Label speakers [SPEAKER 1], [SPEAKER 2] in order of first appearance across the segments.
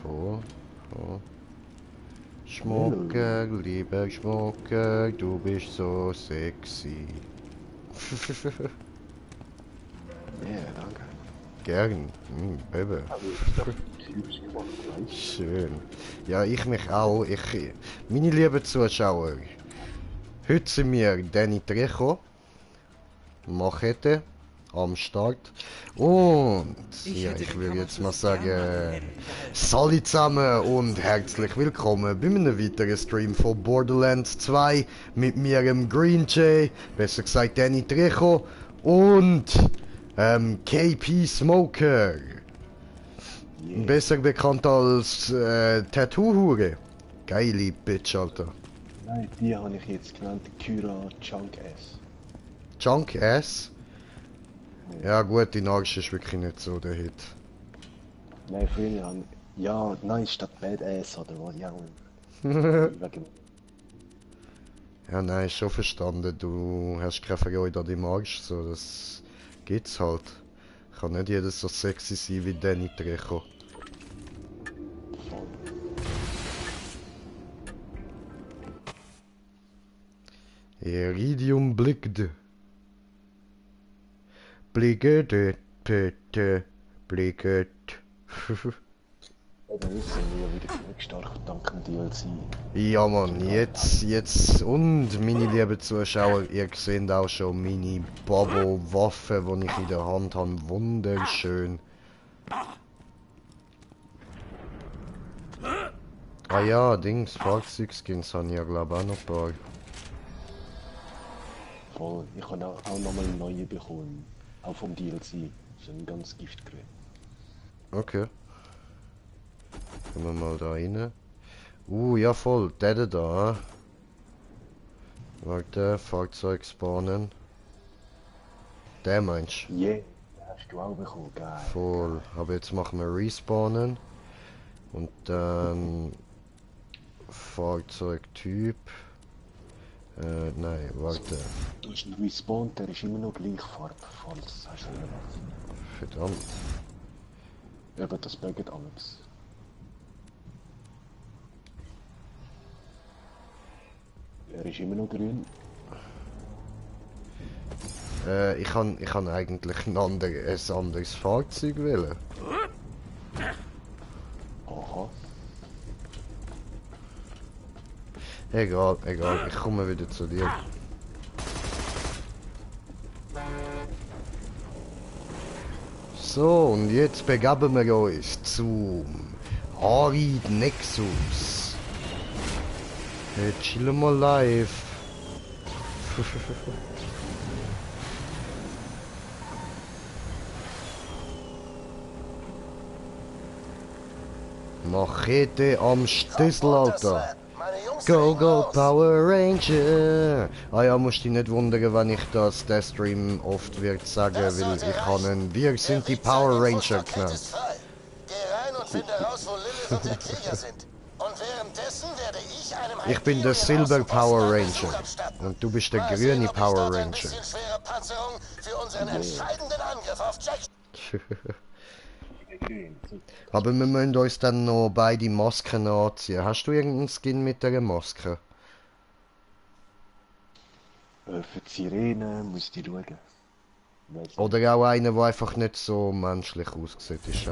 [SPEAKER 1] Voll. Schmucker, lieber Schmucker, du bist so sexy.
[SPEAKER 2] Ja, danke.
[SPEAKER 1] Gern, Baby.
[SPEAKER 2] Also, ich dachte, du liebst gemacht, weißt
[SPEAKER 1] Schön. Ja, ich mich auch. Meine lieben Zuschauer, heute sind wir Danny Trejo, Machete, am Start. Und ja, ich würde jetzt mal sagen, Salut zusammen und herzlich willkommen bei einem weiteren Stream von Borderlands 2 mit mir, dem Green Jay, besser gesagt Danny Trejo und KP Smoker.
[SPEAKER 2] Yeah.
[SPEAKER 1] Besser bekannt als Tattoo-Hure. Geile Bitch, Alter.
[SPEAKER 2] Nein, die habe ich jetzt genannt, Kyra Chunk S.
[SPEAKER 1] Junk Ass? Ja gut, die Arsch ist wirklich nicht so der Hit.
[SPEAKER 2] Nein, früher haben... Ja, nein, statt Badass oder was, ja. Wegen...
[SPEAKER 1] Ja nein, schon verstanden. Du hast keine Freude an deinem Arsch, so das gibt's halt. Kann nicht jeder so sexy sein wie Danny Trejo.
[SPEAKER 2] Voll.
[SPEAKER 1] Iridium blickt. Blicket, blicket.
[SPEAKER 2] Eben, jetzt sind wir ja wieder genug stark dank dem DLC.
[SPEAKER 1] Ja Mann, jetzt und meine lieben Zuschauer, ihr seht auch schon meine Bubble-Waffe, die ich in der Hand habe. Wunderschön. Ah ja, Dings, Fahrzeugskins habe ich ja glaube auch noch ein paar.
[SPEAKER 2] Voll. Ich habe auch nochmal neue bekommen. Auch vom DLC. So ein ganz Giftgerät.
[SPEAKER 1] Okay. Gehen wir mal da rein. Ja voll, der da. Warte, Fahrzeug spawnen. Der meinst du?
[SPEAKER 2] Yeah, den hast du auch bekommen, geil.
[SPEAKER 1] Voll. Aber jetzt machen wir Respawnen. Und dann Fahrzeugtyp. Nein, warte.
[SPEAKER 2] Du hast ihn respawned, der ist immer noch gleich falls hast du was.
[SPEAKER 1] Verdammt.
[SPEAKER 2] Eben, das buggt alles. Er ist immer noch grün.
[SPEAKER 1] Ich kann eigentlich ein anderes Fahrzeug wählen.
[SPEAKER 2] Aha.
[SPEAKER 1] Egal, ich komme wieder zu dir. So, und jetzt begeben wir uns zum Arid Nexus. Hey, chill mal live. Machete am Stüssel, Alter. Go, go, Power Ranger! Ah ja, musst dich nicht wundern, wenn ich der Stream oft wird sagen, weil ich habe wir sind die Power Ranger genannt.
[SPEAKER 3] Geh rein und finde raus, wo Lilith und der Krieger sind. Und währenddessen werde ich einem
[SPEAKER 1] Ich bin der Silver Power Ranger und du bist der grüne Power Ranger.
[SPEAKER 3] Ein bisschen schwere Panzerung für unseren entscheidenden Angriff auf Jack.
[SPEAKER 1] Aber wir müssen uns dann noch beide Masken anziehen. Hast du irgendeinen Skin mit dieser Maske?
[SPEAKER 2] Für die Sirene musst du schauen.
[SPEAKER 1] Oder auch einer, der einfach nicht so menschlich aussieht, ist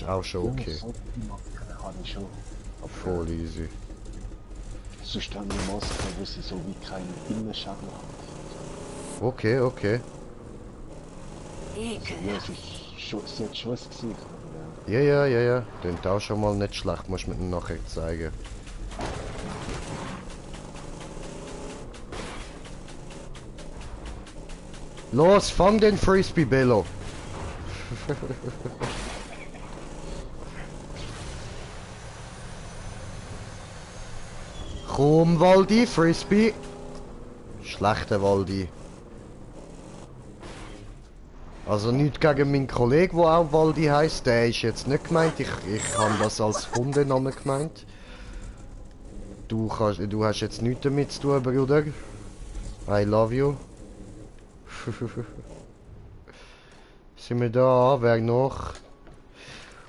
[SPEAKER 1] auch schon okay.
[SPEAKER 2] Ja, so die Maske habe ich schon.
[SPEAKER 1] Voll easy.
[SPEAKER 2] Sonst haben wir Masken, wo sie so wie keinen Innenschaden haben.
[SPEAKER 1] Okay.
[SPEAKER 2] Also, ja, sie hat schon ein Gesicht.
[SPEAKER 1] Ja. Klingt auch schon mal nicht schlecht, musst du mir dann nachher zeigen. Los, fang den Frisbee, Bello! Komm, Waldi, Frisbee! Schlechter Waldi. Also nicht gegen meinen Kollegen, der auch Waldi heisst, der ist jetzt nicht gemeint, ich habe das als Hundenamen gemeint. Du hast jetzt nichts damit zu tun, Bruder. I love you. Sind wir da? Wer noch?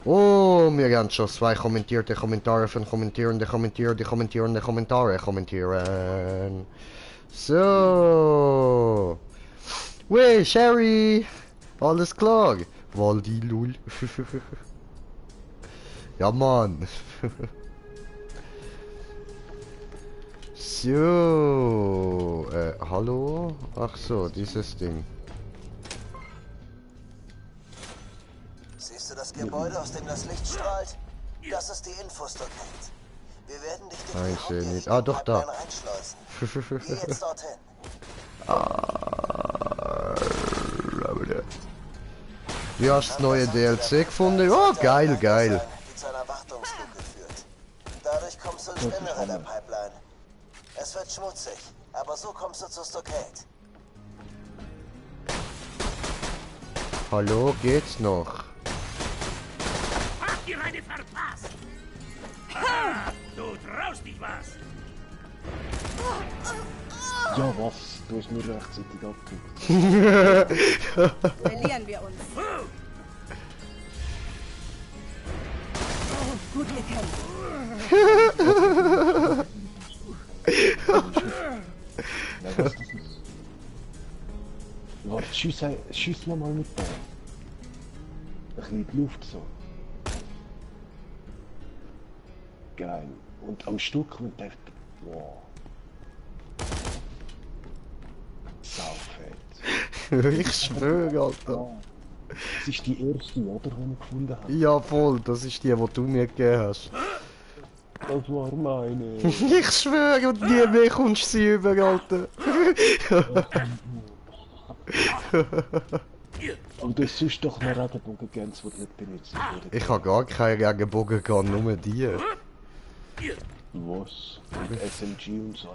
[SPEAKER 1] Oh, wir haben schon 2 kommentierte Kommentare von kommentierende Kommentare kommentieren. So. Wey, Sherry! Alles klar! Waldi, lul. Ja, Mann. So. Hallo? Ach so, dieses Ding.
[SPEAKER 3] Siehst du das Gebäude, aus dem das Licht strahlt? Das ist die Infostockade. Wir werden dich durch
[SPEAKER 1] Nein,
[SPEAKER 3] die
[SPEAKER 1] ich sehe nicht.
[SPEAKER 3] Hauptgänge
[SPEAKER 1] Ah, doch, da.
[SPEAKER 3] reinschleusen. Geh jetzt dorthin.
[SPEAKER 1] Du hast das neue DLC gefunden? Oh, geil, geil.
[SPEAKER 3] Die zu einer Wartungsluke führt. Dadurch kommst du ins Innere der Pipeline. Es wird schmutzig, aber so kommst du zur Stockade.
[SPEAKER 1] Hallo, geht's noch?
[SPEAKER 4] Habt ihr eine verpasst? Ha! Du traust dich was?
[SPEAKER 2] Ja, was? Du hast nur rechtzeitig abgedrückt.
[SPEAKER 5] Verlieren wir uns. Gut gekämpft.
[SPEAKER 2] Ja, was ist das? Warte, schieß mal mit da. Ein bisschen in die Luft so. Geil. Und am Stück und der... Wow. Saufett.
[SPEAKER 1] Ich schwöre, Alter.
[SPEAKER 2] Das ist die erste, oder, die ich gefunden habe.
[SPEAKER 1] Ja, voll, das ist die du mir gegeben hast.
[SPEAKER 2] Das war meine.
[SPEAKER 1] Ich schwöre, und nie mehr kommst du sie über, Alter.
[SPEAKER 2] Aber du hast sonst doch eine Regenbogen-Gens, die nicht benutzt wurde.
[SPEAKER 1] Ich habe gar keine Regenbogen gehabt, nur die.
[SPEAKER 2] Was? Und SMG und so.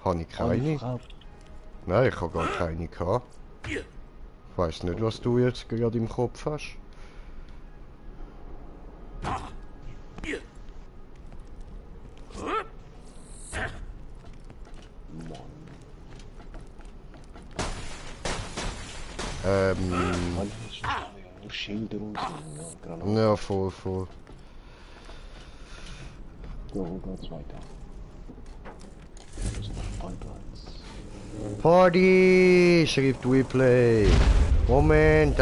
[SPEAKER 1] Habe ich keine? Nein, ich habe gar keine gehabt. Ich weiss nicht, was du jetzt gerade im Kopf hast.
[SPEAKER 2] Schilder und so.
[SPEAKER 1] Ja, voll, voll.
[SPEAKER 2] So, wo geht's weiter?
[SPEAKER 1] Party, schreibt WePlay. Moment,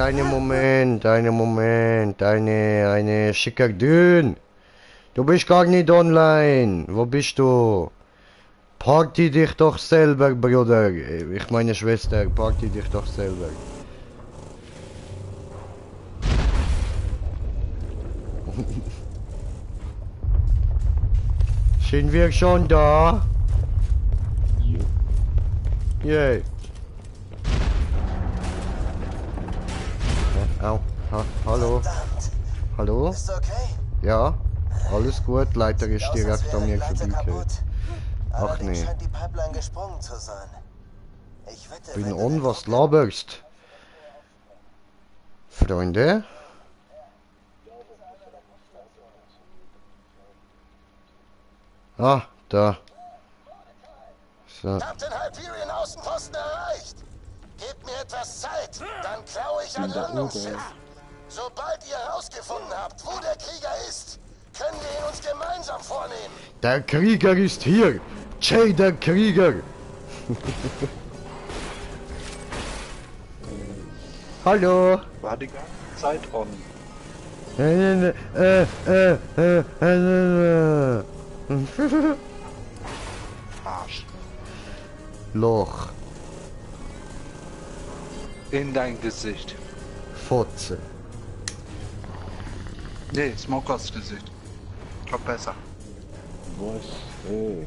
[SPEAKER 1] eine Schickerdün. Du bist gar nicht online. Wo bist du? Party dich doch selber, Bruder. Ich meine Schwester, party dich doch selber. Sind wir schon da? Yay. Au. Hallo.
[SPEAKER 3] Verdammt.
[SPEAKER 1] Hallo?
[SPEAKER 3] Bist du okay?
[SPEAKER 1] Ja? Alles gut, Leiter ist
[SPEAKER 3] Sieht aus, als
[SPEAKER 1] direkt an
[SPEAKER 3] wäre
[SPEAKER 1] mir
[SPEAKER 3] die Leiter
[SPEAKER 1] vorbeigekommen.
[SPEAKER 3] kaputt. Allerdings
[SPEAKER 1] nee.
[SPEAKER 3] scheint die Pipeline gesprungen zu sein. Ich wette,
[SPEAKER 1] Bin
[SPEAKER 3] wenn du
[SPEAKER 1] on,
[SPEAKER 3] den
[SPEAKER 1] was
[SPEAKER 3] Druck-
[SPEAKER 1] laberst? Freunde? Ah, da. So.
[SPEAKER 3] Ich hab den Hyperion Außenposten erreicht. Gebt mir etwas Zeit, dann klaue ich ein Landungsschiff. Sobald ihr herausgefunden habt, wo der Krieger ist, können wir ihn uns gemeinsam vornehmen.
[SPEAKER 1] Der Krieger ist hier! Jay, der Krieger! Hallo!
[SPEAKER 6] War die ganze Zeit on. Arsch.
[SPEAKER 1] Loch.
[SPEAKER 6] In dein Gesicht.
[SPEAKER 1] Fotze.
[SPEAKER 6] Nee, Smokers Gesicht. Kommt besser.
[SPEAKER 2] Was? Ey.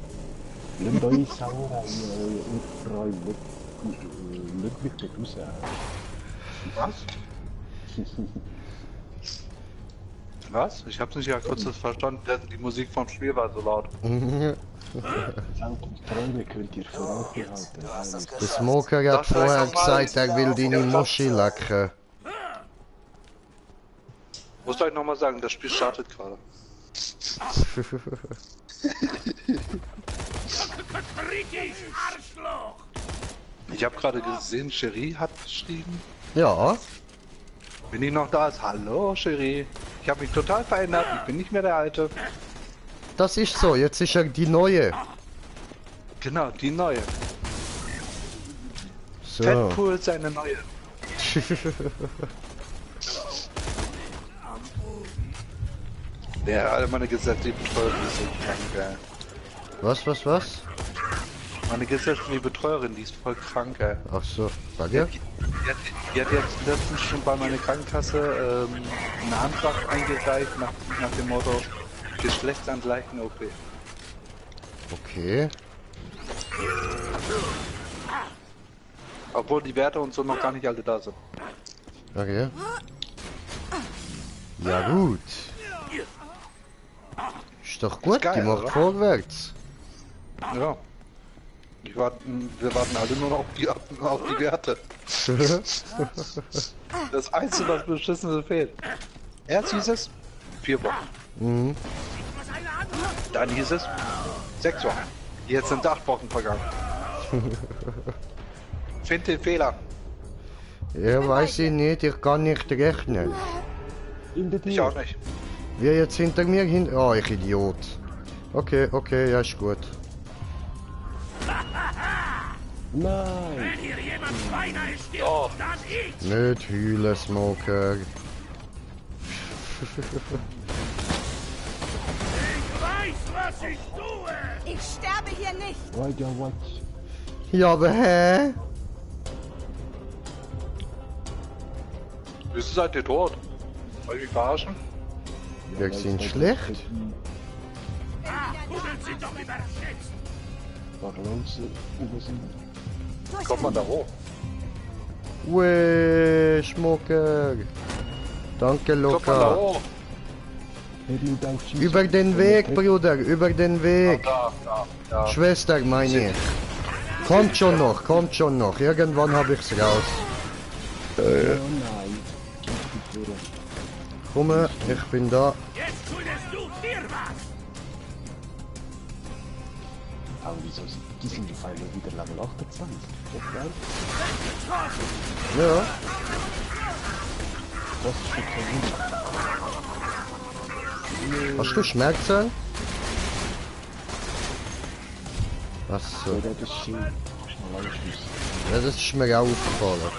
[SPEAKER 2] Nimm da die Sau rein, und leg mich nicht raus.
[SPEAKER 6] Was? Was? Ich hab's nicht ja kurz verstanden, die Musik vom Spiel war so laut.
[SPEAKER 2] Träume könnt ihr vorausbehalten.
[SPEAKER 3] Du hast es
[SPEAKER 1] Der
[SPEAKER 3] geschafft.
[SPEAKER 1] Smoker hat
[SPEAKER 6] Das heißt
[SPEAKER 1] vorher
[SPEAKER 6] nochmal-
[SPEAKER 1] gesagt, er will deine Muschi lecken.
[SPEAKER 6] Muss ich nochmal sagen, das Spiel startet gerade.
[SPEAKER 4] Britisch, Arschloch!
[SPEAKER 6] Ich habe gerade gesehen, Cherie hat geschrieben.
[SPEAKER 1] Ja,
[SPEAKER 6] Bin ich noch da? Hallo, Cherie. Ich habe mich total verändert. Ich bin nicht mehr der Alte.
[SPEAKER 1] Das ist so, jetzt ist er die neue.
[SPEAKER 6] Genau, die neue.
[SPEAKER 1] So.
[SPEAKER 6] Fatpool ist eine neue. Ja, alle meine gesetzliche Betreuerin ist so krank, ey.
[SPEAKER 1] Was?
[SPEAKER 6] Meine gesetzliche Betreuerin, die ist voll krank, ey.
[SPEAKER 1] Ach so, bei dir?
[SPEAKER 6] Die hat jetzt letztens schon bei meiner Krankenkasse einen Antrag eingereicht nach dem Motto Geschlechtsangleichen OP.
[SPEAKER 1] Okay.
[SPEAKER 6] Obwohl die Werte und so noch gar nicht alle da sind.
[SPEAKER 1] Okay. Ja gut. Ist doch gut,
[SPEAKER 6] geil,
[SPEAKER 1] die macht
[SPEAKER 6] oder?
[SPEAKER 1] vorwärts.
[SPEAKER 6] Ja. Wir warten alle nur noch auf die Werte. Das Einzige, was Beschissenes fehlt. Erst hieß es 4 Wochen.
[SPEAKER 1] Mhm.
[SPEAKER 6] Dann hieß es 6 Wochen. Jetzt sind 8 Wochen vergangen. Find den Fehler.
[SPEAKER 1] Ja, weiß ich nicht, ich kann nicht rechnen.
[SPEAKER 2] In der
[SPEAKER 6] Ich
[SPEAKER 2] Tür.
[SPEAKER 6] auch nicht.
[SPEAKER 1] Wer jetzt hinter mir hin... Oh, ich Idiot. Okay, ja, ist gut.
[SPEAKER 2] Nein.
[SPEAKER 4] Wenn hier jemand beinahe stirbt,
[SPEAKER 6] Oh.
[SPEAKER 4] dann ich!
[SPEAKER 1] Nicht heulen, Smoker.
[SPEAKER 4] Ich weiß, was ich tue!
[SPEAKER 5] Ich sterbe hier nicht.
[SPEAKER 2] Right, ja, what?
[SPEAKER 1] Ja, aber hä?
[SPEAKER 6] Wieso seid ihr tot? Wollt ihr mich verarschen?
[SPEAKER 1] Wir sind schlecht.
[SPEAKER 4] Kugeln sind doch überschätzt!
[SPEAKER 2] Warum sie über sind?
[SPEAKER 6] Kommt man da hoch?
[SPEAKER 1] Ue, Smoker. Danke,
[SPEAKER 6] Kommt man da
[SPEAKER 1] Loka.
[SPEAKER 6] hoch?
[SPEAKER 1] Über den Weg, Bruder, über den Weg.
[SPEAKER 6] Da.
[SPEAKER 1] Schwester, meine ich. Kommt schon noch. Irgendwann habe ich's raus.
[SPEAKER 2] Oh nein.
[SPEAKER 1] Komm, ich bin da.
[SPEAKER 4] Jetzt schuldest du mir was!
[SPEAKER 2] Aber wieso die sind auf einmal wieder Level 28? Okay.
[SPEAKER 1] Ja.
[SPEAKER 2] Das ist schon kein Wunder.
[SPEAKER 1] Hast du Schmerzen? Was so?
[SPEAKER 2] Ja, das ist schön. Ich mal anschließen.
[SPEAKER 1] Ja, das ist mir auch aufgefallen.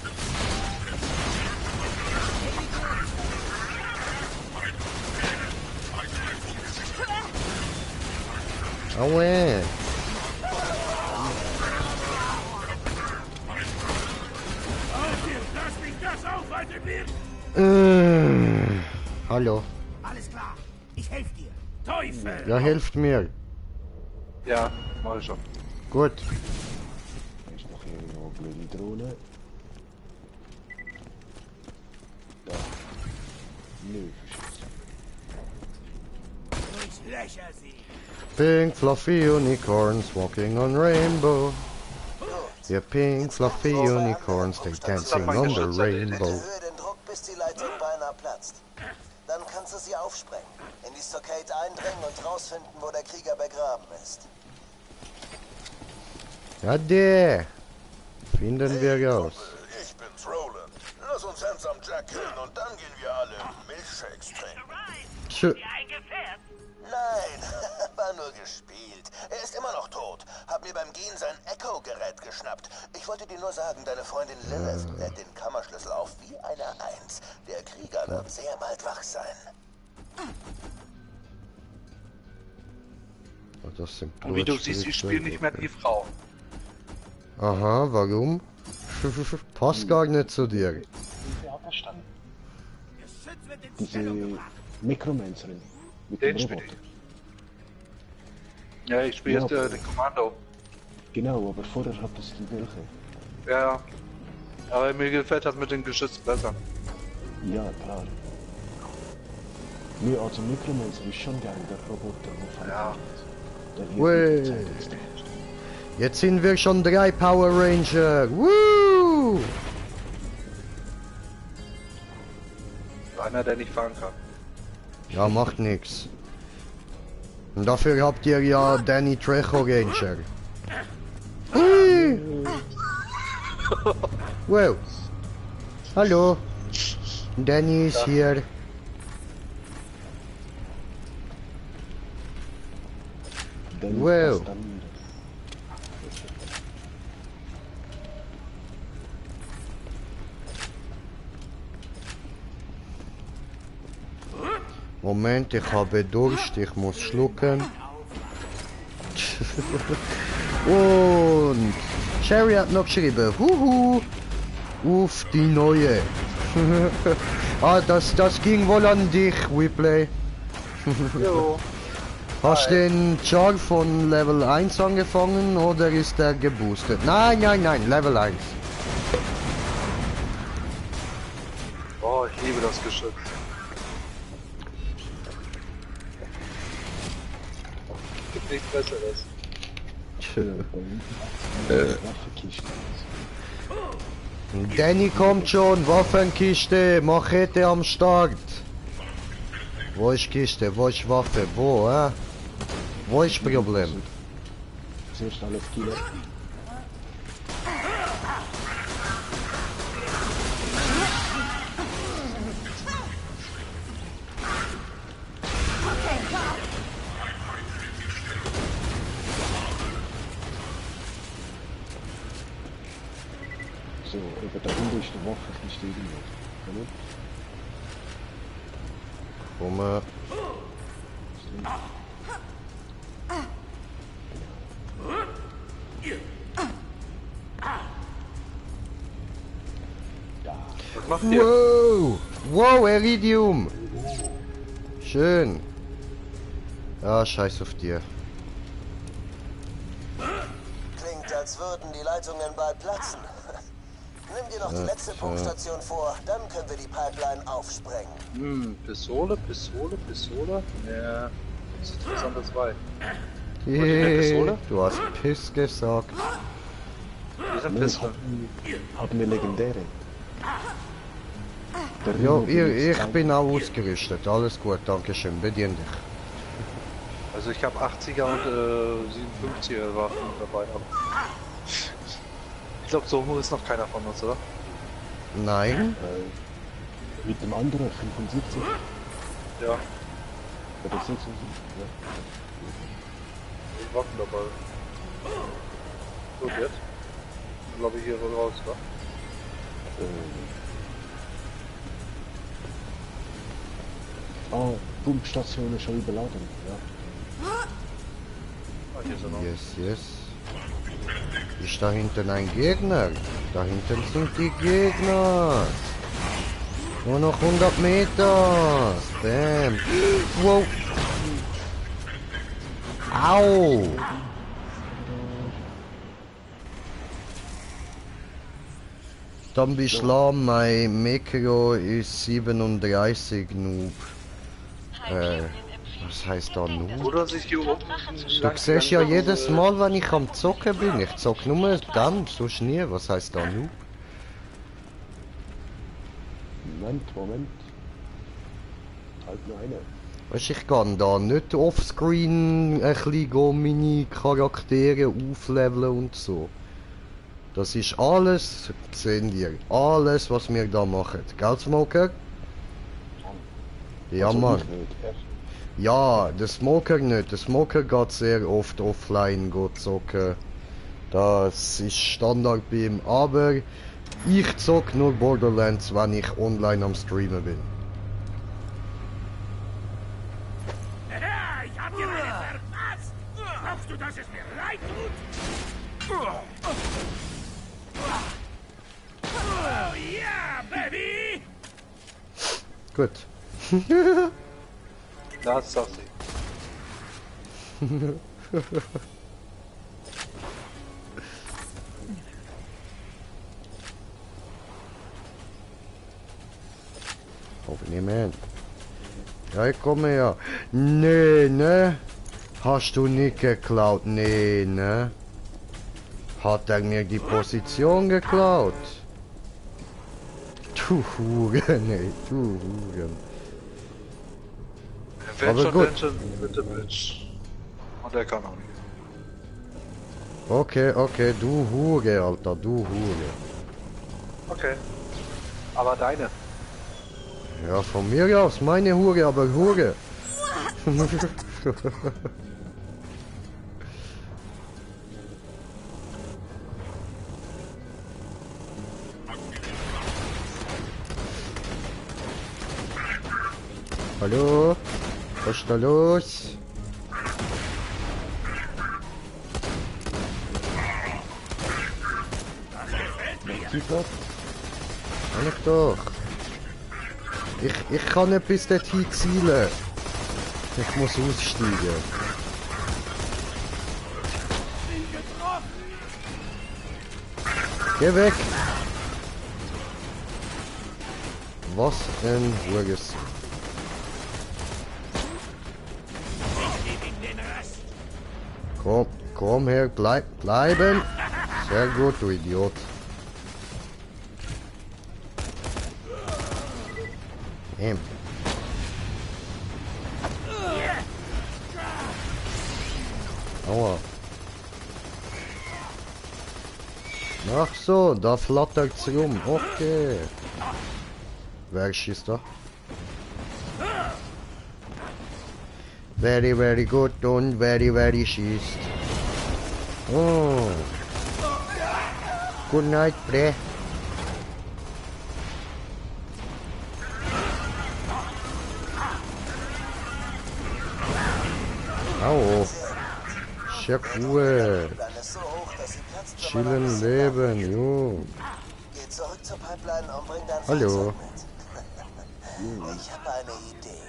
[SPEAKER 1] Aue.
[SPEAKER 4] Lass mich das aufhalten wird!
[SPEAKER 1] Hallo.
[SPEAKER 4] Alles klar, ich helfe dir! Teufel!
[SPEAKER 1] Ja, helft mir.
[SPEAKER 6] Ja, mach ich schon.
[SPEAKER 1] Gut.
[SPEAKER 2] Da ist noch irgendwo eine blöde Drohne. Da. Nö,
[SPEAKER 4] Durchlöcher sie!
[SPEAKER 1] Pink fluffy unicorns walking on rainbow. Yeah, pink fluffy unicorns, they dancing on the rainbow.
[SPEAKER 3] Erhöhe den Druck, bis die Leitung beinahe platzt. Dann kannst du sie aufsprengen, in die Stockade eindringen und rausfinden, wo der Krieger begraben ist.
[SPEAKER 1] Ja, der. Finden wir raus.
[SPEAKER 3] Ich bin's, Roland. Lass uns Handsome Jack killen und dann gehen wir alle Milchshakes trinken.
[SPEAKER 1] Tschö.
[SPEAKER 4] Ein Gefährt!
[SPEAKER 3] Nein, war nur gespielt. Er ist immer noch tot. Hab mir beim Gehen sein Echo-Gerät geschnappt. Ich wollte dir nur sagen, deine Freundin Lilith lädt den Kammerschlüssel auf wie eine Eins. Der Krieger wird sehr bald wach sein.
[SPEAKER 1] Oh, das sind
[SPEAKER 6] Und wie du siehst, ich spiele nicht mehr die Frau.
[SPEAKER 1] Aha, warum? Passt gar nicht zu dir.
[SPEAKER 2] diese Necromancerin. Mit
[SPEAKER 6] Den
[SPEAKER 2] dem
[SPEAKER 6] spiele
[SPEAKER 2] Roboter.
[SPEAKER 6] ich. Ja, ich spiele jetzt
[SPEAKER 2] Ja.
[SPEAKER 6] den Kommando.
[SPEAKER 2] Genau, aber vorher hattest du welche.
[SPEAKER 6] Ja. Aber mir gefällt das mit den Geschützen besser.
[SPEAKER 2] Ja, klar. Nee, also Necromancer ist schon geil, der Roboter, der von
[SPEAKER 6] Ja.
[SPEAKER 2] Der wird
[SPEAKER 1] Ui.
[SPEAKER 2] mit der Zeit extrem.
[SPEAKER 1] Jetzt sind wir schon 3 Power Ranger. Woo!
[SPEAKER 6] Einer, der nicht fahren kann.
[SPEAKER 1] Ja, macht nix. Und dafür habt ihr ja Danny Trejo Ranger. Hui! Wow. Hallo. Danny ist hier.
[SPEAKER 2] Dann
[SPEAKER 1] Wow.
[SPEAKER 2] was dann?
[SPEAKER 1] Moment, ich habe Durst, ich muss schlucken. Und Sherry hat noch geschrieben, huhu, auf die neue. Das ging wohl an dich, Weplay.
[SPEAKER 6] Jo.
[SPEAKER 1] Hast du den Char von Level 1 angefangen oder ist der geboostet? Nein, Level 1.
[SPEAKER 6] Oh, ich liebe das Geschütz. Gibt nichts Besseres.
[SPEAKER 2] Waffenkisten.
[SPEAKER 1] Danny kommt schon, Waffenkiste, Machete am Start. Wo ist Kiste, wo ist Waffe, wo, Wo ist Problem?
[SPEAKER 2] Zuerst alles killen. So, über der Hunde ist der Waffenkiste irgendwo. Moment.
[SPEAKER 1] Komme.
[SPEAKER 6] Was macht ihr?
[SPEAKER 1] Wow! Wow, Iridium! Schön. Ja, scheiß auf dir.
[SPEAKER 3] Klingt, als würden die Leitungen bald platzen. Nimm dir noch die letzte Pumpstation vor, dann können wir die Pipeline aufsprengen.
[SPEAKER 6] Pistole. Ja, das ist interessantes Weih.
[SPEAKER 1] Hey, du hast Piss gesagt.
[SPEAKER 6] Wir sind Pistole.
[SPEAKER 2] Haben wir legendäre. Der
[SPEAKER 1] Ja,
[SPEAKER 2] Rhino benutzt
[SPEAKER 1] ich bin auch ausgerüstet. Alles gut, danke schön. Bedien dich.
[SPEAKER 6] Also ich habe 80er und 57er Waffen dabei. Aber ich glaube, so hoch ist noch keiner von uns, oder?
[SPEAKER 1] Nein?
[SPEAKER 2] mit dem anderen 75.
[SPEAKER 6] Ja,
[SPEAKER 2] Oder 76. Ja.
[SPEAKER 6] die Waffen dabei. So, jetzt? Glaube ich hier wohl raus, wa?
[SPEAKER 2] Pumpstation ist schon überladen. Ja.
[SPEAKER 6] Ah, hier ist er noch.
[SPEAKER 1] Yes. Ist da hinten ein Gegner? Da hinten sind die Gegner. Nur noch 100 Meter. Bam. Wow. Au. Dann bist du mein Mikro ist 37 Noob. Was heißt da Noob?
[SPEAKER 6] Oder sich hier oben.
[SPEAKER 1] Du siehst ja jedes Mal, wenn ich am Zocken bin. Ich zock nur dann, sonst nie. Was heißt da Noob?
[SPEAKER 2] Moment. Halt nur eine.
[SPEAKER 1] Weißt, ich kann da nicht offscreen ein bisschen meine Charaktere aufleveln und so. Das ist alles, sehen wir, alles was wir da machen. Gell, Smoker? Ja,
[SPEAKER 2] Also
[SPEAKER 1] Mann.
[SPEAKER 2] ich nicht, erst.
[SPEAKER 1] Ja, der Smoker nicht. Der Smoker geht sehr oft offline zocken. Das ist Standard bei ihm. Aber ich zock nur Borderlands, wenn ich online am Streamen bin.
[SPEAKER 4] Ich hab dir meine verpasst! Glaubst du, dass es mir leid tut? Oh ja, Baby!
[SPEAKER 1] Gut.
[SPEAKER 6] Das sagt sie.
[SPEAKER 1] Aufnehmen. Ja, ich komme ja. Nee, ne? Hast du nicht geklaut? Nee, ne? Hat er mir die Position geklaut? Du Huren, ey, du Huren. Aber gut.
[SPEAKER 6] Attention with the bitch. Und er kann auch nicht.
[SPEAKER 1] Okay, du Hure, Alter, du Hure.
[SPEAKER 6] Okay. Aber deine.
[SPEAKER 1] Ja, von mir aus, meine Hure, aber Hure. Hallo? Was ist da los?
[SPEAKER 2] Kiefert?
[SPEAKER 1] Kann ich doch. Ich kann nicht bis dorthin zielen. Ich muss aussteigen. Geh weg! Was ein Hurges. Komm her, bleiben! Sehr gut, du Idiot. Aua. Ach so, da flattert's rum. Okay. Wer schießt da? Very good und very schießt. Oh. Good night, bre. Au. Sehr cool. Chillen leben, jo.
[SPEAKER 3] Geh zurück zur Pipeline und bring dein
[SPEAKER 1] Hallo.
[SPEAKER 3] Fahrzeug mit. Ich habe eine Idee.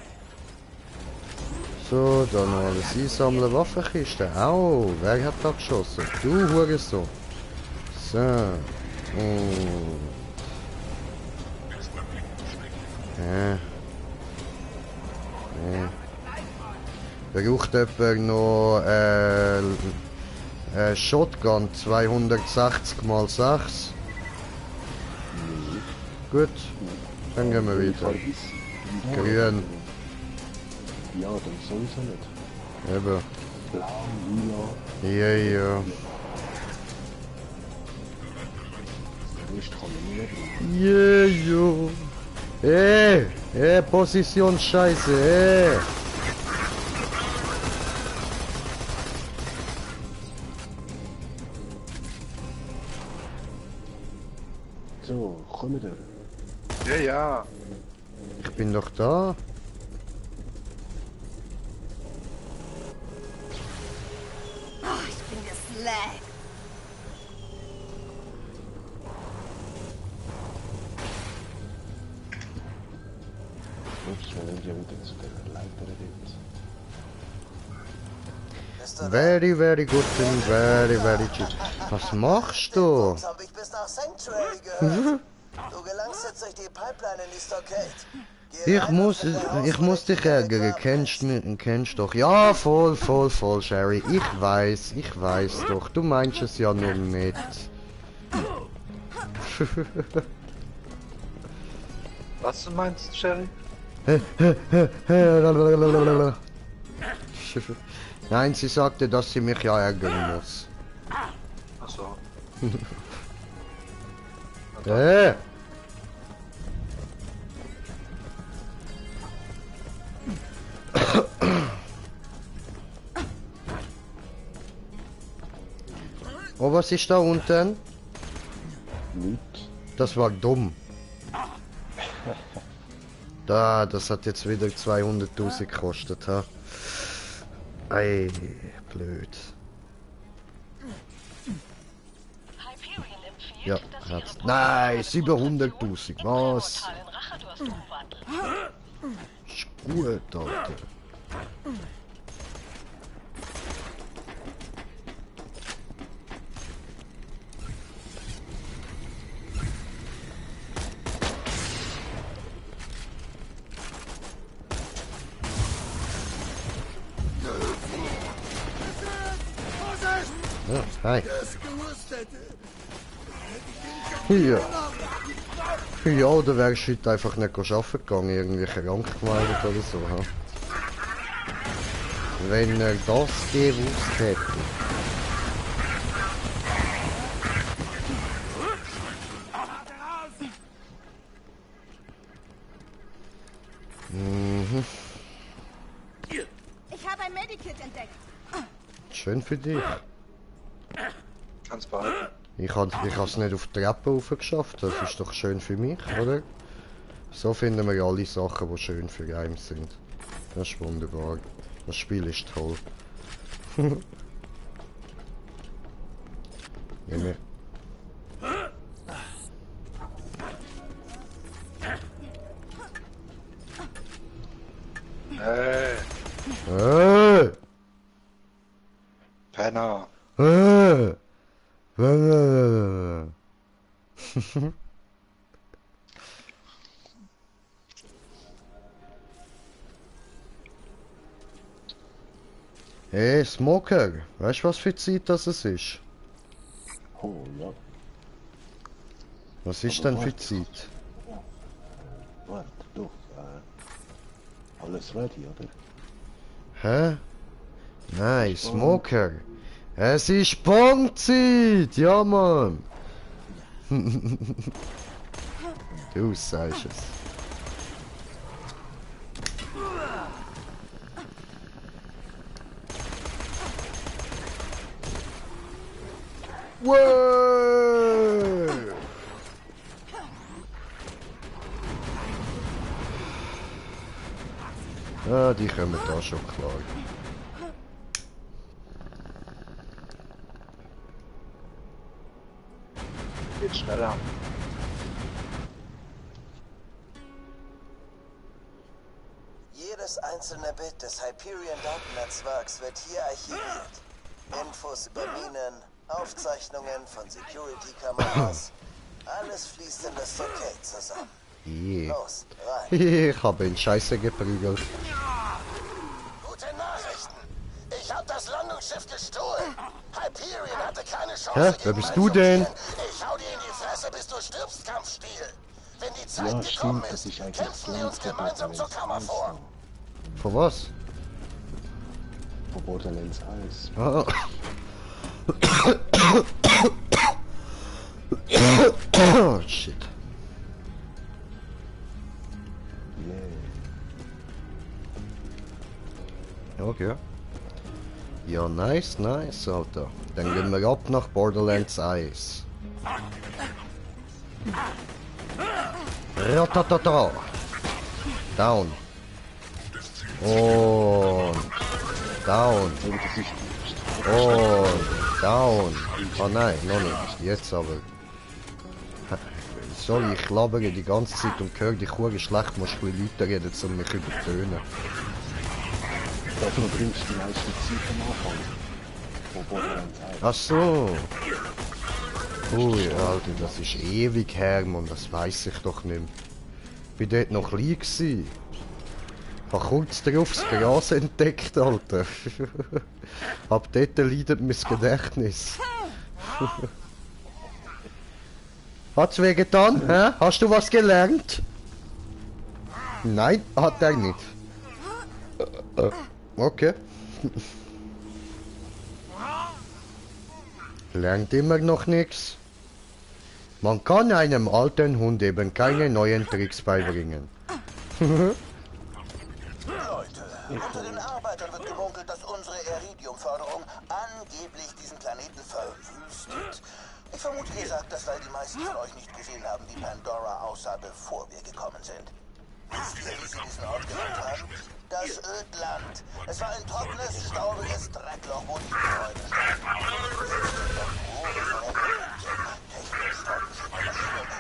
[SPEAKER 1] So, dann noch alles einsammeln. Waffenkiste. Au, wer hat da geschossen? Du Hurensohn. So. Und... Braucht jemand noch Shotgun 260 x 6? Gut, dann gehen wir weiter. Grün.
[SPEAKER 2] Ja, dann sowieso nicht.
[SPEAKER 1] Eben.
[SPEAKER 2] Blau, lila,
[SPEAKER 1] Ja.
[SPEAKER 2] Rest kann ich nicht bringen.
[SPEAKER 1] Ja. Positionsscheiße,
[SPEAKER 2] So, kommen wir.
[SPEAKER 6] Ja.
[SPEAKER 1] Ich bin doch da.
[SPEAKER 5] Oh, ich bin geslackt.
[SPEAKER 2] Ups, wir sind ja wieder zu der Leiter dort.
[SPEAKER 1] Very good and very cheap. Was machst du?
[SPEAKER 3] Das hab ich bis nach Sanctuary gehört. Du gelangst jetzt durch die Pipeline in die Stockade. Geh rein und finde
[SPEAKER 1] Ich muss dich
[SPEAKER 3] Hausmittel
[SPEAKER 1] ärgern,
[SPEAKER 3] Graben.
[SPEAKER 1] kennst doch. Ja, voll, Sherry. Ich weiß doch. Du meinst es ja nur nicht.
[SPEAKER 6] Was du meinst, Sherry?
[SPEAKER 1] Nein, sie sagte, dass sie mich ja ärgern muss.
[SPEAKER 6] Achso.
[SPEAKER 1] Oh, was ist da unten?
[SPEAKER 2] Nicht.
[SPEAKER 1] Das war dumm. Das hat jetzt wieder 200.000 gekostet, ha? Ey, blöd. Ja, hat's. Nein, 700.000, was? Ist gut, Alter. Ja, hi. Ja. Ja, oder wärst du heute einfach nicht arbeiten gegangen, irgendwie krank gemeldet oder so, ha? Wenn er das gewusst hätte.
[SPEAKER 5] Ich habe ein Medikit entdeckt.
[SPEAKER 1] Schön für dich.
[SPEAKER 6] Kannst behalten.
[SPEAKER 1] Ich hab's nicht auf die Treppe raufgeschafft, das ist doch schön für mich, oder? So finden wir ja alle Sachen, die schön für einen sind. Das ist wunderbar. Das Spiel ist toll. Ja, mir.
[SPEAKER 6] Penner.
[SPEAKER 1] Hey, Smoker, weißt du, was für Zeit das es ist?
[SPEAKER 2] Oh, ja.
[SPEAKER 1] Was ist denn für Zeit?
[SPEAKER 2] Warte, du. Alles ready, oder?
[SPEAKER 1] Hä? Nein, Smoker. Es ist Bonzeit! Ja, Mann! Du sagst es. Wow! Ah, die kommen da schon klar.
[SPEAKER 6] Geht schneller.
[SPEAKER 3] Jedes einzelne Bit des Hyperion Dark-Netzwerks wird hier archiviert. Infos über Minen, Aufzeichnungen von Security-Kameras. Alles fließt in das Stockade zusammen.
[SPEAKER 1] Yeah.
[SPEAKER 3] Los, rein.
[SPEAKER 1] Ich habe ihn scheiße geprügelt.
[SPEAKER 3] Gute Nachrichten. Ich habe das Landungsschiff gestohlen. Hyperion hatte keine Chance.
[SPEAKER 1] Hä? Wer
[SPEAKER 3] gegen
[SPEAKER 1] bist
[SPEAKER 3] mein
[SPEAKER 1] du denn?
[SPEAKER 3] Subtieren. Ich hau dir in die Fresse, bis du stirbst, Kampfspiel. Wenn die Zeit
[SPEAKER 2] Ja,
[SPEAKER 3] gekommen
[SPEAKER 2] stimmt,
[SPEAKER 3] ist,
[SPEAKER 2] das ist eigentlich
[SPEAKER 3] kämpfen wir uns gemeinsam zur Kammer vor.
[SPEAKER 1] Von was?
[SPEAKER 2] Von Borderlands 1.
[SPEAKER 1] Ah. Shit.
[SPEAKER 2] Yeah.
[SPEAKER 1] Okay. Ja, nice, nice, Alter. Dann gehen wir ab nach Borderlands 1. Ratatata. Down. Und down. Und down. Oh nein, noch nicht. Jetzt aber. Sorry, ich labere die ganze Zeit und höre dich schlecht, musst du ein bisschen lauter reden, um mich übertönen.
[SPEAKER 2] Das verbringst die meiste Zeit am Anfang. Von Borderlands 1.
[SPEAKER 1] Ach so. Ui, Alter, das ist ewig her, Mann, das weiss ich doch nicht mehr. Bin dort noch klein gsi. Hab kurz darauf das Gras entdeckt, Alter. Ab dort leidet mein Gedächtnis. Hat's wehgetan? Hä? Hast du was gelernt? Nein, hat er nicht. Okay. Lernt immer noch nichts. Man kann einem alten Hund eben keine neuen Tricks beibringen.
[SPEAKER 3] Leute, unter den Arbeitern wird gemunkelt, dass unsere Iridium-Förderung angeblich diesen Planeten verwüstet. Ich vermute, ihr sagt das, weil die meisten von euch nicht gesehen haben, wie Pandora aussah, bevor wir gekommen sind. Wisst ihr, wie sie diesen Ort genannt haben? Das Ödland. Es war ein trockenes, staubiges Dreckloch, wo die Gebäude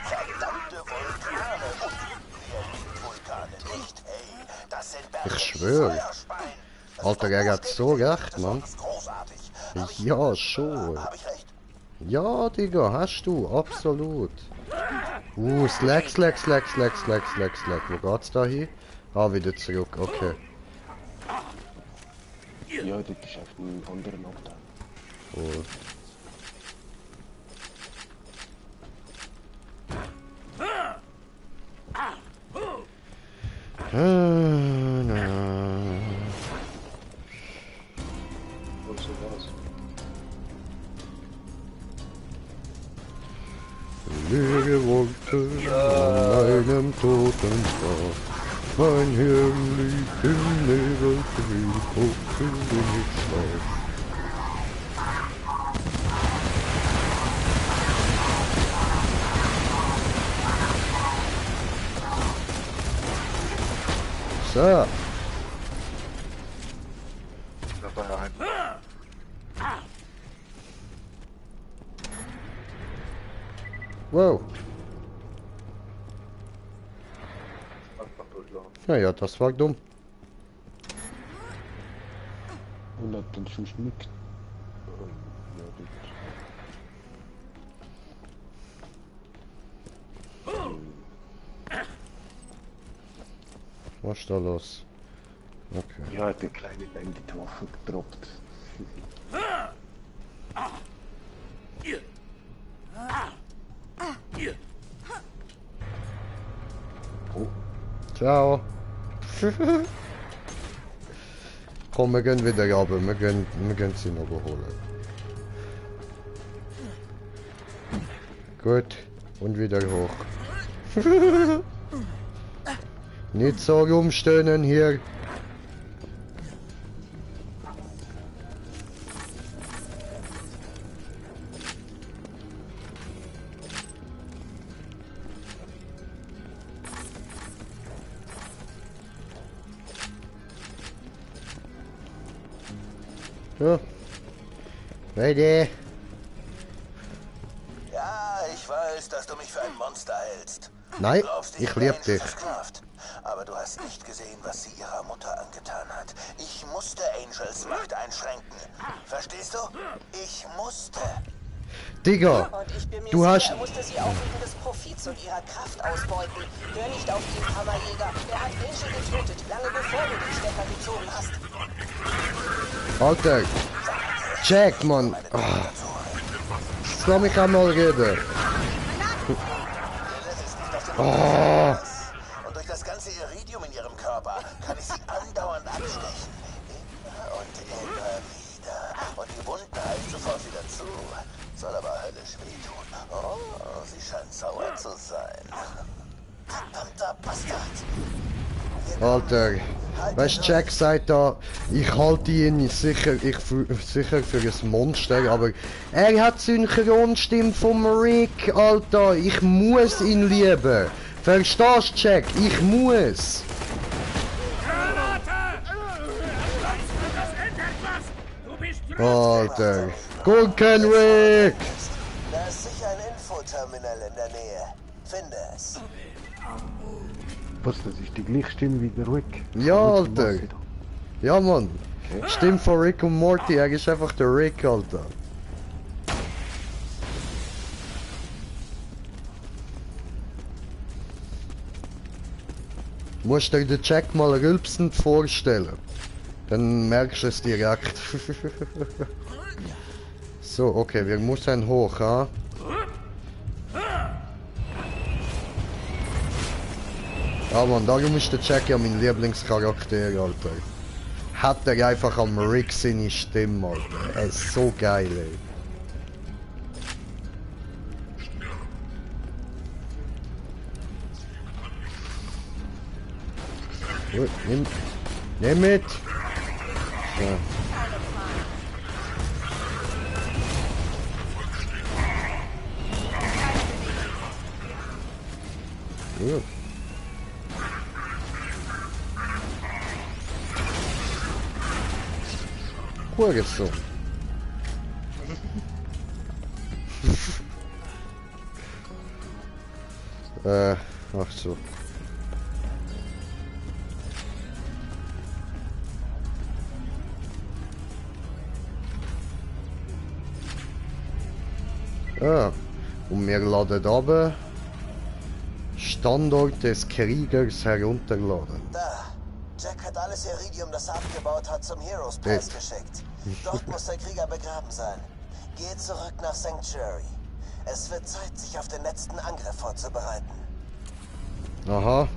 [SPEAKER 3] verdammte Vulkane und Vulkane nicht, hey. Das sind Berge
[SPEAKER 1] Ich schwöre.
[SPEAKER 3] Feuerspein. Das
[SPEAKER 1] Alter,
[SPEAKER 3] ist
[SPEAKER 1] er hat so recht,
[SPEAKER 3] das
[SPEAKER 1] Mann.
[SPEAKER 3] ist großartig.
[SPEAKER 1] Ja, schon.
[SPEAKER 3] Hab ich recht?
[SPEAKER 1] Ja, Digga, hast du, absolut. Slack. Wo geht's da hin? Ah, wieder zurück, okay.
[SPEAKER 2] Ja, das ist auf einem anderen Abteil.
[SPEAKER 1] Cool.
[SPEAKER 6] Und so war's.
[SPEAKER 1] Leere Wolken an einem toten Tag. Mein Hirn liegt im Nebel, hoch in den Hitzschlag. So.
[SPEAKER 6] Da war ja ein.
[SPEAKER 1] Wow.
[SPEAKER 6] Einfach durchlaufen.
[SPEAKER 1] Naja, das war dumm.
[SPEAKER 2] Und hat dann schon schnickt.
[SPEAKER 1] Was ist da los? Okay.
[SPEAKER 2] Ja, der kleine Bandit Waffe gedroppt. Oh,
[SPEAKER 1] Ciao. Komm, wir gehen wieder runter. Wir gehen sie noch holen. Gut. Und wieder hoch. Nicht so rumstöhnen hier. So. Ready?
[SPEAKER 3] Ja, ich weiß, dass du mich für ein Monster hältst.
[SPEAKER 1] Nein,
[SPEAKER 3] Du glaubst,
[SPEAKER 1] ich
[SPEAKER 3] bin
[SPEAKER 1] lieb
[SPEAKER 3] Angel
[SPEAKER 1] dich.
[SPEAKER 3] versklavt. Aber du hast nicht gesehen, was sie ihrer Mutter angetan hat. Ich musste Angels Macht einschränken. Verstehst du? Ich musste.
[SPEAKER 1] Digga,
[SPEAKER 7] Und ich bin mir
[SPEAKER 1] du
[SPEAKER 7] sicher,
[SPEAKER 1] hast...
[SPEAKER 7] er musste sie auch wegen des Profits und ihrer Kraft ausbeuten. Hör nicht auf ihn, Kammerjäger. Er hat Angel getötet, lange bevor du den Stecker gezogen hast.
[SPEAKER 1] Alter. Jack, Mann. Oh. Lass mich einmal reden. Oh.
[SPEAKER 3] Und durch das ganze Iridium in ihrem Körper kann ich sie andauernd abstechen. Immer und immer wieder. Und die Wunden heilen sofort wieder zu. Soll aber höllisch wehtun. Oh, sie scheint sauer zu sein. Verdammter Bastard.
[SPEAKER 1] Alter. Weißt du, Jack sagt da, ich halte ihn sicher, sicher für ein Monster, aber er hat Synchronstimme vom Rick, Alter. Ich muss ihn lieben. Verstehst du, Jack? Ich muss. Alter. Gurken Rick!
[SPEAKER 3] Da ist sicher ein Infoterminal in der Nähe. Finde es.
[SPEAKER 2] was, das ist die gleiche Stimme wie der Rick.
[SPEAKER 1] Ja, Alter.
[SPEAKER 2] Rick
[SPEAKER 1] Ja, Mann. Stimmt von Rick und Morty, er ist einfach der Rick, Alter. Musst dir den Jack mal rülpsend vorstellen. Dann merkst du es direkt. So, okay, wir müssen hoch, ha? Ja, Mann, darum ist der Jack ja mein Lieblingscharakter, Alter. Hat er einfach am Rick seine Stimme, Alter. Er ist so geil, ey. Gut, nimm mit. Ja. Gut. Gut jetzt so. Ach so. Ah, und wir laden runter. Standort des Kriegers herunterladen.
[SPEAKER 3] Da. Jack hat alles Iridium, das er abgebaut hat, zum Heroes Pass geschickt. Dort muss der Krieger begraben sein. Geh zurück nach Sanctuary. Es wird Zeit, sich auf den letzten Angriff vorzubereiten.
[SPEAKER 1] Aha.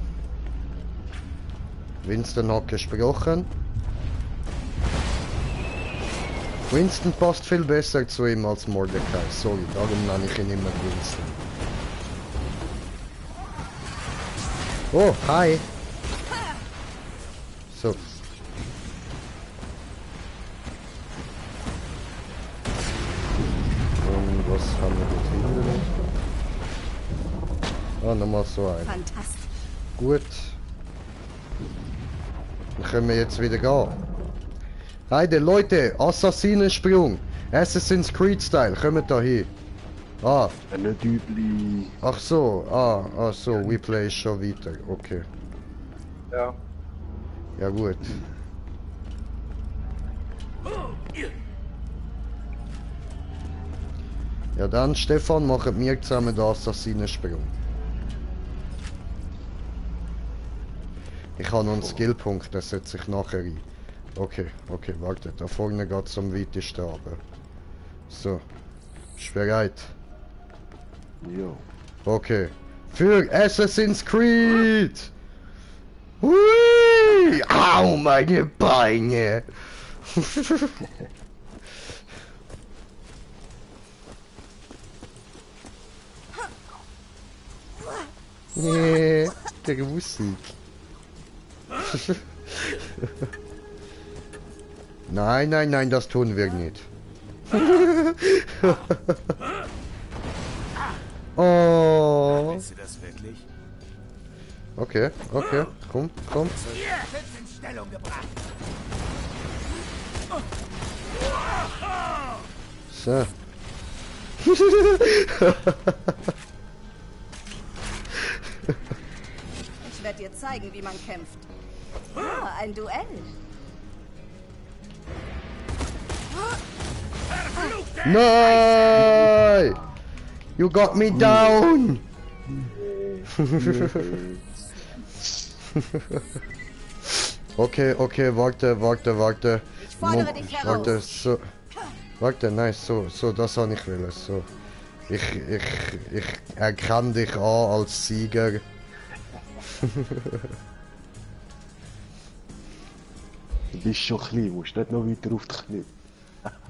[SPEAKER 1] Winston hat gesprochen. Winston passt viel besser zu ihm als Mordecai. Sorry, darum nenne ich ihn immer Winston. Oh, hi. So. Und was haben wir dort hinten? Ah, nochmal so ein.
[SPEAKER 5] Fantastisch.
[SPEAKER 1] Gut. Dann können wir jetzt wieder gehen. Heide, Leute, Assassinensprung. Assassin's Creed Style, kommt da hin. Ah,
[SPEAKER 2] Eine Dübli.
[SPEAKER 1] ach so, so, we play schon weiter, okay.
[SPEAKER 6] Ja.
[SPEAKER 1] Ja gut. Ja dann, Stefan, machen wir zusammen den Assassinensprung. Ich habe noch einen Skillpunkt, das setze ich nachher ein. Okay, okay, warte, da vorne geht es am weitesten runter. So, bist du bereit?
[SPEAKER 2] Jo.
[SPEAKER 1] Okay, für Assassin's Creed! Hui! Au, meine Beine! Nee, der Musik. Nein, nein, nein, das tun wir nicht. Oh.
[SPEAKER 4] Willst du das wirklich?
[SPEAKER 1] Okay, okay, komm, komm.
[SPEAKER 4] In Stellung gebracht.
[SPEAKER 1] So.
[SPEAKER 5] Ich werde dir zeigen, wie man kämpft. Ah, ein Duell.
[SPEAKER 1] Nein! You got me down! Okay, okay, warte.
[SPEAKER 5] Ich fordere dich heraus.
[SPEAKER 1] Warte, so. Warte, nein, so, das habe ich will. So. Ich erkenne dich an als Sieger.
[SPEAKER 2] Du bist schon klein, musst nicht noch weiter auf die Knie.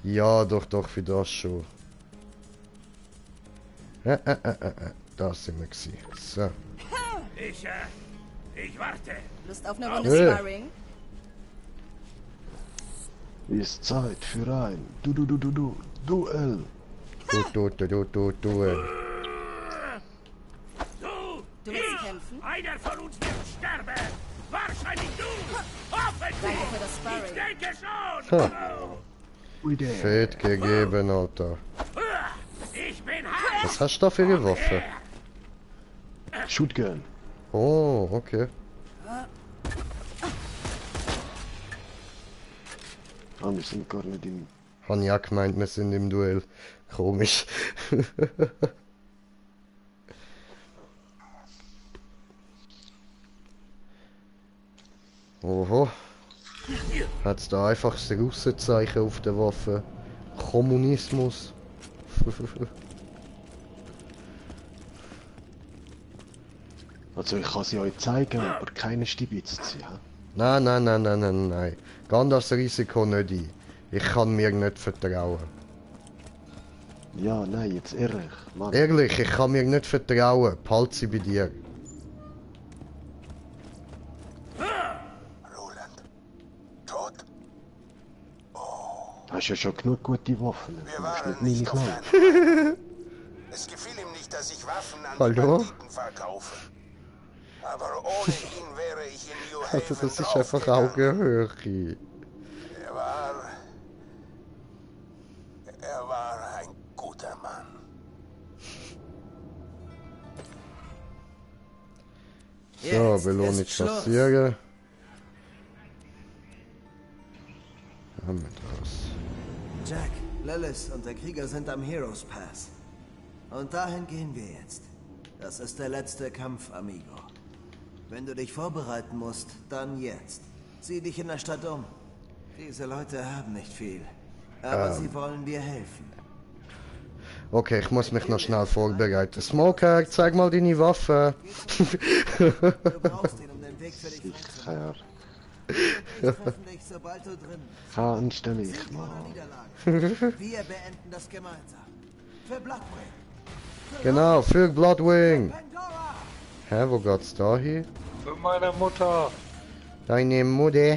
[SPEAKER 1] Ja, doch, für das schon. Da sind wir gewesen. So.
[SPEAKER 4] Ich warte.
[SPEAKER 5] Lust auf eine Runde Sparring?
[SPEAKER 2] Ist Zeit für ein Duell.
[SPEAKER 1] Du.
[SPEAKER 5] Du willst kämpfen?
[SPEAKER 4] Einer von uns wird sterben. Wahrscheinlich du. Hoffentlich.
[SPEAKER 5] Danke für das
[SPEAKER 4] Ich
[SPEAKER 5] Sparring.
[SPEAKER 4] denke schon.
[SPEAKER 2] Ui, der.
[SPEAKER 1] Fett gegeben, Alter.
[SPEAKER 4] Ich bin heiß.
[SPEAKER 1] Was hast du da für eine Waffe?
[SPEAKER 2] Shotgun.
[SPEAKER 1] Oh, okay.
[SPEAKER 2] Ah, wir sind gar nicht im...
[SPEAKER 1] Han ja gemeint, wir sind im Duell. Komisch. Oho. Hat's da einfach das Russenzeichen auf der Waffe? Kommunismus.
[SPEAKER 2] Also ich kann sie euch zeigen, aber keine Stibitz ziehen.
[SPEAKER 1] Nein. Geh das Risiko nicht ein. Ich kann mir nicht vertrauen.
[SPEAKER 2] Ja, nein, jetzt ehrlich, Mann.
[SPEAKER 1] Ehrlich, ich kann mir nicht vertrauen. Behalt sie bei dir.
[SPEAKER 3] Roland. Tot?
[SPEAKER 2] Hast ja schon genug gute Waffen.
[SPEAKER 3] Wir
[SPEAKER 2] Du musst
[SPEAKER 3] waren
[SPEAKER 2] nicht
[SPEAKER 3] nicht
[SPEAKER 2] meine
[SPEAKER 3] auf
[SPEAKER 2] klauen.
[SPEAKER 3] einer. Es gefiel ihm nicht, dass ich Waffen an die
[SPEAKER 1] Hallo?
[SPEAKER 3] Banditen verkaufe. Aber ohne ihn wäre ich in New Haven
[SPEAKER 1] Also das ist einfach
[SPEAKER 3] draufgegangen.
[SPEAKER 1] Augenhöhe.
[SPEAKER 3] Er war ein guter Mann.
[SPEAKER 1] So, Belohnung kassieren. Haben wir das.
[SPEAKER 8] Jack, Lilith und der Krieger sind am Heroes Pass. Und dahin gehen wir jetzt. Das ist der letzte Kampf, Amigo. Wenn du dich vorbereiten musst, dann jetzt. Sieh dich in der Stadt um. Diese Leute haben nicht viel. Aber sie wollen dir helfen.
[SPEAKER 1] Okay, ich muss mich noch schnell vorbereiten. Smoker, zeig mal deine Waffe.
[SPEAKER 8] Du brauchst ihn, um den Weg für dich
[SPEAKER 2] Herr.
[SPEAKER 8] Wir treffen dich, sobald du drin bist.
[SPEAKER 2] Kannst du mich,
[SPEAKER 8] Sieg oder
[SPEAKER 2] Mann.
[SPEAKER 8] Niederlage. Wir beenden das gemeinsam. Für Bloodwing.
[SPEAKER 1] Genau, für Bloodwing.
[SPEAKER 8] Pandora.
[SPEAKER 1] Hä, wo geht's da hin?
[SPEAKER 6] Für meine Mutter.
[SPEAKER 1] Deine Mutter.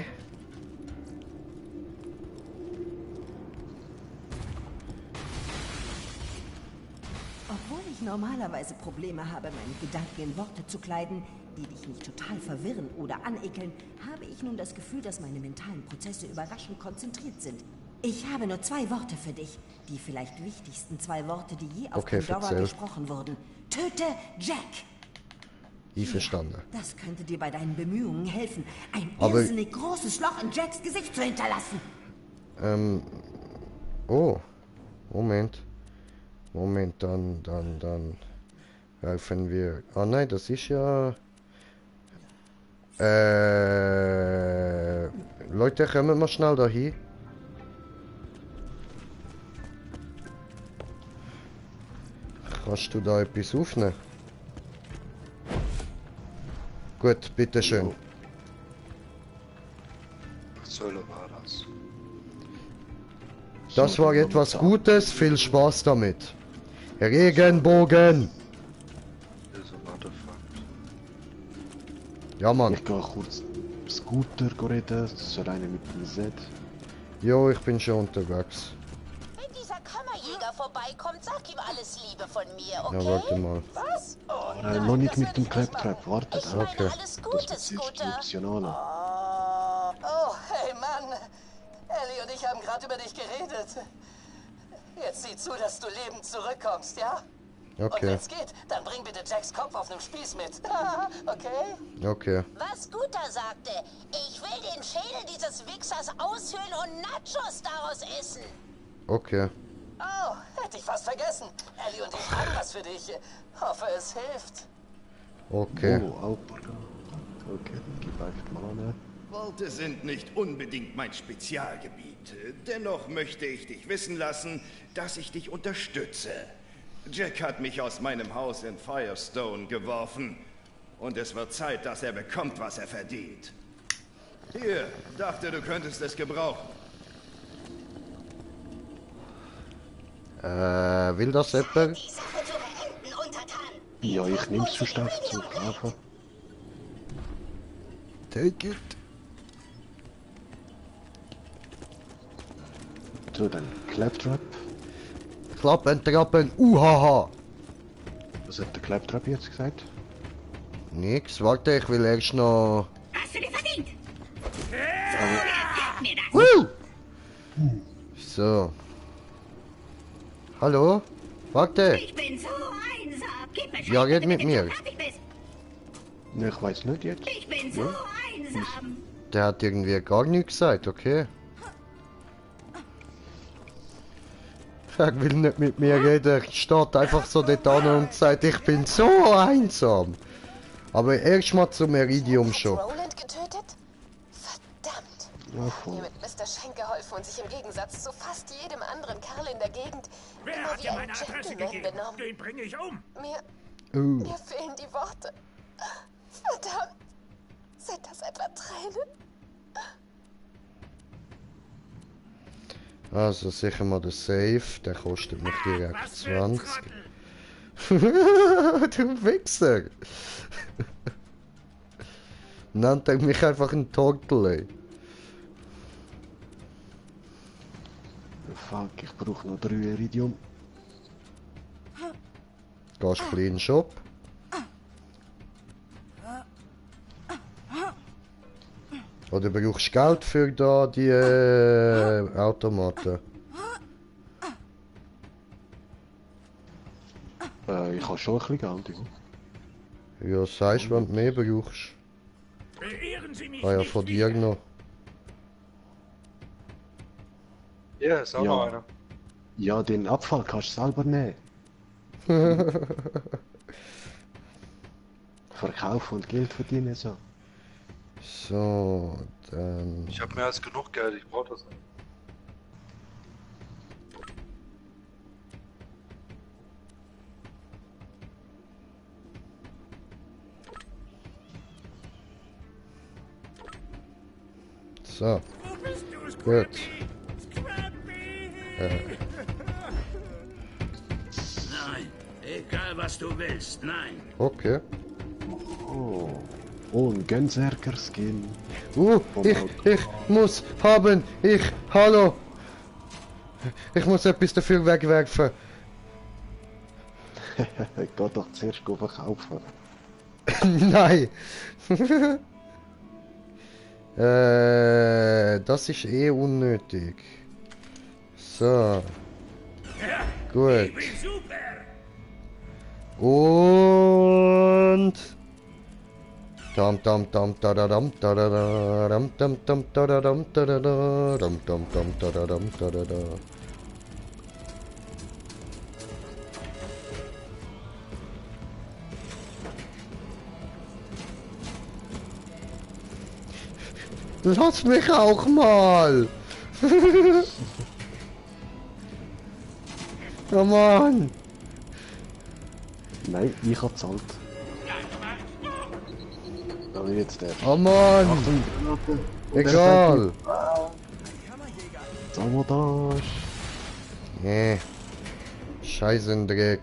[SPEAKER 5] Obwohl ich normalerweise Probleme habe, meine Gedanken in Worte zu kleiden, die dich nicht total verwirren oder anekeln, habe ich nun das Gefühl, dass meine mentalen Prozesse überraschend konzentriert sind. Ich habe nur 2 Worte für dich. Die vielleicht wichtigsten 2 Worte, die je auf Pandora gesprochen wurden. Töte Jack!
[SPEAKER 1] Ich verstanden.
[SPEAKER 5] Das könnte dir bei deinen Bemühungen helfen, ein irrsinnig großes Loch in Jacks Gesicht zu hinterlassen.
[SPEAKER 1] Oh. Moment, dann helfen wir. Ah nein, das ist ja... Leute, kommen wir schnell dahin. Kannst du da etwas aufnehmen? Gut, bitteschön.
[SPEAKER 6] Was soll war das?
[SPEAKER 1] Das war etwas Gutes, viel Spaß damit. Regenbogen!
[SPEAKER 6] Also, Artefakt.
[SPEAKER 1] Ja, Mann.
[SPEAKER 2] Ich gehe kurz Scooter reden, das soll einer mit dem Z.
[SPEAKER 1] Jo, ich bin schon unterwegs.
[SPEAKER 7] Wenn dieser Kammerjäger vorbeikommt, sag ihm alles Liebe von mir, okay?
[SPEAKER 1] Ja, warte mal.
[SPEAKER 7] Was? Oh,
[SPEAKER 2] Noch nicht
[SPEAKER 7] das
[SPEAKER 2] mit
[SPEAKER 7] will
[SPEAKER 2] dem
[SPEAKER 7] ich nicht
[SPEAKER 2] Claptrap,
[SPEAKER 7] machen.
[SPEAKER 2] warte
[SPEAKER 7] Ich
[SPEAKER 2] da.
[SPEAKER 7] meine
[SPEAKER 1] Okay.
[SPEAKER 7] alles Gute,
[SPEAKER 2] Das ist
[SPEAKER 7] Scooter.
[SPEAKER 2] optional.
[SPEAKER 3] Oh, hey Mann. Ellie und ich haben gerade über dich geredet. Jetzt sieh zu, dass du lebend zurückkommst, ja? Und
[SPEAKER 1] Okay,
[SPEAKER 3] wenn's geht, dann bring bitte Jacks Kopf auf einem Spieß mit. Okay?
[SPEAKER 1] okay.
[SPEAKER 7] Was Scooter sagte, ich will den Schädel dieses Wichsers aushöhlen und Nachos daraus essen.
[SPEAKER 1] Okay.
[SPEAKER 3] Oh, hätte ich fast vergessen. Ellie und ich haben was für dich. Hoffe, es hilft.
[SPEAKER 1] Okay.
[SPEAKER 2] Oh, Alpaka. Okay, dann gib einfach mal an.
[SPEAKER 9] Worte sind nicht unbedingt mein Spezialgebiet. Dennoch möchte ich dich wissen lassen, dass ich dich unterstütze. Jack hat mich aus meinem Haus in Firestone geworfen. Und es wird Zeit, dass er bekommt, was er verdient. Hier, dachte, du könntest es gebrauchen.
[SPEAKER 1] Will das jemand?
[SPEAKER 7] Die Sache zu beenden, Untertan.
[SPEAKER 2] Ja, ich nehm's zu stark zum Kaufen.
[SPEAKER 1] Take it.
[SPEAKER 2] So, dann Claptrap.
[SPEAKER 1] Klappen, trappen, uhaha.
[SPEAKER 2] Was hat der Claptrap jetzt gesagt?
[SPEAKER 1] Nix, warte, ich will erst noch...
[SPEAKER 4] Hast du dir verdient?
[SPEAKER 1] Woo! So. Hallo? Warte.
[SPEAKER 4] Ich bin so einsam. Gib mir
[SPEAKER 1] Ja, red mit mir.
[SPEAKER 2] Ne, ich weiß nicht jetzt.
[SPEAKER 4] Ich bin so einsam.
[SPEAKER 1] Der hat irgendwie gar nichts gesagt, okay? Er will nicht mit mir reden, er steht einfach so dort an und sagt, ich bin so einsam. Aber erst mal zum Meridium schon.
[SPEAKER 7] Roland getötet? Verdammt.
[SPEAKER 2] Ja,
[SPEAKER 7] Mir
[SPEAKER 2] voll.
[SPEAKER 7] mit Mr. Schenk geholfen und sich im Gegensatz zu fast jedem anderen Kerl in der Gegend
[SPEAKER 4] Wer
[SPEAKER 7] immer
[SPEAKER 4] hat
[SPEAKER 7] wie
[SPEAKER 4] dir
[SPEAKER 7] ein
[SPEAKER 4] meine Adresse
[SPEAKER 7] Gentleman
[SPEAKER 4] gegeben?
[SPEAKER 7] benommen.
[SPEAKER 4] Den bringe ich um.
[SPEAKER 7] Mir fehlen die Worte. Verdammt. Sind das etwa Tränen?
[SPEAKER 1] Also sicher mal der Safe, der kostet mich direkt
[SPEAKER 4] Was für ein
[SPEAKER 1] 20.
[SPEAKER 4] Trottel.
[SPEAKER 1] Du Wichser! Nennt er mich einfach ein Tortel, ey.
[SPEAKER 2] Fuck, ich brauche noch 3 Iridium.
[SPEAKER 1] Gehst du in den Shop? Oder brauchst du Geld für da die Automaten?
[SPEAKER 2] Ich habe schon ein bisschen Geld, ja.
[SPEAKER 1] Ja, sagst du, wenn du mehr brauchst.
[SPEAKER 4] Beehren Sie mich
[SPEAKER 1] Ah ja,
[SPEAKER 4] nicht
[SPEAKER 1] von dir
[SPEAKER 4] wieder.
[SPEAKER 1] noch.
[SPEAKER 6] Ja, ist auch
[SPEAKER 2] Ja.
[SPEAKER 6] noch einer.
[SPEAKER 2] Ja, den Abfall kannst du selber nehmen. Verkaufen und Geld verdienen, so.
[SPEAKER 1] So, dann...
[SPEAKER 6] Ich habe mehr als genug Geld, ich brauche das nicht.
[SPEAKER 1] So,
[SPEAKER 4] Wo bist du,
[SPEAKER 1] gut.
[SPEAKER 4] Scrappy?
[SPEAKER 10] Nein, egal was du willst, nein.
[SPEAKER 1] Okay.
[SPEAKER 2] Oh, ein Gänserker-Skin.
[SPEAKER 1] Ich muss haben. Hallo. Ich muss etwas dafür wegwerfen.
[SPEAKER 2] Ich geh doch zuerst verkaufen.
[SPEAKER 1] Nein. Das ist eh unnötig. So. Gut. Und... Dam dam dam da da dam da da da dam dam dam da da dam da da da dam dam dam da da dam da da da. Lass mich auch mal! Oh Mann!
[SPEAKER 2] Nein, ich hab zahlt. Aber jetzt der.
[SPEAKER 1] Oh Mann!
[SPEAKER 2] Achtung,
[SPEAKER 1] Egal!
[SPEAKER 2] Sabotage!
[SPEAKER 1] Nee. Scheißendreck.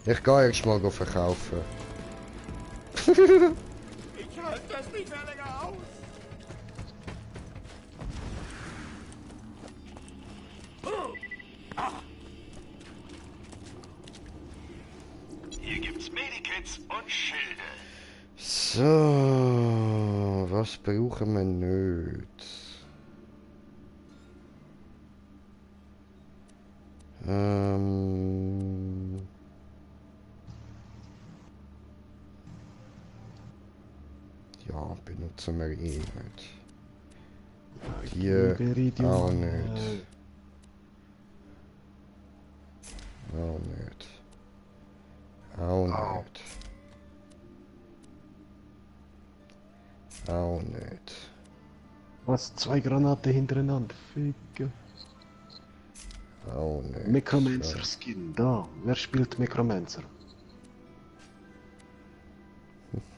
[SPEAKER 1] Ich geh erst mal verkaufen.
[SPEAKER 4] Ich halte das nicht mehr länger aus. Hier gibt's Medikits und Schilde.
[SPEAKER 1] So, was brauchen wir nicht? Ja, benutzen wir eh nicht. Hier auch nicht. Auch nicht. Auch nicht. Auch nicht.
[SPEAKER 2] Was? 2 Granaten hintereinander? Ficke.
[SPEAKER 1] Auch nicht.
[SPEAKER 2] Necromancer Skin, da. Wer spielt Necromancer?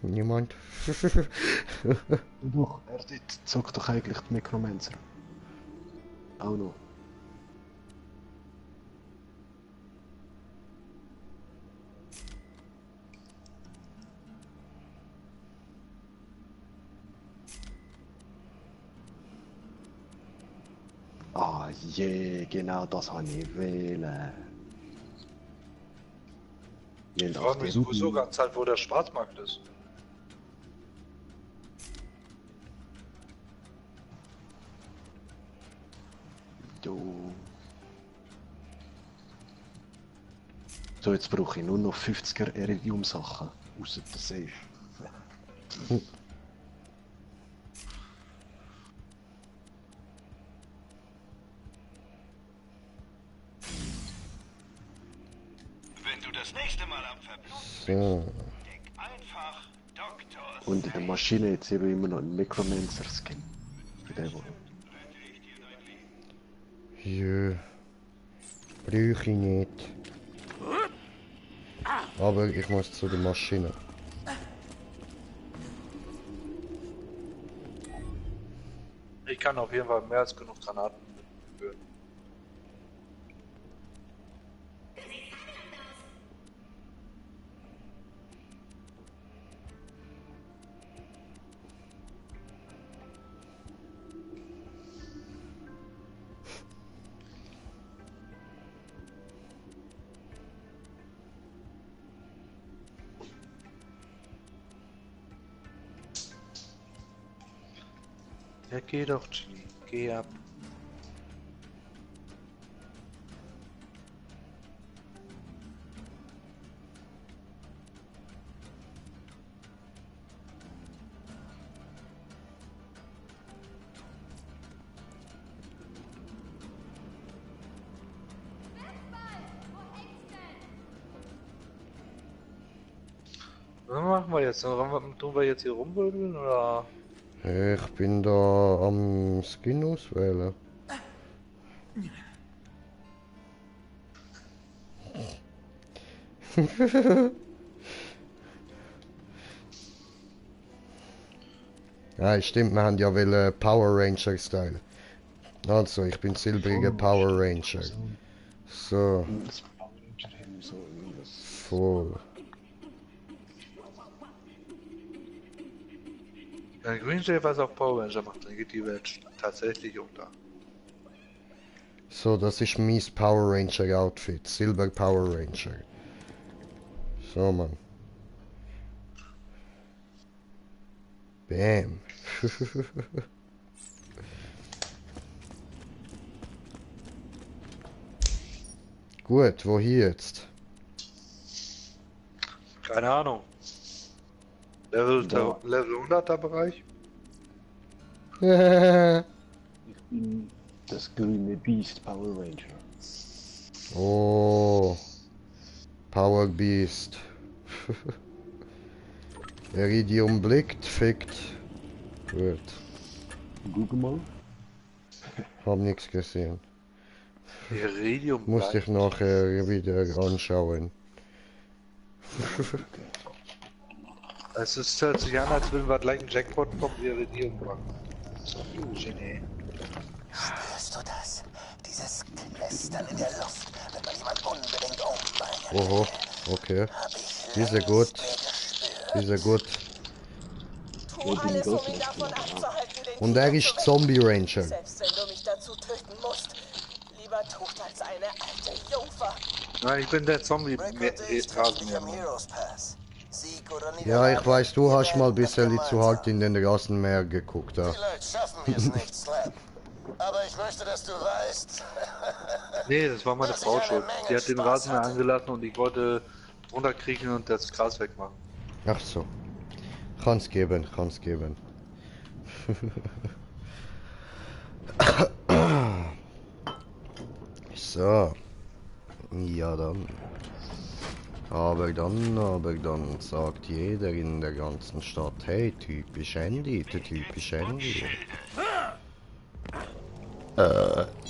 [SPEAKER 1] Niemand.
[SPEAKER 2] Doch, er zockt doch eigentlich die Necromancer. Auch noch. Ah je, genau das habe ich wählen.
[SPEAKER 6] Ich frage mich sowieso ganz halt, wo der Schwarzmarkt ist.
[SPEAKER 2] Du. So, jetzt brauche ich nur noch 50er Iridium-Sachen. Außer der Safe.
[SPEAKER 4] Wenn du das nächste Mal am Verbluten bist, denk einfach Dr.
[SPEAKER 2] Und in der Maschine jetzt eben immer noch ein Necromancer-Skin. Für den, wo.
[SPEAKER 1] Ja. Brauche ich nicht. Aber ich muss zu der Maschine.
[SPEAKER 6] Ich kann auf jeden Fall mehr als genug Granaten mitführen. Ja, geh doch, Chili. Geh ab. Was machen wir jetzt? Tun wir jetzt hier rumwürdeln oder?
[SPEAKER 1] Ich bin da am Skin auswählen. Ja, stimmt, wir haben ja Power Ranger Style. Also, ich bin silbriger Power Ranger. So. Voll.
[SPEAKER 6] Wenn Green Jay was auf Power Ranger macht, dann geht die Welt tatsächlich unter.
[SPEAKER 1] So, das ist mein Power Ranger Outfit. Silber Power Ranger. So, Mann. Bam. Gut, wo hier jetzt?
[SPEAKER 6] Keine Ahnung. Level 100er Bereich?
[SPEAKER 2] Ich bin das grüne Beast Power Ranger.
[SPEAKER 1] Oh. Power Beast. Iridium blickt, fickt. Gut.
[SPEAKER 2] Google mal.
[SPEAKER 1] Hab nichts gesehen.
[SPEAKER 6] Iridium
[SPEAKER 1] Muss ich nachher wieder anschauen.
[SPEAKER 6] Es hört sich an, als würden wir gleich einen Jackpot vom Iridium machen. Genie.
[SPEAKER 3] Spürst du das? Dieses Knistern in der Luft, wenn man jemand unbedingt umbringen will.
[SPEAKER 1] Oho, okay. Diese gut. Diese gut.
[SPEAKER 7] Tu alles, um ihn davon abzuhalten, den
[SPEAKER 1] Und er ist Zombie Ranger.
[SPEAKER 7] Selbst wenn du mich dazu töten musst. Lieber tot als eine alte Jungfer.
[SPEAKER 6] Nein, ich bin der Zombie
[SPEAKER 3] Rasenmäher.
[SPEAKER 1] Ja, ich weiß, du hast mal ein bisschen zu hart in den Rasenmäher geguckt. Ja.
[SPEAKER 3] Vielleicht schaffen wir es nicht, Slap. Aber ich möchte, dass du weißt.
[SPEAKER 6] Nee, das war meine Frau schuld. Die hat den Rasenmäher angelassen und ich wollte runterkriechen und das Gras wegmachen.
[SPEAKER 1] Ach so. Kann's geben, kann's geben. So. Ja dann. Aber dann sagt jeder in der ganzen Stadt, hey, typisch Andy, der typische Andy.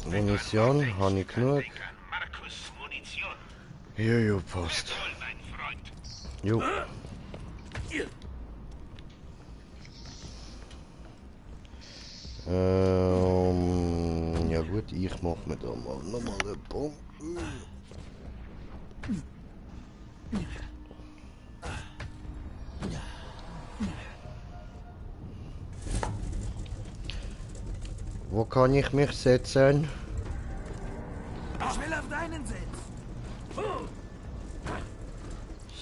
[SPEAKER 1] Munition, habe ich genug? Jo, passt. Jo. Ja gut, ich mach mir da mal nochmal eine Bombe. Wo kann ich mich setzen?
[SPEAKER 10] Ich will auf deinen Sitz.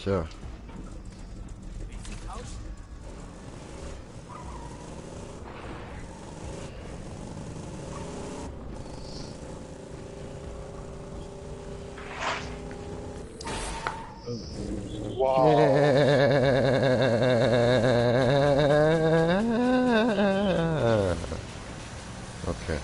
[SPEAKER 1] So.
[SPEAKER 6] Wow.
[SPEAKER 1] Okay.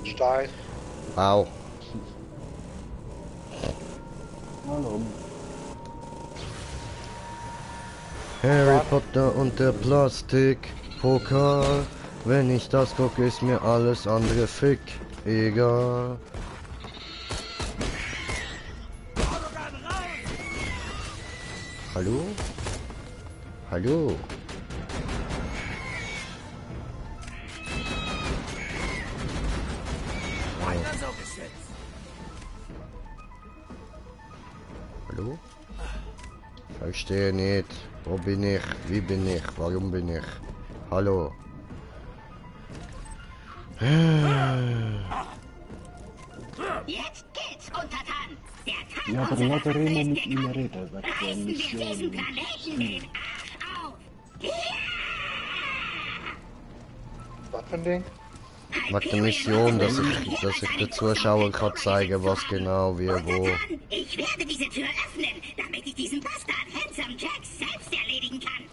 [SPEAKER 6] Stein.
[SPEAKER 1] Au.
[SPEAKER 2] Hallo.
[SPEAKER 1] Harry Potter und der Plastikpokal. Wenn ich das gucke, ist mir alles andere fick egal. Hallo? Hallo? Hallo? Verstehe nicht. Wo bin ich? Wie bin ich? Warum bin ich? Hallo?
[SPEAKER 11] Jetzt geht's, Untertan. Der
[SPEAKER 2] Ja, aber lass Remo mit ihm reden, was der
[SPEAKER 11] reißen wir diesen
[SPEAKER 2] Mission
[SPEAKER 11] Planeten den Arsch auf.
[SPEAKER 6] Was für ein Ding?
[SPEAKER 1] Macht eine Mission, dass ich den Zuschauern kann zeigen, was genau, wie, wo.
[SPEAKER 11] Ich werde diese Tür öffnen, damit ich diesen Bastard Handsome Jack selbst erledigen kann.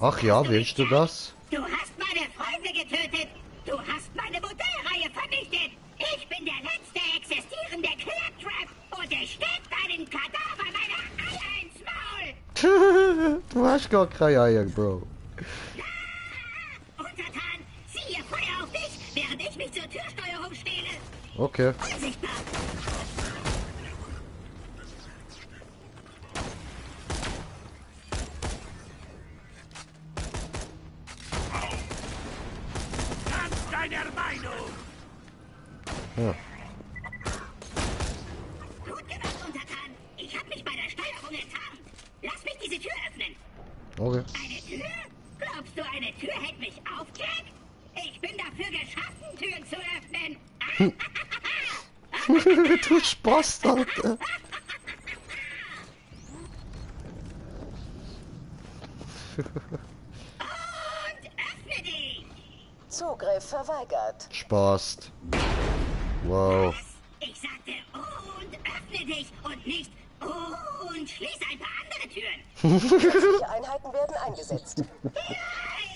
[SPEAKER 1] Ach ja, willst du das?
[SPEAKER 11] Du hast meine Freunde getötet. Du hast meine Modellreihe vernichtet. Ich bin der letzte existierende Claptrap und ich steck deinen Kadaver meiner Eier ins Maul.
[SPEAKER 1] Du hast gar keine Eier, Bro.
[SPEAKER 11] Untertan, ziehe Feuer auf dich, während ich mich zur Türsteuerung stehle.
[SPEAKER 1] Okay.
[SPEAKER 11] Unsichtbar.
[SPEAKER 10] Ganz deiner Meinung.
[SPEAKER 1] Okay.
[SPEAKER 11] Eine Tür? Glaubst du, eine Tür hält mich auf, Jack? Ich bin dafür geschaffen, Türen zu öffnen.
[SPEAKER 1] Du Spaß, Alter.
[SPEAKER 11] Und öffne dich!
[SPEAKER 7] Zugriff verweigert.
[SPEAKER 1] Spaß. Wow.
[SPEAKER 11] Ich sagte, und öffne dich und nicht, und schließ ein paar andere Türen.
[SPEAKER 7] Zusätzliche Einheiten werden eingesetzt.
[SPEAKER 11] Nein,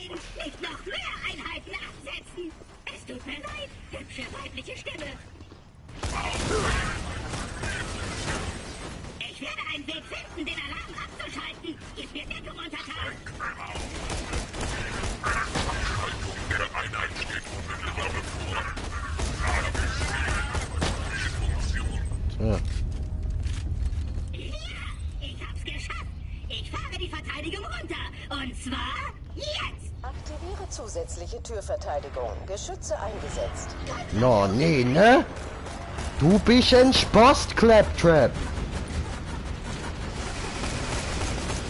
[SPEAKER 11] nicht noch mehr Einheiten absetzen. Es tut mir leid, hübsche weibliche Stimme. Ich werde einen Weg finden, den Alarm abzuschalten. Gib mir Deckung, Untertan.
[SPEAKER 1] Ja.
[SPEAKER 11] Ich hab's geschafft. Ich fahre die Verteidigung runter. Und zwar jetzt.
[SPEAKER 7] Aktiviere zusätzliche Türverteidigung. Geschütze eingesetzt.
[SPEAKER 1] No, nee, ne? Du bist ein Spaß, Claptrap.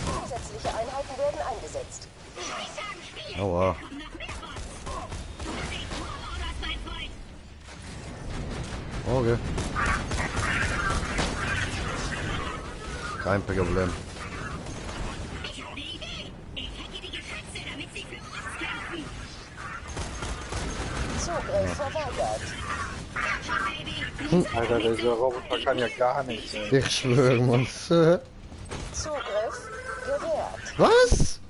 [SPEAKER 7] Zusätzliche Einheiten werden eingesetzt.
[SPEAKER 1] Aua. Okay. Kein Problem.
[SPEAKER 11] Ich habe eine Idee. Ich hacke die Geschütze, damit sie für uns kämpfen.
[SPEAKER 7] Zugriff verweigert.
[SPEAKER 6] Alter, dieser Roboter kann ja gar nichts. Ey.
[SPEAKER 1] Ich schwöre, Mann.
[SPEAKER 7] Zugriff gewährt.
[SPEAKER 1] Was?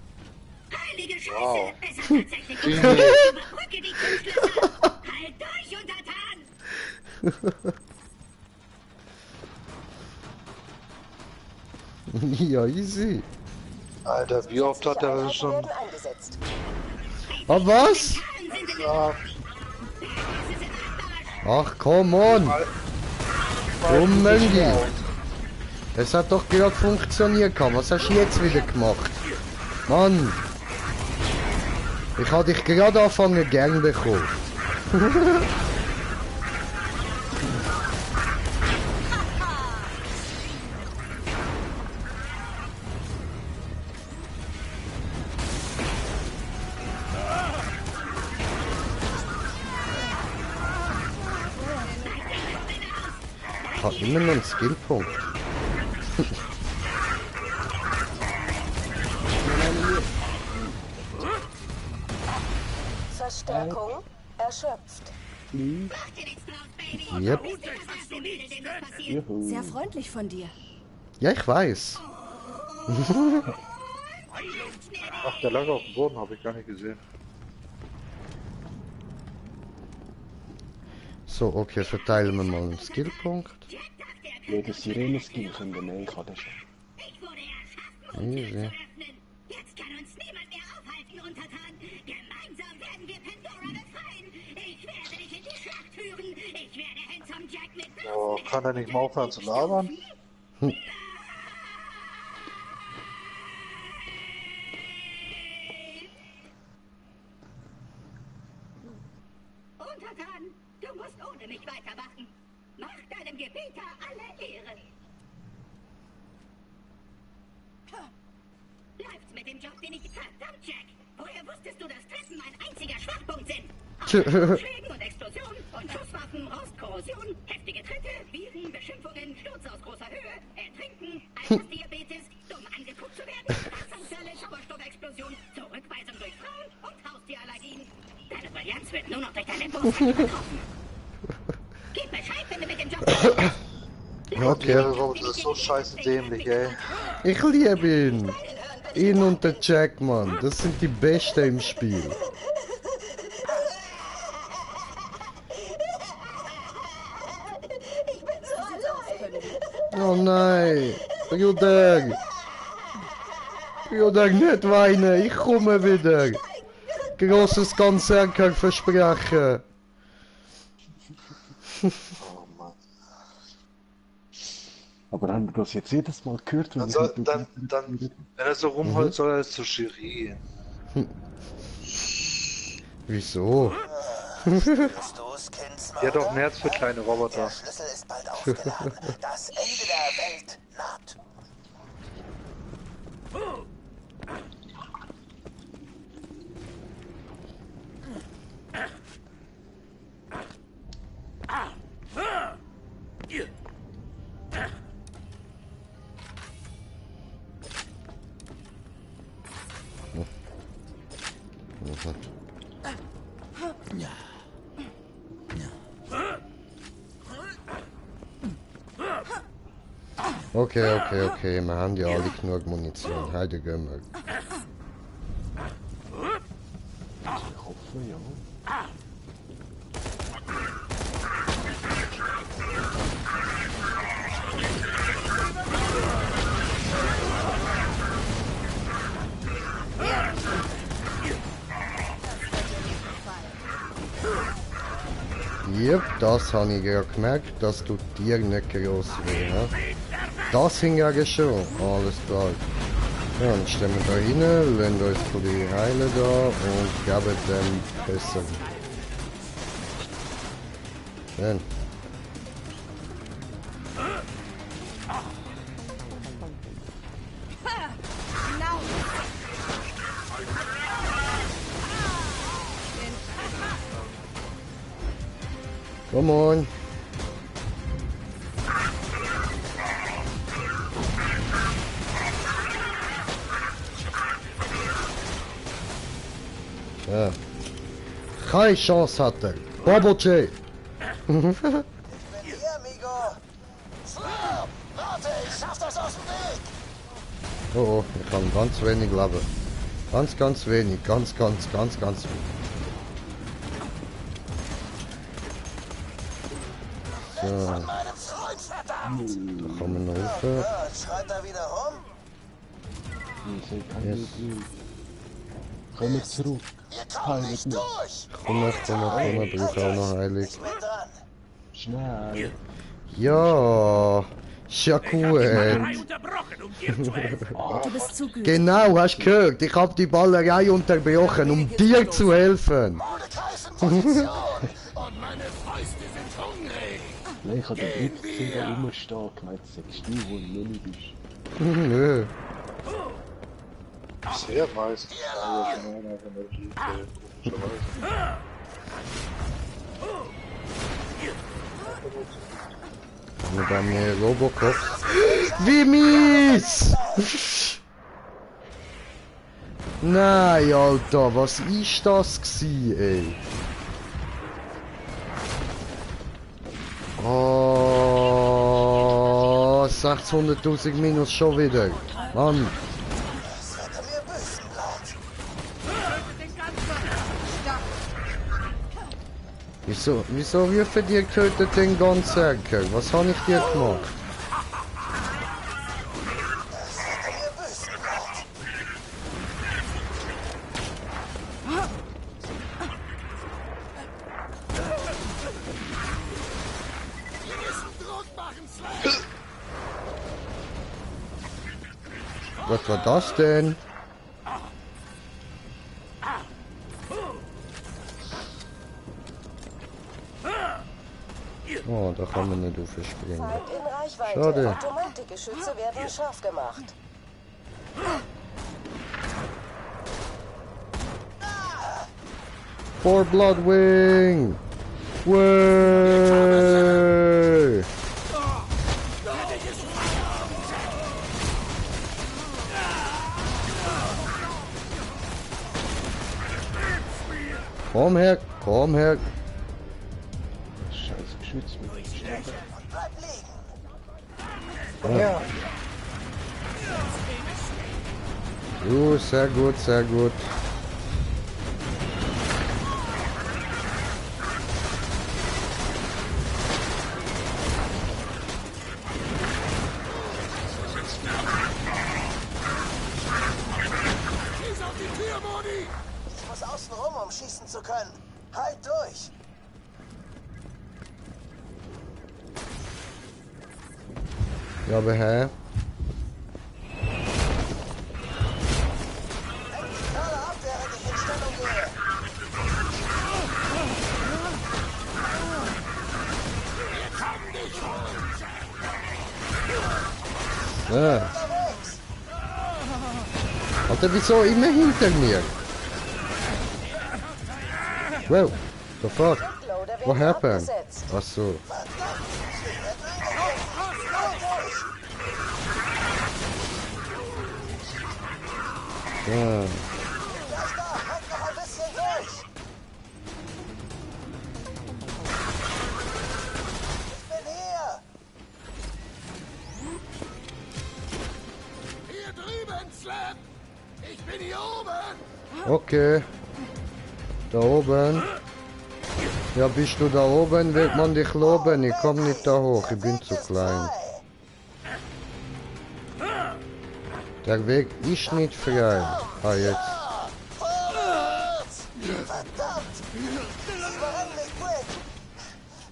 [SPEAKER 11] Heilige Scheiße!
[SPEAKER 6] Wow.
[SPEAKER 11] Es hat tatsächlich überbrücke die Türschlüssel! Halt durch, Untertan!
[SPEAKER 1] Ja, easy.
[SPEAKER 6] Alter, wie oft hat er
[SPEAKER 7] Einheiten
[SPEAKER 6] schon...
[SPEAKER 7] werden eingesetzt.
[SPEAKER 1] Ah, was?
[SPEAKER 6] Ja,
[SPEAKER 1] Ach, komm on. Oh, Mengi. Es hat doch gerade funktioniert. Was hast du jetzt wieder gemacht? Mann. Ich habe dich gerade angefangen gern bekommen. Ich habe immer noch einen Skillpunkt.
[SPEAKER 7] Verstärkung erschöpft.
[SPEAKER 1] Yep.
[SPEAKER 5] Sehr freundlich von dir.
[SPEAKER 1] Ja, ich weiß.
[SPEAKER 6] ach, der lag auf dem Boden, habe ich gar nicht gesehen.
[SPEAKER 1] So, okay, verteilen wir mal einen Skillpunkt.
[SPEAKER 2] Jeder Sirene-Skill in der Nähe kann das schon.
[SPEAKER 1] Easy.
[SPEAKER 11] Jetzt kann uns niemand mehr aufhalten, Untertan. Gemeinsam werden wir Pandora befreien. Ich werde dich in die Schlacht führen. Ich werde Handsome Jack mit
[SPEAKER 6] Oh, kann er nicht mal aufhören zu labern?
[SPEAKER 11] Untertan, du musst ohne mich weitermachen. Mach deinem Gebieter alle Ehre. Läuft's mit dem Job, den ich... Verdammt, Jack! Woher wusstest du, dass Treffen mein einziger Schwachpunkt sind? Schlägen und Explosionen und Schusswaffen, Rostkorrosion, heftige Tritte, Viren, Beschimpfungen, Sturz aus großer Höhe, Ertrinken, Altersdiabetes, dumm angeguckt zu werden, Herzanfälle, Sauerstoffexplosion, Zurückweisung durch Frauen und Haustierallergien. Deine Brillanz wird nur noch durch deine Bosheit übertroffen. Gib Bescheid, wenn du mit dem Job...
[SPEAKER 1] Okay.
[SPEAKER 6] Der Roboter ist so scheiße dämlich, ey.
[SPEAKER 1] Ich liebe ihn. Ihn und der Jack, Mann. Das sind die Besten im Spiel. Oh nein. Bruder. Bruder, nicht weinen. Ich komme wieder. Grosses Konzert kann ich versprechen.
[SPEAKER 2] Aber haben wir das jetzt jedes Mal gehört? Wenn
[SPEAKER 6] Wenn er so rumholt, soll er zur Jury gehen.
[SPEAKER 1] Wieso?
[SPEAKER 6] Die hat auch ein Herz für kleine Roboter.
[SPEAKER 3] Der Schlüssel ist bald aufgeladen. Das Ende der Welt naht.
[SPEAKER 1] Okay, wir haben ja alle genug Munition. Heide gehen wir.
[SPEAKER 2] Ich hoffe, ja.
[SPEAKER 1] Yep, das habe ich ja gemerkt, dass du dir nicht groß weh, ne? Das hingegen schon, alles klar. Ja, dann stellen wir da rein, lassen uns von die Heile da und geben dem besser. Schön. Come on. Ja. Keine Chance hat er. Bobo J.
[SPEAKER 3] Amigo. Warte, ich schaff das aus dem Weg.
[SPEAKER 1] Oh, ich habe ganz wenig Leben. Ganz wenig. Ganz wenig. So.
[SPEAKER 3] Von meinem Freund, verdammt!
[SPEAKER 1] Da kommen wir noch rauf.
[SPEAKER 3] Schreit er wieder rum?
[SPEAKER 2] Ich sehe keine Idee. Komm zurück.
[SPEAKER 3] Ihr kommt nicht durch!
[SPEAKER 1] Komm, brauche auch noch heilig.
[SPEAKER 3] Ich bin dran.
[SPEAKER 2] Schnell.
[SPEAKER 1] Ja, ist ja gut.
[SPEAKER 5] Du bist zu gütig.
[SPEAKER 1] Genau, hast gehört. Ich habe die Ballerei unterbrochen, um dir zu helfen.
[SPEAKER 3] Mordecai ist in Position! Und meine Fäuste sind hungrig!
[SPEAKER 2] Ich habe den Blitzzüge immer stark gemeint, sagst du, wo du Lilly bist.
[SPEAKER 1] Nö.
[SPEAKER 6] Sehr weiß. Komischerweise.
[SPEAKER 1] Und bei mir Robocop. Wie mies! Nein, Alter, was ist das gsi, ey? Oh, 600.000 minus schon wieder. Mann. Wieso rufen die getötet den ganzen Erker? Was habe ich dir gemacht? Was war das denn? Oh, da kann man nicht aufspringen.
[SPEAKER 7] Feind in Reichweite.
[SPEAKER 1] Schade.
[SPEAKER 7] Automatikgeschütze werden scharf gemacht.
[SPEAKER 1] For Bloodwing! Way! Komm her, komm her.
[SPEAKER 2] Scheiß Geschütz mit
[SPEAKER 3] Bleib liegen!
[SPEAKER 1] Ja. Sehr gut, sehr gut.
[SPEAKER 3] Ich muss außen rum, um schießen zu können. Halt durch!
[SPEAKER 1] Ja, aber hä?
[SPEAKER 3] Alle ab, während ich in Stellung gehe! Wir kommen dich holen!
[SPEAKER 1] Ja. Alter, wieso immer hinter mir? Wow, the fuck?
[SPEAKER 7] Loader werden
[SPEAKER 1] What happened?
[SPEAKER 7] abgesetzt.
[SPEAKER 1] Ach so. Ja.
[SPEAKER 3] Gleich da, halt noch ein bisschen durch. Ich bin hier. Hier drüben, Slap. Ich bin hier oben.
[SPEAKER 1] Okay. Da oben. Ja, bist du da oben, wird man dich loben. Ich komm nicht da hoch, ich bin zu klein. Der Weg ist nicht frei. Ah, jetzt.
[SPEAKER 3] Verdammt! Sie überrennen mich, Brick!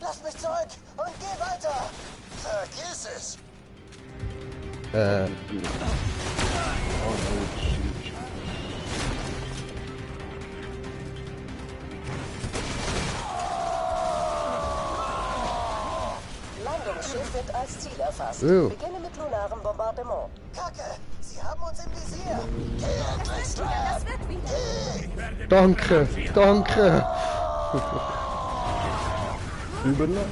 [SPEAKER 3] Lass mich zurück und geh weiter! Vergiss es!
[SPEAKER 7] Landungsschiff wird als Ziel erfasst.
[SPEAKER 1] Oh.
[SPEAKER 7] Beginne mit lunarem Bombardement.
[SPEAKER 3] Kacke! Sie haben uns im Visier! Geh endlich, Slap!
[SPEAKER 5] Das wird wieder.
[SPEAKER 1] Danke, danke. Ich überlebe.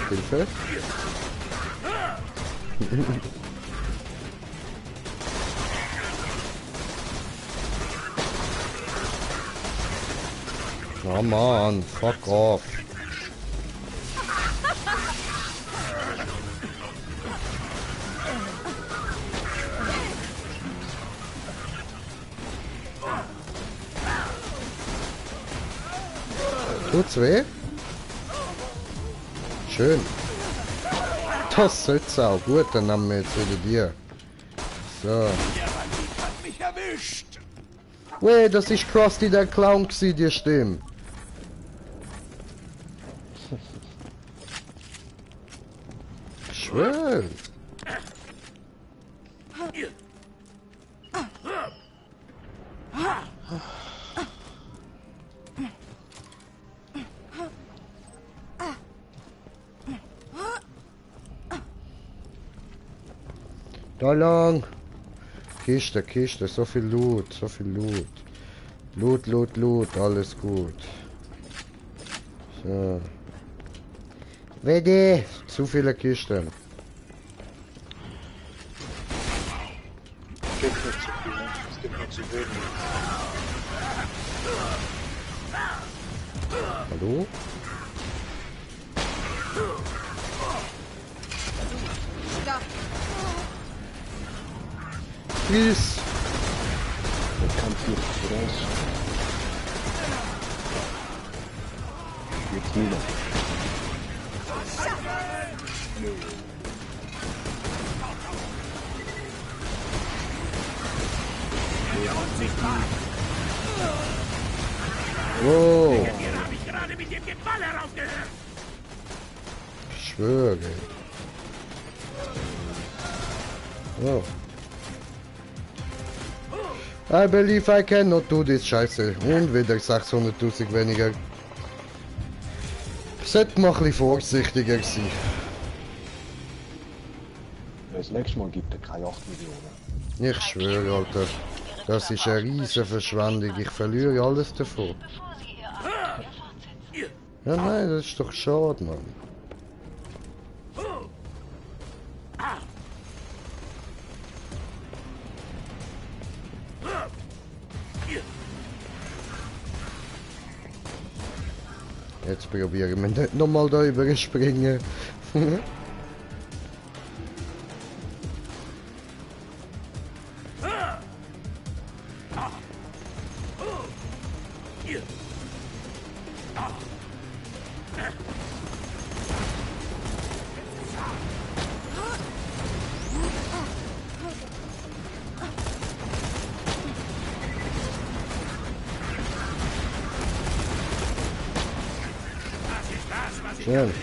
[SPEAKER 1] Hilfe. Oh man, fuck off. Tut's weh? Schön. Das soll's auch. Gut, dann haben wir jetzt wieder dir. So. Weh, das ist Krusty der Clown gewesen, die Stimme. Schön. Da lang. Kiste, Kiste, so viel Loot, so viel Loot. Loot, Loot, Loot, alles gut. So. Wede, zu viele Kisten.
[SPEAKER 6] Es gibt nicht zu viel, ne? Es gibt nur zu wenig.
[SPEAKER 1] Hallo? Please.
[SPEAKER 2] Ich kann hier raus. Jetzt nieder.
[SPEAKER 1] Wow.
[SPEAKER 10] Hier habe ich gerade mit dem Geballer aufgehört.
[SPEAKER 1] Ich schwöre. Oh. I believe I cannot do this. Scheiße. Und wieder 600.000 weniger. Sollte mal ein bisschen vorsichtiger sein.
[SPEAKER 2] Das nächste Mal gibt er keine 8 Millionen.
[SPEAKER 1] Ich schwöre, Alter. Das ist eine riesige Verschwendung. Ich verliere alles davon. Ja, nein, das ist doch schade, Mann. Jetzt probieren wir nicht nochmal da überspringen. Schön.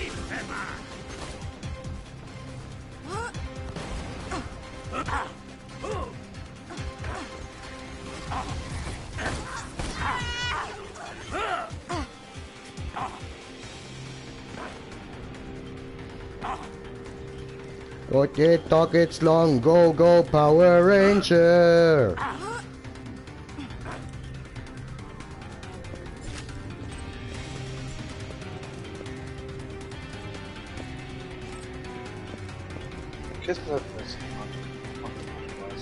[SPEAKER 1] Okay, da geht's lang. Go, go, Power Ranger!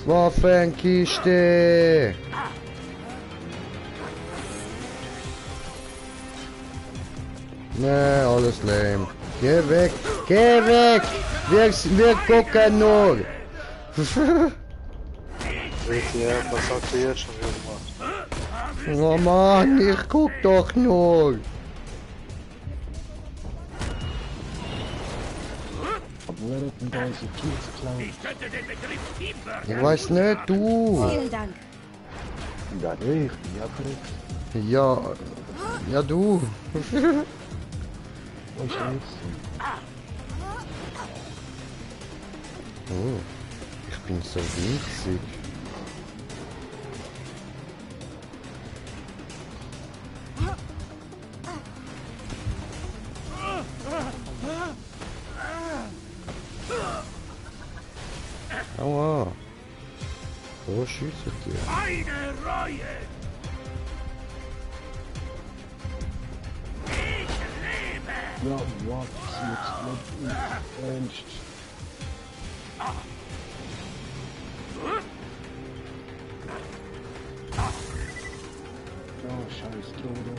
[SPEAKER 1] Waffenkiste! Ne, alles lame. Geh weg! Geh weg! Wir gucken nur!
[SPEAKER 6] Was hast du jetzt schon wieder gemacht?
[SPEAKER 1] Oh Mann, ich guck doch nur!
[SPEAKER 2] Aber wer hat denn da unsere Kills geklaut?
[SPEAKER 1] Ich weiß nicht, du!
[SPEAKER 5] Vielen Dank.
[SPEAKER 2] Ja, nee, ich bin ja verrückt.
[SPEAKER 1] Ja, ja du!
[SPEAKER 2] Oh, Scheiße.
[SPEAKER 1] Oh, ich bin so winzig. Aua. Wo schießt ihr?
[SPEAKER 10] Meine Reue!
[SPEAKER 2] Ja, was? Jetzt nicht ernst. Oh, scheiß Drodo.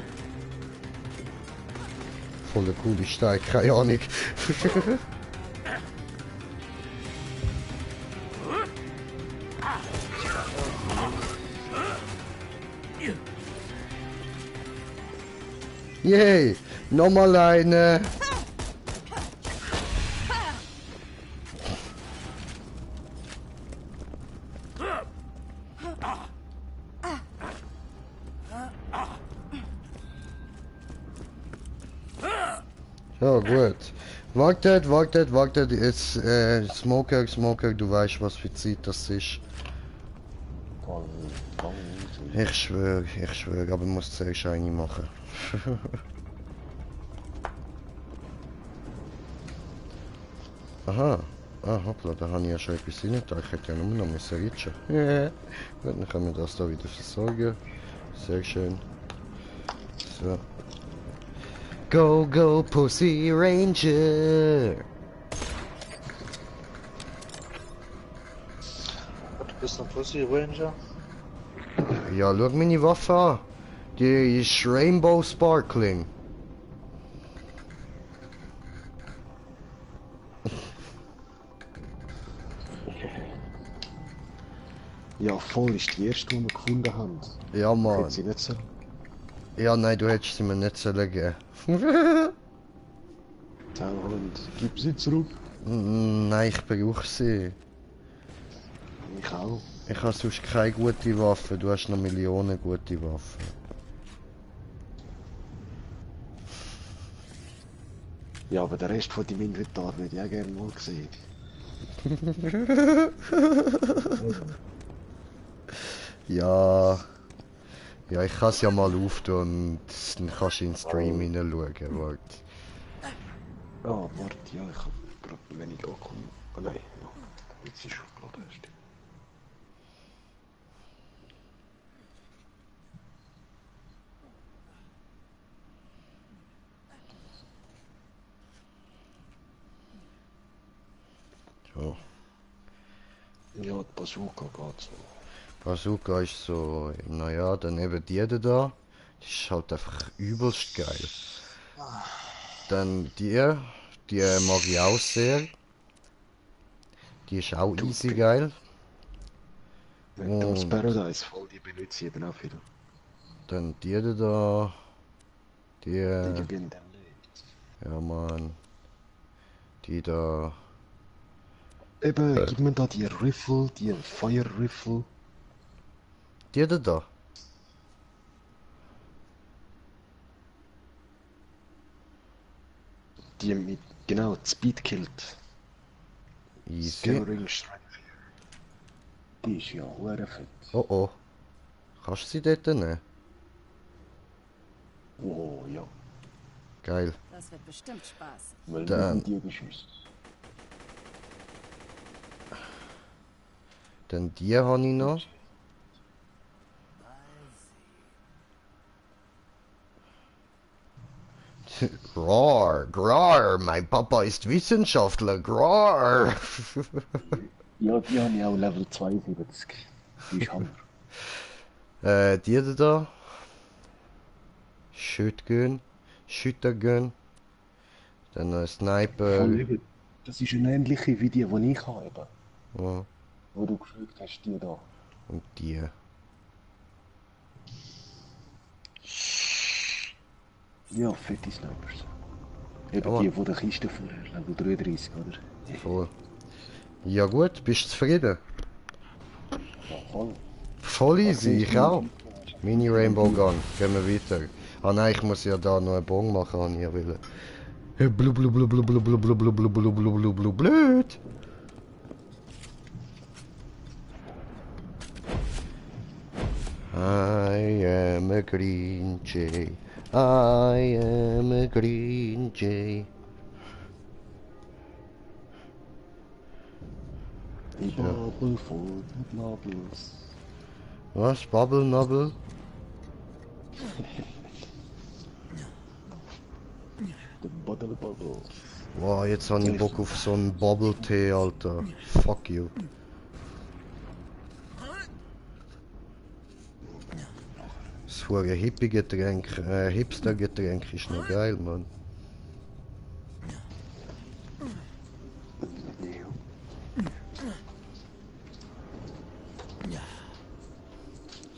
[SPEAKER 1] Voll coole Steig, keine Ahnung. Yay! Nochmal eine! Ja, gut. Wartet, jetzt, Smoker, du weißt, was für Zeit das ist. Ich schwöre, aber ich muss zuerst eine machen. Aha. Ah, hoppla, da habe ich ja schon etwas rein. Ich hätte ja nur noch müssen ritschen. Ja. Gut, dann können wir das da wieder versorgen. Sehr schön. So. Go, go, Pussy Ranger!
[SPEAKER 6] Du bist ein Pussy Ranger?
[SPEAKER 1] Ja, schau meine Waffe an. Die ist Rainbow Sparkling.
[SPEAKER 2] Ja, voll ist die erste, die wir gefunden haben.
[SPEAKER 1] Ja, Mann.
[SPEAKER 2] Hätte sie nicht so.
[SPEAKER 1] Ja, nein, du hättest sie mir nicht sollen geben.
[SPEAKER 2] Und gib sie zurück.
[SPEAKER 1] Nein, ich brauche sie.
[SPEAKER 2] Ich auch.
[SPEAKER 1] Ich habe sonst keine gute Waffe. Du hast noch Millionen gute Waffen.
[SPEAKER 2] Ja, aber der Rest von deinem Inventar würde ich auch gerne mal sehen.
[SPEAKER 1] Ja. Ja, ich kann es ja mal auftun und dann kannst du in den Stream hineinschauen. Warte.
[SPEAKER 2] Ah, warte, ja, ich habe gerade wenig angekommen. Oh nein, ja. Jetzt ist schon gerade erst.
[SPEAKER 1] So.
[SPEAKER 2] Ja, die Bazooka geht so.
[SPEAKER 1] Bazooka ist so, naja, dann eben die da. Die ist halt einfach übelst geil. Dann die mag ich auch sehr. Die ist auch easy geil.
[SPEAKER 2] Das Paradise voll, die benutze ich eben auch wieder.
[SPEAKER 1] Dann die da. Die.
[SPEAKER 2] Die gewinnen dann nicht.
[SPEAKER 1] Ja, Mann. Die da.
[SPEAKER 2] Eben, gib mir da die Riffel, die Fire Riffel.
[SPEAKER 1] Die da.
[SPEAKER 2] Die mit, genau, Speed killt.
[SPEAKER 1] Easy.
[SPEAKER 2] Scattering Strike. Die ist ja hure fett.
[SPEAKER 1] Oh oh. Kannst du sie dort nehmen?
[SPEAKER 2] Oh ja.
[SPEAKER 1] Geil.
[SPEAKER 5] Das wird bestimmt Spaß.
[SPEAKER 2] Weil
[SPEAKER 1] Dann-
[SPEAKER 2] mit dir geschossen.
[SPEAKER 1] Dann die habe ich noch. Grar, Grar, mein Papa ist Wissenschaftler, Grar.
[SPEAKER 2] Ja, die habe ich auch Level 72. Die ist Hammer.
[SPEAKER 1] Die da. Shotgun. Shootergun. Dann ein Sniper.
[SPEAKER 2] Das ist eine ähnliche wie die ich habe.
[SPEAKER 1] Ja.
[SPEAKER 2] Wo du gefragt hast, die da.
[SPEAKER 1] Und die.
[SPEAKER 2] Ja, fette Snipers. Eben
[SPEAKER 1] Aber
[SPEAKER 2] die, die der Kiste vorher, Level 33, oder?
[SPEAKER 1] Voll. Ja gut, bist du zufrieden?
[SPEAKER 2] Ja, voll.
[SPEAKER 1] Voll easy, ich auch. Mini Rainbow Gun, gehen wir weiter. Ah nein, ich muss ja da noch einen Bon machen, an ihr will. Blub blub blub blub blub blub blub blub blub blub blub blub blöd. I am a green jay. I am a green jay.
[SPEAKER 2] Bubble for the bubbles.
[SPEAKER 1] Was? Bubble Nobble?
[SPEAKER 2] The Bubble Bubble.
[SPEAKER 1] Wow, jetzt habe ich Bock auf so einen Bubble Tee, Alter. Fuck you. Das hure Hippie-Getränk, Hipster-Getränk ist noch geil, Mann.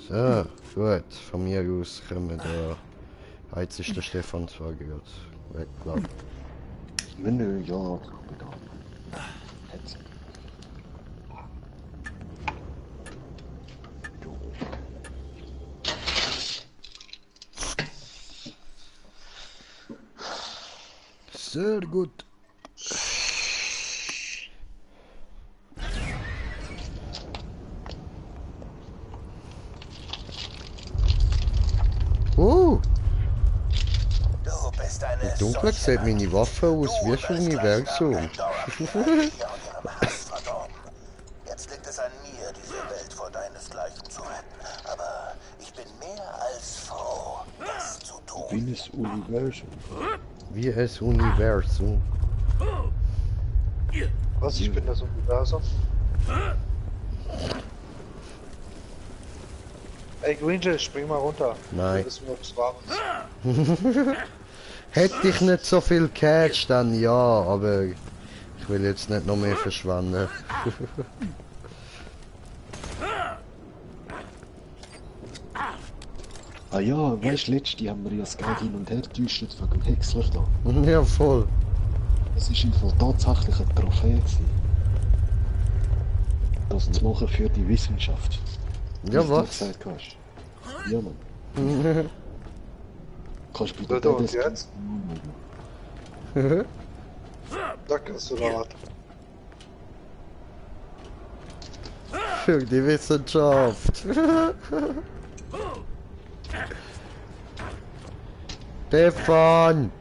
[SPEAKER 1] So, gut. Von mir aus können wir da... Jetzt ist der Stefan zwar gerade weg, glaub ich.
[SPEAKER 2] Nö, ja, ich bin da. Jetzt.
[SPEAKER 1] Sehr gut.
[SPEAKER 3] Du bist eine
[SPEAKER 1] Dunkler sieht meine Waffe aus wie ein Universum.
[SPEAKER 3] Jetzt liegt es an mir, diese Welt vor deinesgleichen zu retten. Aber ich bin mehr als froh, das zu tun.
[SPEAKER 2] Wie ein Universum.
[SPEAKER 1] Wie ein Universum.
[SPEAKER 6] Was? Ich bin das Universum? Ey, Greenjay, spring mal runter.
[SPEAKER 1] Nein.
[SPEAKER 6] Das ist nur was Warmes.
[SPEAKER 1] Hätte ich nicht so viel Cash, dann ja, aber ich will jetzt nicht noch mehr verschwenden.
[SPEAKER 2] Ah ja, weißt du, letztes haben wir ja das Geld hin und her getäuscht wegen dem Häcksler da.
[SPEAKER 1] Ja, voll.
[SPEAKER 2] Es war im Fall tatsächlich eine Trophäe gewesen. Das zu machen für die Wissenschaft.
[SPEAKER 1] Ja,
[SPEAKER 2] wie
[SPEAKER 1] was?
[SPEAKER 2] du gesagt hast. Ja, Mann. Kannst du
[SPEAKER 6] So,
[SPEAKER 2] bitte
[SPEAKER 6] und
[SPEAKER 2] das
[SPEAKER 6] jetzt? Danke, Salat.
[SPEAKER 1] Für die Wissenschaft. Stefan!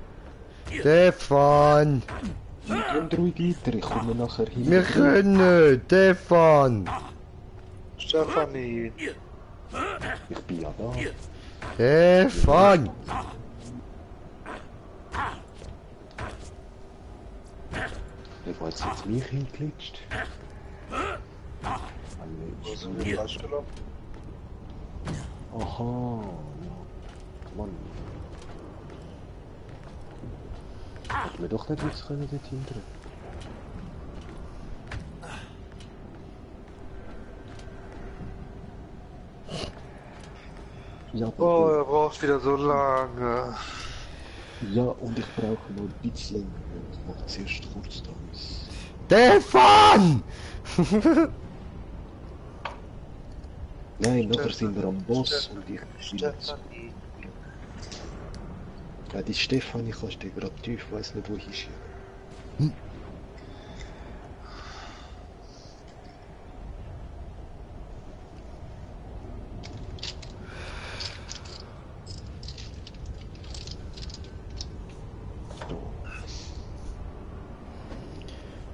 [SPEAKER 1] Stefan!
[SPEAKER 2] Wir gehen ruhig weiter, ich komme nachher hin.
[SPEAKER 1] Wir können! Stefan!
[SPEAKER 6] Stefanie!
[SPEAKER 2] Ich bin ja da.
[SPEAKER 1] Stefan!
[SPEAKER 2] Ich war jetzt mich hingeklitscht.
[SPEAKER 6] Wo sind wir Darsteller?
[SPEAKER 2] Aha, ja. Mann. Hätten wir doch nicht jetzt können dort hindern. Ja,
[SPEAKER 6] Oh, er braucht wieder so lange.
[SPEAKER 2] ja, und ich brauche noch ein bisschen länger. Ich mache zuerst kurz das.
[SPEAKER 1] Stefan!
[SPEAKER 2] Nein, nachher sind wir am Boss und ich bin
[SPEAKER 6] Stefanie.
[SPEAKER 2] Ja, die Stefanie kannst du gerade tief, weiß nicht wo ich ist.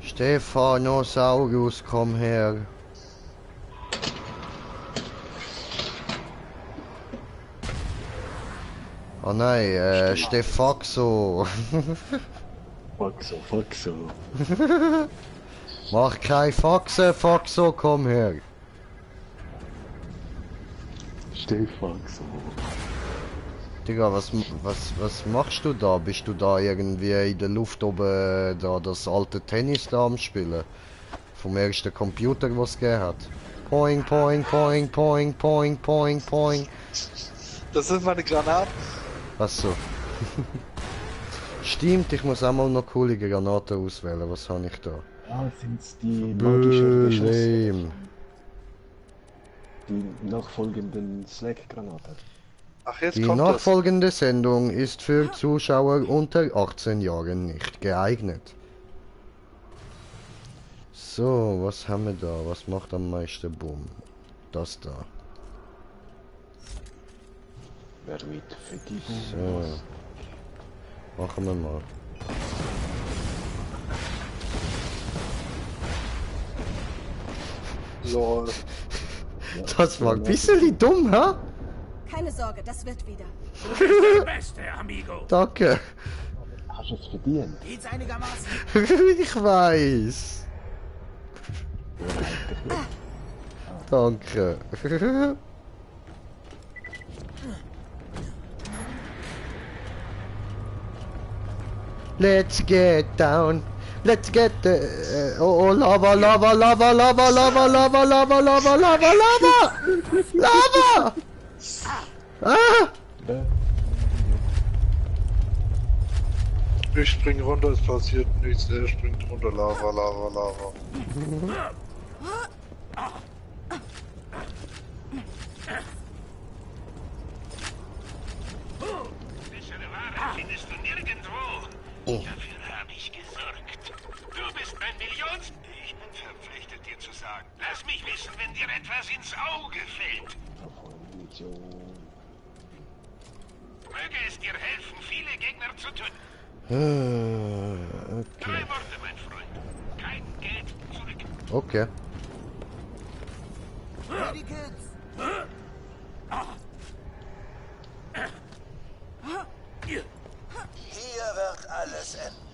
[SPEAKER 1] Stephanos, komm her. Oh nein, steh Faxo.
[SPEAKER 2] Faxo.
[SPEAKER 1] Mach kein Faxe, Faxo, komm her.
[SPEAKER 2] Steh Faxo.
[SPEAKER 1] Digga, was machst du da? Bist du da irgendwie in der Luft oben, da das alte Tennis da am Spielen? Vom ersten Computer, was es gegeben hat. Poing, poing, poing, poing, poing, poing, poing.
[SPEAKER 6] Das sind meine Granaten.
[SPEAKER 1] Achso. Stimmt, ich muss auch mal noch coole Granaten auswählen. Was habe ich da?
[SPEAKER 2] Ah, sind's die magischen Geschosse.
[SPEAKER 1] Böhm.
[SPEAKER 2] Die nachfolgenden Slack-Granaten.
[SPEAKER 6] Ach, jetzt
[SPEAKER 1] Die
[SPEAKER 6] kommt
[SPEAKER 1] nachfolgende Sendung ist für Zuschauer unter 18 Jahren nicht geeignet. So, was haben wir da? Was macht am meisten Boom? Das da.
[SPEAKER 2] Wer mit Vergibung?
[SPEAKER 1] So. Machen wir mal.
[SPEAKER 6] Lol.
[SPEAKER 1] Das war ein bisschen dumm, hä?
[SPEAKER 12] Keine Sorge, das wird wieder.
[SPEAKER 10] Du bist der Beste, Amigo.
[SPEAKER 1] Danke.
[SPEAKER 2] Hast du es verdient?
[SPEAKER 10] Geht's einigermaßen?
[SPEAKER 1] Ich weiß. Danke. Let's get down. Let's get the oh lava lava lava lava lava lava lava lava lava lava lava. Ah!
[SPEAKER 6] Ich spring runter, es passiert nichts. Er springt runter, Lava, Lava, Lava.
[SPEAKER 4] Bessere Ware findest du nirgendwo. Dafür habe ich gesorgt. Du bist mein Millions... Ich bin verpflichtet, dir zu sagen. Lass mich wissen, wenn dir etwas ins Auge fällt. Möge es dir helfen, viele Gegner zu töten.
[SPEAKER 1] Okay.
[SPEAKER 4] 3 Worte, mein Freund. Kein Geld zurück.
[SPEAKER 1] Okay.
[SPEAKER 10] Ready, Kids?
[SPEAKER 3] Hier wird alles enden.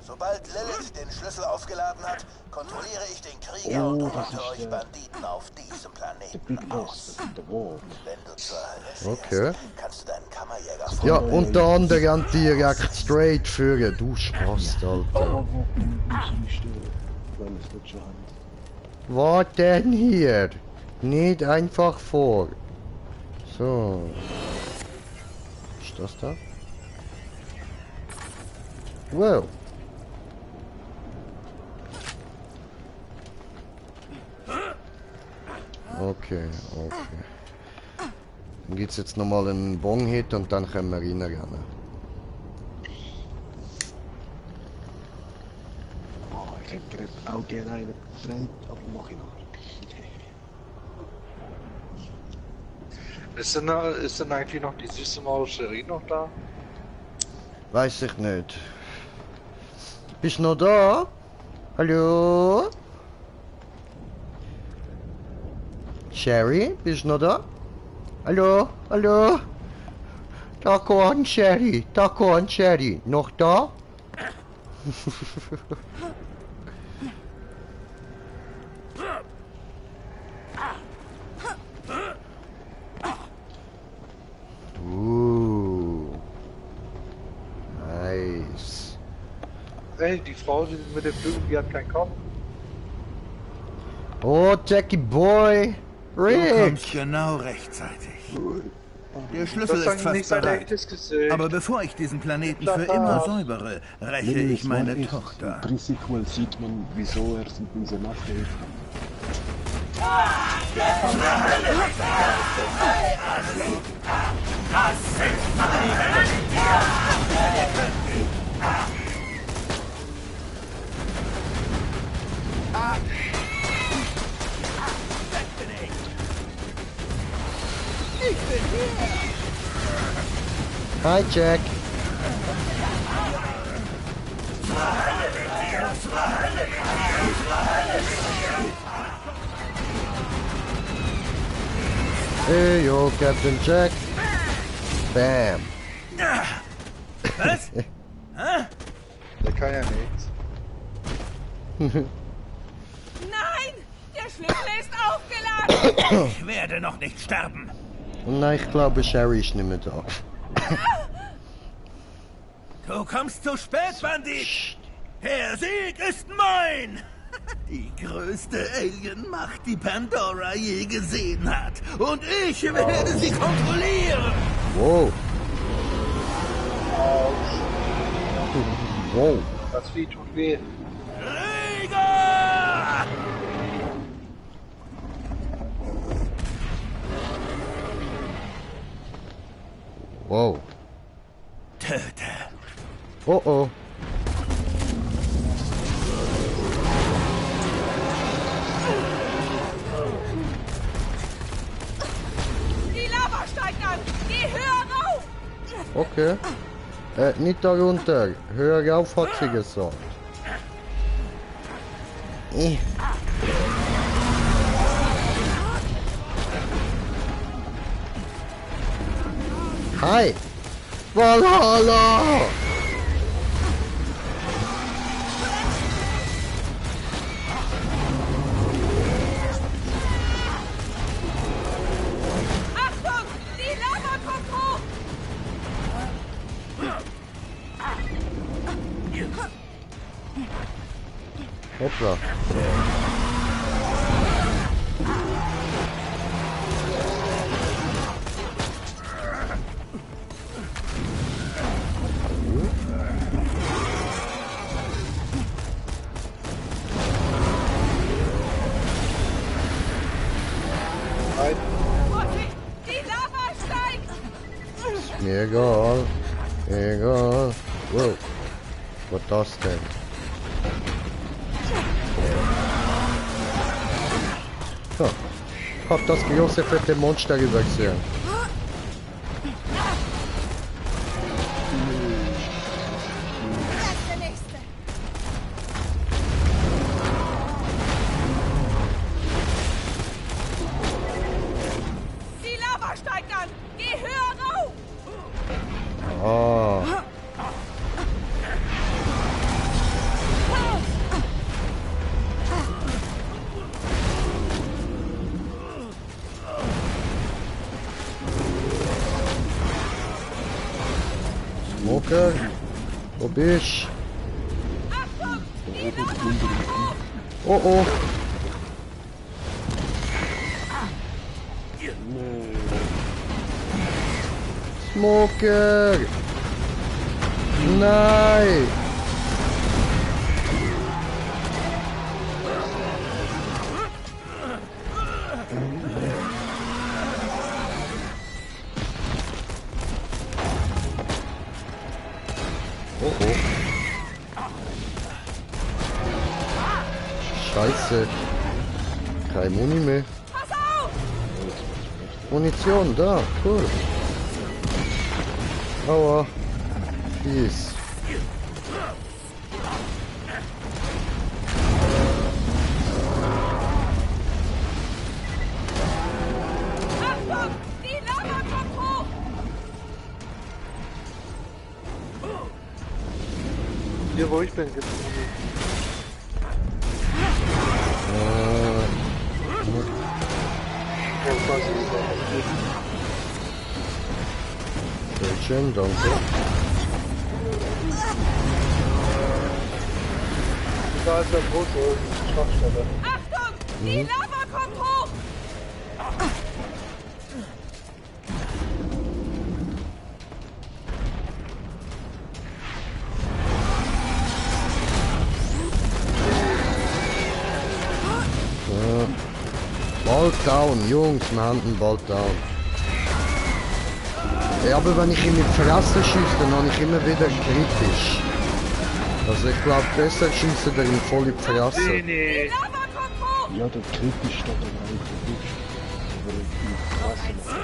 [SPEAKER 3] Sobald Lilith den Schlüssel aufgeladen hat, kontrolliere ich den Krieger und rotte euch Banditen auf diesem Planeten aus. Wenn du zur Hölle fährst, kannst du deinen Kammerjäger
[SPEAKER 1] Ja, unter anderem direkt straight führen. Du Spast, Alter. Was denn hier? Nicht einfach vor. So. Ist das da? Wow. Okay, okay. Dann gibt's jetzt nochmal einen Bong-Hit und dann können wir reinrennen.
[SPEAKER 2] Oh, ich hätte gerade auch gerne einen gefreut, aber mach ich noch.
[SPEAKER 6] Ist denn eigentlich noch die systematische Serie noch da?
[SPEAKER 1] Weiß ich nicht. Bist du noch da? Hallo? Sherry, bist du noch da? Hallo? Hallo? Da kommt Sherry, da kommt Sherry. Noch da? Nice.
[SPEAKER 6] Ey, die Frau mit dem Flügel, die hat keinen Kopf.
[SPEAKER 1] Oh, Jackie Boy. Rick.
[SPEAKER 10] Du kommst genau rechtzeitig. Der Schlüssel ist fast bereit. Aber bevor ich diesen Planeten für immer säubere, räche ich meine Tochter.
[SPEAKER 2] Im Sequel sieht man, wieso er sich in diese Nacht hilft.
[SPEAKER 10] Ich bin hier!
[SPEAKER 1] Hi, Jack. Hey, yo, Captain Jack. Bam.
[SPEAKER 10] Was?
[SPEAKER 6] Der kann ja nichts.
[SPEAKER 13] Nein! Der Schlüssel ist aufgeladen!
[SPEAKER 10] Ich werde noch nicht sterben.
[SPEAKER 1] Nein, ich glaube, Sherry ist nicht mehr da.
[SPEAKER 10] Du kommst zu spät, Bandit! Der Sieg ist mein! Die größte Alien-Macht, die Pandora je gesehen hat. Und ich werde sie kontrollieren!
[SPEAKER 1] Wow. Wow.
[SPEAKER 6] Das Vieh tut weh.
[SPEAKER 10] Rieger!
[SPEAKER 1] Wow.
[SPEAKER 10] Töte.
[SPEAKER 1] Oh oh.
[SPEAKER 13] Die Lava steigt an! Geh höher rauf!
[SPEAKER 1] Okay. Nicht da runter. Höher auf, hat sie gesagt. Hi! Valhalla!
[SPEAKER 13] Achtung! Die Lava kommt hoch!
[SPEAKER 1] Hoppla.
[SPEAKER 13] Vorsicht! Die Lava steigt!
[SPEAKER 1] Mir egal. Egal. Wow. Was das denn? So. Ich hab das große fette Monster übersehen.
[SPEAKER 12] Wer ist der Nächste?
[SPEAKER 13] Die Lava steigt an! Geh höher rauf!
[SPEAKER 1] Ah. Smoker, wo bist
[SPEAKER 13] Achtung! Die Lava kommt hoch!
[SPEAKER 1] oh oh. Smoker! Nein! Oh oh. Scheiße. Kein Muni mehr.
[SPEAKER 13] Pass auf!
[SPEAKER 1] Munition, da, cool. Aua. Fies.
[SPEAKER 13] Achtung! Die Lava kommt hoch!
[SPEAKER 6] Hier, wo ich bin, gibt's
[SPEAKER 1] Bildschirm, danke.
[SPEAKER 6] Da ist der große Schwachstelle.
[SPEAKER 13] Achtung! Die Lava kommt hoch!
[SPEAKER 1] Bald down, Jungs, wir haben ihn bald down. Ja, aber wenn ich ihn mit Fresse schieße, dann habe ich immer wieder kritisch. Also ich glaube, besser schießt er ihn voll in die Fresse.
[SPEAKER 6] Nee.
[SPEAKER 13] Lava kommt hoch!
[SPEAKER 2] Ja, der kritisch statt der rein kritisch. Weil die Straße noch.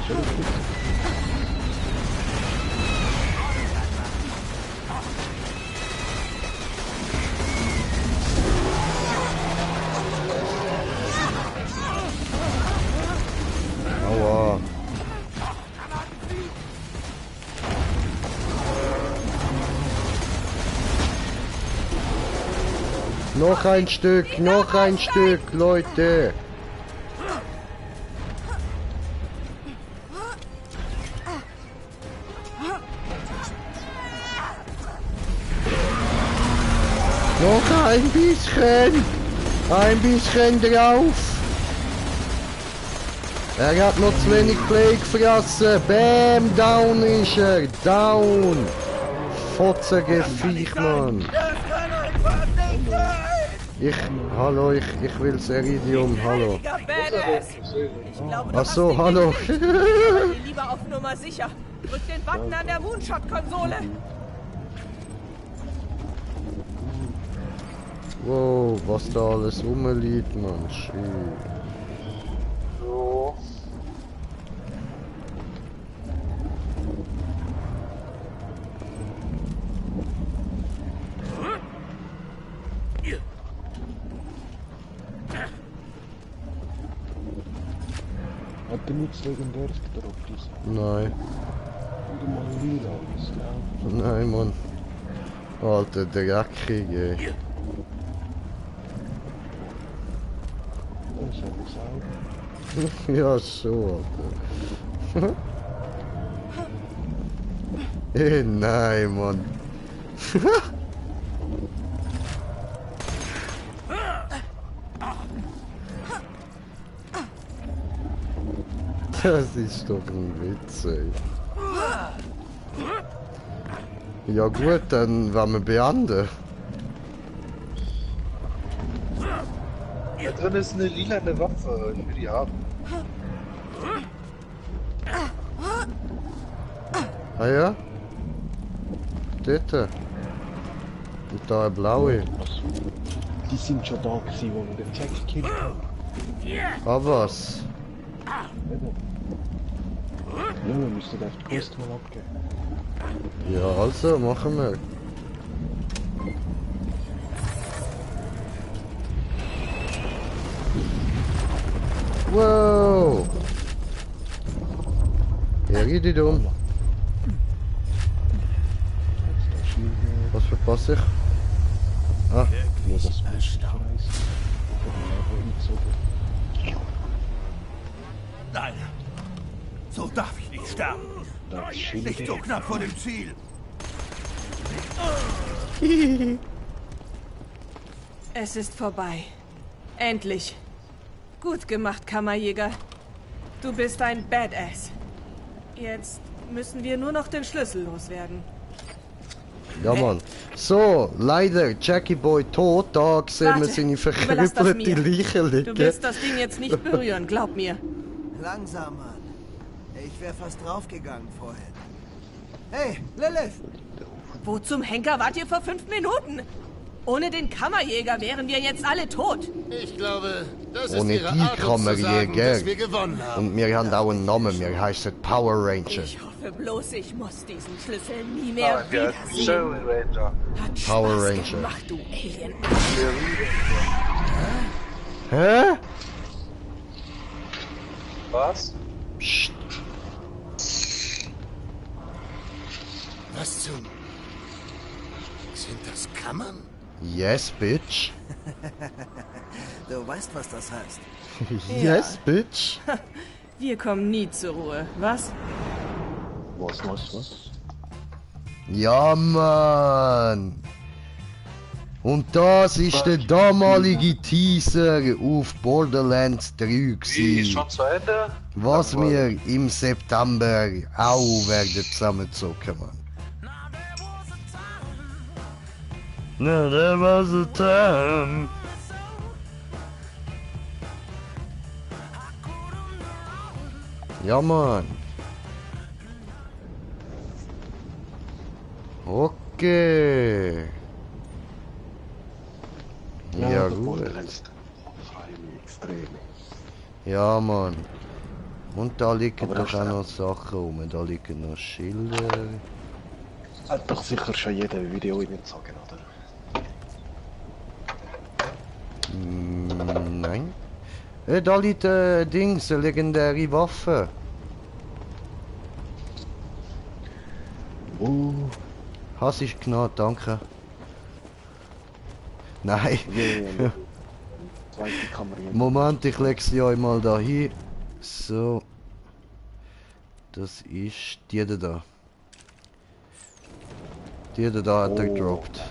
[SPEAKER 2] Schau gut.
[SPEAKER 1] Aua. Noch ein Stück, Leute. Noch ein bisschen drauf. Er hat noch zu wenig Plague gefressen. Bam, down ist er, down. Fotzige Viech, Mann. Hallo, ich will's Iridium, hallo. Achso, hallo.
[SPEAKER 13] Lieber auf Nummer sicher. Drück den Button an der Moonshot-Konsole.
[SPEAKER 1] Wow, was da alles rumliegt, Mann. Schön.
[SPEAKER 6] So.
[SPEAKER 2] Hat er nichts Legendäres gedroppt?
[SPEAKER 1] Nein.
[SPEAKER 2] Wieder mal lila ist, gell?
[SPEAKER 1] Nein, Mann. Alter, dreckig, ey.
[SPEAKER 2] Das habe ich auch.
[SPEAKER 1] Ja, so, Alter. Ey, nein, Mann. Das ist doch ein Witz, ey. Ja gut, dann werden wir beenden.
[SPEAKER 6] Da drin ist eine lilane Waffe, ich will die haben.
[SPEAKER 1] Ah ja? Dort. Und da eine blaue.
[SPEAKER 2] Die sind schon da gewesen, wo wir den Jack gekillt haben.
[SPEAKER 1] Ah was?
[SPEAKER 2] Ja, wir müssen den Quest mal abgeben.
[SPEAKER 1] Ja, also, machen wir. Wow! Iridium. Was verpasse ich? Ah.
[SPEAKER 2] Nur das Erstaunt.
[SPEAKER 10] Nein, so darf ich nicht sterben. Nicht so knapp vor dem Ziel.
[SPEAKER 13] Es ist vorbei. Endlich. Gut gemacht, Kammerjäger. Du bist ein Badass. Jetzt müssen wir nur noch den Schlüssel loswerden.
[SPEAKER 1] Ja, Mann. So, leider, Jackie Boy tot. Da sehen wir seine verkrüppelte Leiche liegen.
[SPEAKER 13] Du willst das Ding jetzt nicht berühren, glaub mir.
[SPEAKER 8] Langsam, Mann. Ich wäre fast draufgegangen vorhin. Hey, Lilith!
[SPEAKER 13] Wo zum Henker wart ihr vor 5 Minuten? Ohne den Kammerjäger wären wir jetzt alle tot.
[SPEAKER 3] Ich glaube, das
[SPEAKER 1] Ohne
[SPEAKER 3] ist ihre
[SPEAKER 1] die
[SPEAKER 3] Art, uns zu sagen, dass wir
[SPEAKER 1] Kammerjäger.
[SPEAKER 3] gewonnen haben.
[SPEAKER 1] Und wir haben auch einen Namen, wir heißen Power Ranger.
[SPEAKER 13] Ich hoffe bloß, ich muss diesen Schlüssel nie mehr wiedersehen.
[SPEAKER 6] Show Ranger.
[SPEAKER 13] Hat
[SPEAKER 1] Power
[SPEAKER 13] Spaß
[SPEAKER 1] Ranger.
[SPEAKER 13] gemacht, du Alien.
[SPEAKER 1] Hä?
[SPEAKER 6] Was?
[SPEAKER 1] Psst.
[SPEAKER 3] Was zum... Sind das Kammern?
[SPEAKER 1] Yes, bitch.
[SPEAKER 8] Du weißt, was das heißt.
[SPEAKER 1] Yes, bitch.
[SPEAKER 13] Wir kommen nie zur Ruhe, was?
[SPEAKER 2] Was?
[SPEAKER 1] Ja, Mann. Und das ist der damalige Teaser auf Borderlands 3
[SPEAKER 6] Wie ist
[SPEAKER 1] gewesen,
[SPEAKER 6] schon zu Ende?
[SPEAKER 1] was wir im September auch werden zusammenzocken, Mann. No, there was a time. Ja, Mann. Okay. Ja, gut.
[SPEAKER 2] Extrem.
[SPEAKER 1] Ja, Mann. Und da liegen
[SPEAKER 2] Aber
[SPEAKER 1] doch
[SPEAKER 2] das
[SPEAKER 1] auch noch Sachen rum. Da liegen noch Schilder.
[SPEAKER 2] Hat doch sicher schon jeder Video reingezogen, oder?
[SPEAKER 1] Nein. Da liegt Dings, eine legendäre Waffe.
[SPEAKER 2] Oh.
[SPEAKER 1] Hass ist genau, danke. Nein.
[SPEAKER 2] Ja. Zweite Kamera.
[SPEAKER 1] Moment, ich lege sie euch mal da hin. So. Das ist die da. Die da hat er gedroppt.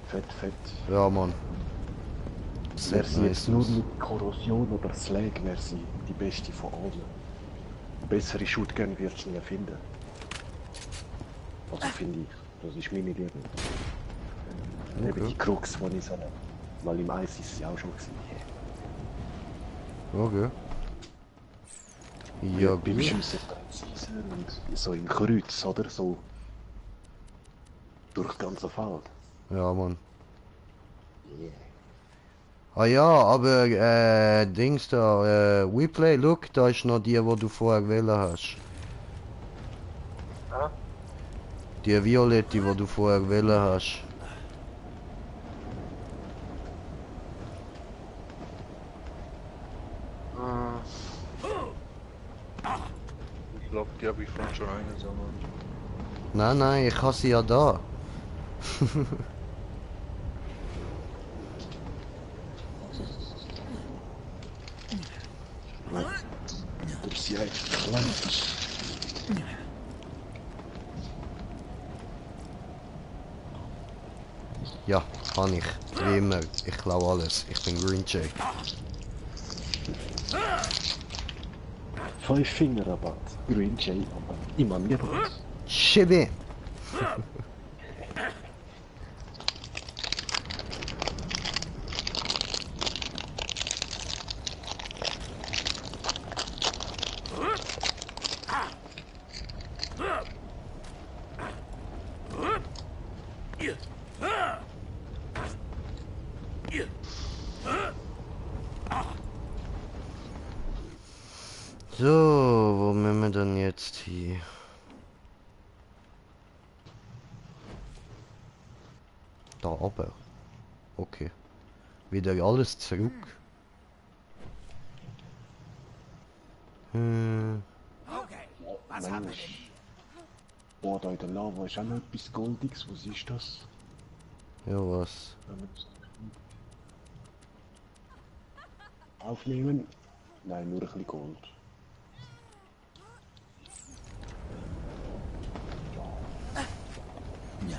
[SPEAKER 2] Fett.
[SPEAKER 1] Ja, Mann.
[SPEAKER 2] Wäre sie jetzt nur
[SPEAKER 1] aus.
[SPEAKER 2] mit Korrosion oder Slag, wäre sie die beste von allen. Bessere Shotgun wirst du nicht finden. Also finde ich. Das ist meine Liebe. Eben die Krux, die ich so nehme. Weil im Eis ist sie auch schon gewesen.
[SPEAKER 1] Okay. Ja,
[SPEAKER 2] beim
[SPEAKER 1] gut.
[SPEAKER 2] Schiessen präzise und so im Kreuz, oder? So durch das ganze Feld.
[SPEAKER 1] Ja, Mann.
[SPEAKER 2] Yeah.
[SPEAKER 1] Ah ja, aber Dings da, WePlay, look, da ist noch die, wo du vorher gewählt hast.
[SPEAKER 2] Ah?
[SPEAKER 1] Die Violette, die du vorher gewählt hast.
[SPEAKER 6] Ich glaube, die habe ich vorhin schon eingesammelt.
[SPEAKER 1] Nein, ich habe sie ja da.
[SPEAKER 2] Durch sie eigentlich lang.
[SPEAKER 1] Ja, kann ich. Wie immer, ich klaue alles. Ich bin Green Jay.
[SPEAKER 2] 5 Fingerrabatt. Green Jay, aber immer mehr Brot.
[SPEAKER 1] Chibi! So, wo müssen wir denn jetzt hier? Da aber. Okay. Wieder alles zurück.
[SPEAKER 10] Okay, was haben wir denn?
[SPEAKER 2] Boah, da in der Lava ist auch noch etwas Goldiges. Was ist das?
[SPEAKER 1] Ja, was?
[SPEAKER 2] Aufnehmen? Nein, nur ein bisschen Gold.
[SPEAKER 10] Ja.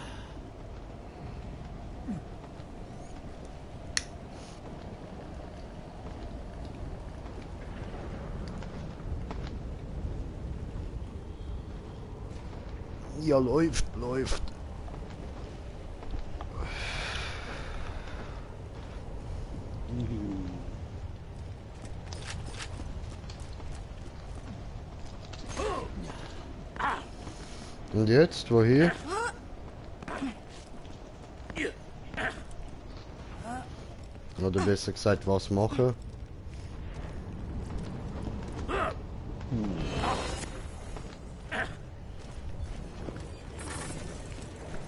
[SPEAKER 1] Ja, läuft. Und jetzt, wohin? Oder besser gesagt, was machen?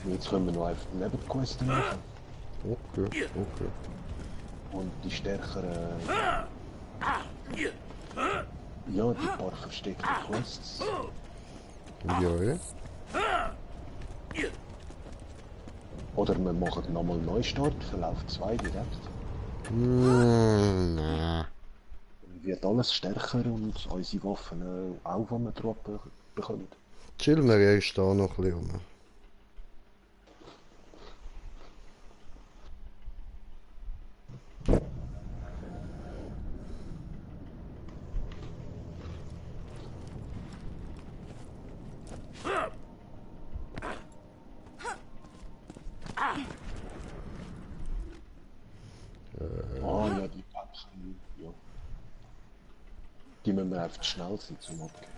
[SPEAKER 2] Jetzt können wir noch einfach die Nebenquests machen.
[SPEAKER 1] Okay.
[SPEAKER 2] Und die stärkeren... Ja, die paar versteckten Quests.
[SPEAKER 1] Ja.
[SPEAKER 2] Oder wir machen nochmal Neustart, Verlauf 2 direkt.
[SPEAKER 1] Nein.
[SPEAKER 2] Dann wird alles stärker und unsere Waffen auch, die wir droppen bekommen.
[SPEAKER 1] Chillen wir erst da noch ein bisschen rum.
[SPEAKER 2] Ah ja, die Waffen, ja. Die müssen wir einfach schnell sein zum Abgeben.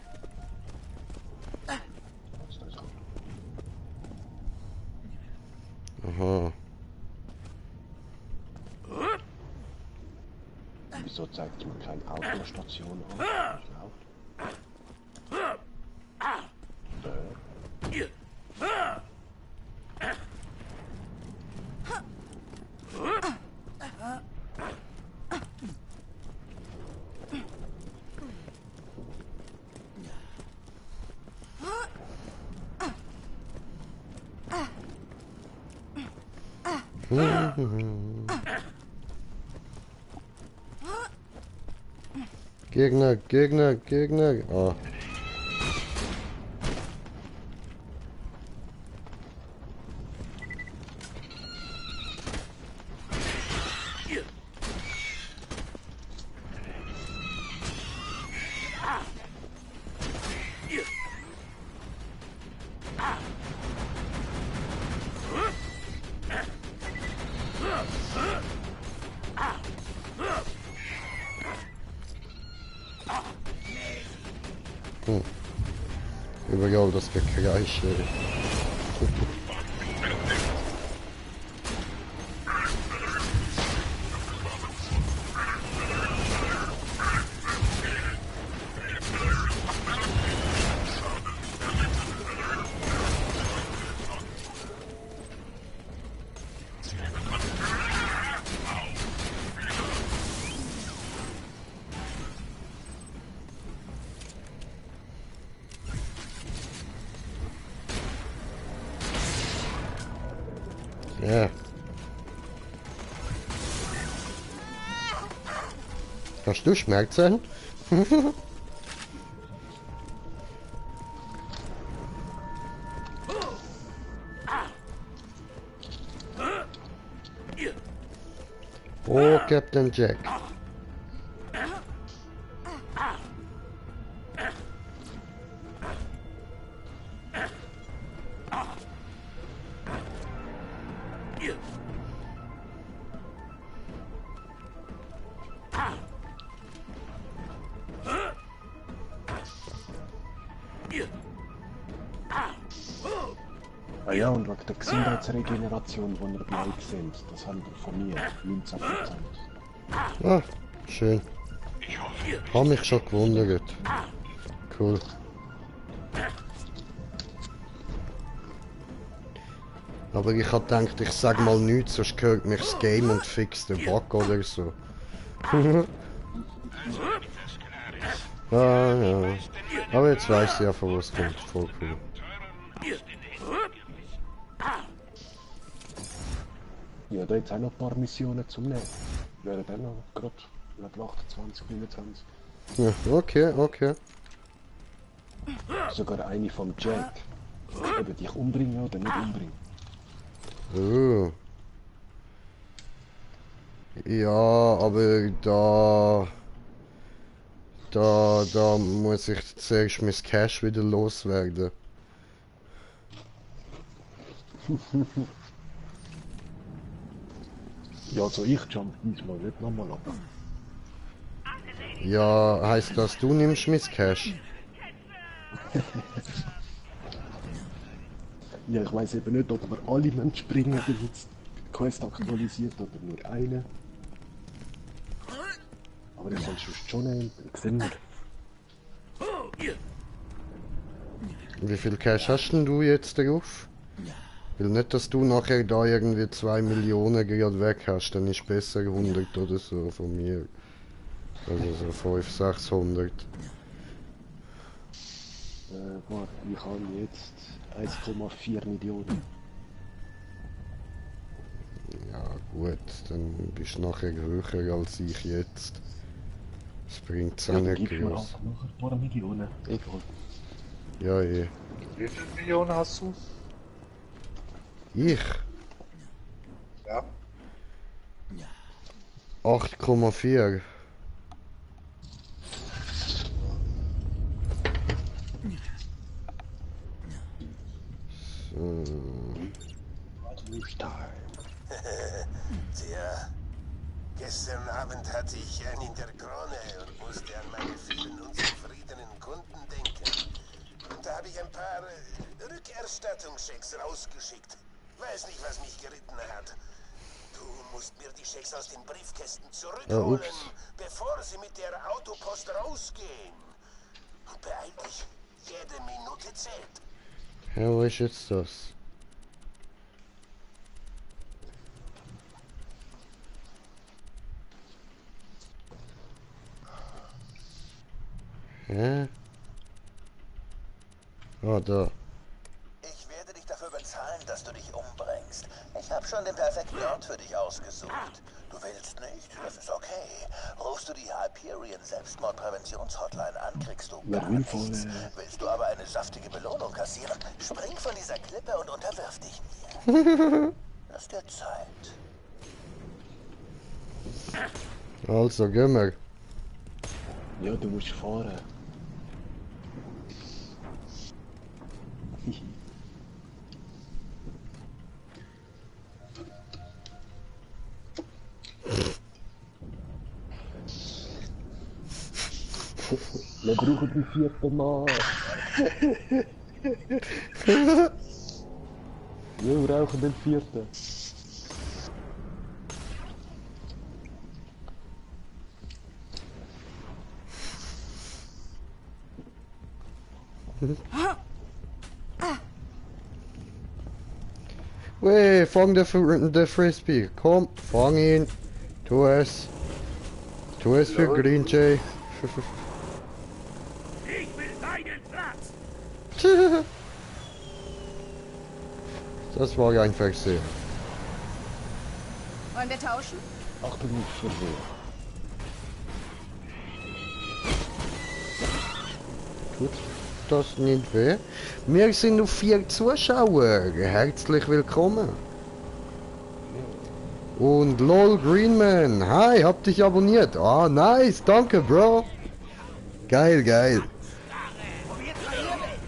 [SPEAKER 1] Aha.
[SPEAKER 2] Wieso zeigt mir keine Autostation an?
[SPEAKER 1] Gegner, Gegner, Gegner. Oh. Überall das Gekreische. Ja. Hast du Schmerzen? Oh, Captain Jack.
[SPEAKER 2] Ah ja, und wegen der Gesundheitsregeneration, die ihr gleich seht, das haben wir von mir, 19%.
[SPEAKER 1] Ah, schön. Hab mich schon gewundert. Cool. Aber ich hab gedacht, ich sag mal nichts, sonst hört mich das Game und fix den Bug oder so. Ah, ja. Aber jetzt weiß ich ja, von was kommt. Voll cool.
[SPEAKER 2] Ja, da jetzt auch noch ein paar Missionen zum Nehmen. Wären dann noch gerade Level 28, 29.
[SPEAKER 1] Ja, okay, okay.
[SPEAKER 2] Sogar eine vom Jack. Eben dich umbringen oder nicht umbringen.
[SPEAKER 1] Oh. Ja, aber da muss ich zuerst mein Cash wieder loswerden.
[SPEAKER 2] Ja, also ich jump diesmal nicht nochmal ab.
[SPEAKER 1] Ja, heißt das, du nimmst mein Cash?
[SPEAKER 2] Ja, ich weiß eben nicht, ob wir alle Menschen springen, wenn jetzt die Quest aktualisiert oder nur eine. Aber ich soll schon nehmen, sehen wir.
[SPEAKER 1] Wie viel Cash hast denn du jetzt drauf? Ich will nicht, dass du nachher da irgendwie 2 Millionen gerade weg hast, dann ist besser 100 oder so von mir. Also so 500, 600.
[SPEAKER 2] Warte, ich habe jetzt 1,4 Millionen.
[SPEAKER 1] Ja gut, dann bist du nachher höher als ich jetzt. Das bringt es auch nicht
[SPEAKER 2] Gib mir
[SPEAKER 1] groß.
[SPEAKER 2] halt noch ein paar Millionen, egal.
[SPEAKER 1] Ja, eh.
[SPEAKER 6] Wie viele Millionen hast du?
[SPEAKER 1] Ich?
[SPEAKER 6] Ja.
[SPEAKER 1] 8,4. So.
[SPEAKER 3] Tja, gestern Abend hatte ich einen in der Krone und musste an meine vielen unzufriedenen Kunden denken. Und da habe ich ein paar Rückerstattungschecks rausgeschickt. Weiß nicht, was mich geritten hat. Du musst mir die Schecks aus den Briefkästen zurückholen, bevor sie mit der Autopost rausgehen. Und beeil dich, jede Minute zählt.
[SPEAKER 1] Ja, wo ist jetzt das? Hä? Ah, da.
[SPEAKER 3] Ich werde dich dafür bezahlen, dass du dich umbringst. denkst. Ich habe schon den perfekten Ort für dich ausgesucht. Du willst nicht? Das ist okay. Rufst du die Hyperion Selbstmordpräventionshotline an, kriegst du gar nichts. Willst du aber eine saftige Belohnung kassieren? Spring von dieser Klippe und unterwirf dich mir. Lass dir Zeit.
[SPEAKER 1] Also, gehen wir.
[SPEAKER 2] Ja, du musst fahren. Wir brauchen die 4. Mal. Wir brauchen den 4.
[SPEAKER 1] Weh, fang der Frisbee. Komm, fang ihn. Tu es. Tu es für Green Jay.
[SPEAKER 10] Ich will deinen Platz!
[SPEAKER 1] Das war einfach sehr.
[SPEAKER 12] Wollen wir tauschen?
[SPEAKER 2] Achtung, nicht verwirrt.
[SPEAKER 1] Tut das nicht weh? Wir sind nur 4 Zuschauer. Herzlich willkommen. Und LOL Greenman, hi, hab dich abonniert. Ah, nice, danke, Bro. Geil, geil.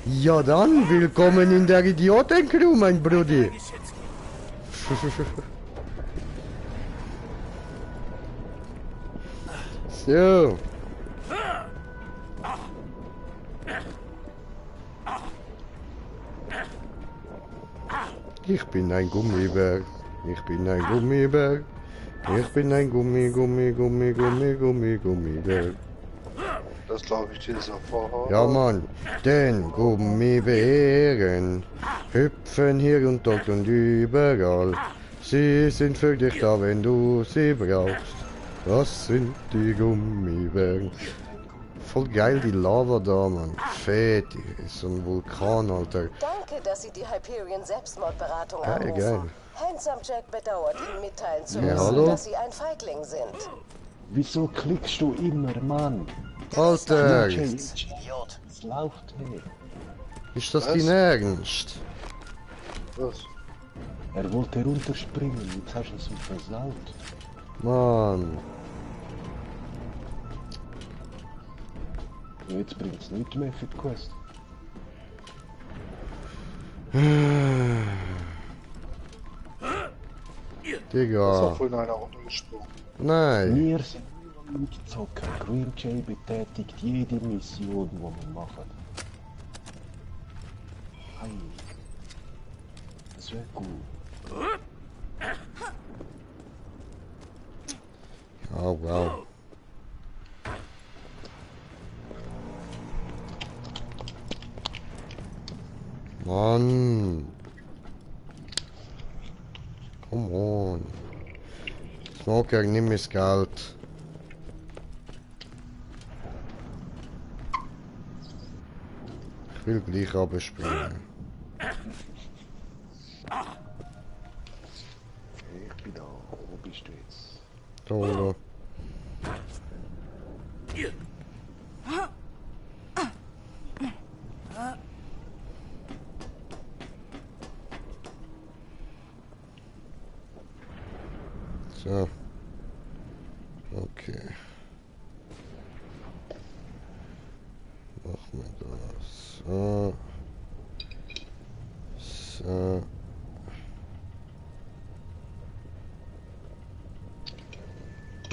[SPEAKER 1] Ja dann, willkommen in der Idiotencrew, mein Brudi. So. Ich bin ein Gummibär. Ich bin ein Gummibär. Ich bin ein Gummibär.
[SPEAKER 6] Das glaube ich dir sofort.
[SPEAKER 1] Ja Mann, denn Gummibären hüpfen hier und dort und überall. Sie sind für dich da, wenn du sie brauchst. Das sind die Gummibären. Voll geil die Lava da, Mann. Fett, ist so ein Vulkan, Alter.
[SPEAKER 7] Danke, dass Sie die Hyperion Selbstmordberatung
[SPEAKER 1] Geil,
[SPEAKER 7] anrufen.
[SPEAKER 1] geil.
[SPEAKER 7] Handsome Jack bedauert, Ihnen mitteilen zu
[SPEAKER 1] Ja,
[SPEAKER 7] müssen,
[SPEAKER 1] hallo?
[SPEAKER 7] dass Sie ein Feigling sind.
[SPEAKER 2] Wieso klickst du immer, Mann?
[SPEAKER 1] Alter,
[SPEAKER 2] Es läuft nicht.
[SPEAKER 1] ist das dein Ernst?
[SPEAKER 6] Was?
[SPEAKER 2] Er wollte runterspringen, jetzt hast du es ihm versaut.
[SPEAKER 1] Mann.
[SPEAKER 2] Ja, jetzt bringt es nichts mehr für die Quest.
[SPEAKER 1] Digga.
[SPEAKER 6] Ist auch vorhin einer runtergesprungen.
[SPEAKER 1] Nein.
[SPEAKER 2] Wir sind Zocker. Green Jay betätigt jede Mission, die wir machen. Hey. Das wäre gut.
[SPEAKER 1] Oh, wow. Mann. Come on. Smoker, nimm mir das Geld. Ich will gleich abspringen.
[SPEAKER 2] Ich bin da. Wo bist du jetzt?
[SPEAKER 1] Da. So. Okay. Machen wir das. So. So.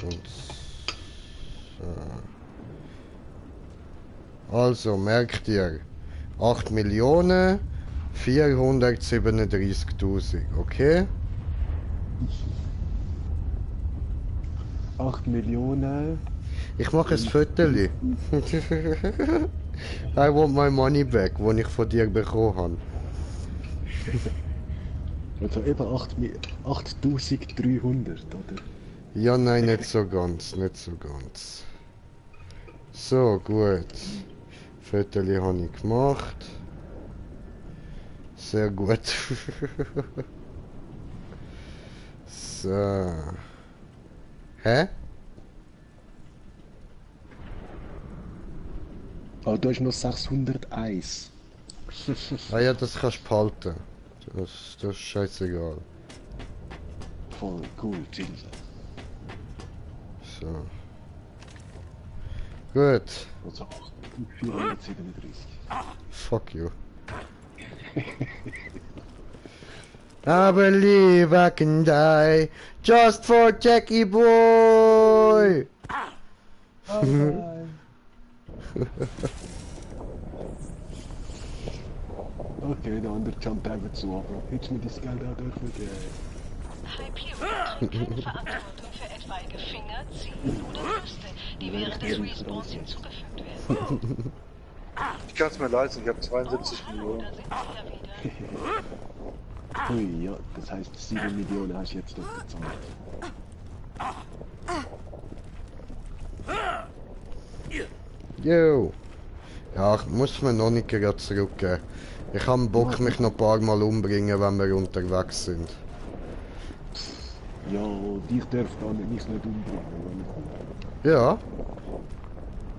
[SPEAKER 1] Und so. Also merkt ihr, 8.437.000, okay?
[SPEAKER 2] 8 Millionen.
[SPEAKER 1] Ich mache ein Viertel. I want my money back, das ich von dir bekommen habe.
[SPEAKER 2] Also eben 8300, oder?
[SPEAKER 1] Ja, nein, nicht so ganz, nicht so ganz. So, gut. Viertel habe ich gemacht. Sehr gut. So. Hä?
[SPEAKER 2] Oh, da ist noch 601.
[SPEAKER 1] Ah ja, das kannst du behalten. Das ist scheißegal.
[SPEAKER 2] Voll cool, Zinsen.
[SPEAKER 1] So. Gut.
[SPEAKER 2] Also 437.
[SPEAKER 1] Fuck you. I believe I can die just for Jackie Boy.
[SPEAKER 2] Okay, der andere jumpt einfach zu, aber hättest du mir das Geld auch dürfen geben?
[SPEAKER 14] Hyperion hat keine Verantwortung für etwaige Finger, Zehen oder Brüste, die während des Respawns hinzugefügt werden.
[SPEAKER 6] Ich kann es mir leisten, ich habe 72 Millionen.
[SPEAKER 2] Hui, ja, das heißt 7 Millionen hast du jetzt doch bezahlt.
[SPEAKER 1] Jo. Ja, ich muss mir noch nicht gerade zurückgeben. Ich habe Bock, mich noch ein paar Mal umbringen, wenn wir unterwegs sind.
[SPEAKER 2] Ja, dich darf da mich nicht umbringen.
[SPEAKER 1] Ja?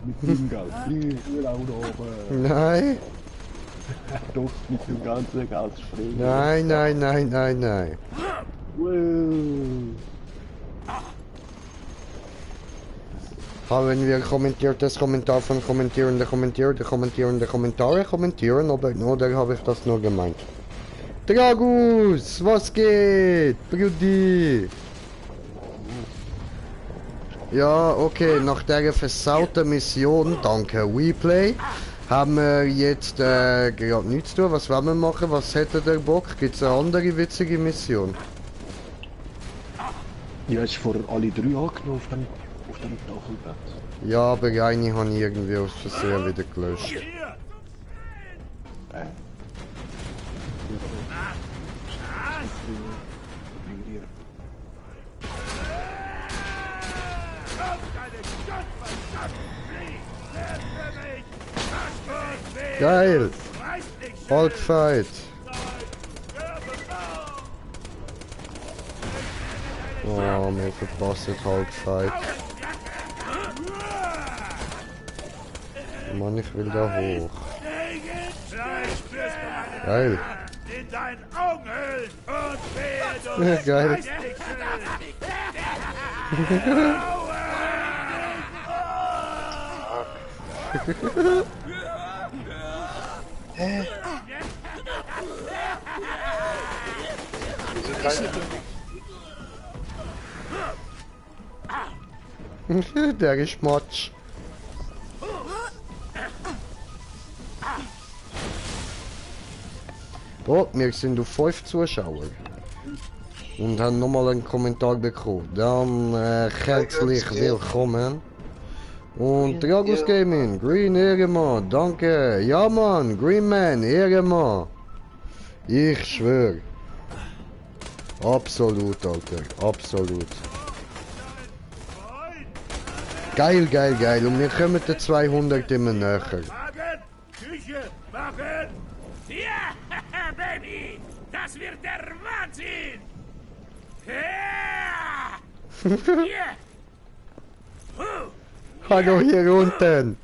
[SPEAKER 2] Mit dem Geld. Fliegen auch oben.
[SPEAKER 1] Nein.
[SPEAKER 2] Doch, mit dem ganzen Geld springen.
[SPEAKER 1] Nein, nein, nein, nein, nein.
[SPEAKER 2] Wow.
[SPEAKER 1] Haben wir kommentiertes Kommentar von kommentierende Kommentare kommentieren oder habe ich das nur gemeint? Dragus, was geht? Brudi? Ja, okay, nach der versauten Mission, danke WePlay, haben wir jetzt gerade nichts zu tun. Was wollen wir machen? Was hätte der Bock? Gibt es eine andere witzige Mission?
[SPEAKER 2] Ja, ist vorher alle 3 angenommen auf dem Tafelbett.
[SPEAKER 1] Ja, aber eine habe ich irgendwie aus Versehen wieder gelöscht. Geil! Hold fight! Oh, mir verpasst Hold fight. Mann, ich will da hoch. Geil! Geil! Der Geschmatsch. Oh, wir sind auf 5 Zuschauer. Und haben nochmal einen Kommentar bekommen. Dann herzlich willkommen. Und Dragus Gaming, Green Ehrenmann, danke. Ja Mann, Green Man, Ehrenmann. Ich schwör. Absolut, Alter, absolut. Geil, geil, geil. Und wir kommen den 200 immer näher.
[SPEAKER 4] Küche, machen! Ja, Baby! Das wird der Wahnsinn! Ja!
[SPEAKER 1] Hallo hier unten!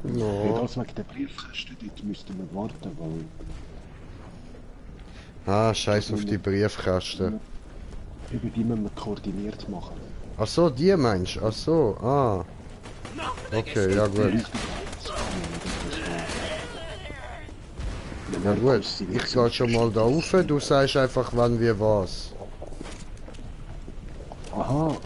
[SPEAKER 2] Ja. Das wegen der Briefkästen, dort müssten wir warten, weil...
[SPEAKER 1] Ah, scheiß auf die Briefkästen.
[SPEAKER 2] Über die müssen wir koordiniert machen.
[SPEAKER 1] Ach so, die meinst du? Ach so, ah. Okay, ja gut. Ja gut, ich gehe schon mal da rauf, du sagst einfach wann wir was.
[SPEAKER 2] Aha,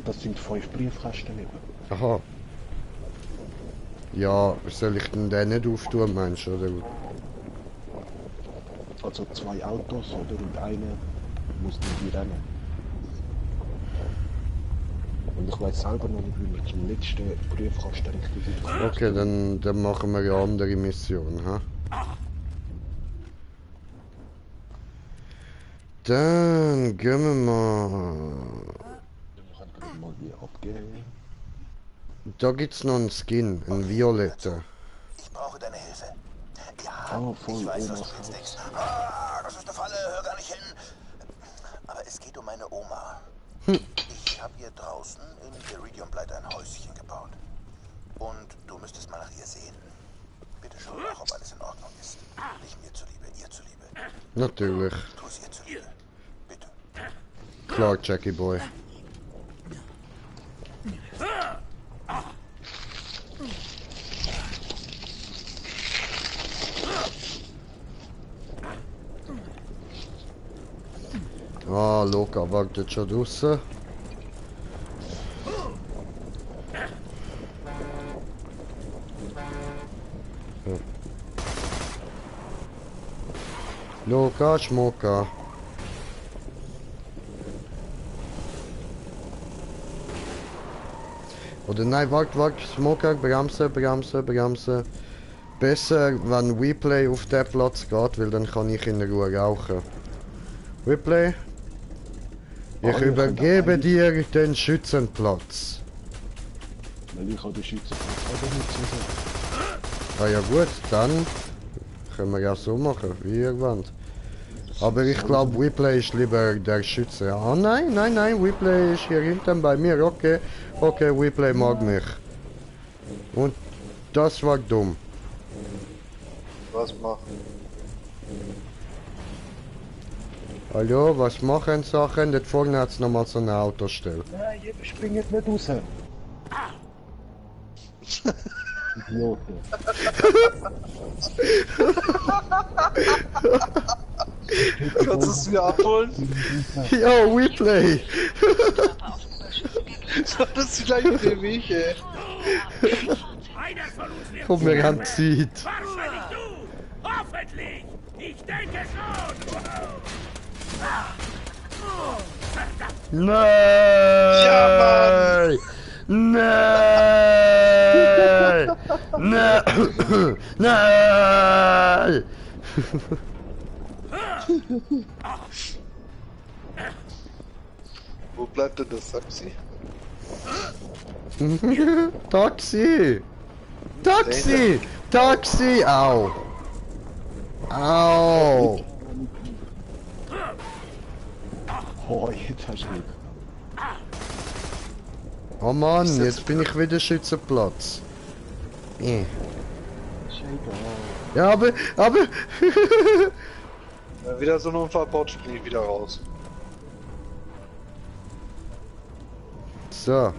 [SPEAKER 2] Das sind 5 Briefkästen eben.
[SPEAKER 1] Aha. Ja, soll ich denn den nicht auftun, meinst du, oder?
[SPEAKER 2] Also 2 Autos, oder? Und eine muss die rennen. Und ich weiß selber noch nicht, wie wir zum letzten Briefkasten richtig sind.
[SPEAKER 1] Okay, dann machen wir eine andere Mission, ha? Dann gehen wir mal.
[SPEAKER 2] Mal hier abgehen.
[SPEAKER 1] Da gibt's noch einen Skin, einen violetten.
[SPEAKER 3] Ich brauche deine Hilfe. Ja,
[SPEAKER 2] Oh, voll
[SPEAKER 3] ich weiß, was
[SPEAKER 2] Omas
[SPEAKER 3] du jetzt
[SPEAKER 2] Haus.
[SPEAKER 3] denkst. Das ist eine Falle, hör gar nicht hin. Aber es geht um meine Oma. Ich habe ihr draußen in Iridium Blight ein Häuschen gebaut. Und du müsstest mal nach ihr sehen. Bitte schau nach, ob alles in Ordnung ist. Nicht mir zuliebe, ihr zuliebe.
[SPEAKER 1] Natürlich.
[SPEAKER 3] Tu es ihr zuliebe. Bitte.
[SPEAKER 1] Klar, Jackie Boy. Ah, Loka wartet schon draussen. Ja. Loka, Schmoka. Oder nein, warte, Smoker, bremsen. Besser, wenn Replay auf den Platz geht, weil dann kann ich in Ruhe rauchen. Replay? Ich übergebe dir den Schützenplatz.
[SPEAKER 2] Weil ich habe den Schützenplatz auch nicht so.
[SPEAKER 1] Ah ja gut, dann können wir ja so machen, wie ihr wollt. Aber ich glaube, Replay ist lieber der Schütze. Ah nein, Replay ist hier hinten bei mir, okay. Okay, Replay mag mich. Und das war dumm.
[SPEAKER 6] Was machen?
[SPEAKER 1] Hallo, was machen Sachen? Dort vorne hat es nochmal so eine Autostelle.
[SPEAKER 2] Nein, ich spring jetzt nicht raus. Idioten.
[SPEAKER 6] Kannst du es mir abholen?
[SPEAKER 1] Ja, Replay!
[SPEAKER 6] Das ist die gleiche wie ich, ey.
[SPEAKER 1] Komm, wir haben Zeit.
[SPEAKER 4] Wahrscheinlich du! Hoffentlich! Ich denke schon!
[SPEAKER 1] Nein!
[SPEAKER 6] Ja,
[SPEAKER 1] Nein! Nein!
[SPEAKER 6] Wo bleibt denn das Taxi?
[SPEAKER 1] Taxi! Taxi! Taxi! Au! Au!
[SPEAKER 2] Oh, jetzt hast du Glück.
[SPEAKER 1] Oh Mann, jetzt bin ich wieder Schützenplatz. Ja, aber...
[SPEAKER 6] Wenn wieder so ein Unfall baut, spring ich wieder raus.
[SPEAKER 1] So.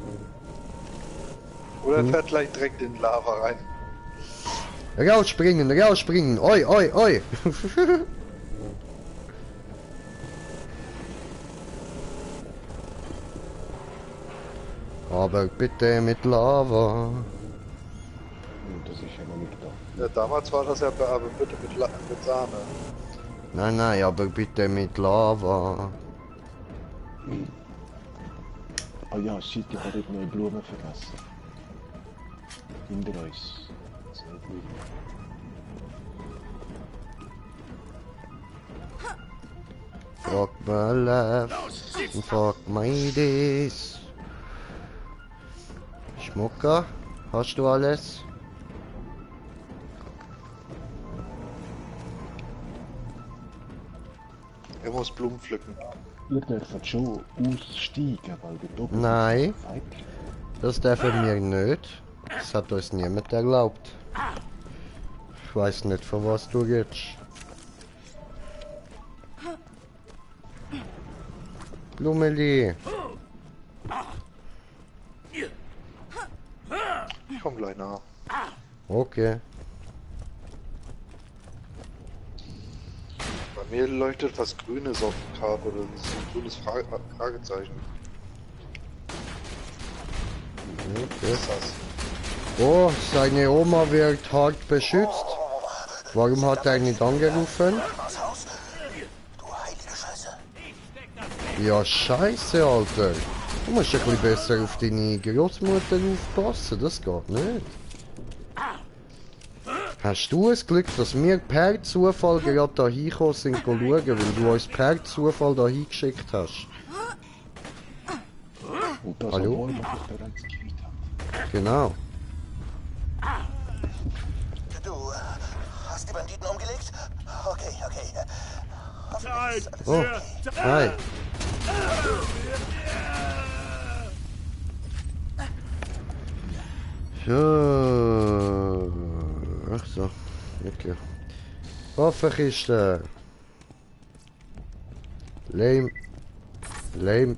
[SPEAKER 6] Oder er fährt gleich direkt in Lava rein.
[SPEAKER 1] Rausspringen! Oi, oi, oi! Aber bitte mit Lava.
[SPEAKER 2] Das ist ja noch nicht da.
[SPEAKER 6] Ja, damals war das ja aber bitte mit Sahne.
[SPEAKER 1] Nein, aber bitte mit Lava.
[SPEAKER 2] Oh ja, shit, ich habe neue Blumen vergessen. Hinter uns. Sehr gut.
[SPEAKER 1] Fuck my life. Fuck my days. Schmucker, hast du alles?
[SPEAKER 6] Er muss Blumen pflücken.
[SPEAKER 2] Ihr dürft schon aussteigen, weil die doppelt.
[SPEAKER 1] Nein, das dürfen wir nicht. Das hat uns niemand erlaubt. Ich weiß nicht, von was du redest. Blumeli.
[SPEAKER 6] Ich komm gleich nach.
[SPEAKER 1] Okay.
[SPEAKER 6] Bei mir leuchtet was Grünes auf der Karte, das ist ein grünes Fragezeichen.
[SPEAKER 1] Okay.
[SPEAKER 6] Was ist das?
[SPEAKER 1] Oh, seine Oma wird hart beschützt. Warum hat er nicht angerufen? Ja, scheiße, Alter. Du musst ein bisschen besser auf deine Großmutter aufpassen, das geht nicht. Hast du das Glück, dass wir per Zufall gerade da hingekommen sind, schauen, weil du uns per Zufall da hingeschickt hast?
[SPEAKER 2] Und das,
[SPEAKER 1] Hallo?
[SPEAKER 2] obwohl man das bereits gekriegt hat.
[SPEAKER 1] Genau.
[SPEAKER 3] Du hast die Banditen umgelegt? Okay, okay.
[SPEAKER 10] Zeit
[SPEAKER 1] Oh,
[SPEAKER 10] für...
[SPEAKER 1] hi. Ja. Ach so, okay. Waffenkiste. Lame. Lame.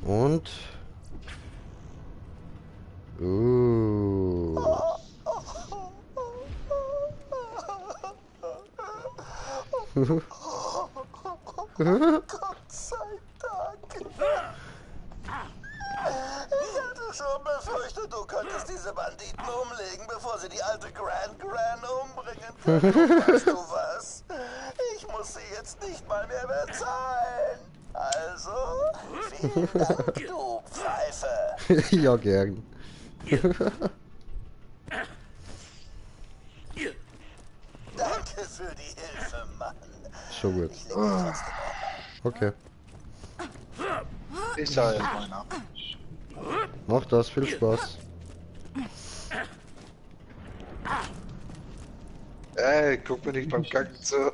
[SPEAKER 1] Und?
[SPEAKER 3] Gott sei Dank. Ich hatte schon befürchtet, du könntest diese Banditen umlegen, bevor sie die alte Gran umbringen können. Weißt du was? Ich muss sie jetzt nicht mal mehr bezahlen. Also, vielen Dank, du Pfeife.
[SPEAKER 1] Ja, gern.
[SPEAKER 3] Danke für die Hilfe, Mann.
[SPEAKER 1] Schon gut.
[SPEAKER 3] Ich leg dich trotzdem um.
[SPEAKER 1] Okay.
[SPEAKER 6] Ich sag jetzt mal nach.
[SPEAKER 1] Mach das, viel Spaß.
[SPEAKER 6] Ey, guck mir nicht beim Kacken zu.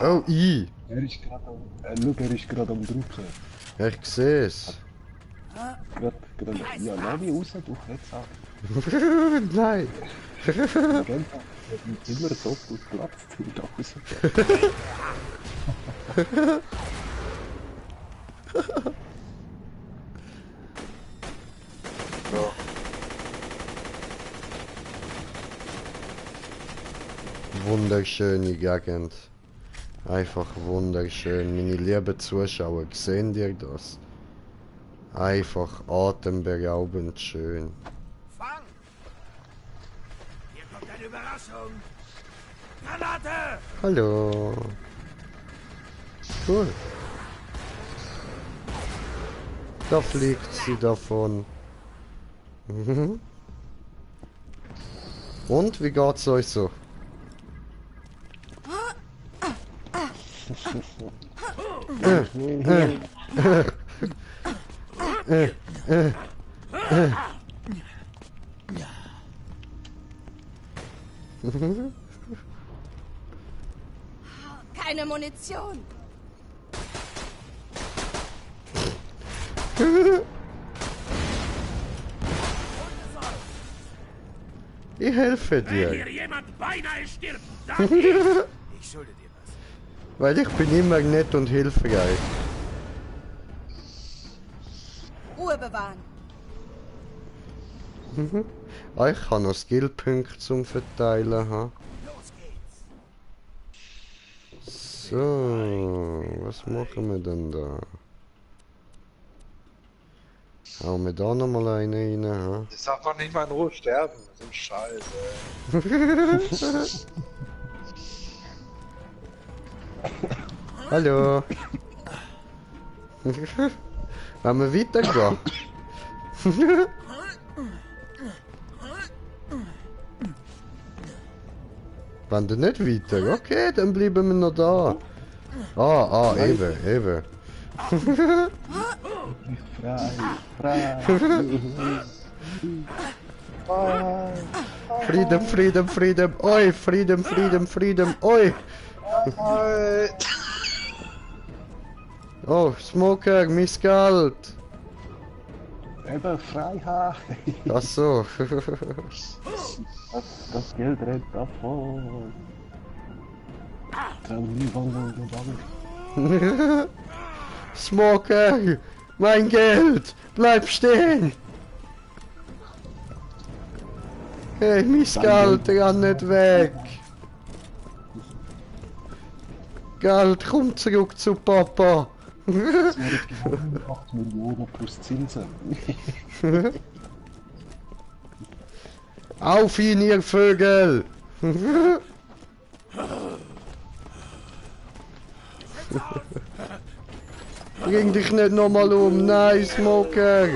[SPEAKER 1] Oh, I.
[SPEAKER 2] Er ist gerade am Drücken.
[SPEAKER 1] Ja, ich seh's.
[SPEAKER 2] Gerade, ja, lass mich raus, du Kretzer.
[SPEAKER 1] Nein.
[SPEAKER 2] Immer so gut Platz, du da raus.
[SPEAKER 6] So.
[SPEAKER 1] Wunderschöne Gegend. Einfach wunderschön. Meine lieben Zuschauer, sehen ihr das? Einfach atemberaubend schön.
[SPEAKER 10] Fang! Hier kommt eine Überraschung! Granate!
[SPEAKER 1] Hallo. Cool. Da fliegt sie davon. Mhm. Und, wie geht's euch so?
[SPEAKER 12] Keine Munition.
[SPEAKER 1] Ich helfe
[SPEAKER 10] Wenn
[SPEAKER 1] dir.
[SPEAKER 10] hier jemand beinahe stirbt, sag ich! Ich schulde dir was.
[SPEAKER 1] Weil ich bin immer nett und hilfreich.
[SPEAKER 12] Ruhe bewahren.
[SPEAKER 1] Ah, ich kann noch Skillpunkte zum Verteilen haben.
[SPEAKER 10] Los geht's!
[SPEAKER 1] So, was machen wir denn da? Hauen wir da nochmal einen rein, ha?
[SPEAKER 6] Ich sag doch nicht mal in Ruhe sterben. So ein Scheiß,
[SPEAKER 1] Hallo. Wollen wir weitergehen? Wenn du nicht weiter? Okay, dann bleiben wir noch da. Eben.
[SPEAKER 2] Frei.
[SPEAKER 1] Frieden. Oi, Frieden. Oi. Oh, Smoker, mein Geld.
[SPEAKER 2] Eben Freiheit.
[SPEAKER 1] Ach so.
[SPEAKER 2] Das Geld rennt davon.
[SPEAKER 1] Smoker, mein Geld, bleib stehen. Hey, mein Geld, renn nicht weg. Geld, komm zurück zu Papa.
[SPEAKER 2] 8 Millionen plus Zinsen.
[SPEAKER 1] Auf ihn, ihr Vögel. Bring dich nicht nochmal um. Nein, Smoker.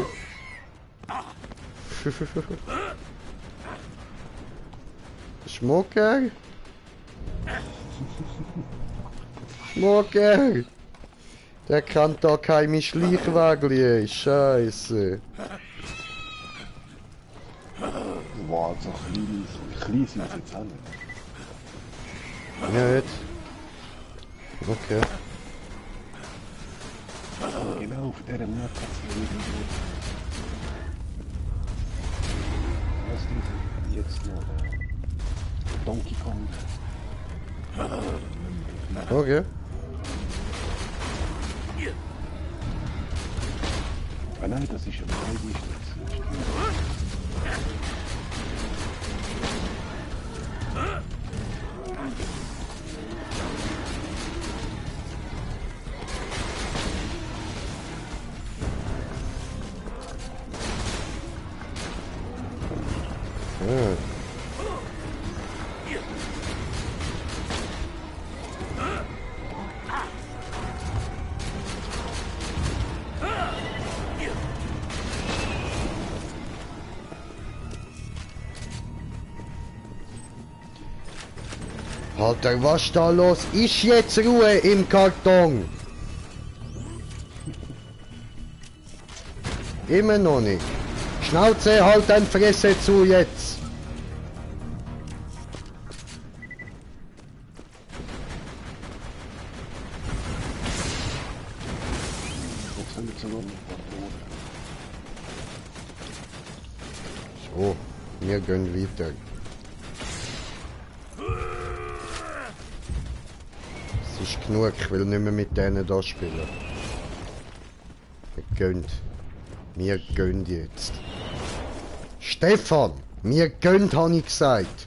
[SPEAKER 1] Smoker? Smoker! Der kann da keine Schleichwägli. Scheiße.
[SPEAKER 2] Wow, so klein sind sie jetzt auch nicht.
[SPEAKER 1] Ja, jetzt. Okay.
[SPEAKER 2] Genau, auf dieser Map hat es irgendwo. Was ist jetzt noch? Donkey Kong.
[SPEAKER 1] Okay.
[SPEAKER 2] Ah nein, das ist ja eigentlich
[SPEAKER 1] Alter, was ist da los? Ist jetzt Ruhe im Karton? Immer noch nicht. Schnauze, halt dein Fresse zu jetzt. So, wir gehen weiter. Es ist genug, ich will nicht mehr mit denen da spielen. Wir gehen jetzt. Stefan, wir gehen, habe ich gesagt.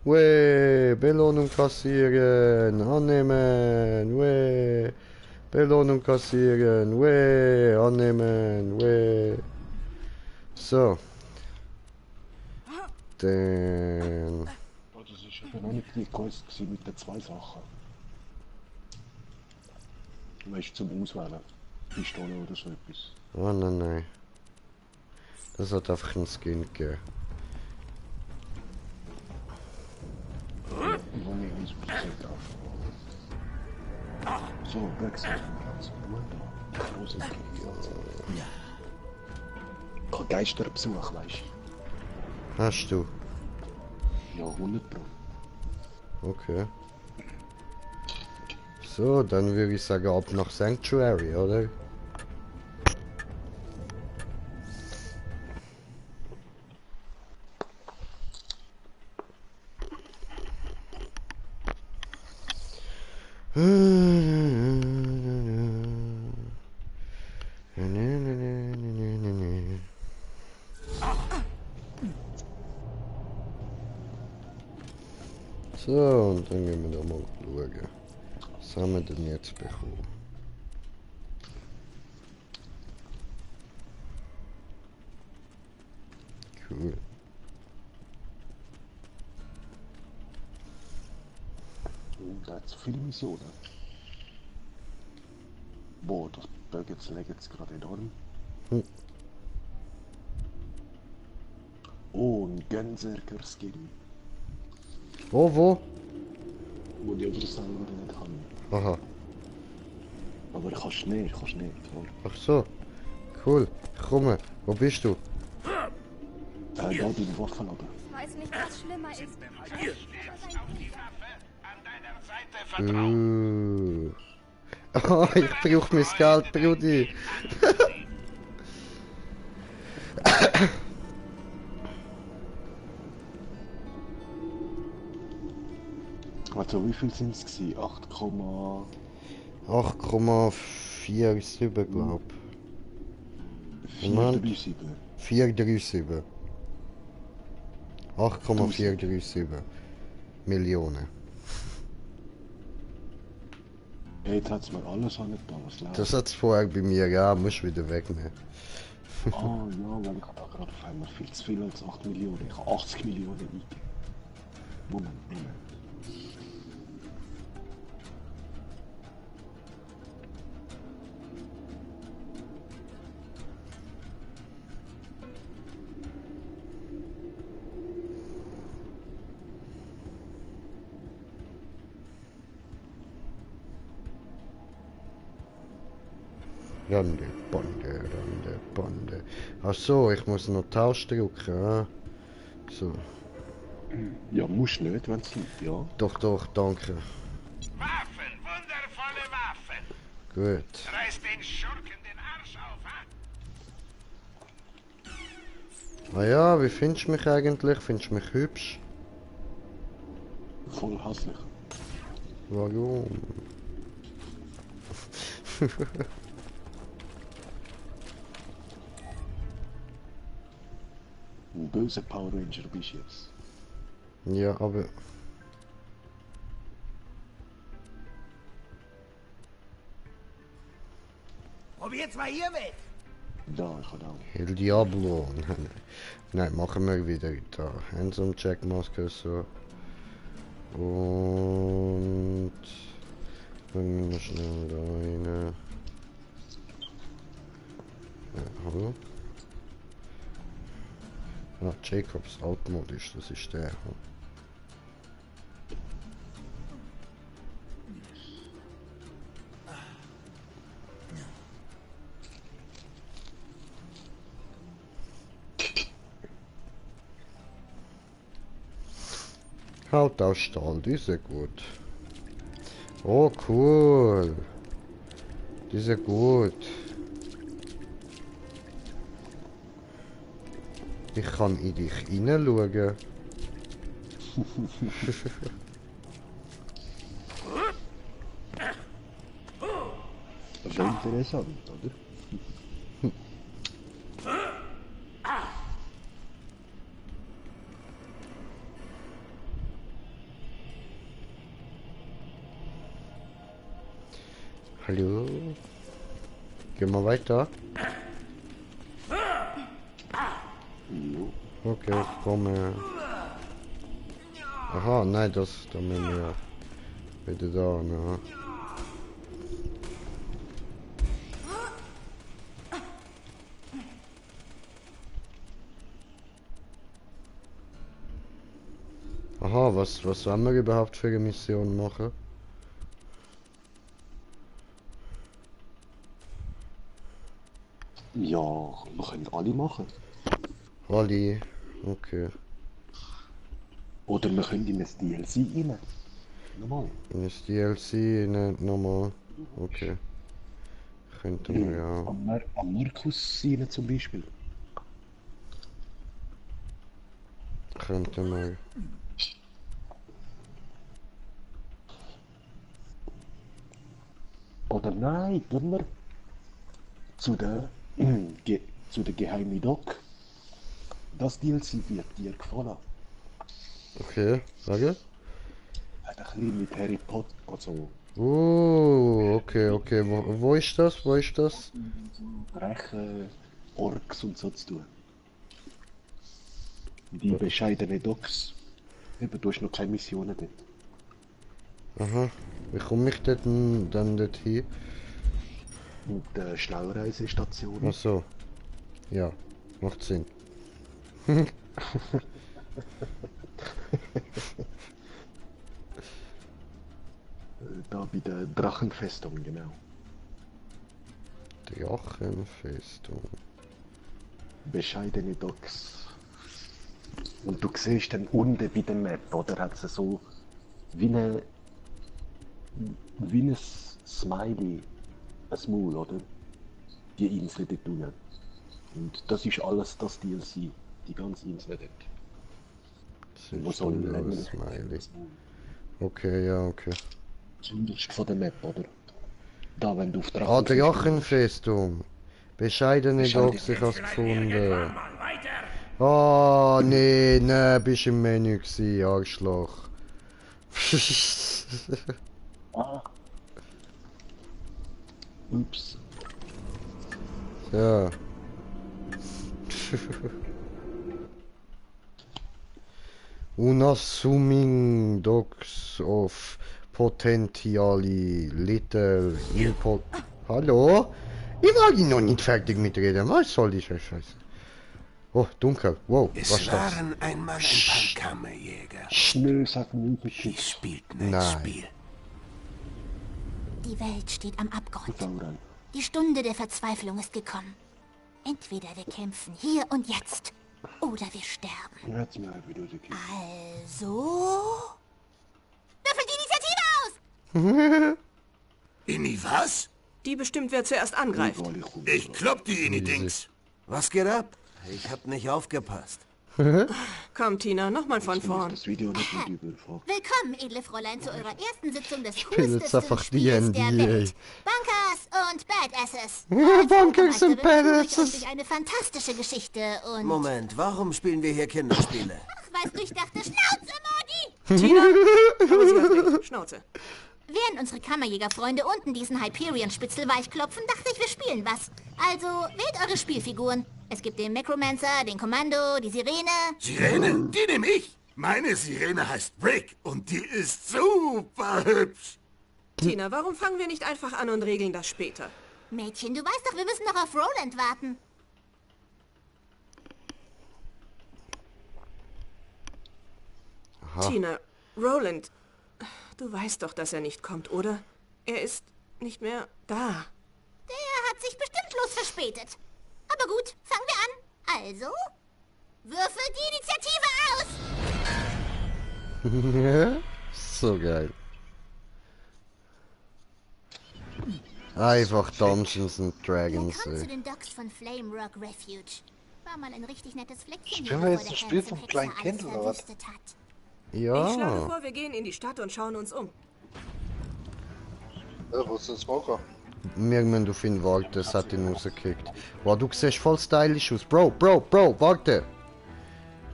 [SPEAKER 1] Weh, Belohnung kassieren, annehmen, weh. Belohnung kassieren, weh, annehmen, weh. So. Dann...
[SPEAKER 2] Das ist aber noch nicht die Quest mit den zwei Sachen. Weißt du, zum Auswählen. Pistole oder so etwas.
[SPEAKER 1] Oh nein, nein. Das hat einfach einen Skin gegeben.
[SPEAKER 2] Wo mir ins Prozent auf. So, Backside. Großes Krieg. Ja. Kein Geisterbesuch, weißt du.
[SPEAKER 1] Hast du?
[SPEAKER 2] Ja, 100 Pro.
[SPEAKER 1] Okay. So, dann würde ich sagen, ab nach Sanctuary, oder? So, und dann gehen wir da mal schauen. Was haben wir denn jetzt bekommen? Cool.
[SPEAKER 2] Da hat es viele Missionen. Boah, das Burgers legt jetzt gerade enorm. Oh, ein Gänserker-Skin.
[SPEAKER 1] Wo?
[SPEAKER 2] Wo die anderen Server nicht haben.
[SPEAKER 1] Aha.
[SPEAKER 2] Aber kannst nicht, klar.
[SPEAKER 1] Ach so. Cool. Ich komme. Wo bist du?
[SPEAKER 2] Da beim Waffenladen.
[SPEAKER 12] Ich weiß nicht, was schlimmer ist.
[SPEAKER 1] Oh, ich brauche mein Geld, Brudi.
[SPEAKER 2] Also wie viel sind es gewesen?
[SPEAKER 1] 8,47 glaube ich.
[SPEAKER 2] 437.
[SPEAKER 1] 437. 8,437 Millionen.
[SPEAKER 2] Hey, jetzt hat es mir alles angetan, was läuft.
[SPEAKER 1] Das hat es vorher bei mir, ja, musst wieder wegnehmen.
[SPEAKER 2] Ah ja, weil ich habe da gerade auf einmal viel zu viel als 8 Millionen. Ich habe 80 Millionen eingegeben. Moment.
[SPEAKER 1] Rande, Bande. Ach so, ich muss noch Tausch drücken. Ah. So.
[SPEAKER 2] Ja, musst nicht, wenn es liegt, ja.
[SPEAKER 1] Doch, danke.
[SPEAKER 4] Waffen, wundervolle Waffen.
[SPEAKER 1] Gut.
[SPEAKER 4] Reiß den Schurken den Arsch auf, ha?
[SPEAKER 1] Ah ja, wie findest du mich eigentlich? Findest du mich hübsch?
[SPEAKER 2] Voll hässlich.
[SPEAKER 1] Warum?
[SPEAKER 2] Ein böser Power Ranger bist du jetzt.
[SPEAKER 1] Ja, aber...
[SPEAKER 10] Probiert's mal hier mit!
[SPEAKER 2] Da, ich habe auch.
[SPEAKER 1] El Diablo. Nein, machen wir wieder da. Handsome Checkmaske so. Und... Bringen wir schnell da rein. Ja, hallo? Ah, Jacobs altmodisch, das ist der. Haut aus Stahl, die ist ja gut. Oh cool. Die ist ja gut. Ich kann in dich hineinschauen.
[SPEAKER 2] Das ist ja interessant, oder?
[SPEAKER 1] Hallo? Gehen wir weiter? Okay, ich komme. Aha, nein, da müssen wir wieder da, ne? Aha, was wollen wir überhaupt für eine Mission machen?
[SPEAKER 2] Ja, wir können alle machen.
[SPEAKER 1] Alle, okay.
[SPEAKER 2] Oder wir können in das DLC rein. Nochmal.
[SPEAKER 1] In das DLC, ne, nochmal. Okay. Könnten wir ja.
[SPEAKER 2] Am Markus rein zum Beispiel.
[SPEAKER 1] Könnten wir.
[SPEAKER 2] Oder nein, gehen wir zu der geheimen Doc. Das DLC wird dir gefallen.
[SPEAKER 1] Okay, sage.
[SPEAKER 2] Hat ein bisschen mit Harry Potter, also
[SPEAKER 1] Okay. Wo ist das?
[SPEAKER 2] Brechen, Orks und so zu tun. Die bescheidenen Docs. Eben, du hast noch keine Missionen dort.
[SPEAKER 1] Aha. Wie komme ich dann dorthin?
[SPEAKER 2] Und Schnellreisestation.
[SPEAKER 1] Ach so. Ja, macht Sinn.
[SPEAKER 2] Da bei der Drachenfestung, genau.
[SPEAKER 1] Drachenfestung.
[SPEAKER 2] Bescheidene Docks. Und du siehst dann unten bei der Map, oder hat sie so wie ein Smiley, ein Maul, oder? Die Insel dort unten. Und das ist alles das DLC, die ganze Insel dort.
[SPEAKER 1] Das ist so ein Smiley. Okay, ja, okay.
[SPEAKER 2] Zunderst von der Map, oder? Da, wenn du auf
[SPEAKER 1] Drachenfestung. Bescheidene Dogs, ich hab's gefunden. Oh, nee, bist im Menü gewesen, Arschloch.
[SPEAKER 2] Ups.
[SPEAKER 1] Ja. Unassuming dogs of potentially little import. Hallo? Ich war noch nicht fertig mit reden. Was soll die Scheiße? Oh, dunkel. Wow, was
[SPEAKER 10] Es
[SPEAKER 1] ist das?
[SPEAKER 10] waren einmal ein paar Kammerjäger.
[SPEAKER 2] Nö, sag nie.
[SPEAKER 10] Die spielten ein
[SPEAKER 1] Nein.
[SPEAKER 10] Spiel.
[SPEAKER 11] Die Welt steht am Abgrund.
[SPEAKER 2] Sauron.
[SPEAKER 11] Die Stunde der Verzweiflung ist gekommen. Entweder wir kämpfen hier und jetzt, oder wir sterben.
[SPEAKER 2] Hört's mir halt wieder, die
[SPEAKER 11] Also... Würfel die Initiative aus!
[SPEAKER 10] Inni was?
[SPEAKER 13] Die bestimmt, wer zuerst angreift.
[SPEAKER 10] Ich klopp die Inni-Dings.
[SPEAKER 8] Was geht ab? Ich hab nicht aufgepasst.
[SPEAKER 13] Komm, Tina, nochmal von vorn.
[SPEAKER 2] Das Video nicht mit übel vor.
[SPEAKER 11] Willkommen, edle Fräulein, zu eurer ersten Sitzung des
[SPEAKER 1] spiele jetzt
[SPEAKER 11] coolsten
[SPEAKER 1] einfach
[SPEAKER 11] Spiels der
[SPEAKER 1] D&D,
[SPEAKER 11] Welt. Bunkers und Badasses.
[SPEAKER 1] Bunkers und
[SPEAKER 11] Badasses. Durch eine fantastische Geschichte und...
[SPEAKER 8] Moment, warum spielen wir hier Kinderspiele?
[SPEAKER 11] Ach, weißt du, ich dachte, Schnauze, Modi!
[SPEAKER 13] Tina, kommen Sie auf mich. Schnauze.
[SPEAKER 11] Während unsere Kammerjägerfreunde unten diesen Hyperion-Spitzel weichklopfen, dachte ich, wir spielen was. Also, wählt eure Spielfiguren. Es gibt den Necromancer, den Kommando, die Sirene.
[SPEAKER 10] Sirene? Die nehme ich. Meine Sirene heißt Brick und die ist super hübsch.
[SPEAKER 13] Tina, warum fangen wir nicht einfach an und regeln das später?
[SPEAKER 11] Mädchen, du weißt doch, wir müssen noch auf Roland warten.
[SPEAKER 1] Aha.
[SPEAKER 13] Tina, Roland, du weißt doch, dass er nicht kommt, oder? Er ist nicht mehr da.
[SPEAKER 11] Der hat sich bestimmt los verspätet. Aber gut, fangen wir an. Also, würfel die Initiative aus.
[SPEAKER 1] So geil. Einfach Dungeons and Dragons,
[SPEAKER 11] Willkommen zu
[SPEAKER 1] ey.
[SPEAKER 11] den Docks von Flame Rock Refuge. War mal ein richtig nettes Fleckchen.
[SPEAKER 6] Spielen wir jetzt ein Spiel vom kleinen Kind oder was?
[SPEAKER 13] Ich schlage
[SPEAKER 1] Ja.
[SPEAKER 13] vor, wir gehen in die Stadt und schauen uns um.
[SPEAKER 6] Wo ist der Smoker?
[SPEAKER 1] Irgendwann du finden warte, das hat ihn rausgekickt. Wow, du siehst voll stylisch aus. Bro, warte.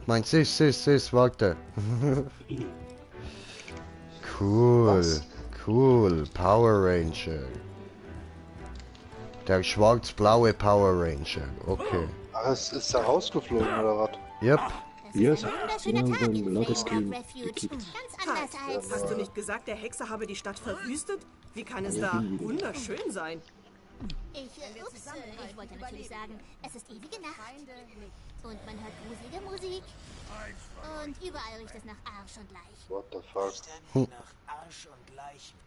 [SPEAKER 1] Mein Sis, warte. Cool, cool. Power Ranger. Der schwarz-blaue Power Ranger. Okay.
[SPEAKER 6] Ach, es ist da rausgeflogen oder was?
[SPEAKER 1] Yep.
[SPEAKER 2] Ja,
[SPEAKER 11] Ein wunderschöner Tag in Flame
[SPEAKER 2] Ladescreen
[SPEAKER 11] Rock Refuge. Ganz anders als...
[SPEAKER 13] Hast du nicht gesagt, der Hexer habe die Stadt verwüstet? Wie kann es da wunderschön sein?
[SPEAKER 11] Ich wollte natürlich sagen, es ist ewige Nacht. Und man hört gruselige Musik. Und überall riecht es nach Arsch und Leich.
[SPEAKER 6] What the fuck?
[SPEAKER 10] Nach Arsch und Leichen.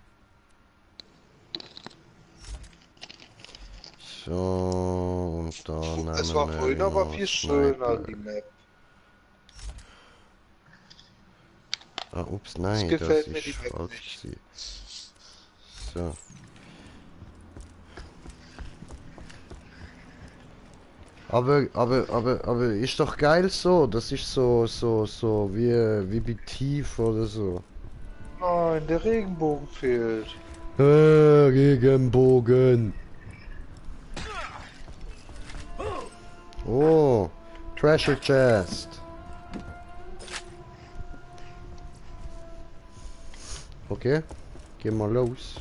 [SPEAKER 1] So, und dann...
[SPEAKER 6] Es war vorhin aber viel schöner, die Map.
[SPEAKER 1] Ah, ups, nein,
[SPEAKER 6] Das gefällt
[SPEAKER 1] das
[SPEAKER 6] mir die
[SPEAKER 1] ist
[SPEAKER 6] Map
[SPEAKER 1] falsch. So. Aber ist doch geil so. Das ist so wie bei Tief oder so.
[SPEAKER 6] Nein, der Regenbogen fehlt.
[SPEAKER 1] Regenbogen. Oh, Treasure Chest. Okay, geh mal los.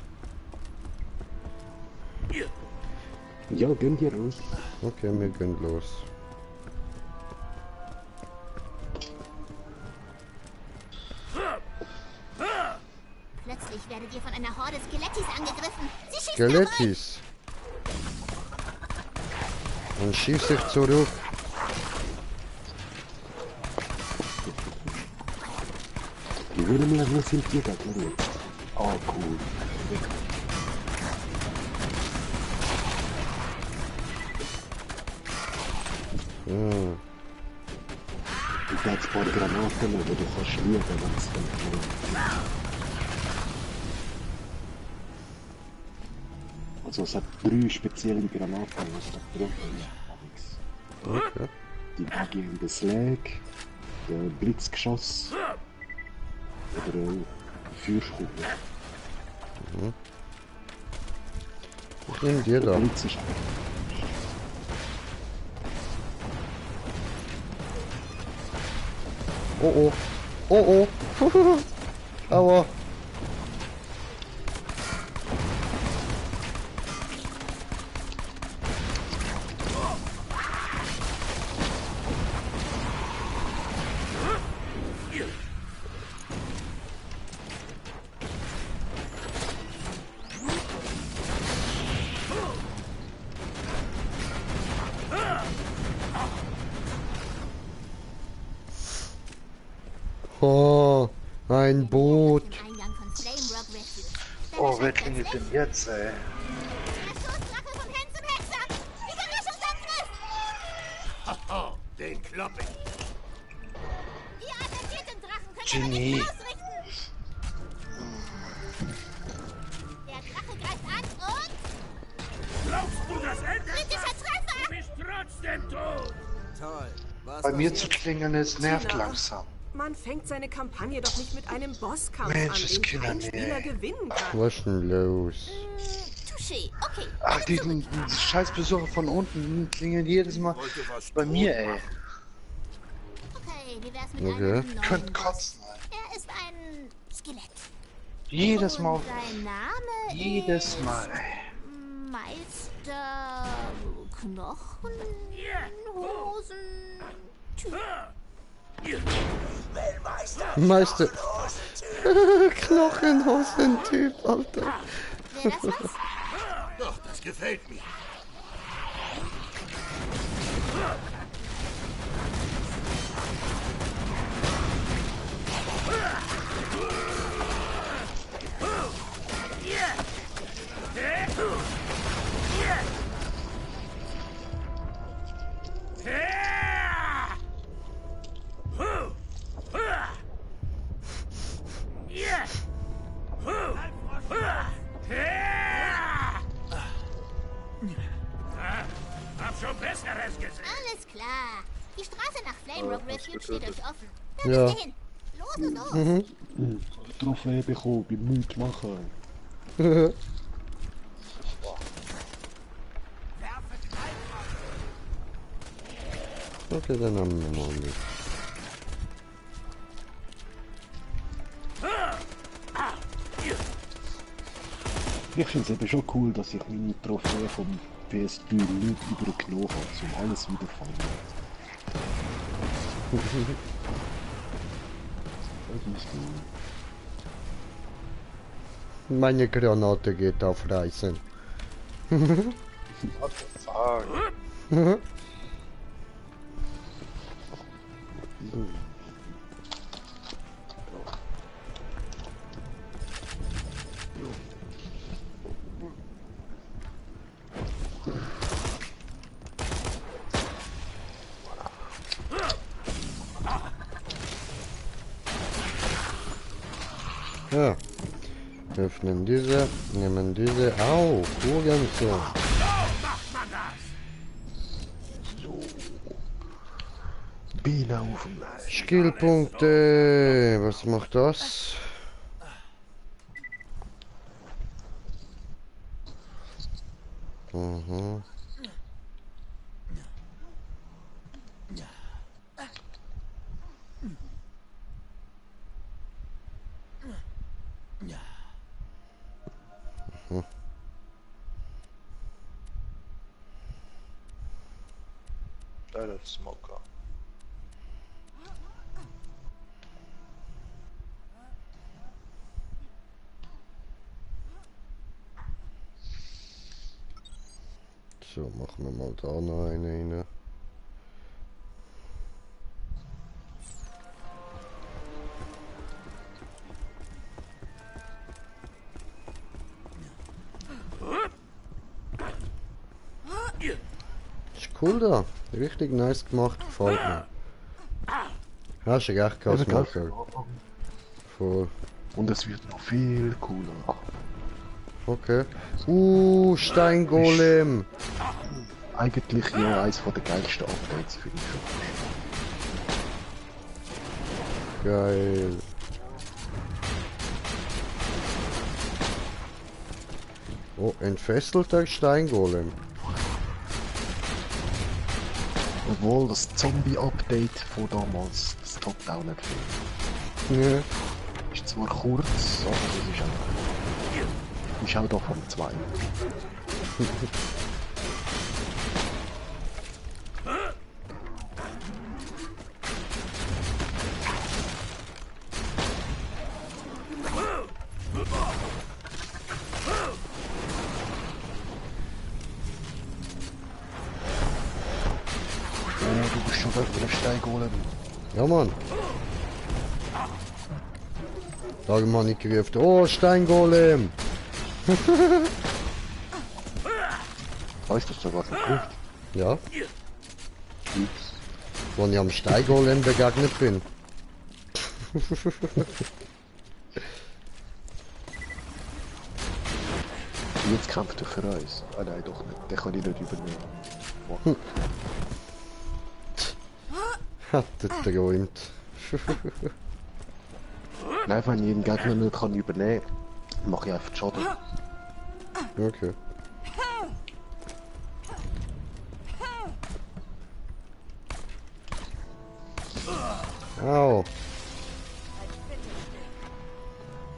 [SPEAKER 2] Ja, gönn dir los.
[SPEAKER 1] Okay, wir gehen los.
[SPEAKER 11] Plötzlich werdet ihr von einer Horde Skelettis angegriffen. Sie schießen
[SPEAKER 1] Skelettis. Und schieß sich zurück.
[SPEAKER 2] Die würde mir so viel Gitter geben. Oh, cool.
[SPEAKER 1] Hm.
[SPEAKER 2] Ich habe ein paar Granaten, aber du kannst schwierig, wenn es dann Also es hat 3 spezielle Granaten, was da drin ist.
[SPEAKER 1] Okay.
[SPEAKER 2] Die agierende Slag, der Blitzgeschoss oder eine Feuerkugel.
[SPEAKER 1] Mhm. Was nehmen dir da?
[SPEAKER 2] Blitz ist
[SPEAKER 1] Oh oh. Oh oh. Aua. Oh, ein Boot.
[SPEAKER 6] Oh, wer klingelt denn jetzt, ey?
[SPEAKER 4] Hoho, den klopp ich.
[SPEAKER 6] Genie.
[SPEAKER 11] Der Drache greift an und...
[SPEAKER 4] Glaubst du, das Ende?
[SPEAKER 11] Kritischer Treffer!
[SPEAKER 4] Du bist trotzdem tot.
[SPEAKER 8] Toll.
[SPEAKER 6] Bei mir zu klingeln, es nervt
[SPEAKER 13] Tina,
[SPEAKER 6] langsam.
[SPEAKER 13] Man fängt seine Kampagne doch nicht mit einem Bosskampf
[SPEAKER 6] Mensch,
[SPEAKER 13] an,
[SPEAKER 6] das
[SPEAKER 13] den
[SPEAKER 6] Kinder,
[SPEAKER 13] kein
[SPEAKER 6] nee.
[SPEAKER 13] Spieler gewinnen kann.
[SPEAKER 1] Was ist denn los?
[SPEAKER 11] Touché, okay.
[SPEAKER 6] Ach, die scheiß Besucher von unten klingeln jedes Mal bei mir, ey.
[SPEAKER 11] Okay, wie wär's mit
[SPEAKER 1] Okay.
[SPEAKER 11] einem neuen
[SPEAKER 6] Könnt
[SPEAKER 11] Boss?
[SPEAKER 6] kotzen, ey.
[SPEAKER 11] Er ist ein Skelett.
[SPEAKER 6] Jedes Mal.
[SPEAKER 11] Und sein Name
[SPEAKER 6] Jedes
[SPEAKER 11] ist
[SPEAKER 6] Mal, ey.
[SPEAKER 11] Meister Knochenhosen Typ.
[SPEAKER 1] Meister. Knochenhosen-Typ, Alter.
[SPEAKER 11] Wäre das was?
[SPEAKER 4] Doch, das gefällt mir. Hab schon Besseres gesehen.
[SPEAKER 11] Alles klar. Die Straße nach Flame Rock Refuge steht euch offen. Da
[SPEAKER 1] Ja.
[SPEAKER 11] müsst ihr hin. Los, los, los.
[SPEAKER 2] Trophäe bekommen beim Mut machen.
[SPEAKER 1] Okay, dann haben wir mal mit.
[SPEAKER 2] Ich finde es eben schon cool, dass ich meine Trophäe vom PS3 nicht übergenommen habe, um alles wieder fallen. Das ist gut.
[SPEAKER 1] Meine Granate geht auf Reisen.
[SPEAKER 6] What the fuck?
[SPEAKER 1] Ja. Öffnen diese, nehmen diese. Au, Kugeln.
[SPEAKER 2] Biene auf dem
[SPEAKER 1] Skillpunkte. Was macht das? Mhm.
[SPEAKER 6] Alter, Smoker.
[SPEAKER 1] So, machen wir mal da noch eine rein. Ist cool da. Richtig nice gemacht, gefällt mir. Hast du echt keinen Smoker. Voll.
[SPEAKER 2] Und es wird noch viel cooler.
[SPEAKER 1] Okay. Steingolem.
[SPEAKER 2] Eigentlich ja eines der geilsten Updates für mich.
[SPEAKER 1] Geil. Oh, entfesselter Steingolem.
[SPEAKER 2] Obwohl das Zombie-Update von damals, das toppt auch nicht viel.
[SPEAKER 1] Ja.
[SPEAKER 2] Ist zwar kurz, aber das ist auch davon 2.
[SPEAKER 1] Ja, Mann. Darum habe ich gerufen. Oh, Steingolem!
[SPEAKER 2] Weißt du sogar gerufen?
[SPEAKER 1] Ja. Als ich am Steingolem begegnet bin.
[SPEAKER 2] Jetzt kämpft er für uns. Ah nein, doch nicht. Den kann ich nicht übernehmen.
[SPEAKER 1] Hat er geträumt.
[SPEAKER 2] Nein, wenn ich einen Gegner nicht kann übernehmen kann, mache ich einfach Schaden.
[SPEAKER 1] Okay. Au.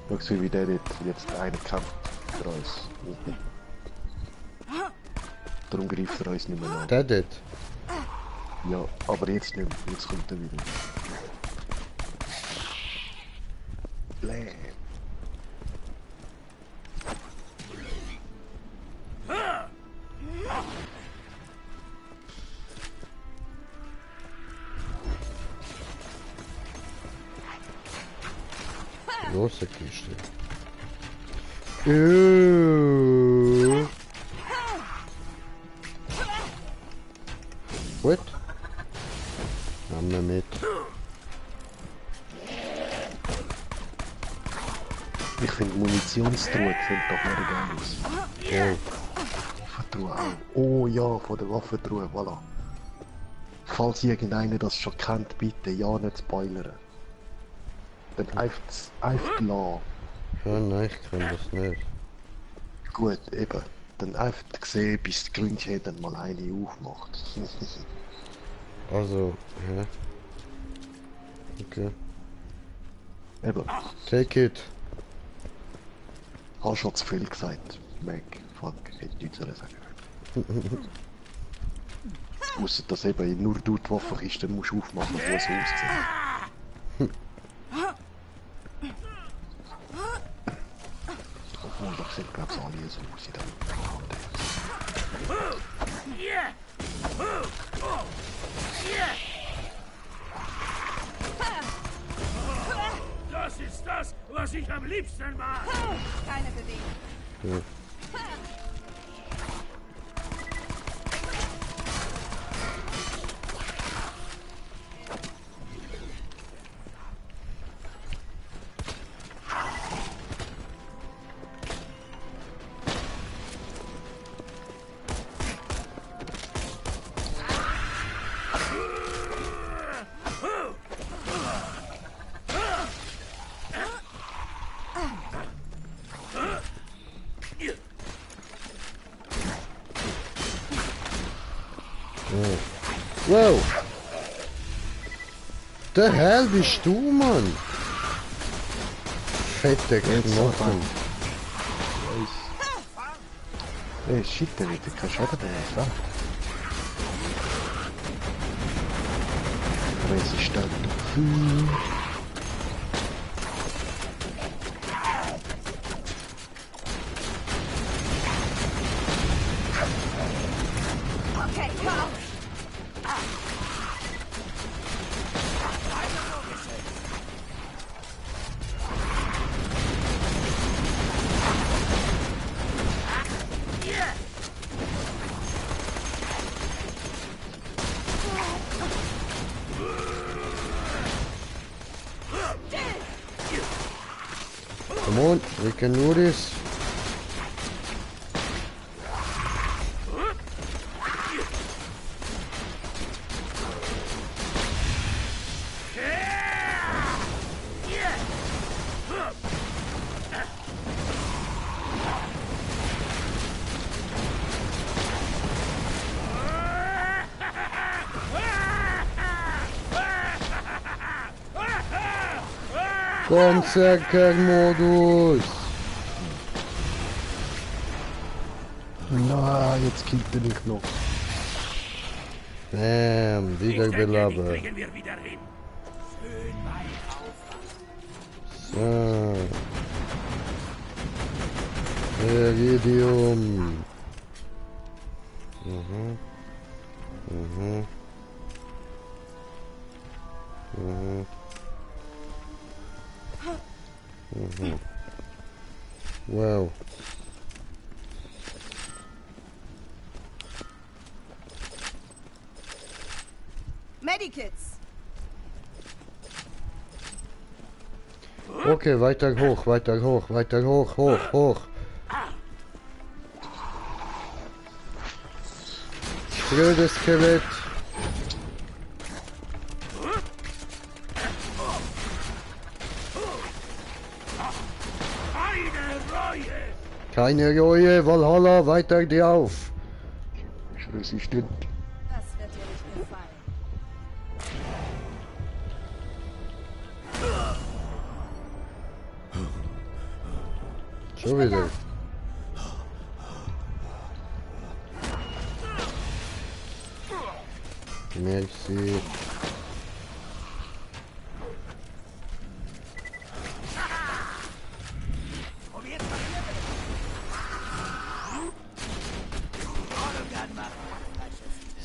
[SPEAKER 2] Schau, wie der jetzt einen kämpft für uns. Darum greift er uns nicht mehr an.
[SPEAKER 1] Der dort?
[SPEAKER 2] Ja, aber jetzt nicht mehr. Jetzt kommt er wieder. Bläh.
[SPEAKER 1] Große Kiste. Gut. Haben wir mit.
[SPEAKER 2] Ich finde Munitionstruhe sieht doch nicht geil aus. Waffentruhe auch. Oh ja, von der Waffentruhe, voilà. Falls irgendeiner das schon kennt, bitte ja nicht spoilern. Dann einfach lassen.
[SPEAKER 1] Ja, nein, ich kann das nicht.
[SPEAKER 2] Gut, eben. Dann einfach sehen, bis die Grünche dann mal eine aufmacht.
[SPEAKER 1] Also, ja. Okay.
[SPEAKER 2] Eben.
[SPEAKER 1] Take it.
[SPEAKER 2] Hast schon zu viel gesagt. Mac, fuck, hätte nichts sagen. Ausser dass eben nur du die Waffenkiste musst aufmachen, wo es aussieht. Obwohl, das sieht glaube ich alle so aus in
[SPEAKER 4] Das ist das, was ich am liebsten mag.
[SPEAKER 7] Keine Bewegung.
[SPEAKER 1] Ja. Wow! Der hell bist du, Mann? Fette Knochen.
[SPEAKER 2] Ey, shit, der wird kein Schaden mehr, ist wahr? Resistant.
[SPEAKER 7] Okay, komm!
[SPEAKER 1] Come on, we can do this. Berserker-Modus!
[SPEAKER 2] Nein, jetzt killt er mich noch.
[SPEAKER 1] Bam, wiederbeleben. So. Iridium. Mhm. Mhm. Mhm. Mhm. Wow.
[SPEAKER 5] Medikits.
[SPEAKER 1] Okay, weiter hoch, weiter hoch, weiter hoch, hoch, hoch. Blödes Skelett. Keine Reue, Valhalla, weiter dir auf.
[SPEAKER 2] Resistent.
[SPEAKER 5] Das wird dir nicht gefallen.
[SPEAKER 1] Schon wieder. Merci.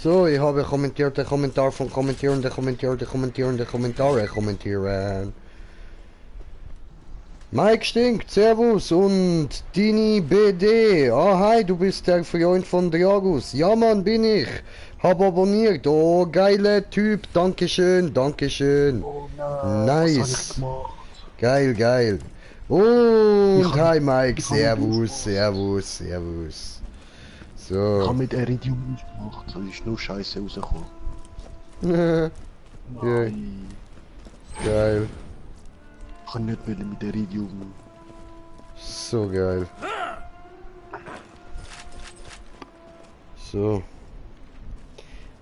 [SPEAKER 1] So, ich habe kommentierte Kommentar von kommentierende Kommentare kommentieren. Mike Stinkt, Servus und Dini BD. Ah, hi, du bist der Freund von Dragus. Ja, Mann, bin ich. Hab abonniert. Oh, geiler Typ. Dankeschön, Dankeschön.
[SPEAKER 2] Oh,
[SPEAKER 1] nice. Geil, geil. Und hi, Mike. Servus, Servus, Servus. So.
[SPEAKER 2] Ich hab mit Iridium nicht gemacht, da ist nur Scheiße rausgekommen.
[SPEAKER 1] Ja. Geil.
[SPEAKER 2] Ich kann nicht mehr mit Iridium.
[SPEAKER 1] So geil. So.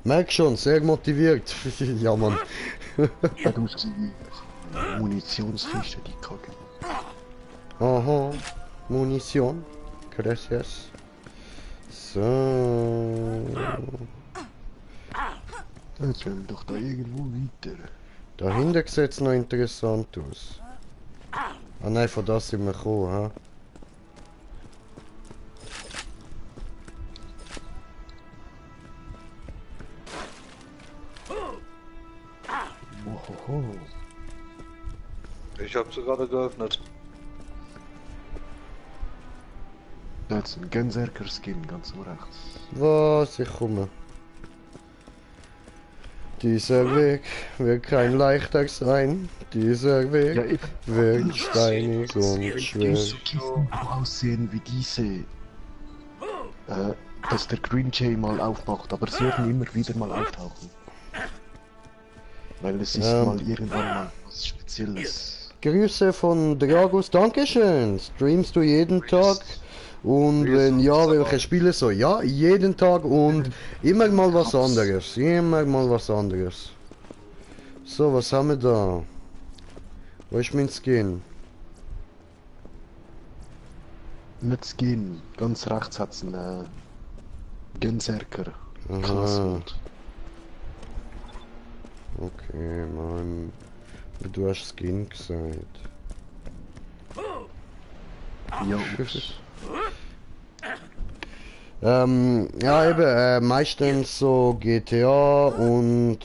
[SPEAKER 1] Merk schon, sehr motiviert. Ja, Mann.
[SPEAKER 2] Hat ausgesehen wie Munitionskiste, die Kacke.
[SPEAKER 1] Aha. Munition. Gracias. So.
[SPEAKER 2] Jetzt werden wir doch da irgendwo weiter.
[SPEAKER 1] Dahinter sieht es noch interessant aus. Ah nein, von das sind wir gekommen, ha?
[SPEAKER 2] Ohoho.
[SPEAKER 6] Ich hab sie gerade geöffnet.
[SPEAKER 2] Da ist ein Gänserker-Skin ganz rechts.
[SPEAKER 1] Was? Ich komme. Dieser Weg wird kein leichter sein. Dieser Weg wird steinig und schwer.
[SPEAKER 2] So aussehen wie diese. Dass der Green Jay mal aufmacht, aber sie werden immer wieder mal auftauchen. Weil es ist mal irgendwann mal was Spezielles.
[SPEAKER 1] Grüße von Dragus, Dankeschön. Streamst du jeden Tag? Und wenn ja, welche Spiele so? Ja, jeden Tag und immer mal was anderes. Immer mal was anderes. So, was haben wir da? Wo ist mein Skin?
[SPEAKER 2] Nicht Skin, ganz rechts hat es einen Gänserker.
[SPEAKER 1] Aha. Okay, Mann. Du hast Skin gesagt.
[SPEAKER 2] Ja,
[SPEAKER 1] ja eben, meistens so GTA und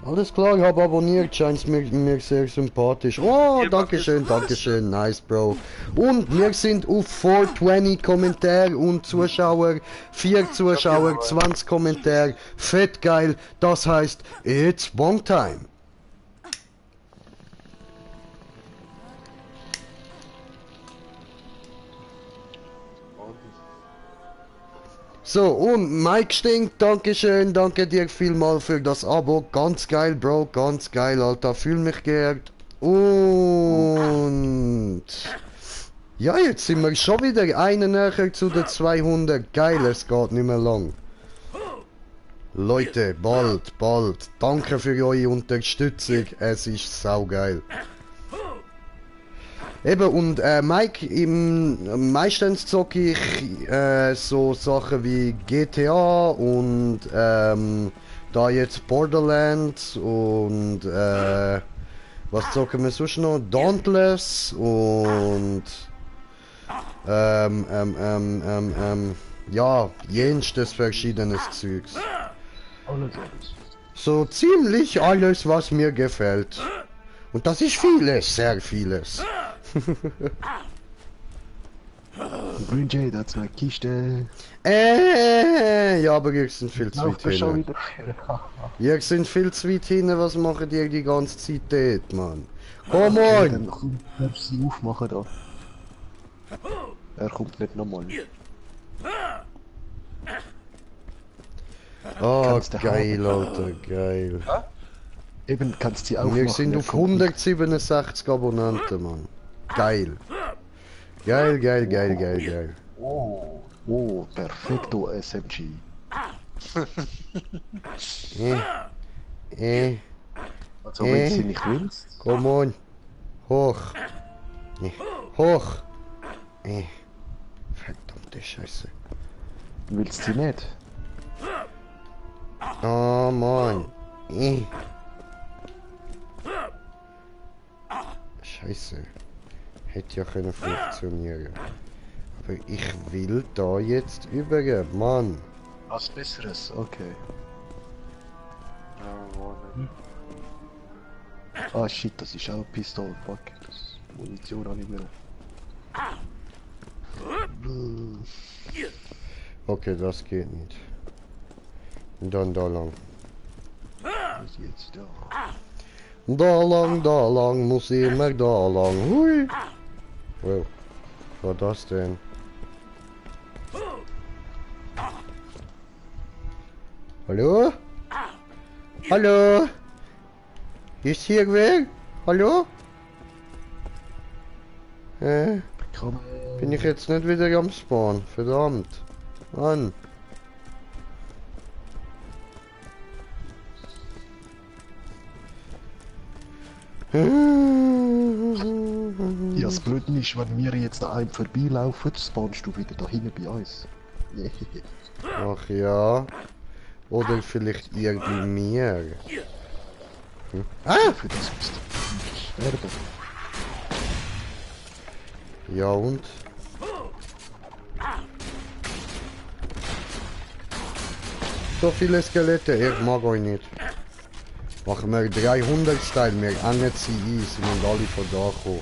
[SPEAKER 1] alles klar, ich habe abonniert, scheint mir sehr sympathisch. Oh, dankeschön, dankeschön, nice Bro. Und wir sind auf 420 Kommentare und Zuschauer, 4 Zuschauer, 20 Kommentare, fett geil, das heißt, it's Bomb Time. So, und Mike Stinkt, Dankeschön, danke dir vielmal für das Abo, ganz geil, Bro, ganz geil, Alter, fühl mich geehrt. Und ja, jetzt sind wir schon wieder eine näher zu den 200, geil, es geht nicht mehr lang. Leute, bald, bald, danke für eure Unterstützung, es ist saugeil. Eben, und Mike, meistens zocke ich so Sachen wie GTA und da jetzt Borderlands und was zocken wir sonst noch? Dauntless und ja, jenstes verschiedenes Zeugs. So ziemlich alles, was mir gefällt. Und das ist vieles, sehr vieles.
[SPEAKER 2] Green Jay, da hat's eine Kiste.
[SPEAKER 1] Ja, aber ihr sind viel zu weit hin. Ihr sind viel zu weit hin, was machen ihr die ganze Zeit dort, Mann? Komm on!
[SPEAKER 2] Dann darfst du sie aufmachen da. Er kommt nicht nochmal.
[SPEAKER 1] Oh, geil, Alter, geil.
[SPEAKER 2] Eben, kannst du sie aufmachen.
[SPEAKER 1] Wir sind auf 167 Abonnenten, Mann. Geil. Geil, geil, geil, geil, geil.
[SPEAKER 2] Oh, perfekto SMG. Also wenn sie nicht willst.
[SPEAKER 1] Komm on. Hoch. Hoch. Verdammte Scheiße.
[SPEAKER 2] Willst sie nicht?
[SPEAKER 1] Oh Mann. Scheiße. Hätte ja können funktionieren. Aber ich will da jetzt über, Mann.
[SPEAKER 2] Was Besseres, okay. Ah shit, das ist auch eine Pistole, fuck. Das Munition habe ich mehr.
[SPEAKER 1] Okay, das geht nicht. Und dann da lang.
[SPEAKER 2] Was ist jetzt da?
[SPEAKER 1] Da lang, muss immer da lang. Hui. Wow. Was war das denn? Hallo? Hallo? Ist hier wer? Hallo? Bin ich jetzt nicht wieder am Spawn? Verdammt. Mann.
[SPEAKER 2] Ja, das Blöde ist, wenn wir jetzt an einem vorbeilaufen, spawnst du wieder da hinten bei uns.
[SPEAKER 1] Ach ja. Oder vielleicht irgendwie mehr. Ah!
[SPEAKER 2] Für das musst du sterben.
[SPEAKER 1] Ja und? So viele Skelette, ich mag euch nicht. Machen wir 300 Style, wir engen sie ein, sie müssen alle von da kommen.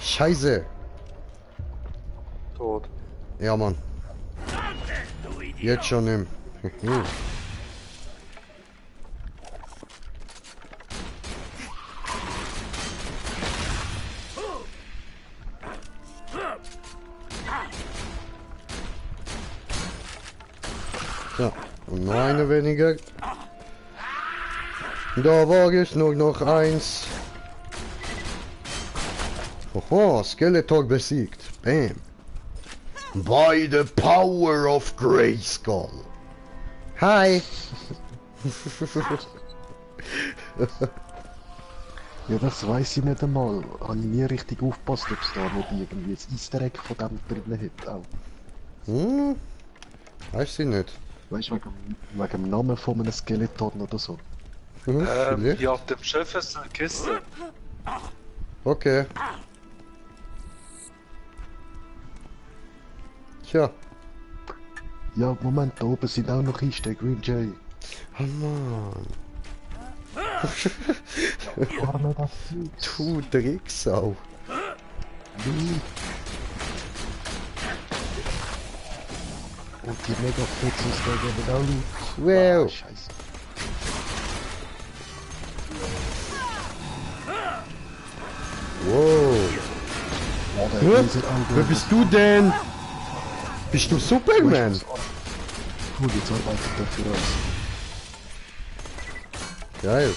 [SPEAKER 1] Scheiße.
[SPEAKER 6] Tot.
[SPEAKER 1] Ja, Mann. Jetzt schon im. So, und noch eine weniger. Da war es nur noch eins. Oho, Skeletor besiegt. Bam. By the power of Grayskull. Hi.
[SPEAKER 2] Ja, das weiß ich nicht einmal. Habe ich nie richtig aufgepasst, ob es da nicht irgendwie ein Easter Egg von dem drin hat. Auch.
[SPEAKER 1] Weiß ich nicht.
[SPEAKER 2] Weißt du, wegen dem Namen von einem Skeleton oder so?
[SPEAKER 6] Hier auf dem Schiff ist eine Kiste.
[SPEAKER 1] Okay. Tja.
[SPEAKER 2] Ja, Moment, da oben sind auch noch Kisten, Green Jay.
[SPEAKER 1] Oh Mann. Du Drecksau.
[SPEAKER 2] Und die Mega-Putzes, da geben auch Loot.
[SPEAKER 1] Wow.
[SPEAKER 2] Scheiße.
[SPEAKER 1] Wow. Wer bist du denn? Bist du Superman?
[SPEAKER 2] Cool, jetzt arbeitet er für uns.
[SPEAKER 1] Geil.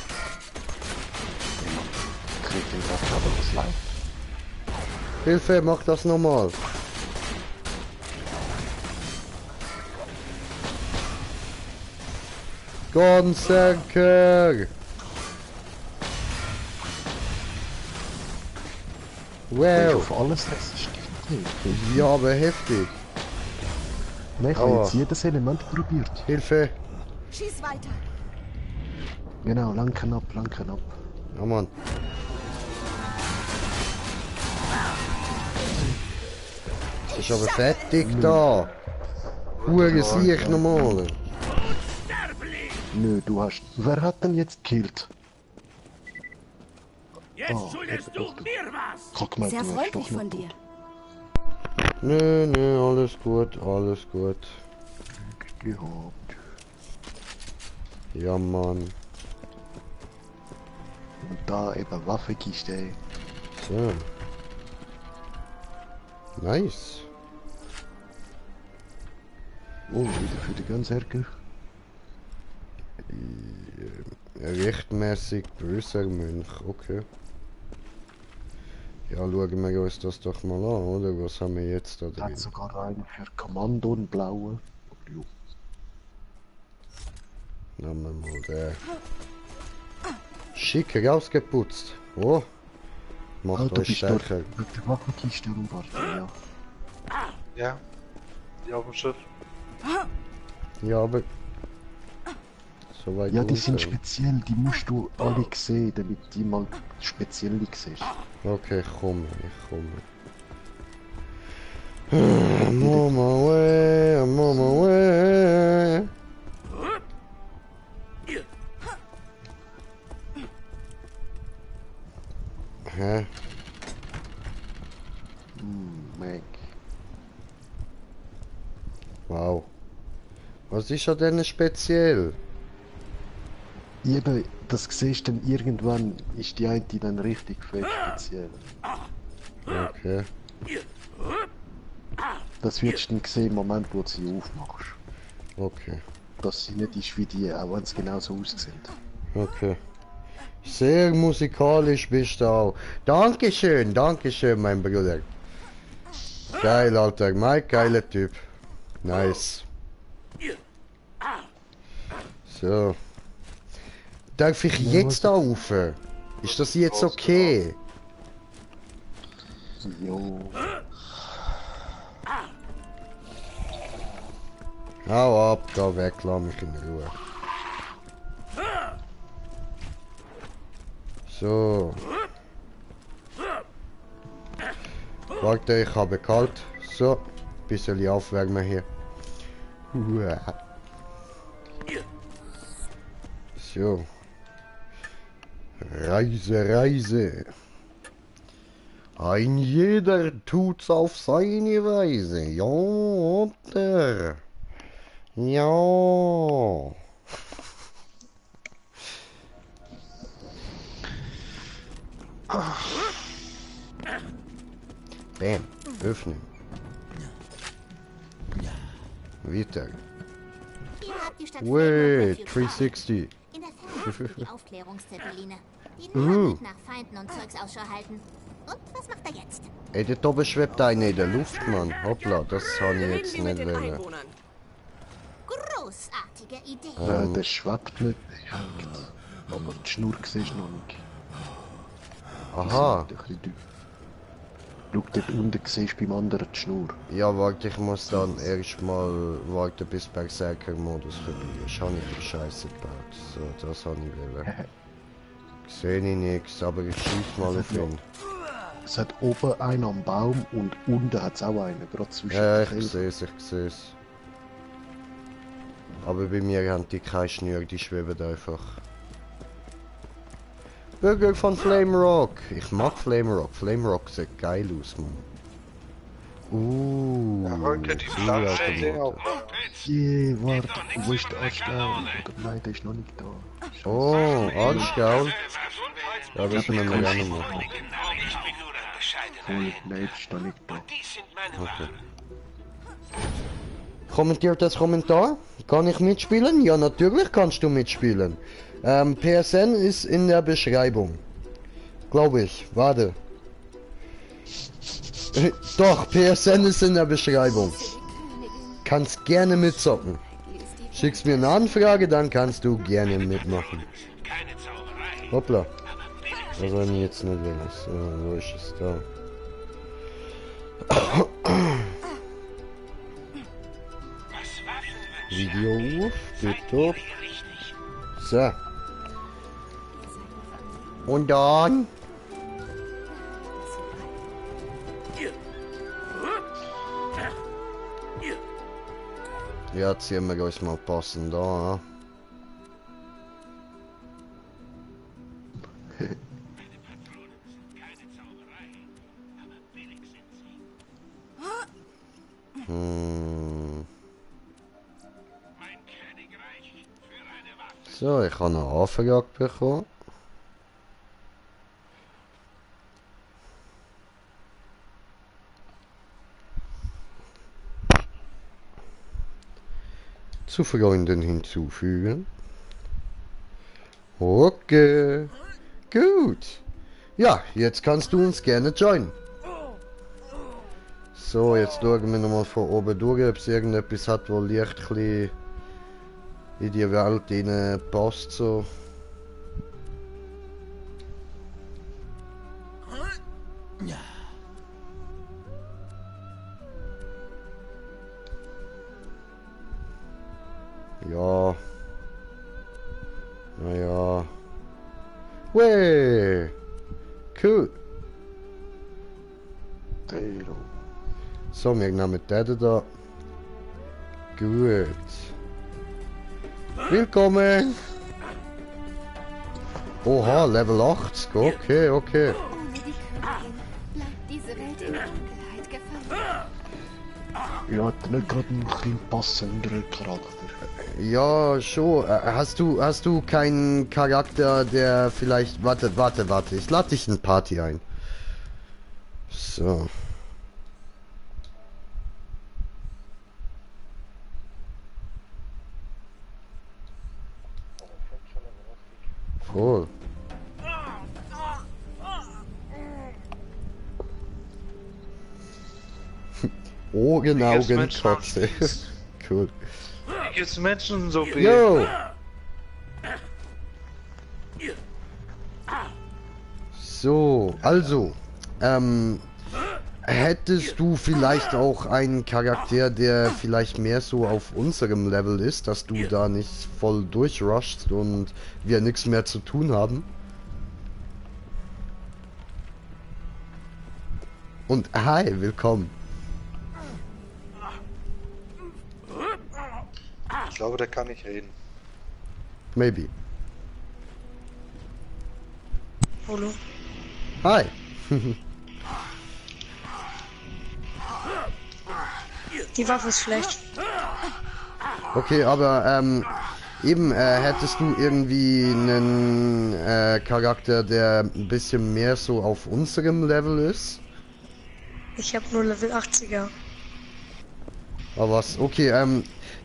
[SPEAKER 2] Kriegt den gerade aber was läuft.
[SPEAKER 1] Hilfe, mach das nochmal. Gonsenker! Wow!
[SPEAKER 2] Auf alles das ist
[SPEAKER 1] ja, aber heftig.
[SPEAKER 2] Nein, ich habe jetzt jedes Element probiert.
[SPEAKER 1] Hilfe!
[SPEAKER 5] Schieß weiter!
[SPEAKER 2] Genau, lanken ab.
[SPEAKER 1] Ja, Mann. Das ist aber fertig da. Hure Sieg nochmal.
[SPEAKER 2] Nö, du hast... Wer hat denn jetzt gekillt?
[SPEAKER 10] Jetzt schuldest du mir was!
[SPEAKER 2] Guck mal,
[SPEAKER 5] Sehr
[SPEAKER 2] du hast
[SPEAKER 5] freundlich
[SPEAKER 2] doch
[SPEAKER 5] von
[SPEAKER 2] noch
[SPEAKER 5] dir.
[SPEAKER 1] Nö, alles gut, alles gut.
[SPEAKER 2] gehabt.
[SPEAKER 1] Ja, Mann.
[SPEAKER 2] Und da eben Waffenkiste.
[SPEAKER 1] So. Nice.
[SPEAKER 2] Oh, wieder für die Ganzherker.
[SPEAKER 1] Rechtmäßig böser Mönch, okay. Ja, schauen wir uns das doch mal an, oder? Was haben wir jetzt da drin?
[SPEAKER 2] Hat sogar einen für Kommando und blaue.
[SPEAKER 1] Nehmen wir mal den. Schick rausgeputzt. Oh. Macht euch stärker.
[SPEAKER 2] Mit der Waffenkiste rumwarten, ja.
[SPEAKER 6] Ja. Die auf dem Schiff.
[SPEAKER 1] Ja, aber... So weit
[SPEAKER 2] Ja, die sind
[SPEAKER 1] runter.
[SPEAKER 2] speziell, die musst du alle sehen, damit die mal speziell siehst.
[SPEAKER 1] Okay, ich komme. I'm on my way, I'm on my way. Hä?
[SPEAKER 2] Mac.
[SPEAKER 1] Wow. Was ist an denen speziell?
[SPEAKER 2] Eben, das siehst du dann irgendwann, ist die eine dann richtig fett speziell.
[SPEAKER 1] Okay.
[SPEAKER 2] Das wirst du dann sehen im Moment, wo du sie aufmachst.
[SPEAKER 1] Okay.
[SPEAKER 2] Dass sie nicht ist wie die, auch wenn sie genauso aussehen.
[SPEAKER 1] Okay. Sehr musikalisch bist du auch. Dankeschön, mein Bruder. Geil, Alter. Mike, geiler Typ. Nice. So. Darf ich jetzt da rauf? Ist das jetzt okay?
[SPEAKER 2] Jo.
[SPEAKER 1] Hau ab, geh weg, lass mich in Ruhe. So. Warte, ich habe kalt. So, bisschen aufwärmen hier. So. Reise. Ein jeder tut's auf seine Weise. Ja, oder? Ja. Bam, öffnen. Weiter. Wait, 360.
[SPEAKER 11] In der Ferne die Aufklärungszeppeline. Die nur nach Feinden und Zeugs Ausschau halten. Und was macht er jetzt?
[SPEAKER 1] Ey, dort oben schwebt einer in der Luft, Mann. Hoppla, das habe ich jetzt nicht wollen.
[SPEAKER 11] Großartige Idee.
[SPEAKER 2] Der schwebt nicht, der hängt. Aber die Schnur siehst du noch nicht.
[SPEAKER 1] Aha.
[SPEAKER 2] Schau, dort unten siehst du beim anderen die Schnur.
[SPEAKER 1] Ja, warte, ich muss dann erstmal warten, bis Berserker-Modus vorbei ist. Habe ich die Scheiße gebaut. So, das habe ich wollen. Sehe ich nichts, aber ich schieße mal auf ihn.
[SPEAKER 2] Es hat oben einen am Baum und unten hat es auch einen, gerade zwischen
[SPEAKER 1] Ja,
[SPEAKER 2] den
[SPEAKER 1] ich sehe es. Aber bei mir haben die keine Schnür, die schweben einfach. Burger von Flame Rock. Ich mag Flame Rock. Flame Rock sieht geil aus, Mann.
[SPEAKER 2] Je, warte, wo ist der Arschgaul? Oder nein, der ist noch nicht da.
[SPEAKER 1] Oh, Arschgaul. Ja, das müssen wir gerne machen.
[SPEAKER 2] Voll, nein, ist noch nicht da.
[SPEAKER 1] Okay. Kommentiert das Kommentar? Kann ich mitspielen? Ja, natürlich kannst du mitspielen. PSN ist in der Beschreibung. Glaube ich. Warte. Doch, PSN ist in der Beschreibung. Kannst gerne mitzocken. Schickst mir eine Anfrage, dann kannst du gerne mitmachen. Hoppla. Das soll ich jetzt nicht wählen. So, wo ist es da? Video auf, bitte. So. Und dann? Ja, ziehen wir uns mal passend an. So, ich habe eine Anfrage bekommen. Zu Freunden hinzufügen. Okay. Gut. Ja, jetzt kannst du uns gerne joinen. So, jetzt schauen wir nochmal von oben durch, ob es irgendetwas hat, wo leicht ein bisschen in die Welt rein passt. So. Ja. Naja. Wey. Cool. So, wir nehmen den da. Gut. Willkommen. Oha, Level 80. Okay, okay.
[SPEAKER 12] Ohne die Königin bleibt diese Welt in Dunkelheit gefangen.
[SPEAKER 2] Ja, hat nicht gerade einen bisschen passenderen Charakter.
[SPEAKER 1] Ja, schon. Hast du keinen Charakter, der vielleicht... Warte. Ich lade dich in Party ein. So. Cool. Augen, Kotze. Cool.
[SPEAKER 6] Jetzt Menschen so viel.
[SPEAKER 1] Yo! So, also, hättest du vielleicht auch einen Charakter, der vielleicht mehr so auf unserem Level ist, dass du da nicht voll durchrushst und wir nichts mehr zu tun haben? Und hi, willkommen.
[SPEAKER 6] Ich glaube, der kann nicht reden.
[SPEAKER 1] Maybe.
[SPEAKER 15] Hallo.
[SPEAKER 1] Hi.
[SPEAKER 15] Die Waffe ist schlecht.
[SPEAKER 1] Okay, aber eben hättest du irgendwie einen Charakter, der ein bisschen mehr so auf unserem Level ist?
[SPEAKER 15] Ich habe nur Level 80er.
[SPEAKER 1] Aber was? Okay,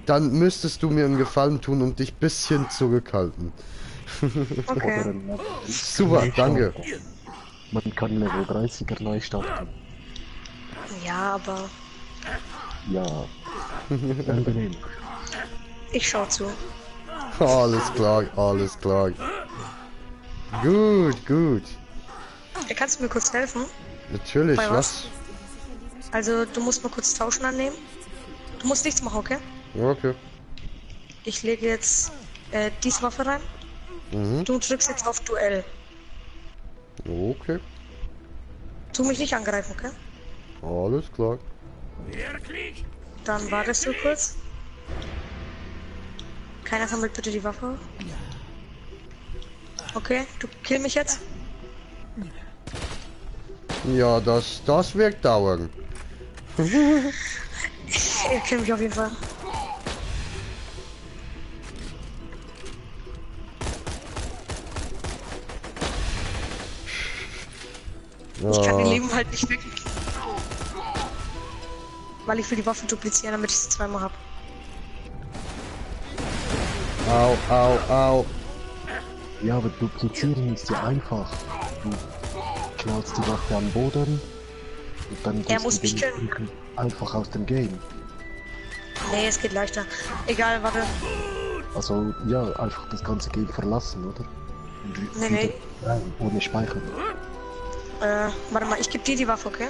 [SPEAKER 1] dann müsstest du mir einen Gefallen tun und dich ein bisschen zurückhalten.
[SPEAKER 15] Okay.
[SPEAKER 1] Super, danke.
[SPEAKER 2] Man kann Level 30er neu starten.
[SPEAKER 15] Ja, aber
[SPEAKER 2] Ja. Angenehm.
[SPEAKER 15] ich schau zu.
[SPEAKER 1] Alles klar, alles klar. Gut, gut.
[SPEAKER 15] Kannst du mir kurz helfen?
[SPEAKER 1] Natürlich,
[SPEAKER 15] Bei
[SPEAKER 1] was?
[SPEAKER 15] Also, du musst mal kurz Tauschen annehmen. Du musst nichts machen, okay?
[SPEAKER 1] Okay.
[SPEAKER 15] Ich lege jetzt diese Waffe rein.
[SPEAKER 1] Mhm.
[SPEAKER 15] Du drückst jetzt auf Duell.
[SPEAKER 1] Okay.
[SPEAKER 15] Tu mich nicht angreifen, okay?
[SPEAKER 1] Alles klar.
[SPEAKER 15] Dann wartest du kurz. Keiner sammelt bitte die Waffe. Okay, du kill mich jetzt.
[SPEAKER 1] Ja, das wird dauern.
[SPEAKER 15] Ihr killt mich auf jeden Fall. Ich kann die Leben halt nicht weg. Weil ich will die Waffe duplizieren, damit ich sie zweimal habe.
[SPEAKER 1] Au, au, au.
[SPEAKER 2] Ja, aber duplizieren ist ja einfach. Du klaust die Waffe am Boden und dann
[SPEAKER 15] Er muss mich killen.
[SPEAKER 2] einfach aus dem Game.
[SPEAKER 15] Nee, es geht leichter. Egal, warte.
[SPEAKER 2] Also ja, einfach das ganze Game verlassen, oder? Und
[SPEAKER 15] Nee, nee.
[SPEAKER 2] rein, ohne Speichern.
[SPEAKER 15] Warte mal, ich geb dir die Waffe, okay?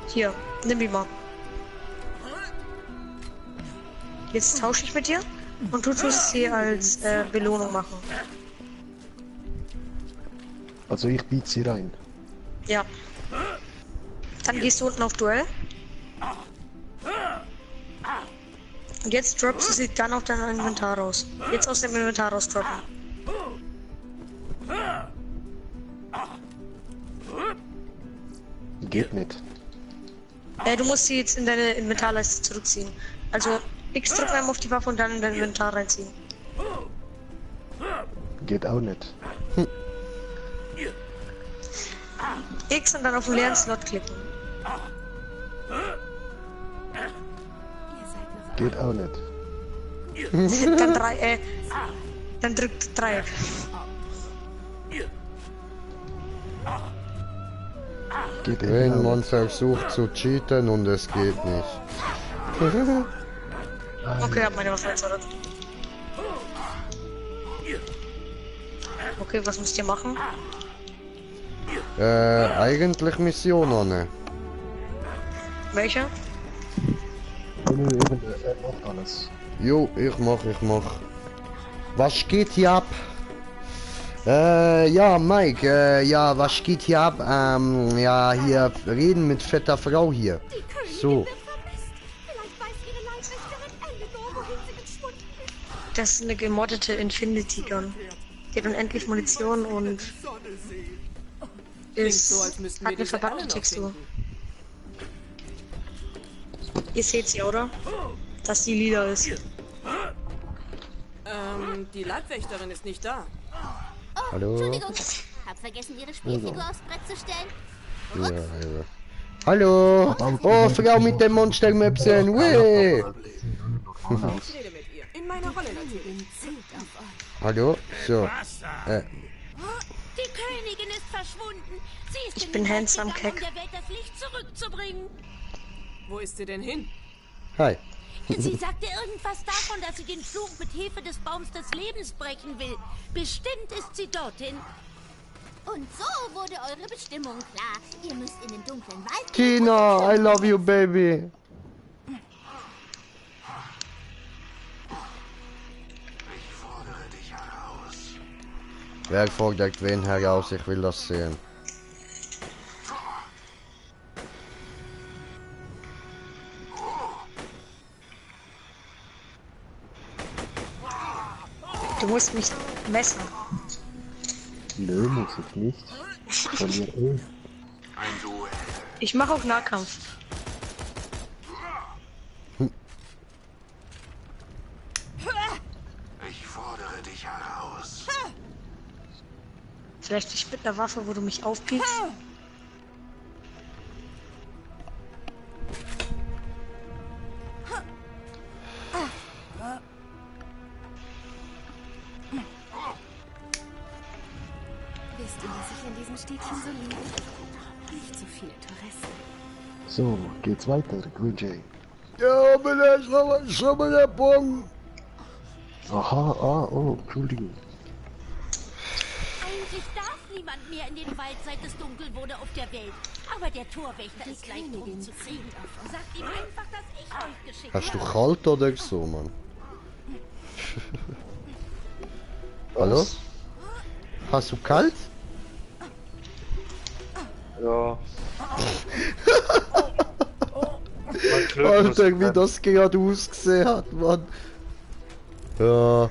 [SPEAKER 15] Hier, nimm die mal. Jetzt tausche ich mit dir und du tust sie als Belohnung machen.
[SPEAKER 2] Also ich biete sie rein.
[SPEAKER 15] Ja. Dann gehst du unten auf Duell. Und jetzt droppst du sie dann auf dein Inventar raus. Jetzt aus dem Inventar raus droppen.
[SPEAKER 2] Geht nicht.
[SPEAKER 15] Du musst sie jetzt in deine Inventarleiste zurückziehen. Also X drücken einmal auf die Waffe und dann in dein Inventar reinziehen.
[SPEAKER 2] Geht auch nicht.
[SPEAKER 15] X und dann auf den leeren Slot klicken.
[SPEAKER 2] Geht auch nicht.
[SPEAKER 15] Dann dann drückt Dreieck.
[SPEAKER 2] Geht
[SPEAKER 1] Wenn man versucht zu cheaten und es geht nicht.
[SPEAKER 15] Okay, hab meine Waffe jetzt, oder? Okay, was müsst ihr machen?
[SPEAKER 1] Eigentlich Mission ohne.
[SPEAKER 15] Welche?
[SPEAKER 2] Er macht alles.
[SPEAKER 1] Jo, ich mach. Was geht hier ab? Ja, Mike, ja, was geht hier ab? Ja, hier reden mit fetter Frau hier. So.
[SPEAKER 15] Das ist eine gemoddete Infinity Gun. Die hat unendlich Munition und hat eine verpackte Textur. Ihr seht sie, oder? Dass sie lila ist.
[SPEAKER 13] Die Leibwächterin ist nicht da.
[SPEAKER 11] Oh,
[SPEAKER 1] Hallo?
[SPEAKER 11] Entschuldigung. Hab vergessen, Ihre Spielfigur aufs Brett zu stellen.
[SPEAKER 1] Ja. Hallo? Oh, Frau mit dem Monstermöpschen. Weh!
[SPEAKER 13] In meiner Rolle natürlich.
[SPEAKER 1] Hallo? So.
[SPEAKER 11] Die Königin ist verschwunden. Sie ist
[SPEAKER 15] Ich bin handsome,
[SPEAKER 11] um
[SPEAKER 15] Keck.
[SPEAKER 11] der Welt das Licht zurückzubringen.
[SPEAKER 13] Wo ist sie denn hin?
[SPEAKER 1] Hi.
[SPEAKER 11] Sie sagte irgendwas davon, dass sie den Fluch mit Hilfe des Baums des Lebens brechen will. Bestimmt ist sie dorthin. Und so wurde eure Bestimmung klar. Ihr müsst in den dunklen Wald.
[SPEAKER 1] Tina, I love you, baby. Wer fordert wen heraus? Ich will das sehen.
[SPEAKER 15] Du musst mich messen.
[SPEAKER 2] Nö, muss ich nicht. Verliere eh.
[SPEAKER 15] Ich mache auch Nahkampf.
[SPEAKER 4] Ich fordere dich heraus.
[SPEAKER 15] Vielleicht nicht mit einer Waffe, wo du mich aufpiekst.
[SPEAKER 12] Wisst ihr, was ich an diesem Städtchen so liebe? Nicht so viele Touristen.
[SPEAKER 2] So, geht's weiter, Green Jay.
[SPEAKER 1] Ja, aber schon mal der Punkt.
[SPEAKER 2] Aha, oh, Entschuldigung.
[SPEAKER 11] Eigentlich darf niemand mehr in den Wald, seit es dunkel wurde auf der Welt. Aber der Torwächter ist leicht umzukriegen. Sagt ihm einfach, dass ich euch geschickt habe.
[SPEAKER 1] Hast du kalt oder so, Mann? Hallo? Hast du kalt?
[SPEAKER 6] Ja.
[SPEAKER 1] Alter, wie das gerade ausgesehen hat, Mann. Ja.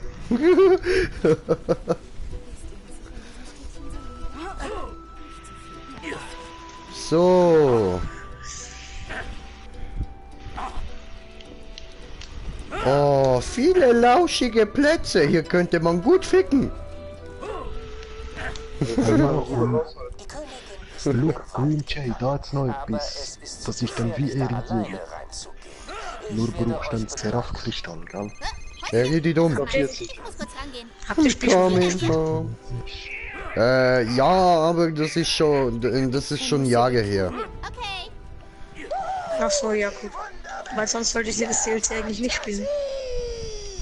[SPEAKER 1] So. Oh, viele lauschige Plätze. Hier könnte man gut ficken.
[SPEAKER 2] Look, Green Jay, da hat's noch etwas. Das ist dann wie Eridin. Nur brauchst du einen Seraph-Kristall, gell?
[SPEAKER 1] Eridin.
[SPEAKER 11] Ich muss kurz rangehen.
[SPEAKER 15] Habt ihr Spiel?
[SPEAKER 1] Ja, aber das ist schon Jahre her.
[SPEAKER 11] Okay.
[SPEAKER 15] Ach so, ja gut. Weil sonst sollte ich das DLC eigentlich nicht spielen.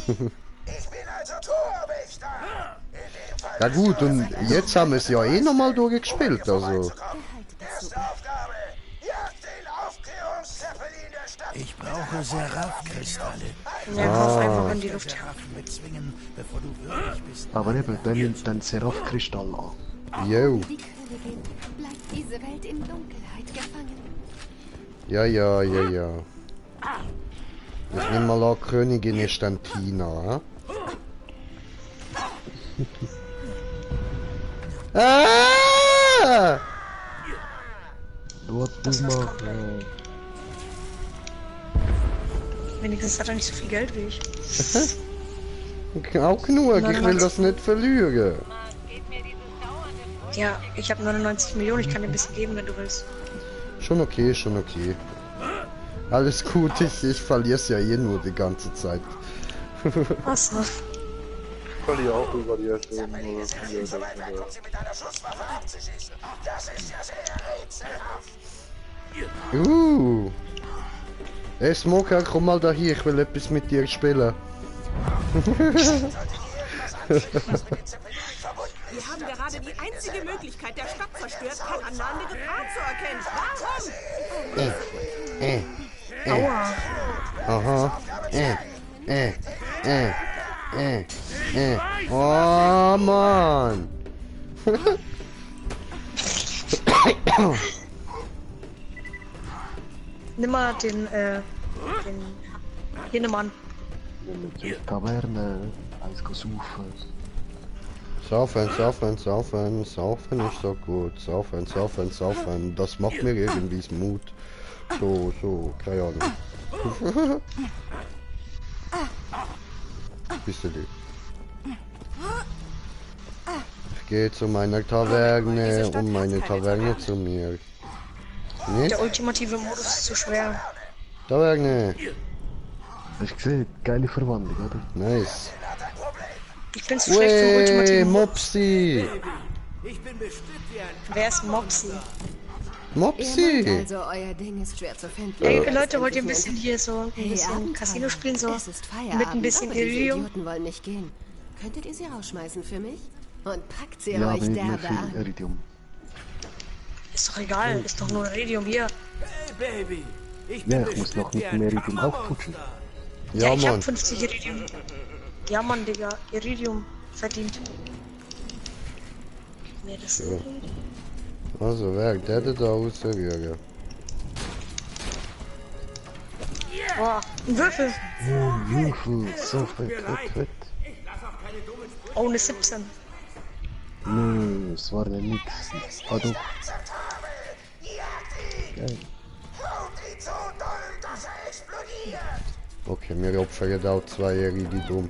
[SPEAKER 3] Ich bin also Torwächter.
[SPEAKER 1] Ja gut, und jetzt haben wir es ja eh nochmal durchgespielt, also.
[SPEAKER 3] Erste Aufgabe. Jagt den Aufklärungszeppelin der Stadt.
[SPEAKER 10] Ich brauche Seraph-Kristalle.
[SPEAKER 15] Ja, kauf einfach in die Luft.
[SPEAKER 10] Bezwingen, bevor du würdig bist.
[SPEAKER 2] Aber eben, dann nimmt den Seraph-Kristall an.
[SPEAKER 1] Yo.
[SPEAKER 12] Die Königin bleibt diese Welt in Dunkelheit gefangen.
[SPEAKER 1] Ja. Ich nehme mal an, Königin ist dann Tina, Ah!
[SPEAKER 2] Du hast du mal.
[SPEAKER 15] Wenigstens hat er nicht so viel Geld wie ich.
[SPEAKER 1] Auch genug, ich will das nicht verlieren.
[SPEAKER 15] Ja, ich habe 99 Millionen, ich kann dir ein bisschen geben, wenn du willst.
[SPEAKER 1] Schon okay, schon okay. Alles gut, ich verliere es ja eh nur die ganze Zeit.
[SPEAKER 15] Was?
[SPEAKER 6] Ich verliere auch über die Hälfte.
[SPEAKER 3] Sie mit einer Schusswaffe abzuschießen. Das ist ja sehr rätselhaft.
[SPEAKER 1] Hey Smoker, komm mal da hier, ich will etwas mit dir spielen.
[SPEAKER 7] Wir haben gerade die einzige Möglichkeit der Stadt zerstört, kein annahende Gefahr zu erkennen. Warum?
[SPEAKER 1] Aha. Oh Mann.
[SPEAKER 15] Nimm mal den hier nimm an.
[SPEAKER 2] Taverne, eins saufen.
[SPEAKER 1] Saufen ist so gut. Saufen. Das macht mir irgendwie Mut. So, keine Ahnung. Bist du die? Ich gehe zu meiner Taverne und meine Taverne zu mir. Nicht?
[SPEAKER 15] Der ultimative Modus ist zu schwer.
[SPEAKER 1] Taverne.
[SPEAKER 2] Hast du gesehen? Geile Verwandlung, oder?
[SPEAKER 1] Nice.
[SPEAKER 15] Ich bin zu schlecht für ultimative
[SPEAKER 1] Mopsi.
[SPEAKER 15] Wer ist Mopsi?
[SPEAKER 5] Ihr meint also, euer Ding ist schwer zu finden.
[SPEAKER 15] Hey Leute, wollt ihr ein bisschen hier so ein bisschen Casino spielen so?
[SPEAKER 5] Es ist Feierabend,
[SPEAKER 15] mit ein bisschen
[SPEAKER 5] aber diese
[SPEAKER 15] Iridium?
[SPEAKER 5] Idioten wollen nicht gehen. Könntet ihr sie rausschmeißen für mich? Und packt sie
[SPEAKER 2] Ja,
[SPEAKER 5] euch
[SPEAKER 2] mit mir
[SPEAKER 5] derbe
[SPEAKER 2] viel
[SPEAKER 5] an.
[SPEAKER 2] Iridium.
[SPEAKER 15] Ist doch egal, ist doch nur Iridium hier.
[SPEAKER 10] Hey Baby,
[SPEAKER 2] Ja, ich muss noch mit dem Iridium aufputschen.
[SPEAKER 15] Ja, ich hab 50 Iridium. Ja Mann, Digga, Iridium verdient. Nee, das ist
[SPEAKER 1] Also, wer der da ausrühren?
[SPEAKER 15] Boah, ein Würfel.
[SPEAKER 2] Würfel, so fett.
[SPEAKER 15] Oh, eine 17.
[SPEAKER 2] Nö, es war ja nix. Ah doch. Geil.
[SPEAKER 1] Okay, wir opfern auch 2 Iridium.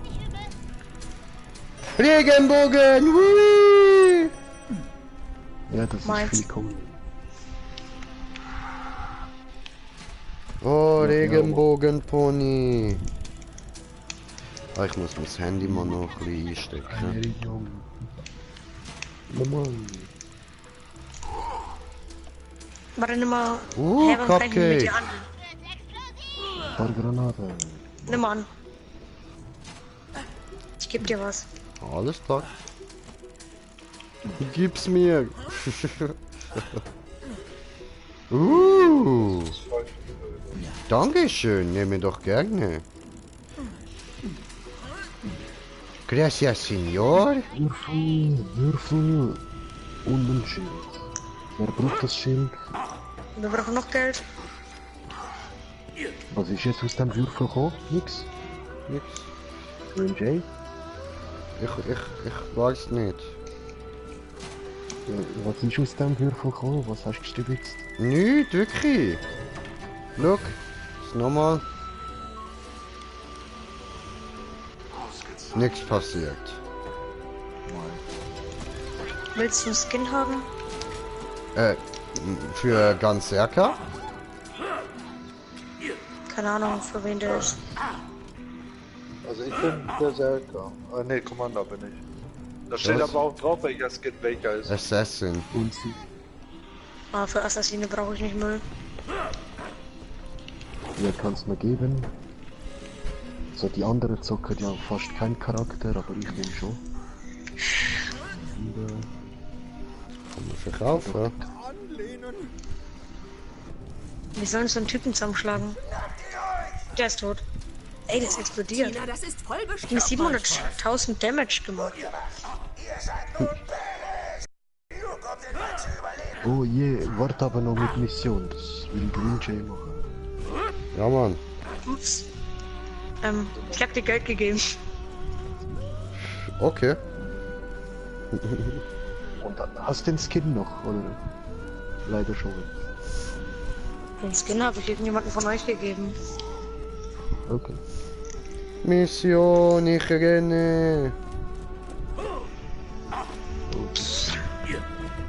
[SPEAKER 1] Regenbogen! Whee!
[SPEAKER 2] Ja, das ist viel cool.
[SPEAKER 1] Oh, Regenbogenpony. Ah, ich muss mein Handy mal noch ein bisschen einstecken.
[SPEAKER 2] Iridium. Mann.
[SPEAKER 15] Warte, nimm mal. Hä, warum kann ich nicht mit dir an?
[SPEAKER 2] Paar Granaten.
[SPEAKER 15] Nimm mal an. Ich geb dir was.
[SPEAKER 1] Alles klar. Gib's mir. Dankeschön, nehme doch gerne. Gracias, Senor.
[SPEAKER 2] Würfel und ein Schild. Wer braucht das Schild?
[SPEAKER 15] Wir brauchen noch Geld.
[SPEAKER 2] Was ist jetzt aus dem Würfel gekommen? Nix. Jay?
[SPEAKER 1] Ich weiß nicht.
[SPEAKER 2] Was ist aus dem Würfel gekommen? Was hast du gestibitzt?
[SPEAKER 1] Nicht, wirklich. Schau, ist nochmal. Nichts passiert.
[SPEAKER 15] Willst du einen Skin haben?
[SPEAKER 1] Für ganz Erker?
[SPEAKER 15] Keine Ahnung, für wen der ist.
[SPEAKER 6] Also ich bin Berserker. Ah ne, Commander bin ich. Da steht
[SPEAKER 1] Was?
[SPEAKER 6] aber auch drauf, welcher Skin welcher ist.
[SPEAKER 1] Assassin.
[SPEAKER 2] Und sie.
[SPEAKER 15] Ah, für Assassine brauche ich nicht Müll.
[SPEAKER 2] Ja, kannst du mir geben. So, die anderen zocken ja fast keinen Charakter, aber ich nehme schon. Und,
[SPEAKER 1] kann man verkaufen.
[SPEAKER 15] Wir sollen so einen Typen zusammenschlagen. Der ist tot. Ey, das explodiert.
[SPEAKER 7] Tina, das ist voll
[SPEAKER 15] Ich hab 700.000 Damage gemacht.
[SPEAKER 2] oh je, warte aber noch mit Mission. Das will Green Jay machen.
[SPEAKER 1] Ja, Mann.
[SPEAKER 15] Ups. Ich hab dir Geld gegeben.
[SPEAKER 1] Okay.
[SPEAKER 2] Und hast du den Skin noch, oder? Leider schon.
[SPEAKER 15] Den Skin habe ich irgendjemanden von euch gegeben.
[SPEAKER 2] Okay.
[SPEAKER 1] Mission, ich renne.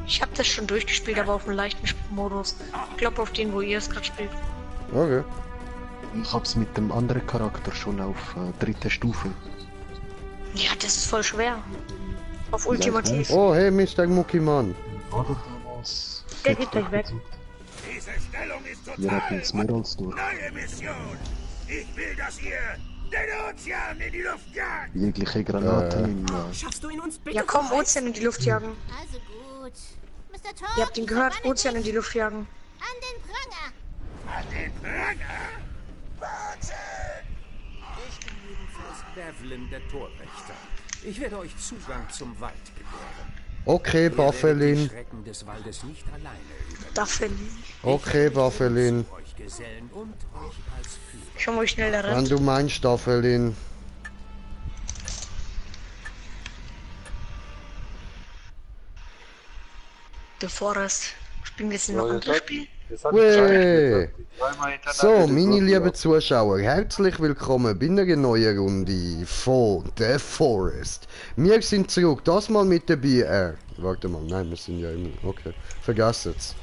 [SPEAKER 15] Ich habe das schon durchgespielt, aber auf einem leichten Modus. Ich glaube auf den, wo ihr es gerade spielt.
[SPEAKER 1] Okay.
[SPEAKER 2] Ich hab's mit dem anderen Charakter schon auf 3. Stufe.
[SPEAKER 15] Ja, das ist voll schwer. Auf Ultimativ.
[SPEAKER 1] Oh, hey, Mr. Muckimann.
[SPEAKER 15] Der geht gleich weg.
[SPEAKER 4] Diese Stellung ist
[SPEAKER 2] Wir hatten
[SPEAKER 4] total
[SPEAKER 2] Smerals durch.
[SPEAKER 4] neue Mission. Ich will, dass ihr den Ozean in die Luft jagt.
[SPEAKER 2] Jegliche Granate in...
[SPEAKER 7] Schaffst du ihn uns bitte?
[SPEAKER 15] Ja komm, Ozean in die Luft jagen.
[SPEAKER 11] Also gut. Mr. Torb,
[SPEAKER 15] Ihr habt ihn gehört, Ozean in die Luft jagen.
[SPEAKER 11] an den Pranger.
[SPEAKER 4] An den Pranger?
[SPEAKER 16] Ich bin jedenfalls Devlin, der Torwächter. Ich werde euch Zugang zum Wald gewähren.
[SPEAKER 1] Okay,
[SPEAKER 16] Ihr werdet die
[SPEAKER 1] Buffelin.
[SPEAKER 16] Schrecken des Waldes nicht alleine überleben.
[SPEAKER 15] Buffelin.
[SPEAKER 1] Okay, Buffelin.
[SPEAKER 16] Euch gesellen und euch als Führer.
[SPEAKER 15] Schau mal, wie schnell der
[SPEAKER 1] Wenn
[SPEAKER 15] rennt.
[SPEAKER 1] du meinst, Buffelin.
[SPEAKER 15] The Forest. Spielen wir jetzt noch ein anderes Spiel?
[SPEAKER 1] Weh. So, meine lieben Zuschauer, herzlich willkommen bei einer neuen Runde von The Forest. Wir sind zurück, das mal mit dabei. Warte mal, nein, wir sind ja immer. Okay, vergesst es.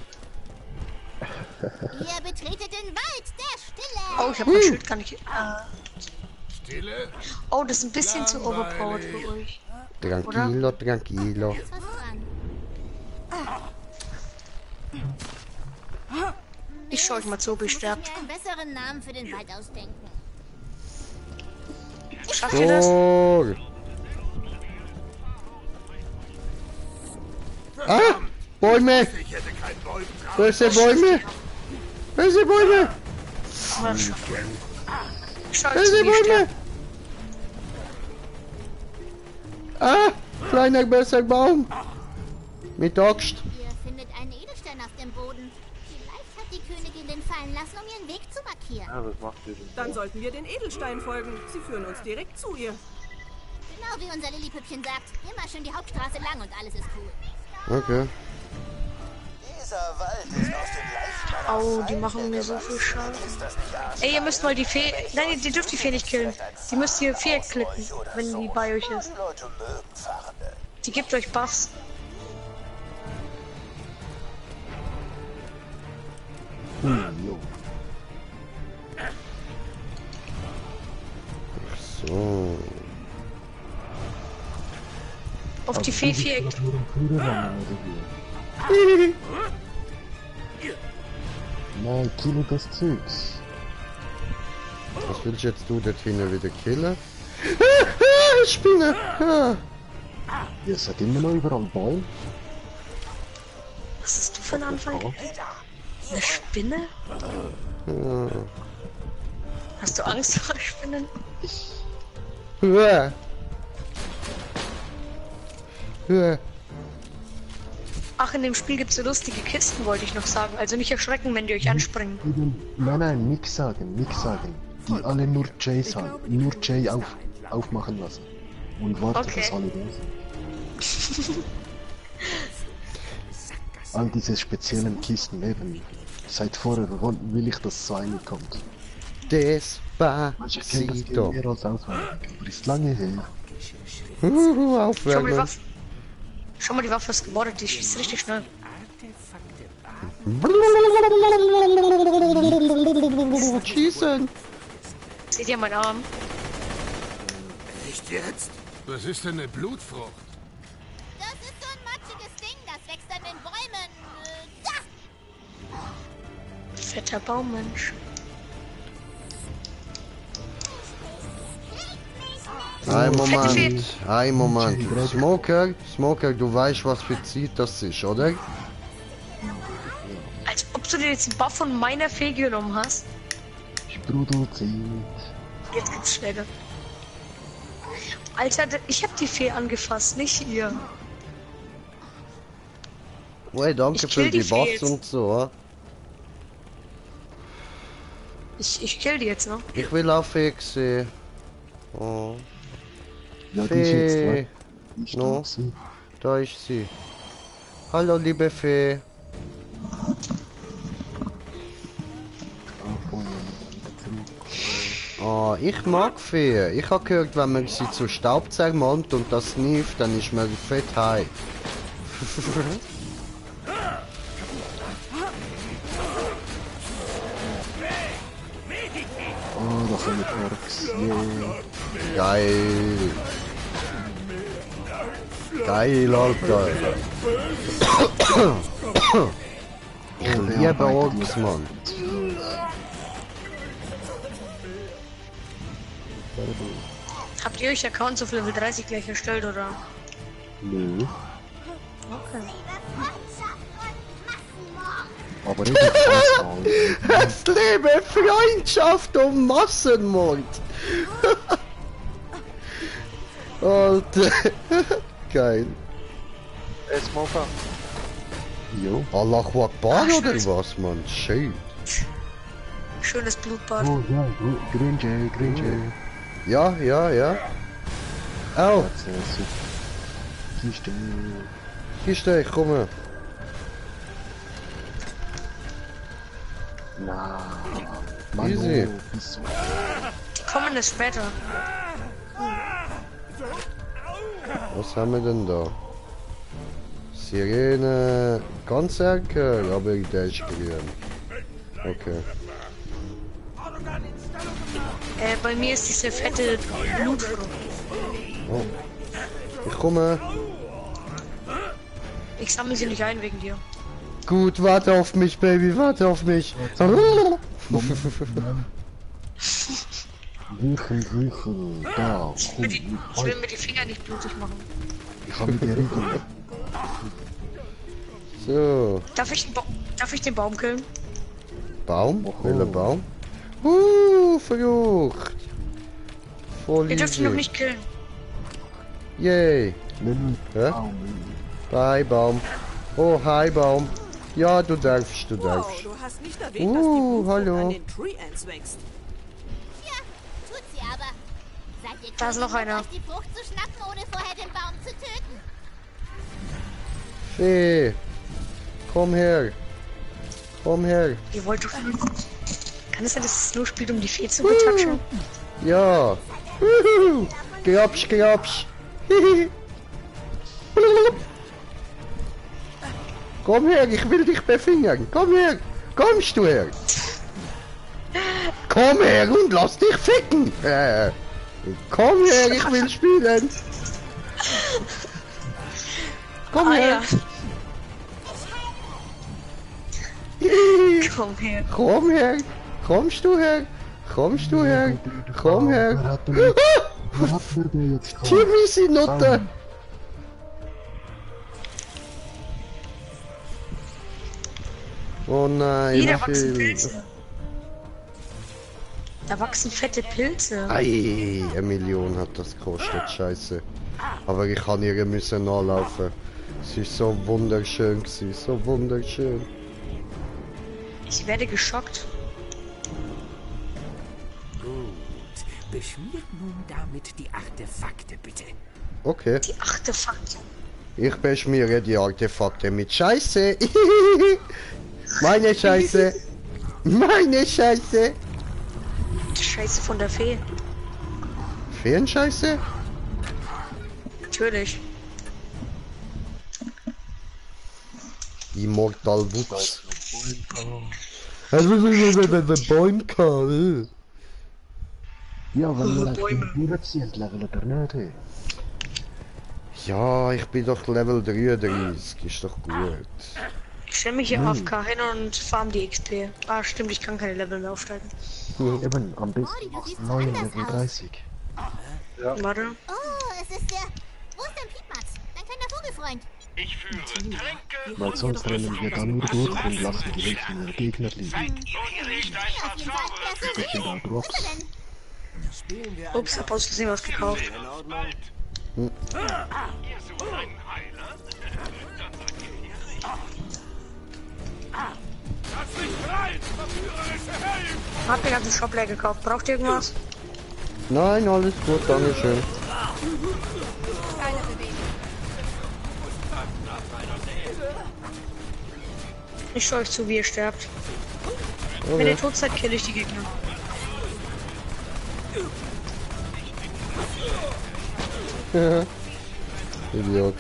[SPEAKER 11] Ihr betretet den Wald der Stille.
[SPEAKER 15] Oh, ich hab mein Schild gar nicht.
[SPEAKER 4] Stille.
[SPEAKER 15] Oh, das ist ein bisschen zu overpowered für euch.
[SPEAKER 1] Tranquilo, tranquilo.
[SPEAKER 11] Ist was dran.
[SPEAKER 15] Ich schau euch mal zu, ob ihr
[SPEAKER 11] Muss ich
[SPEAKER 15] sterbt.
[SPEAKER 11] mir einen besseren Namen für den Wald ausdenken.
[SPEAKER 15] Schafft ihr das?
[SPEAKER 1] Oh. Ah! Bäume! Böse Bäume! Böse Bäume!
[SPEAKER 15] Aber schafft ihr. Schau
[SPEAKER 1] Böse
[SPEAKER 15] jetzt, wie ich
[SPEAKER 1] Bäume!
[SPEAKER 15] sterbe.
[SPEAKER 1] Ah! Kleiner böser Baum! Mit Axt!
[SPEAKER 11] Ihr findet einen Edelstein auf dem Boden. Vielleicht hat die Königin den fallen lassen, um ihren Weg zu markieren.
[SPEAKER 6] Ja, was macht ihr denn?
[SPEAKER 13] Dann sollten wir den Edelstein folgen. Sie führen uns direkt zu ihr.
[SPEAKER 11] Genau wie unser Lillipüppchen sagt. Immer schön die Hauptstraße lang und alles ist cool.
[SPEAKER 1] Okay.
[SPEAKER 3] Dieser Wald ist aus dem Leichnam meiner
[SPEAKER 15] Au, die
[SPEAKER 3] Feinde
[SPEAKER 15] machen mir so viel
[SPEAKER 3] gewachsen.
[SPEAKER 15] Schaden.
[SPEAKER 3] Ist das nicht arschig?
[SPEAKER 15] Ey, ihr müsst mal die Fee. Nein, ihr dürft die Fee nicht killen. Die müsst ihr Fee klicken, wenn die bei euch ist.
[SPEAKER 3] Die Leute mögen Fahrende.
[SPEAKER 15] Die gibt euch Buffs.
[SPEAKER 1] So.
[SPEAKER 15] Auf die Fee viereckt.
[SPEAKER 2] Nein, kille das Zeugs.
[SPEAKER 1] Was willst jetzt du dort hinten wieder killen? Ah, Spinne! Ah.
[SPEAKER 2] Ihr seid immer noch überall Bäume.
[SPEAKER 15] Was ist du für ein Anfang? Eine Spinne?
[SPEAKER 1] Ah.
[SPEAKER 15] Hast du Angst vor Spinnen?
[SPEAKER 1] Uah. Uah.
[SPEAKER 15] Ach, in dem Spiel gibt es so lustige Kisten, wollte ich noch sagen. Also nicht erschrecken, wenn die euch anspringen.
[SPEAKER 2] Nein, nix sagen. Die alle nur J sagen. Nur J aufmachen lassen. Und warten,
[SPEAKER 15] Okay.
[SPEAKER 2] bis alle da sind. All diese speziellen Kisten eben. Seit vorher will ich, dass so eine kommt. Ich kenne das
[SPEAKER 1] Despacito.
[SPEAKER 2] mehr als auswendig, aber ist lange her.
[SPEAKER 1] Aufwärmen.
[SPEAKER 15] Schau mal, die Waffe ist gebordet, die schießt richtig schnell.
[SPEAKER 1] Schießen.
[SPEAKER 15] Seht ihr meinen Arm?
[SPEAKER 4] Nicht jetzt? Was ist denn eine Blutfrucht?
[SPEAKER 11] Das ist so ein matschiges Ding, das wächst an den Bäumen. Da!
[SPEAKER 15] Fetter Baummensch.
[SPEAKER 1] Ein Moment. Smoker, du weißt, was für Zeit das ist, oder?
[SPEAKER 15] Als ob du dir jetzt den Buff von meiner Fee genommen hast.
[SPEAKER 2] Strudelzeit.
[SPEAKER 15] Jetzt gibt's Schläge. Alter, ich hab die Fee angefasst, nicht ihr.
[SPEAKER 1] Hey, danke
[SPEAKER 15] Ich kill
[SPEAKER 1] für
[SPEAKER 15] die
[SPEAKER 1] die
[SPEAKER 15] Fee
[SPEAKER 1] Buffs
[SPEAKER 15] jetzt.
[SPEAKER 1] und so.
[SPEAKER 15] Ich kill die jetzt noch.
[SPEAKER 1] Ich will auch Fee sehen. Oh.
[SPEAKER 2] Ja, die ist jetzt
[SPEAKER 1] Fee.
[SPEAKER 2] weg. Ich
[SPEAKER 1] No,
[SPEAKER 2] darf sie.
[SPEAKER 1] da ist sie. Hallo, liebe Fee. Oh, Ja, ich mag Feen. Ich habe gehört, wenn man sie zu Staub zermalmt und das sneeft, dann ist man fett high.
[SPEAKER 2] Oh, das sind mit Orks. Yeah.
[SPEAKER 1] Geil. Geil, Alter. Ich liebe Orks, Mann.
[SPEAKER 15] Habt ihr euch Accounts auf Level 30 gleich erstellt, oder?
[SPEAKER 2] Nö.
[SPEAKER 15] Okay.
[SPEAKER 2] Aber ich hab Spaß mal.
[SPEAKER 1] Es lebe Freundschaft und Massenmord. Alter. Geil.
[SPEAKER 6] Smoker.
[SPEAKER 2] Jo.
[SPEAKER 1] Allah Akbar oder was, Mann? Schön.
[SPEAKER 15] Schönes Blutbad.
[SPEAKER 2] Oh ja, Green Jay, Green Jay.
[SPEAKER 1] Ja, ja, ja. Au. Kiste, ich komme.
[SPEAKER 2] Na, Mann,
[SPEAKER 1] Easy.
[SPEAKER 2] wieso?
[SPEAKER 15] Die kommen erst später.
[SPEAKER 1] Was haben wir denn da? Sirene, ganz Erker, aber der ist grün. Okay.
[SPEAKER 15] Bei mir ist diese fette Blutfrucht.
[SPEAKER 1] Oh. Ich komme.
[SPEAKER 15] Ich sammle sie nicht ein wegen dir.
[SPEAKER 1] Gut, warte auf mich, Baby, warte auf mich.
[SPEAKER 2] Riechen, da,
[SPEAKER 15] Ich will mir die Finger nicht blutig machen.
[SPEAKER 2] Ich habe die Riechen.
[SPEAKER 1] So.
[SPEAKER 15] Darf ich den Baum killen?
[SPEAKER 1] Baum? Welcher Baum? Frucht. Voll
[SPEAKER 15] Ihr dürft ihn
[SPEAKER 1] easy.
[SPEAKER 15] noch nicht killen.
[SPEAKER 1] Yay. Hä? Bye, Baum. Oh, hi, Baum. Ja, du darfst, du darfst.
[SPEAKER 13] Wow, du hast nicht erwähnt, dass die Blutfrucht
[SPEAKER 1] hallo.
[SPEAKER 13] an den Tree Ants wächst.
[SPEAKER 11] Ja, tut sie aber. Seid ihr
[SPEAKER 15] Da ist noch einer.
[SPEAKER 11] euch die Frucht zu schnappen, ohne vorher den Baum zu töten?
[SPEAKER 1] Fee. Komm her. Komm her.
[SPEAKER 15] Ihr wollt doch... Kann es sein, dass es nur spielt, um die Fee zu betatschen?
[SPEAKER 1] Ja. Grabsch, grabsch. Komm her, ich will dich befingern. Komm her. Kommst du her? Komm her und lass dich ficken. Komm her, ich will spielen. Komm her.
[SPEAKER 15] Komm her.
[SPEAKER 1] Komm her. Kommst du her? Kommst du her? Komm her. Timmy Nutte. Oh nein,
[SPEAKER 15] Hier, da wachsen
[SPEAKER 1] viel.
[SPEAKER 15] Pilze. Da wachsen fette Pilze.
[SPEAKER 1] Ei, 1 Million hat das gekostet, scheiße. Aber ich kann ihr müssen nachlaufen. Sie ist so wunderschön gewesen, so wunderschön.
[SPEAKER 15] Ich werde geschockt.
[SPEAKER 16] Gut. Beschmiert nun damit die Artefakte, bitte.
[SPEAKER 1] Okay.
[SPEAKER 15] Die Artefakte.
[SPEAKER 1] Ich beschmiere die Artefakte mit Scheiße. Meine Scheiße. Meine Scheiße.
[SPEAKER 15] Die Scheiße von der Fee.
[SPEAKER 1] Feenscheiße?
[SPEAKER 15] Natürlich.
[SPEAKER 1] Immortal Wutz. Bäumka.
[SPEAKER 2] Ja, wenn wir das sind, leveln wir nicht. Hey.
[SPEAKER 1] Ja, ich bin doch Level 33, ist doch gut.
[SPEAKER 15] Ich stelle mich hier AFK hin und farm die XP. Ah, stimmt, ich kann keine Level mehr aufsteigen.
[SPEAKER 2] Eben, am besten machst du 9 Level 30.
[SPEAKER 6] Ja.
[SPEAKER 15] Warte.
[SPEAKER 11] Oh, es ist der... Wo ist denn Piepmatz? Dein kleiner Vogelfreund.
[SPEAKER 4] Ich führe Tränke
[SPEAKER 2] Weil sonst rennen wir dann nur durch und lassen die welchen Gegner liegen.
[SPEAKER 11] Auf jeden Fall. Ja, so
[SPEAKER 2] Welche da Drops.
[SPEAKER 15] Ups, hab aus Versehen was gekauft.
[SPEAKER 4] Ihr sucht einen Heiler? Dann seid ihr hier richtig. Lass mich rein, verführerische Helden!
[SPEAKER 15] Hab den ganzen Shop leer gekauft. Braucht ihr irgendwas?
[SPEAKER 1] Nein, alles gut, dankeschön.
[SPEAKER 15] Ich schaue euch zu, wie ihr sterbt. Wenn
[SPEAKER 1] Okay.
[SPEAKER 15] ihr tot seid, kill ich die Gegner.
[SPEAKER 1] Idiot.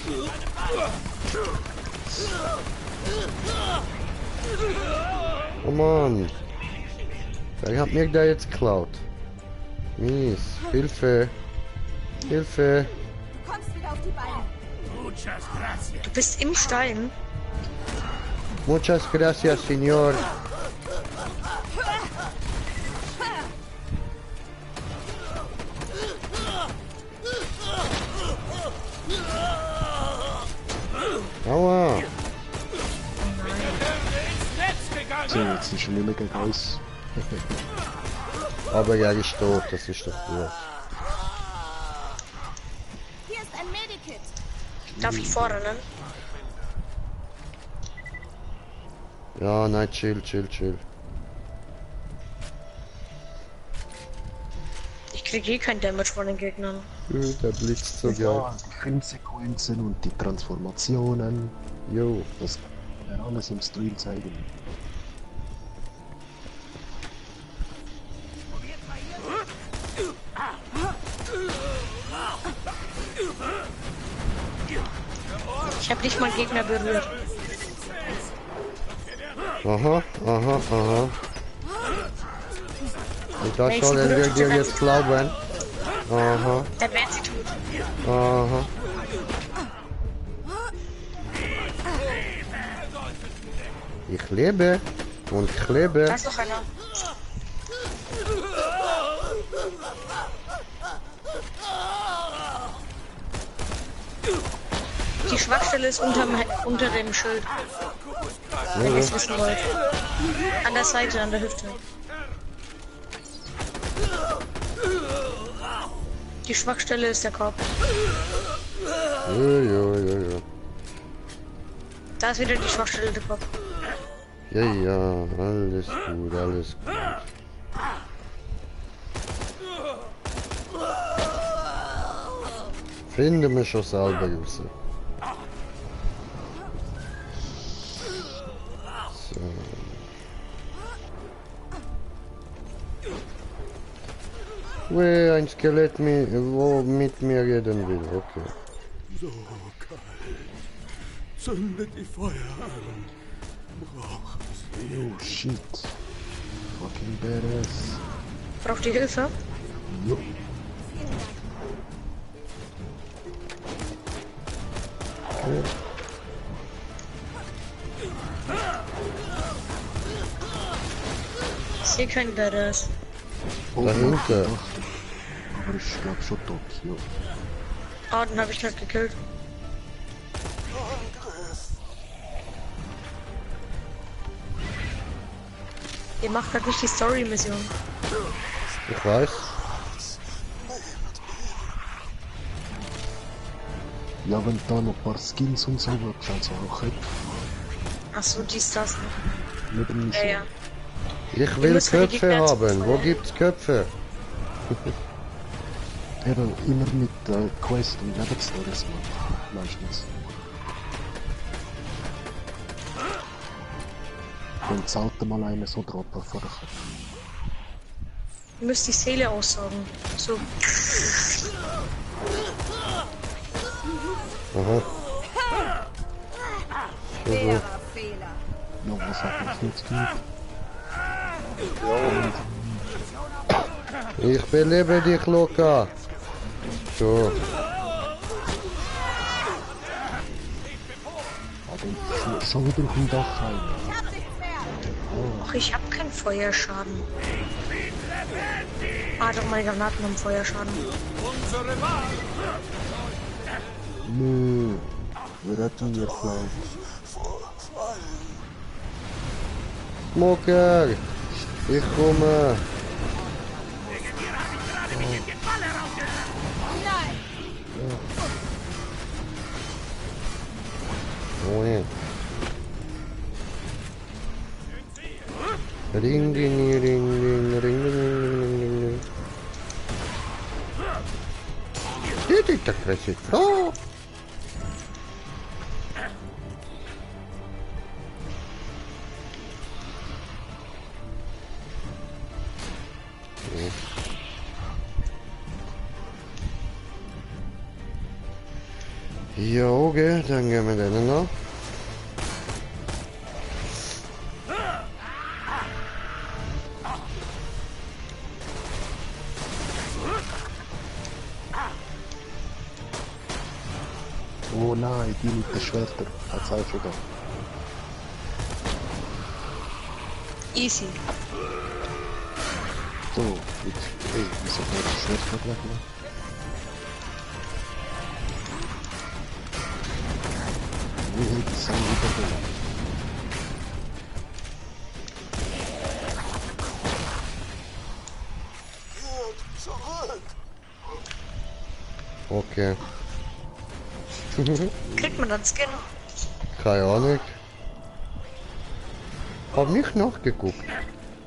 [SPEAKER 1] Oh Mann. Wer hat mir da jetzt geklaut? Mies. Hilfe. Hilfe.
[SPEAKER 5] Du kommst wieder auf die Beine.
[SPEAKER 15] Du bist im Stein.
[SPEAKER 1] Muchas gracias, señor. Aua.
[SPEAKER 2] So, jetzt ist schon nicht mehr gegen uns.
[SPEAKER 1] Aber ja, ist tot, das ist doch gut.
[SPEAKER 12] Hier ist ein Medikit.
[SPEAKER 15] Darf ich vorne?
[SPEAKER 1] Ja, nein, chill.
[SPEAKER 15] Ich kriege eh kein Damage von den Gegnern.
[SPEAKER 1] Der blitzt so geil.
[SPEAKER 2] Ja, die Filmsequenzen und die Transformationen.
[SPEAKER 1] Jo.
[SPEAKER 2] Das kann man alles im Stream zeigen.
[SPEAKER 15] Ich habe nicht mal Gegner berührt.
[SPEAKER 1] Aha. Und das sollen wir dir jetzt glauben. Aha.
[SPEAKER 15] Dann werden sie tot.
[SPEAKER 1] Aha. Ich lebe und ich lebe.
[SPEAKER 15] Da ist noch einer. Die Schwachstelle ist unter dem Schild. Wenn ihr es wissen wollt. An der Seite, an der Hüfte. Die Schwachstelle ist der Kopf.
[SPEAKER 1] Ja.
[SPEAKER 15] Da ist wieder die Schwachstelle der Kopf.
[SPEAKER 1] Ja, alles gut. Finde mich schon selber raus. So. Ui, ein Skelett, wo mit mir reden will, okay.
[SPEAKER 10] So kalt. Zündet die Feuer an. Braucht sie.
[SPEAKER 2] Oh shit. Fucking badass.
[SPEAKER 15] Braucht ihr Hilfe?
[SPEAKER 2] Jo. Okay.
[SPEAKER 15] Ich sehe keinen Badass.
[SPEAKER 1] Dahinter.
[SPEAKER 2] Aber ich glaube schon Tokio.
[SPEAKER 15] Ah, den habe ich nicht gekillt. Ihr macht halt nicht die Story-Mission.
[SPEAKER 1] Ich weiß.
[SPEAKER 2] Ja, wenn da noch ein paar Skins und so wird, kannst du auch Köpfe.
[SPEAKER 15] Achso, dies, das.
[SPEAKER 2] Mit dem Mission.
[SPEAKER 15] Ja.
[SPEAKER 1] Ich will Köpfe haben. Wo gibt's Köpfe?
[SPEAKER 2] Eben immer mit Quest und Nebenstories meistens. Und zahlt mal eine so droppen vor der Köpfe.
[SPEAKER 15] Ihr müsst die Seele aussaugen. So.
[SPEAKER 1] Aha.
[SPEAKER 5] Schwerer Fehler.
[SPEAKER 2] Ja, was hat uns jetzt gegeben?
[SPEAKER 1] Ich belebe dich, Luca. So.
[SPEAKER 2] Aber schon wieder vom Dach rein.
[SPEAKER 15] Ach, ich hab keinen Feuerschaden. Ah, doch, meine Granaten haben Feuerschaden.
[SPEAKER 2] Nö. Wir retten jetzt gleich.
[SPEAKER 1] Smoker. Ich komme. Oh ja. Ring, ding, ring, ding, ring, ding, ring. Dit is de kwestie. Oh. Ja, okay, dann gehen wir den noch.
[SPEAKER 2] Oh nein, die mit den Schwertern. Hat's auch schon da.
[SPEAKER 15] Easy.
[SPEAKER 2] So, jetzt, ey, wieso kann ich das Schwert nicht wegnehmen? Wie hätte es sein wieder?
[SPEAKER 3] Zurück!
[SPEAKER 1] Okay.
[SPEAKER 15] Kriegt man dann Skin?
[SPEAKER 1] Keine Ahnung. Hab nicht nachgeguckt.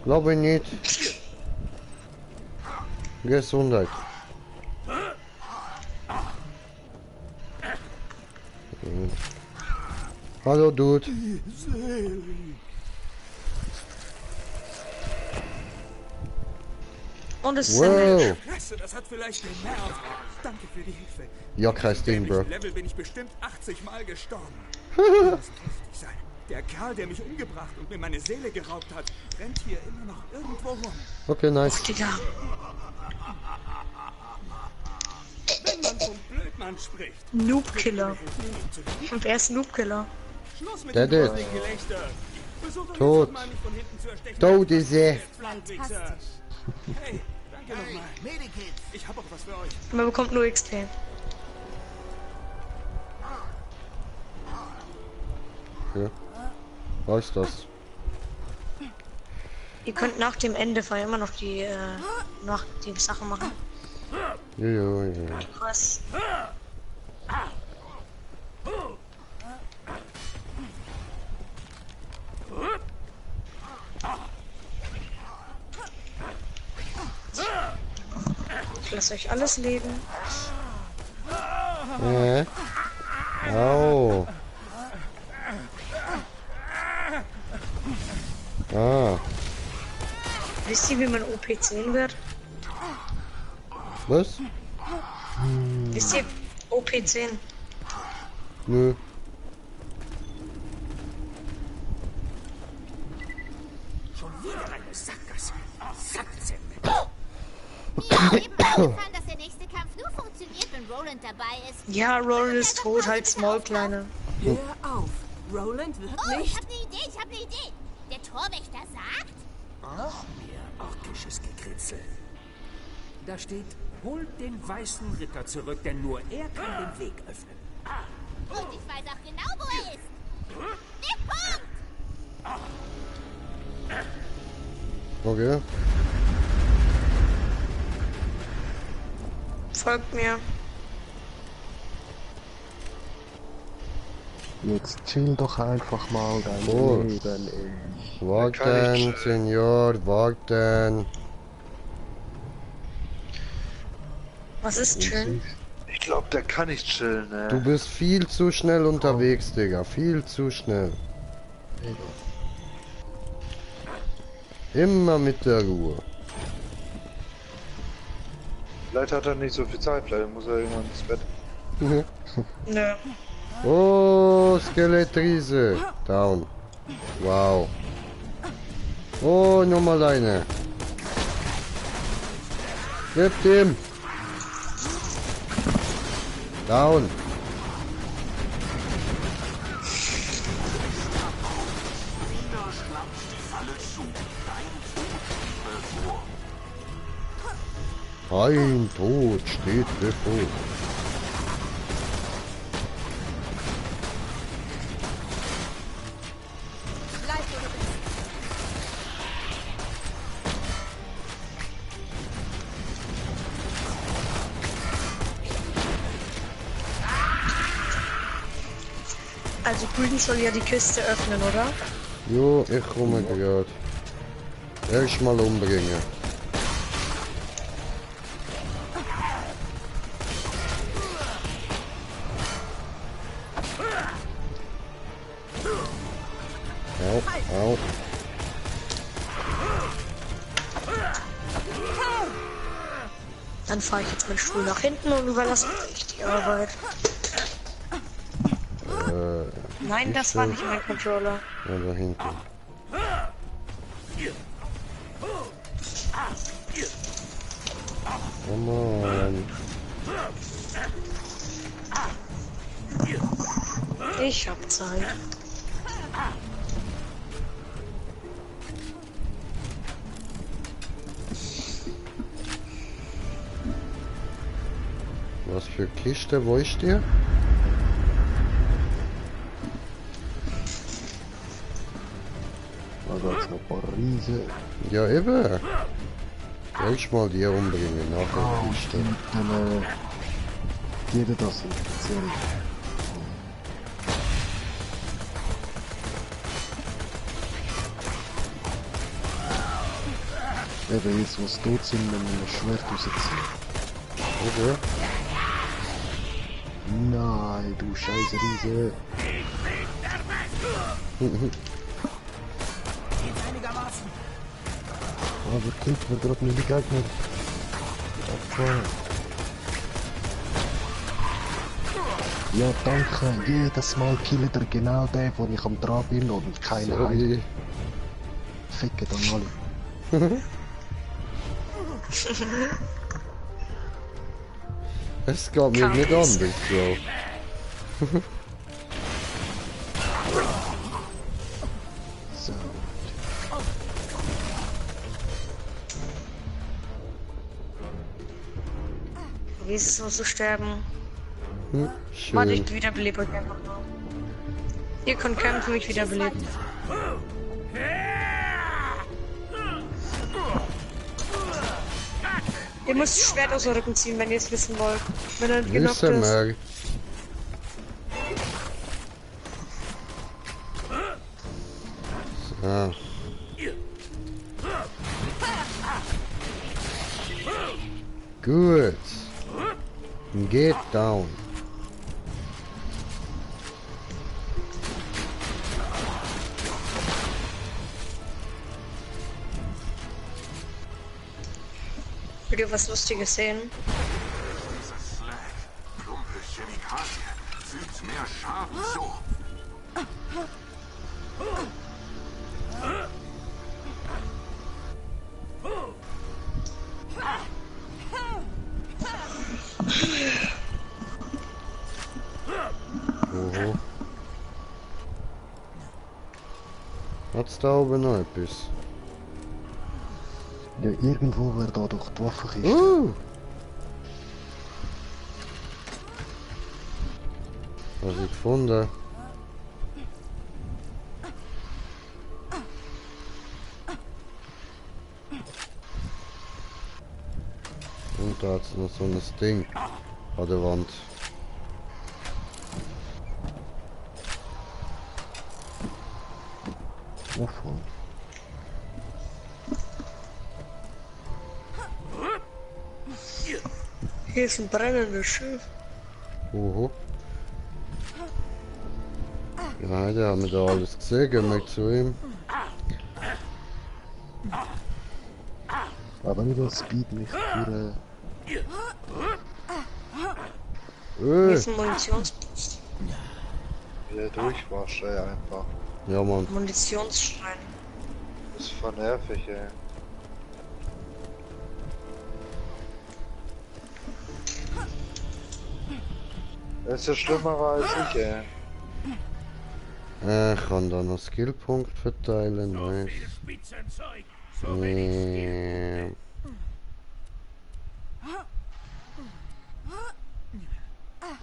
[SPEAKER 1] Glaube ich nicht. Gesundheit. Hallo Dude.
[SPEAKER 15] Und es
[SPEAKER 1] Wow.
[SPEAKER 16] Klasse, das hat vielleicht genervt. Danke für die Hilfe.
[SPEAKER 1] Ja, kein Ding, Bro.
[SPEAKER 16] Im Level bin ich bestimmt 80 Mal gestorben. Das muss richtig sein. Der Kerl, der mich umgebracht und mir meine Seele geraubt hat, rennt hier immer noch irgendwo rum.
[SPEAKER 1] Okay, nice.
[SPEAKER 15] Digga.
[SPEAKER 16] Wenn man vom Blödmann spricht.
[SPEAKER 15] Noobkiller. Und wer ist Noobkiller?
[SPEAKER 16] Schluss mit
[SPEAKER 1] Der
[SPEAKER 16] dem
[SPEAKER 1] ist
[SPEAKER 16] lustigen Gelächter. Versuch doch
[SPEAKER 1] tot.
[SPEAKER 16] jetzt mal nicht von hinten zu erstechen.
[SPEAKER 1] Tot ist er.
[SPEAKER 16] Landwichser. Hey, danke nochmal. Ich hab auch was für euch.
[SPEAKER 15] Man bekommt nur XP.
[SPEAKER 1] Ja. Was ist das?
[SPEAKER 15] Ihr könnt nach dem Ende vorher immer noch die Sachen machen.
[SPEAKER 1] Ja.
[SPEAKER 15] Was? Ich lasse euch alles leben.
[SPEAKER 1] Au. Ah.
[SPEAKER 15] Wisst ihr, wie man OP10 wird?
[SPEAKER 1] Was?
[SPEAKER 15] Wisst ihr OP10?
[SPEAKER 1] Nö.
[SPEAKER 16] Schon wieder eine Sackgasse. Sackzimmer.
[SPEAKER 11] Mir ist eben eingefallen, dass der nächste Kampf nur funktioniert, wenn Roland dabei ist.
[SPEAKER 15] Ja, Roland ist tot, halt Small, Kleine.
[SPEAKER 13] Hör auf. Roland wird
[SPEAKER 11] Oh,
[SPEAKER 13] nicht...
[SPEAKER 11] ich hab eine Idee. Der Torwächter sagt...
[SPEAKER 16] Noch mehr orkisches Gekritzel. Da steht, holt den weißen Ritter zurück, denn nur er kann den Weg öffnen.
[SPEAKER 11] Und ich weiß auch genau, wo er ist. Der Punkt!
[SPEAKER 1] Okay.
[SPEAKER 15] Folgt mir.
[SPEAKER 2] Jetzt chill doch einfach mal dein
[SPEAKER 1] Oh.
[SPEAKER 2] Leben, ey.
[SPEAKER 1] Warten, Senior, warten.
[SPEAKER 15] Was ist chillen?
[SPEAKER 6] Ich glaube, der kann nicht chillen, ne?
[SPEAKER 1] Du bist viel zu schnell unterwegs, Digga. Viel zu schnell. Immer mit der Ruhe.
[SPEAKER 6] Vielleicht hat er nicht so viel Zeit, vielleicht muss er irgendwann ins Bett.
[SPEAKER 15] Nö.
[SPEAKER 1] Oh, Skelettriese. Down. Wow. Oh, nochmal eine. Gebt ihm. Down. Ein Tod steht bevor.
[SPEAKER 15] Also Green soll ja die Kiste öffnen, oder?
[SPEAKER 1] Jo, ich komme gerade. Erstmal umbringen. Au.
[SPEAKER 15] Dann fahre ich jetzt meinen Stuhl nach hinten und überlasse euch die Arbeit. Nein, das war nicht mein Controller.
[SPEAKER 1] Ja, da hinten. Come on.
[SPEAKER 15] Ich hab Zeit.
[SPEAKER 1] Was für Kiste, wo ist der?
[SPEAKER 2] Da gibt's noch ein paar Riesen.
[SPEAKER 1] Ja, eben. Erstmal die umbringen, nachher die Kiste.
[SPEAKER 2] Dann, jeder das interessiert. Eben jetzt, was tot sind, wenn wir das Schwert rausziehen.
[SPEAKER 1] Okay.
[SPEAKER 2] Nein, du scheiß Riese. Aber killt mir gerade nicht die Gegner. Okay. Ja, danke. Jedes Mal killt er genau den, wo ich am dran bin und keine Heil. Ficken dann alle.
[SPEAKER 1] Es geht mir nicht anders, so.
[SPEAKER 2] So.
[SPEAKER 15] Wie ist es so zu sterben?
[SPEAKER 1] Schön.
[SPEAKER 15] Warte, ich wiederbelebe euch einfach mal. Ihr könnt kämpfen, mich wiederbeleben. Ihr müsst das Schwert aus dem Rücken ziehen, wenn ihr es wissen wollt. Wenn er genockt ist.
[SPEAKER 1] Mal. So. Gut. Get down.
[SPEAKER 15] Will ihr was Lustiges sehen?
[SPEAKER 4] Dieses Slag, plumpe Chemikalie, fügt mehr Schaden zu.
[SPEAKER 1] Oho. Hat's da oben noch etwas?
[SPEAKER 2] Ja, irgendwo wäre da doch die Waffenkiste.
[SPEAKER 1] Was ich gefunden? Und da hat's noch so ein Ding an der Wand.
[SPEAKER 2] Wovon?
[SPEAKER 15] Hier ist ein brennendes Schiff.
[SPEAKER 1] Oho. Ja, der hat mir da alles gesehen, gehen wir zu ihm.
[SPEAKER 2] Aber nicht das Speed mich für...
[SPEAKER 15] Hier ist ein Munitionspost.
[SPEAKER 6] Wieder durchwaschen einfach.
[SPEAKER 1] Ja, Mann.
[SPEAKER 15] Munitionsschrein.
[SPEAKER 6] Das ist voll nervig, ey. Das ist ja schlimmer als ich, ey.
[SPEAKER 1] Ich kann da noch Skillpunkt verteilen, nice.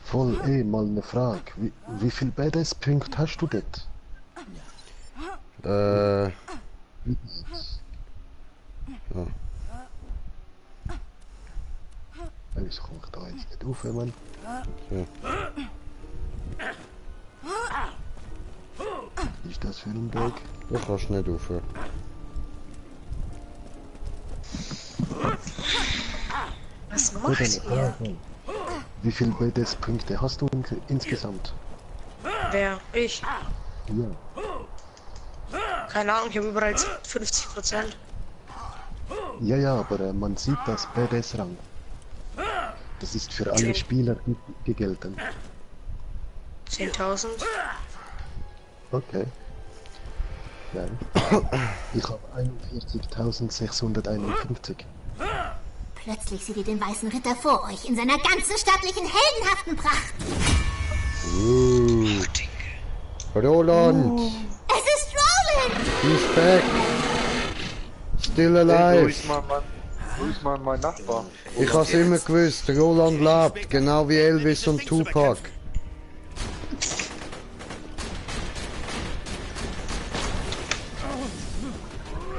[SPEAKER 2] Voll, mal eine Frage. Wie viel BDS-Punkte hast du dort?
[SPEAKER 1] Ja.
[SPEAKER 2] Wieso komme ich da jetzt nicht rauf, Mann?
[SPEAKER 1] Ja.
[SPEAKER 2] Was ist das für ein Weg?
[SPEAKER 1] Du kannst nicht rauf.
[SPEAKER 15] Was macht ihr?
[SPEAKER 2] Wie viele BDS-Punkte hast du insgesamt?
[SPEAKER 15] Wer? Ich?
[SPEAKER 2] Ja.
[SPEAKER 15] Keine Ahnung, ich habe überall 50%.
[SPEAKER 2] Ja, aber man sieht das BDS-Rang. Das ist für alle Spieler gelten.
[SPEAKER 15] 10.000?
[SPEAKER 2] Okay. Nein. Ich habe 41.651.
[SPEAKER 11] Plötzlich seht ihr den Weißen Ritter vor euch in seiner ganzen stattlichen, heldenhaften Pracht.
[SPEAKER 1] Roland!
[SPEAKER 11] Es ist Roland!
[SPEAKER 1] He's back! Still alive!
[SPEAKER 6] Wo ist mein Nachbar?
[SPEAKER 1] Ich hab's immer gewusst, Roland lebt, genau wie Elvis und Tupac.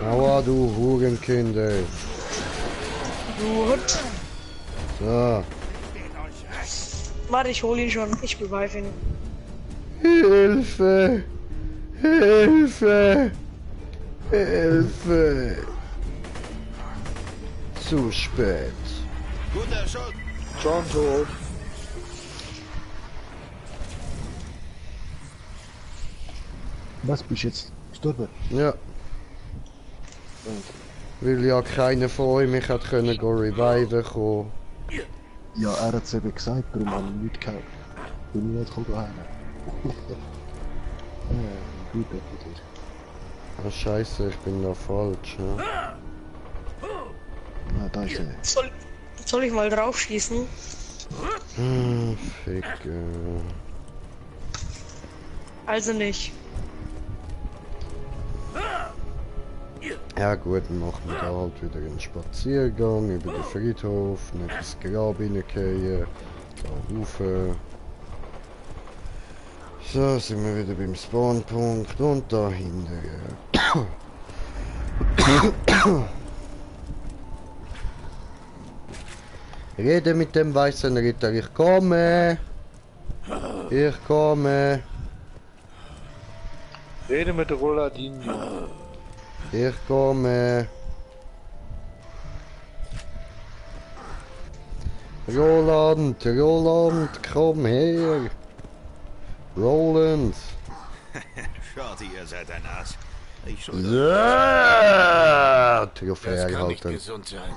[SPEAKER 1] Aua, du Hurenkind, ey.
[SPEAKER 15] Gut.
[SPEAKER 1] So.
[SPEAKER 15] Warte, ich hol ihn schon. Ich revive ihn.
[SPEAKER 1] Hilfe! Hilfe! Hilfe! Zu spät.
[SPEAKER 9] Guter Schuss.
[SPEAKER 6] Schon tot.
[SPEAKER 2] Was bist du jetzt? Gestorben?
[SPEAKER 1] Ja. Weil ja keiner von euch mich hat können reviven kommen.
[SPEAKER 2] Ja, er hat es eben gesagt, darum habe ich nichts gehört. Bin ich nicht gekommen. Gut, bitte.
[SPEAKER 1] Ah, scheiße, ich bin da falsch, ne?
[SPEAKER 2] Ah, da ist er.
[SPEAKER 15] Soll ich mal drauf schießen?
[SPEAKER 1] Ficke.
[SPEAKER 15] Also nicht.
[SPEAKER 1] Ja gut, dann machen wir da halt wieder einen Spaziergang über den Friedhof, nicht ins Grab reingehen, da rauf. So, sind wir wieder beim Spawnpunkt und da hinten. Rede mit dem weißen Ritter, ich komme! Ich komme!
[SPEAKER 6] Rede mit Rolandinho.
[SPEAKER 1] Ich komme! Roland, Roland, komm her! Roland!
[SPEAKER 9] Shorty, ihr seid ein Ass. Ich
[SPEAKER 1] Ja! Trophäe
[SPEAKER 9] Das kann nicht
[SPEAKER 1] erhalten.
[SPEAKER 9] gesund sein.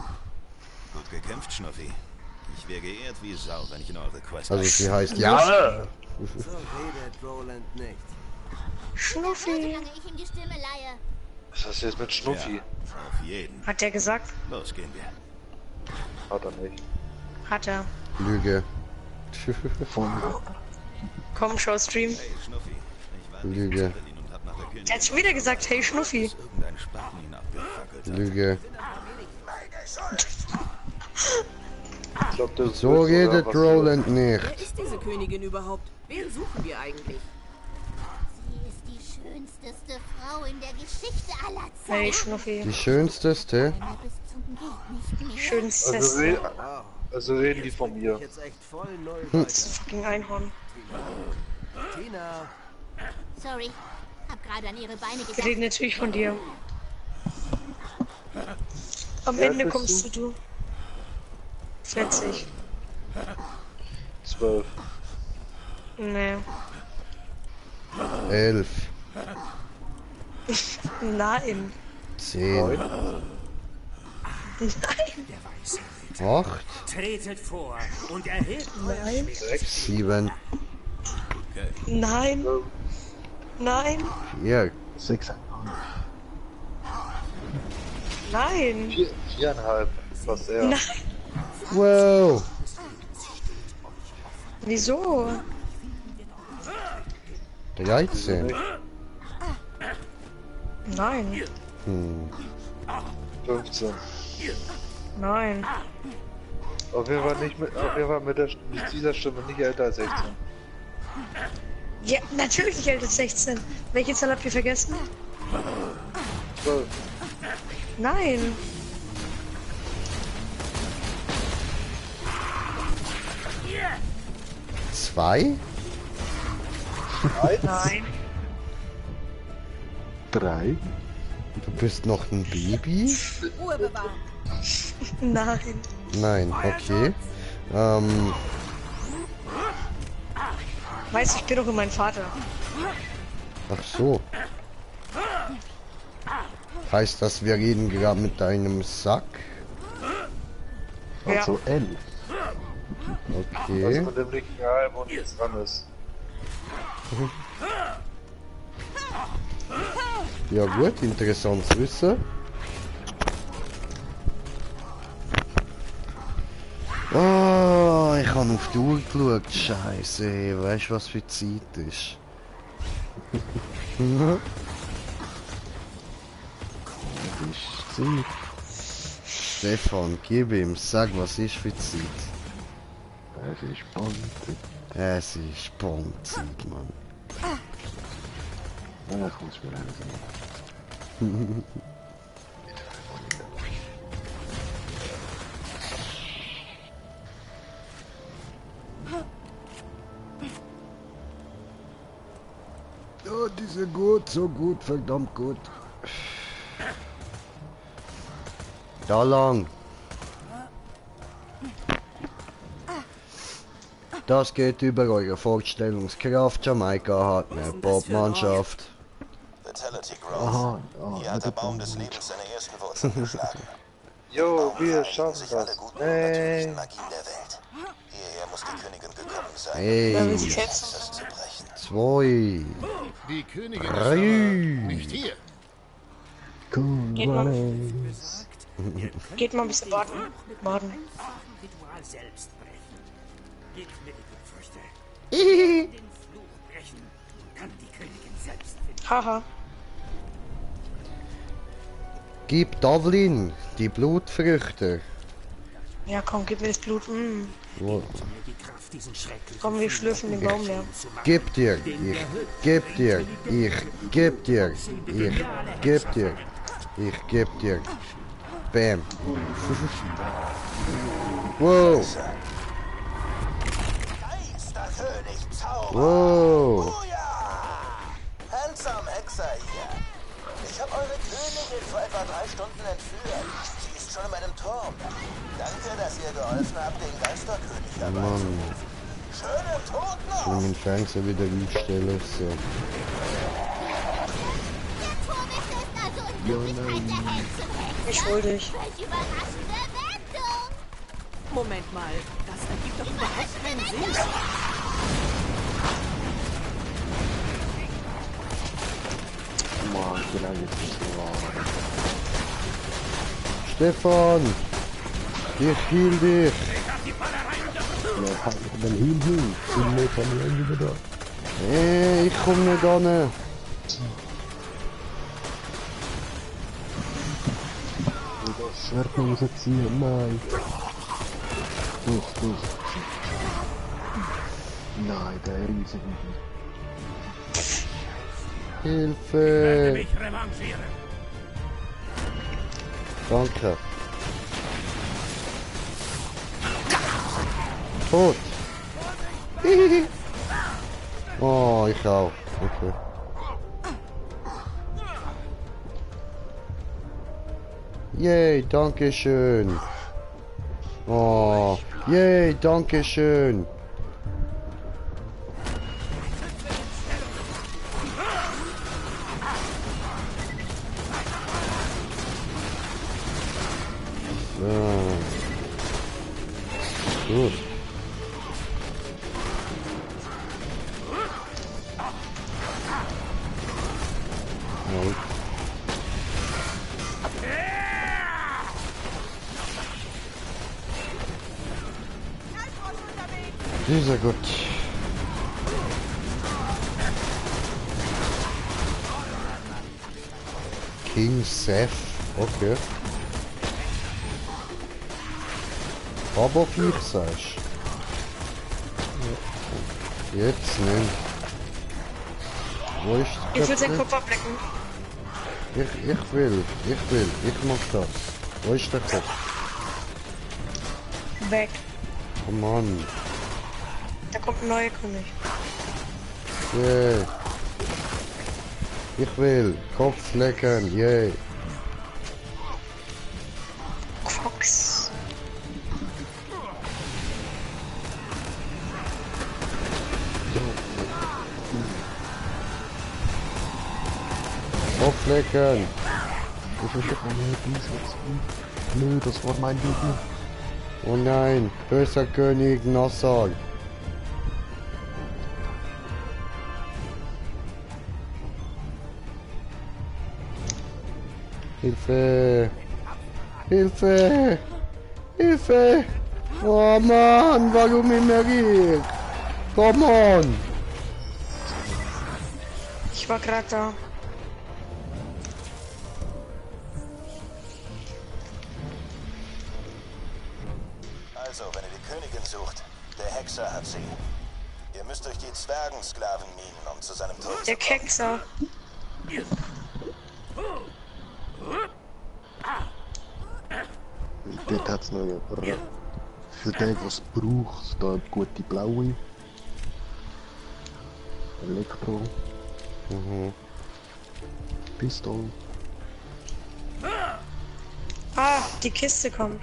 [SPEAKER 9] Gut gekämpft, Schnuffi. Ich wäre geehrt wie Sau, wenn ich in eure Quest...
[SPEAKER 1] Also sie heißt ja!
[SPEAKER 8] So redet Roland nicht.
[SPEAKER 15] Schnuffi!
[SPEAKER 11] Solange ich ihm die Stimme leihe.
[SPEAKER 6] Was hast du jetzt mit Schnuffi?
[SPEAKER 9] Ja, auf jeden.
[SPEAKER 15] Hat er gesagt?
[SPEAKER 9] Los, gehen wir.
[SPEAKER 6] Hat er nicht.
[SPEAKER 15] Hat er.
[SPEAKER 1] Lüge.
[SPEAKER 15] Komm, schau Stream.
[SPEAKER 9] Hey, Schnuffi. Ich war
[SPEAKER 1] Lüge.
[SPEAKER 9] in Berlin und hab nach der Königin...
[SPEAKER 15] Er hat schon wieder gesagt, hey Schnuffi.
[SPEAKER 9] Irgendein Spaten ihn abgefackelt hat.
[SPEAKER 1] Lüge.
[SPEAKER 6] Ich glaub, das
[SPEAKER 1] So
[SPEAKER 6] ist
[SPEAKER 1] redet
[SPEAKER 6] was-
[SPEAKER 1] Roland nicht.
[SPEAKER 13] Wer ist diese Königin überhaupt? Wen suchen wir eigentlich?
[SPEAKER 11] Sie ist die schönste Frau in der Geschichte aller Zeiten.
[SPEAKER 15] Hey Schnuffi.
[SPEAKER 1] Die schönsteste?
[SPEAKER 11] Bis zum Geht nicht mehr.
[SPEAKER 15] Schönstes.
[SPEAKER 6] Also reden die von mir.
[SPEAKER 8] Jetzt echt voll neu
[SPEAKER 15] Das fucking Einhorn.
[SPEAKER 8] Tina.
[SPEAKER 11] Sorry, hab gerade an ihre Beine
[SPEAKER 15] Wir
[SPEAKER 11] gedacht.
[SPEAKER 15] reden natürlich von dir. Am
[SPEAKER 6] Ja,
[SPEAKER 15] Ende
[SPEAKER 6] bist
[SPEAKER 15] kommst du. 40.
[SPEAKER 6] 12.
[SPEAKER 15] Nee.
[SPEAKER 1] 11.
[SPEAKER 15] Nein.
[SPEAKER 1] 10.
[SPEAKER 15] Nein.
[SPEAKER 1] 8.
[SPEAKER 10] Tretet vor und erhebt
[SPEAKER 15] Nein.
[SPEAKER 1] 7.
[SPEAKER 15] Nein. Nein.
[SPEAKER 1] 4.
[SPEAKER 2] 6.
[SPEAKER 15] Nein.
[SPEAKER 6] 4,5. Was er.
[SPEAKER 15] Nein.
[SPEAKER 1] Wow.
[SPEAKER 15] Wieso?
[SPEAKER 1] 13.
[SPEAKER 15] Nein.
[SPEAKER 6] 15.
[SPEAKER 15] Nein.
[SPEAKER 6] Auf jeden Fall nicht mit, auf jeden Fall mit dieser Stimme nicht älter als 16.
[SPEAKER 15] Ja, natürlich nicht älter als 16. Welche Zahl habt ihr vergessen?
[SPEAKER 6] 12.
[SPEAKER 15] Nein.
[SPEAKER 1] Zwei?
[SPEAKER 15] Nein.
[SPEAKER 2] 3.
[SPEAKER 1] Du bist noch ein Baby?
[SPEAKER 5] Ruhe bewahren.
[SPEAKER 15] Nein.
[SPEAKER 1] Nein, okay.
[SPEAKER 15] Weiß, ich bin doch mein Vater.
[SPEAKER 1] Ach so. Heißt das, wir reden gerade mit deinem Sack?
[SPEAKER 2] Also 11.
[SPEAKER 6] Was
[SPEAKER 1] Okay.
[SPEAKER 6] mit dem linken Arm und jetzt dran ist.
[SPEAKER 1] Ja gut, interessant zu wissen. Oh, ich habe auf die Uhr geschaut. Scheiße, weißt du, was für Zeit ist? Was ist Zeit? Stefan, gib ihm, sag, was ist für Zeit?
[SPEAKER 2] Es ist Bondzeit.
[SPEAKER 1] Es ist Bondzeit, Mann.
[SPEAKER 2] Ja, kommst du mir langsam.
[SPEAKER 1] Oh, die sind gut, so gut, verdammt gut. Da lang. Das geht über eure Vorstellungskraft. Jamaika hat eine Popmannschaft.
[SPEAKER 3] Vitality Growth. Hier hat der Baum des Lebens seine ersten Wurzeln geschlagen.
[SPEAKER 6] Jo, wir schaffen
[SPEAKER 3] alle
[SPEAKER 6] das.
[SPEAKER 3] guten und natürlichen Magien der Welt. Hierher muss die Königin gekommen sein,
[SPEAKER 1] Hey.
[SPEAKER 3] das zu brechen.
[SPEAKER 1] 2.
[SPEAKER 17] Die Königin
[SPEAKER 1] 3.
[SPEAKER 17] nicht hier.
[SPEAKER 15] Geht mal ein bisschen warten.
[SPEAKER 10] Ritual selbst brechen. Gib mir die Blutfrüchte.
[SPEAKER 1] Den
[SPEAKER 10] Fluch brechen. Kann die Königin selbst finden.
[SPEAKER 15] Haha.
[SPEAKER 1] Gib Davlin die Blutfrüchte.
[SPEAKER 15] Ja, komm, gib mir das Blut.
[SPEAKER 1] Wo?
[SPEAKER 15] Komm, wir schlürfen den Baum leer.
[SPEAKER 1] Gib dir, ich geb dir, ich geb dir, ich geb dir, ich geb dir. Bam. Wow.
[SPEAKER 3] Geisterkönig Zauber.
[SPEAKER 1] Wow.
[SPEAKER 3] Handsome Hexer hier. Ich habe eure Königin vor etwa 3 Stunden entführt. Sie ist schon in meinem Turm. Danke, dass ihr geholfen habt, den Geisterkönig
[SPEAKER 1] Mann.
[SPEAKER 3] Schönen Tod noch.
[SPEAKER 1] Ich will meinen Fernseher wieder einstellen. So.
[SPEAKER 15] Ich hol dich.
[SPEAKER 13] Moment mal, das ergibt doch überhaupt keinen Sinn.
[SPEAKER 2] Mann, wie lange ist das geworden?
[SPEAKER 1] Stefan! Ich heal dich!
[SPEAKER 2] Ja, halt mich den hin. 10 Meter mehr wieder da.
[SPEAKER 1] Ich komm nicht an.
[SPEAKER 2] Das Schwert rausziehen, nein. Durch. Nein, der riesige.
[SPEAKER 1] Hilfe! Danke. Tot. Oh, ich auch. Okay. Yay, danke schön. Oh, yay, danke schön. Gut. Ja. Sehr gut. King Seth, okay. Aber Viech sagst du. Jetzt nimm. Wo ist der
[SPEAKER 15] Ich will seinen Kopf ablecken.
[SPEAKER 1] Ich mach das. Wo ist der Kopf?
[SPEAKER 15] Weg.
[SPEAKER 1] Oh Mann.
[SPEAKER 15] Da kommt ein neuer König.
[SPEAKER 1] Yeah. Ich will Kopf lecken, yay.
[SPEAKER 15] Fox.
[SPEAKER 1] Kopf lecken.
[SPEAKER 2] Nö, das war mein Gegner.
[SPEAKER 1] Oh nein, böser König Nassau. Hilfe! Hilfe! Hilfe! Oh Mann, warum immer ich? Come on!
[SPEAKER 15] Ich war gerade da.
[SPEAKER 3] Also, wenn ihr die Königin sucht, der Hexer hat sie. Ihr müsst durch die Zwergensklavenminen, um zu seinem Tod zu
[SPEAKER 15] Der
[SPEAKER 3] kommen.
[SPEAKER 15] Kekser.
[SPEAKER 2] Dort hat es noch für den, was es braucht, da eine gute blaue. Elektro. Pistole.
[SPEAKER 15] Ah, die Kiste kommt.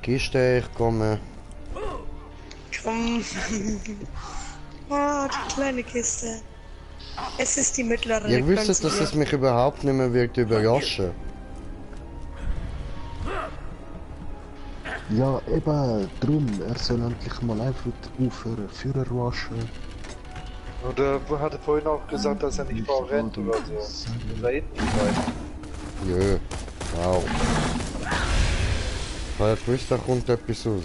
[SPEAKER 1] Kiste, ich komme.
[SPEAKER 15] Komm. Ah, die kleine Kiste. Es ist die mittlere.
[SPEAKER 1] Ihr wisst, dass es mich überhaupt nicht mehr wird überraschen.
[SPEAKER 2] Ja, eben, drum, er soll endlich mal einfach aufhören, Führer waschen.
[SPEAKER 6] Und er hatte vorhin auch gesagt, dass er nicht vorrennt oder so. Da hinten bleibt.
[SPEAKER 1] Jö, wow. Ich habe jetzt gewusst, da kommt etwas raus.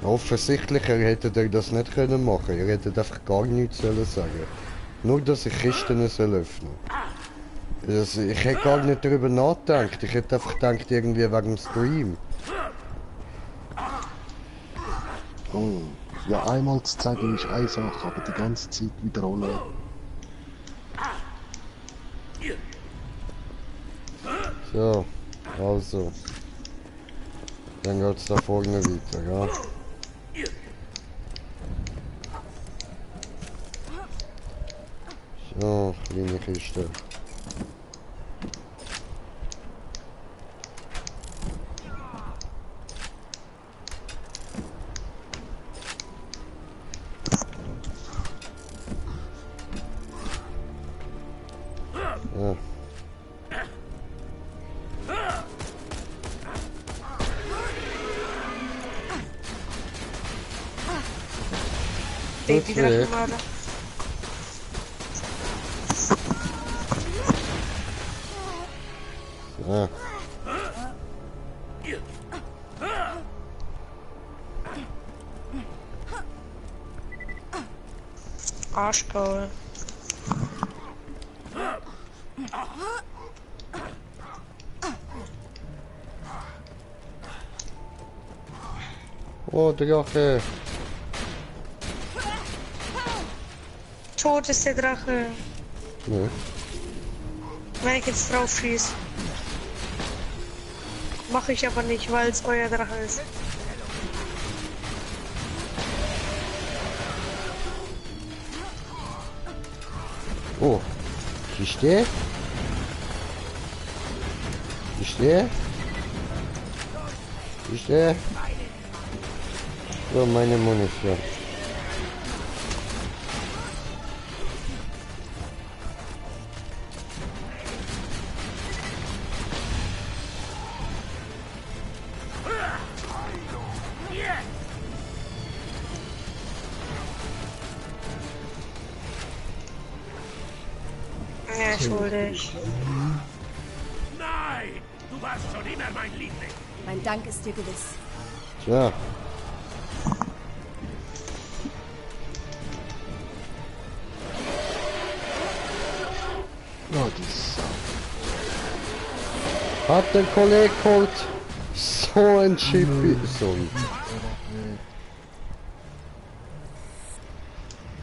[SPEAKER 1] Offensichtlich, er hätte das nicht können machen. Er hätte einfach gar nichts sollen sagen. Nur, dass ich Kisten soll öffnen. Also, ich hätte gar nicht darüber nachgedacht. Ich hätte einfach gedacht, irgendwie wegen dem Stream.
[SPEAKER 2] Oh, ja, einmal zu zeigen ist eine Sache, aber die ganze Zeit wiederholen.
[SPEAKER 1] So, also. Dann geht's da vorne weiter, ja. So, kleine Kiste. Ja.
[SPEAKER 15] Babydrachenmörder.
[SPEAKER 1] Ja.
[SPEAKER 15] Arschgaul.
[SPEAKER 1] Oh, Drache.
[SPEAKER 15] Tot ist der Drache.
[SPEAKER 1] Nee.
[SPEAKER 15] Wenn ich jetzt drauf schieße. Mache ich aber nicht, weil es euer Drache ist.
[SPEAKER 1] Oh. Kiste? Kiste? Kiste? So, meine Munition.
[SPEAKER 15] Ja, schuldig.
[SPEAKER 4] Nein! Du warst schon immer mein Liebling!
[SPEAKER 5] Mein Dank ist dir gewiss.
[SPEAKER 1] Tja.
[SPEAKER 2] Ja, die Sau.
[SPEAKER 1] Hat der Kollege geholt. So ein Chippy. Sorry.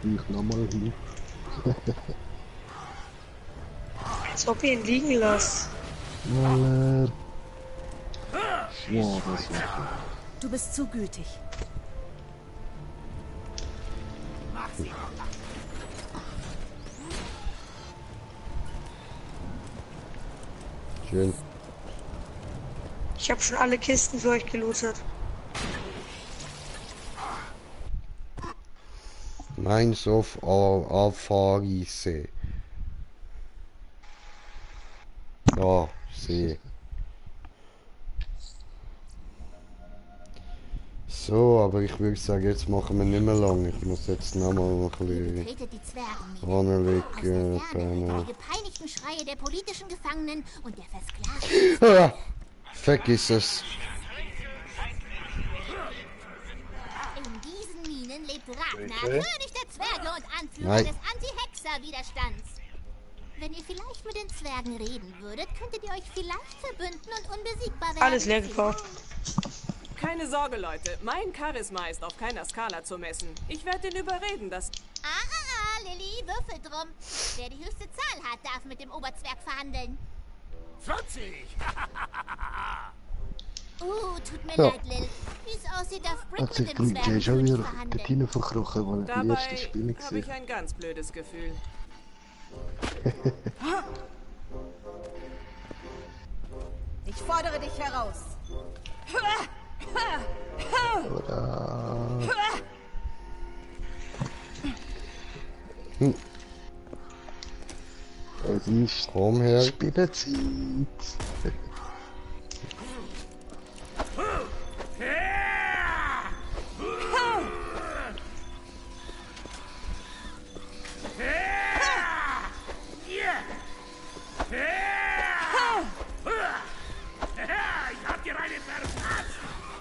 [SPEAKER 2] Ich nochmal hin.
[SPEAKER 15] Als ob ihr ihn liegen lasst.
[SPEAKER 2] Schneller. Ja, das war gut.
[SPEAKER 5] Du bist zu gütig.
[SPEAKER 1] Schön.
[SPEAKER 15] Ich habe schon alle Kisten für euch gelootet.
[SPEAKER 1] Mines of Afarise. Ja, See. So, aber ich würde sagen, jetzt machen wir nicht mehr lang. Ich muss jetzt nochmal noch ein bisschen anlegen.
[SPEAKER 18] Die gepeinigten Schreie der politischen Gefangenen und der Versklavten.
[SPEAKER 1] Ah, vergiss es.
[SPEAKER 18] In diesen Minen lebt Ragnar, König der Zwerge und Anführer des Anti-Hexer-Widerstands. Wenn ihr vielleicht mit den Zwergen reden würdet, könntet ihr euch vielleicht verbünden und unbesiegbar werden.
[SPEAKER 15] Alles leer gekauft.
[SPEAKER 13] Keine Sorge, Leute. Mein Charisma ist auf keiner Skala zu messen. Ich werde ihn überreden, dass...
[SPEAKER 18] Lilly, würfel drum. Wer die höchste Zahl hat, darf mit dem Oberzwerg verhandeln.
[SPEAKER 4] 40!
[SPEAKER 18] Tut mir leid, Lil. Wie es aussieht, darf Brick mit dem Zwergenkönig verhandeln.
[SPEAKER 13] Dabei habe ich ein ganz blödes Gefühl.
[SPEAKER 5] Ich fordere dich heraus.
[SPEAKER 2] Es ist Spielezeit.
[SPEAKER 4] Ich hab dir eine verpasst!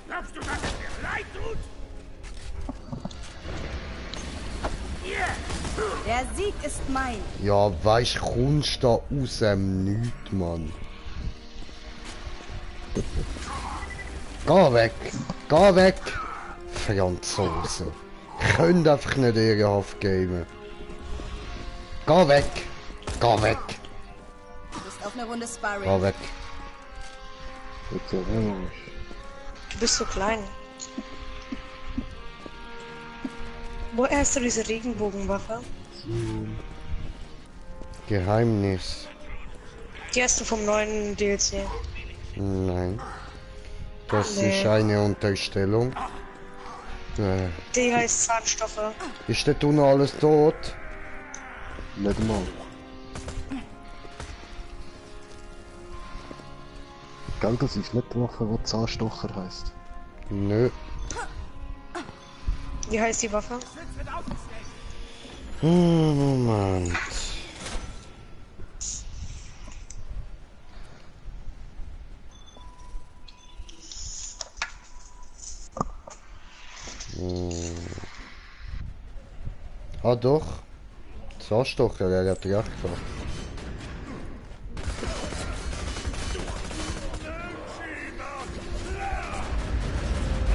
[SPEAKER 4] Glaubst du, dass es mir leid tut?
[SPEAKER 5] Der Sieg ist mein.
[SPEAKER 1] Ja, weisst, kommst da aus dem Nichts, Mann. Geh weg! Geh weg! Franzosen. Könnt einfach nicht ehrenhaft gamen. Geh weg! Geh weg!
[SPEAKER 5] Du bist auf eine Runde Sparring.
[SPEAKER 1] Geh weg!
[SPEAKER 15] Du bist so klein. Woher hast du diese Regenbogenwaffe?
[SPEAKER 1] Geheimnis.
[SPEAKER 15] Die hast du vom neuen DLC.
[SPEAKER 1] Nein. Das ist eine Unterstellung.
[SPEAKER 15] Die heißt Zahnstoffe.
[SPEAKER 1] Ist der Tunnel alles tot?
[SPEAKER 2] Nicht mal. Gell, das ist nicht die Waffe, die Zahnstocher heisst.
[SPEAKER 1] Nö.
[SPEAKER 15] Wie heißt die Waffe?
[SPEAKER 1] Moment. Ah doch. Zahnstocher, er hat recht gehabt.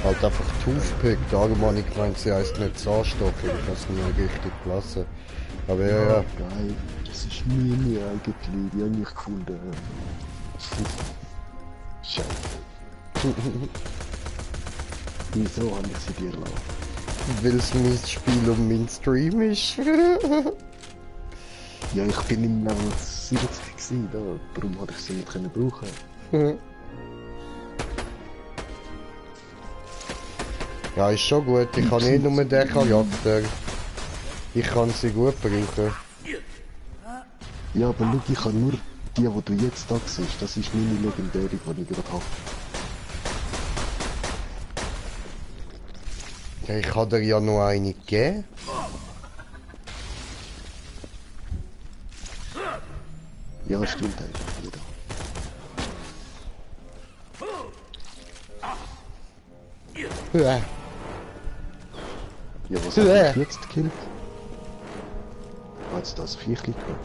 [SPEAKER 1] Halt einfach Toothpick, darum habe ich gemeint, sie heisst nicht Zahnstocher, ich habe es nicht richtig gelassen. Aber ja.
[SPEAKER 2] Geil, das ist meine eigentlich, die habe ich gefunden. Scheiße. Wieso habe ich sie dir gelassen?
[SPEAKER 1] Weil es mein Spiel und mein Stream ist.
[SPEAKER 2] Ja, ich bin im Level 70 gewesen, da. Darum hatte ich sie nicht brauchen.
[SPEAKER 1] Ja, ist schon gut. Ich kann nicht nur den Charakter. Ich kann sie gut brauchen.
[SPEAKER 2] Ja, aber schau, ich habe nur die du jetzt da siehst. Das ist meine legendäre, die ich gerade habe.
[SPEAKER 1] Ja, ich habe dir ja noch eine gegeben.
[SPEAKER 2] Ja, stimmt eigentlich wieder.
[SPEAKER 1] Ja.
[SPEAKER 2] Ja, was hat mich jetzt gekillt? Hat es das Viechli gehabt?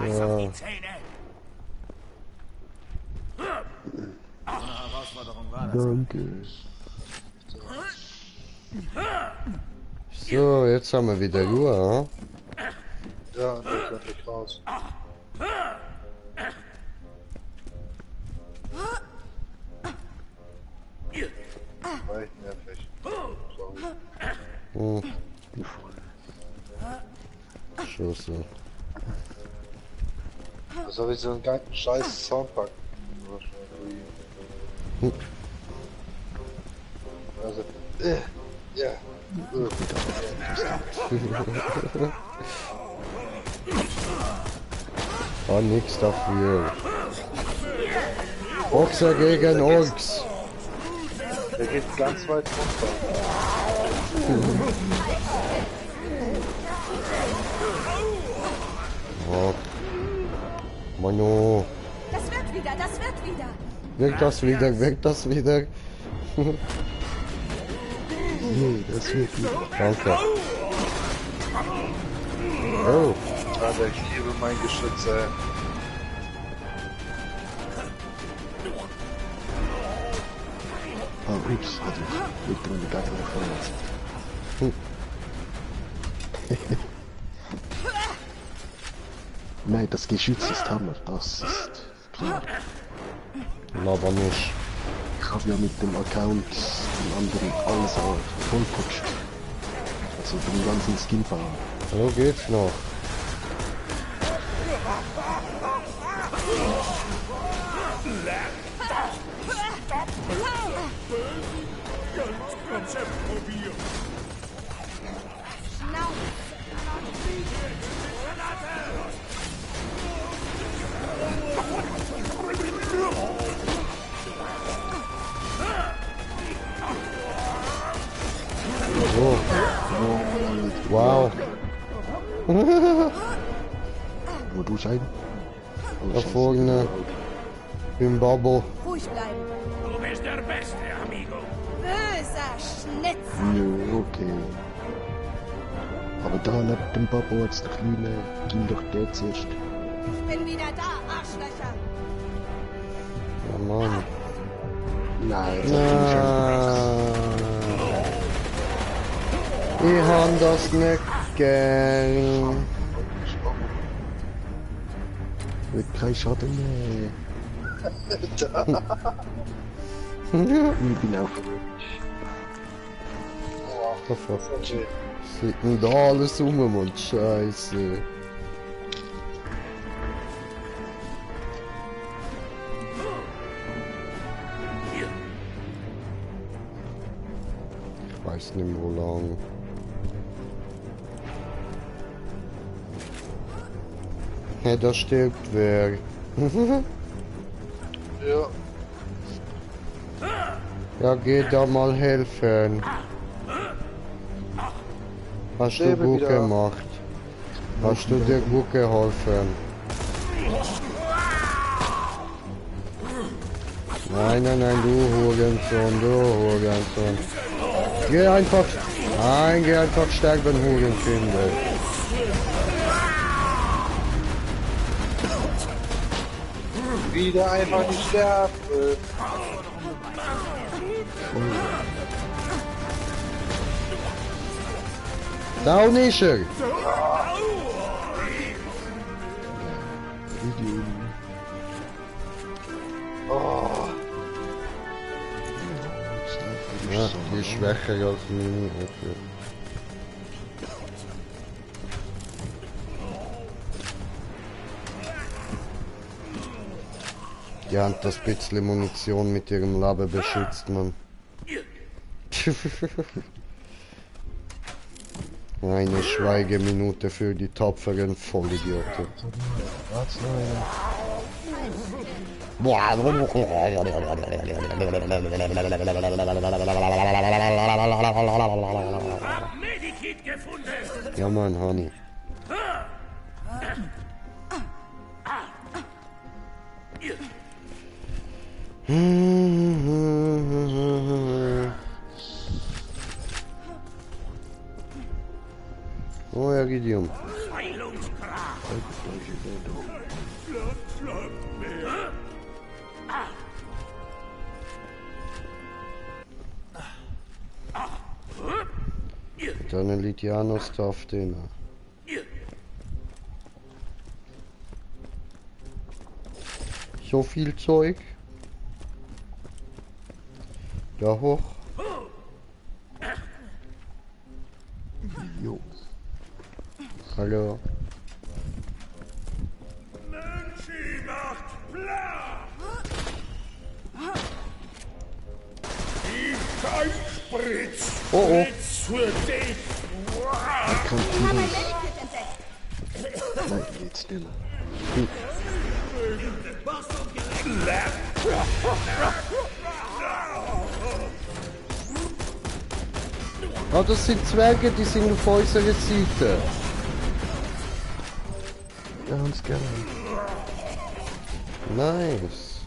[SPEAKER 1] Ja. Danke. So, jetzt haben wir wieder Ruhe, hm?
[SPEAKER 2] Ja, das wird raus. Nein, nervig. Sorry.
[SPEAKER 1] Schon so.
[SPEAKER 2] Was habe ich so einen geilen scheiß Soundpack? Also, ja.
[SPEAKER 1] Oh, nix dafür. Boxer gegen Orks.
[SPEAKER 6] Der geht ganz weit runter.
[SPEAKER 1] Oh. Mano.
[SPEAKER 5] Das wird wieder, das wird wieder.
[SPEAKER 1] Wirkt das wieder, wirkt das wieder.
[SPEAKER 2] Nee, das wird wieder.
[SPEAKER 1] Danke. Oh.
[SPEAKER 6] Alter, ich liebe mein Geschütz, ey.
[SPEAKER 2] Oh, ups, hatte ich. Liegt in die Gattung verletzt. Nein, das Geschütz ist Hammer, das ist klar.
[SPEAKER 1] Aber nicht.
[SPEAKER 2] Ich habe ja mit dem Account den anderen alles vollputscht. Also den ganzen Skin fahren.
[SPEAKER 1] So geht's noch. Oh. Wow.
[SPEAKER 2] Wo du sein?
[SPEAKER 1] Da vorne. Im Bubble.
[SPEAKER 5] Ruhig bleiben.
[SPEAKER 4] Du bist der Beste, Amigo.
[SPEAKER 5] Böser Schnitzer.
[SPEAKER 2] Nö, okay. Aber da neben dem Papa hat's der Kleine, ging doch der zuerst.
[SPEAKER 5] Ich bin wieder da, Arschlöcher.
[SPEAKER 1] Ja, Mann.
[SPEAKER 2] Nein, das
[SPEAKER 1] ich hab das nicht gern.
[SPEAKER 2] Wird kein Schaden mehr. Ich bin auch
[SPEAKER 1] verrückt. Sieht denn da alles rum, Mann? Scheiße. Ich weiß nicht mehr, wo lang. Ja, da stirbt wer.
[SPEAKER 6] Ja.
[SPEAKER 1] Ja, geh da mal helfen. Hast du gut gemacht. Hast du dir gut geholfen? Nein, nein, nein, du Hurensohn, du Hurensohn. Geh einfach... Nein, geh einfach sterben, Hurenkinder.
[SPEAKER 6] Wieder einfach nicht sterben.
[SPEAKER 1] Down ist er.
[SPEAKER 6] Oh.
[SPEAKER 1] Ja, die ist schwächer als meine. Okay. Die haben das bisschen Munition mit ihrem Leben beschützt, man. Eine Schweigeminute für die tapferen Vollidioten. Ja, Mann, Honey. Oh, Iridium. Deine Litianos darf den. So viel Zeug. Da hoch.
[SPEAKER 2] Jo.
[SPEAKER 1] Hallo.
[SPEAKER 10] Mensch macht Platz! Die Geistspritz!
[SPEAKER 1] Oh, oh.
[SPEAKER 10] Spritz für dich!
[SPEAKER 5] Ich habe ein Medikit entdeckt.
[SPEAKER 2] Nein, geht's still.
[SPEAKER 1] Ah, das sind Zwerge, die sind auf unserer Seite.
[SPEAKER 2] Ganz gerne.
[SPEAKER 1] Nice.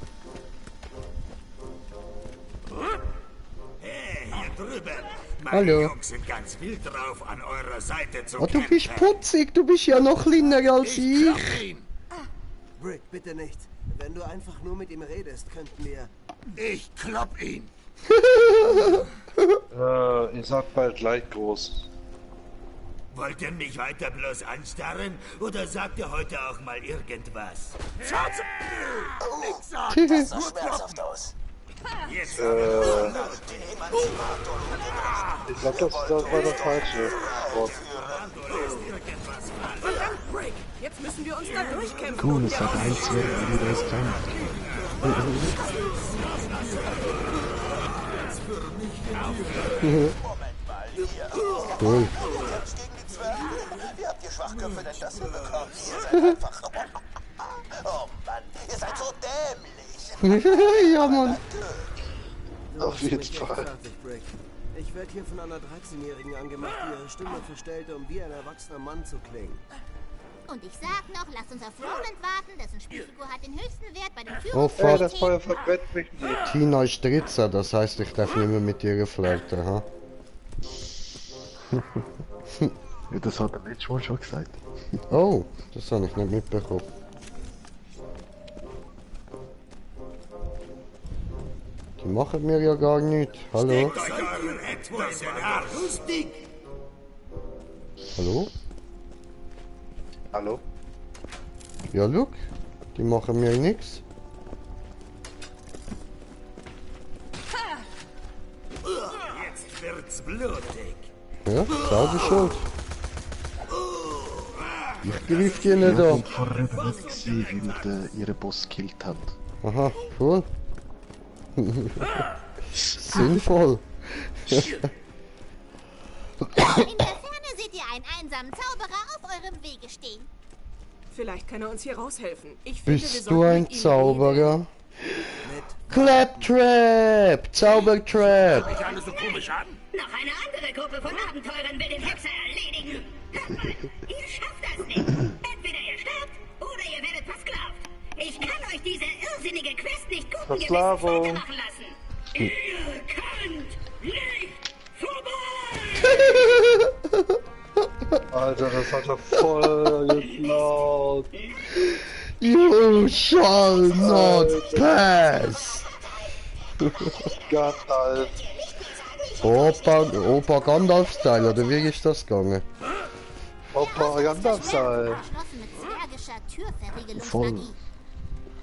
[SPEAKER 10] Hey, hier drüben. Meine
[SPEAKER 1] Hallo.
[SPEAKER 10] Jungs sind ganz wild drauf, an eurer Seite zu
[SPEAKER 1] Oh, du bist
[SPEAKER 10] kämpfen.
[SPEAKER 1] putzig, du bist ja noch kleiner als ich.
[SPEAKER 8] Brick, bitte nicht. Wenn du einfach nur mit ihm redest, könnten wir...
[SPEAKER 10] Ich klopp ihn.
[SPEAKER 6] Ihr sagt bald gleich groß.
[SPEAKER 10] Wollt ihr mich weiter bloß anstarren oder sagt ihr heute auch mal irgendwas? Schatz! Nix sagen!
[SPEAKER 3] Das sah schmerzhaft aus.
[SPEAKER 10] Jetzt
[SPEAKER 6] Ich glaube, das war das falsche Wort.
[SPEAKER 13] Verdammt, Break! Jetzt müssen wir uns da durchkämpfen.
[SPEAKER 2] Cool, es hat ein Zwerg, aber der ist kein.
[SPEAKER 1] Cool.
[SPEAKER 3] Wie habt ihr Schwachköpfe denn das hinbekommen? Ihr seid einfach... Oh Mann, ihr seid so dämlich.
[SPEAKER 1] Ja, Mann.
[SPEAKER 6] Auf jeden Fall.
[SPEAKER 8] Ich werde hier von einer 13-Jährigen angemacht, die ihre Stimme verstellte, um wie ein erwachsener Mann zu klingen.
[SPEAKER 18] Und ich sag noch, lasst uns auf Roland warten, dessen Spielfigur hat den höchsten Wert bei den
[SPEAKER 1] Oh,
[SPEAKER 18] Führungssystemen.
[SPEAKER 1] fuck.
[SPEAKER 6] Das Feuer verbrennt mich nicht.
[SPEAKER 1] Tina ist Stritzer, das heißt, ich darf nicht mehr mit ihr flirten, ha?
[SPEAKER 2] Ja, das hat er letztes Mal schon gesagt.
[SPEAKER 1] Oh, das habe ich nicht mitbekommen. Die machen mir ja gar nichts. Hallo?
[SPEAKER 10] euch euren etwas in den Arsch. Lustig!
[SPEAKER 1] Hallo?
[SPEAKER 6] Hallo?
[SPEAKER 1] Ja, look. Die machen mir nichts.
[SPEAKER 10] Jetzt wird's blutig.
[SPEAKER 1] Ja, selber schuld. Ich griff die nicht
[SPEAKER 2] Ich
[SPEAKER 1] an.
[SPEAKER 2] hab vorher nicht gesehen, wie wir ihren Boss gekillt haben.
[SPEAKER 1] Aha, cool. Sinnvoll.
[SPEAKER 18] In der Ferne seht ihr einen einsamen Zauberer auf eurem Wege stehen.
[SPEAKER 13] Vielleicht kann er uns hier raushelfen. Ich finde, wir
[SPEAKER 1] Bist
[SPEAKER 13] sollten
[SPEAKER 1] du ein
[SPEAKER 13] mit ihm
[SPEAKER 1] Zauberer? Claptrap! Zaubertrap!
[SPEAKER 4] Mich alle so komisch an.
[SPEAKER 11] Noch eine andere Gruppe von Abenteurern will den Hexer erledigen. Hört mal, ihr schafft das nicht. Entweder ihr sterbt oder ihr werdet versklavt. Ich kann euch diese irrsinnige Quest nicht guten Gewissens
[SPEAKER 6] Versklavung.
[SPEAKER 11] weitermachen lassen. Ihr könnt nicht vorbei!
[SPEAKER 6] Alter, das hat er voll geklaut.
[SPEAKER 1] You shall not pass!
[SPEAKER 6] Gandalf.
[SPEAKER 1] Opa Gandalf-Style, oder wie ist das gegangen?
[SPEAKER 6] Opa Gandalf-Style.
[SPEAKER 18] Verschlossen mit zwergischer
[SPEAKER 2] Voll.
[SPEAKER 18] Türverriegelungsmagie.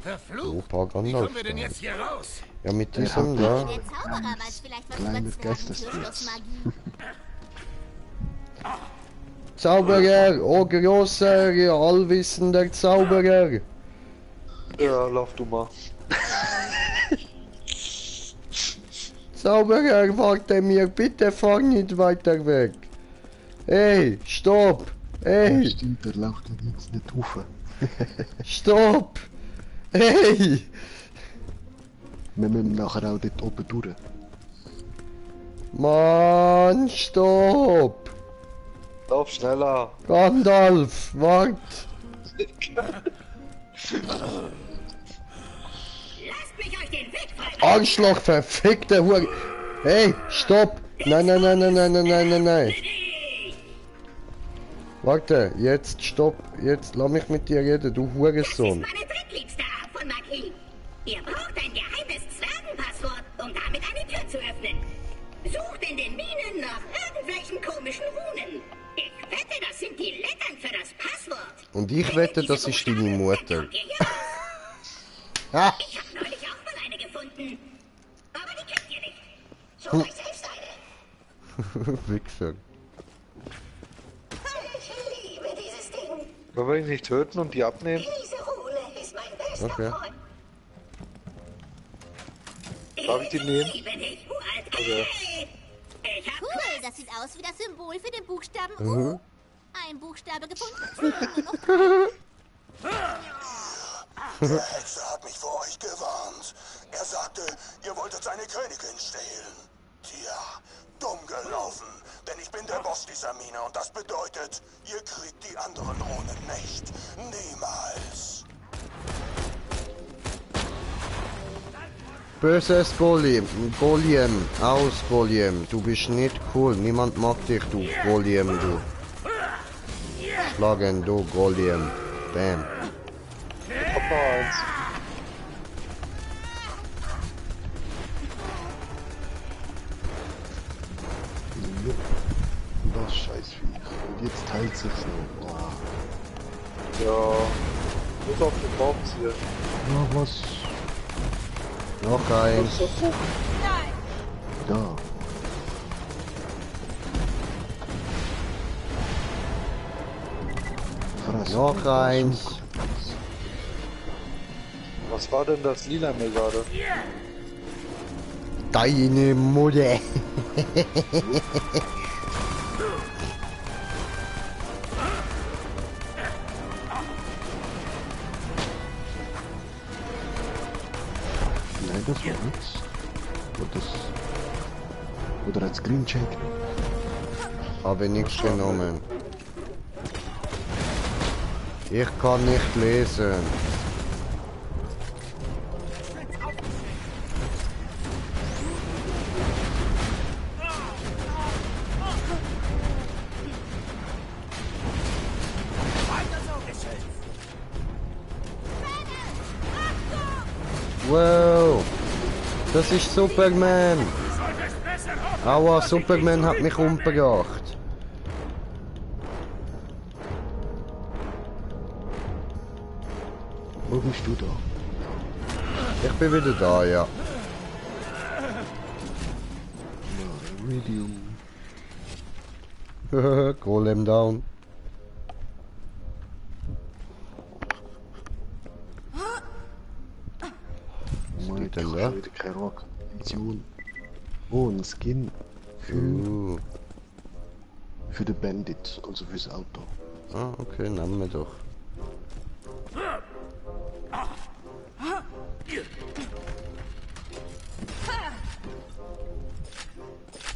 [SPEAKER 4] Verflucht.
[SPEAKER 1] Opa
[SPEAKER 4] Wie kommen wir denn
[SPEAKER 1] Gandalf-Style.
[SPEAKER 4] jetzt hier raus?
[SPEAKER 1] Ja, mit diesem da.
[SPEAKER 18] Der Zauberer weiß vielleicht was
[SPEAKER 2] Kleines
[SPEAKER 18] über
[SPEAKER 2] Geistesblitz.
[SPEAKER 18] Zwergentürschlossmagie.
[SPEAKER 1] Zauberer, oh grosser, allwissender Zauberer.
[SPEAKER 6] Ja, lauf du mal.
[SPEAKER 1] Zauberer, warte mir, bitte fahr nicht weiter weg. Hey, stopp! Hey,
[SPEAKER 2] Stimmt, der läuft jetzt nicht rauf.
[SPEAKER 1] stopp! Hey!
[SPEAKER 2] Wir müssen nachher auch dort oben durch.
[SPEAKER 1] Mann, stopp!
[SPEAKER 6] Lauf schneller.
[SPEAKER 1] Gandalf, wart!
[SPEAKER 11] Lasst mich euch den Weg frei.
[SPEAKER 1] Arschloch, verfickte Hure! Hey, stopp! Nein, nein, nein, nein, nein, nein, nein, nein, nein! Warte, jetzt stopp, jetzt lass mich mit dir reden, du Hurensohn.
[SPEAKER 11] Meine drittliebste Art von Magie. Ihr braucht ein geheimes Zwergenpasswort, um damit eine Tür zu öffnen. Sucht in den Minen nach irgendwelchen komischen Runen. Ich wette, das sind die Lettern für das Passwort.
[SPEAKER 1] Und ich wette, das ist deine Mutter. Ah.
[SPEAKER 11] Ich habe neulich auch mal eine gefunden. Aber die kennt ihr nicht. Sucht euch selbst eine.
[SPEAKER 1] Wichser.
[SPEAKER 11] Ich liebe dieses Ding.
[SPEAKER 6] Wollen wir ihn nicht töten und die abnehmen?
[SPEAKER 11] Diese Rune ist mein bester
[SPEAKER 1] Okay.
[SPEAKER 11] Freund.
[SPEAKER 6] Darf ich die nehmen?
[SPEAKER 11] Liebe dich, uralt.
[SPEAKER 6] Okay.
[SPEAKER 11] Ich hab
[SPEAKER 18] Cool, das sieht aus wie das Symbol für den Buchstaben U.
[SPEAKER 1] Mhm.
[SPEAKER 18] Ein Buchstabe gefunden, fehlen nur noch 3.
[SPEAKER 3] Der Hexer hat mich vor euch gewarnt. Er sagte, ihr wolltet seine Königin stehlen. Tja, dumm gelaufen. Denn ich bin der Boss dieser Mine und das bedeutet, ihr kriegt die anderen Drohnen nicht. Niemals.
[SPEAKER 1] Böses Golem. Golem. Aus, Golem. Du bist nicht cool. Niemand mag dich, du Golem, du. Schlagen, du Golem. Bam.
[SPEAKER 6] Papa 1.
[SPEAKER 2] Das Scheißviech. Und jetzt teilt sich so. Oh.
[SPEAKER 6] Ja. Muss auf den Baum ziehen.
[SPEAKER 2] Ja, was?
[SPEAKER 1] Noch eins.
[SPEAKER 2] Da.
[SPEAKER 1] Noch eins.
[SPEAKER 6] Was war denn das Lila mir gerade?
[SPEAKER 1] Deine Mutter.
[SPEAKER 2] Nein, das war nichts. Oder als Green Check.
[SPEAKER 1] Habe nichts genommen. Ich kann nicht lesen. Wow, das ist Superman. Aua, Superman hat mich umgebracht.
[SPEAKER 2] Wo bist du da?
[SPEAKER 1] Ich bin wieder da, ja.
[SPEAKER 2] Medium.
[SPEAKER 1] Golem down.
[SPEAKER 2] Was geht denn da? Kein Rock. Vision. Oh, ein Skin. Für den Bandit, also fürs Auto.
[SPEAKER 1] Ah, okay, nehmen wir doch.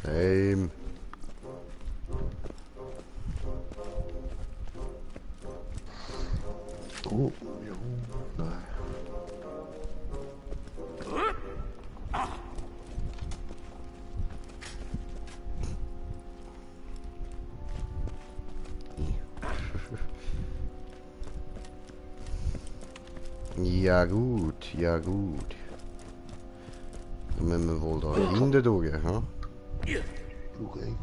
[SPEAKER 1] Same.
[SPEAKER 2] Oh, jo, nein.
[SPEAKER 1] Ja gut, ja gut. Dann müssen wir wohl da hinten durch, ha?
[SPEAKER 2] Okay.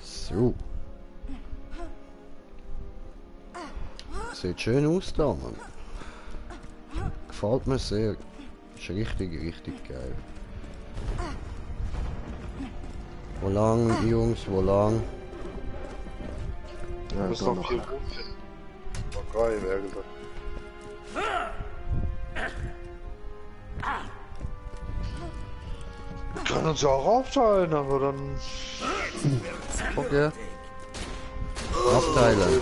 [SPEAKER 1] So. Sieht schön aus da, Mann. Gefällt mir sehr. Ist richtig, richtig geil. Wo lang, Jungs, wo lang?
[SPEAKER 2] Ja,
[SPEAKER 6] muss noch 4 Runden. Noch 3, wäre gesagt. Wir können uns ja auch aufteilen, aber dann...
[SPEAKER 1] Okay. Aufteilen.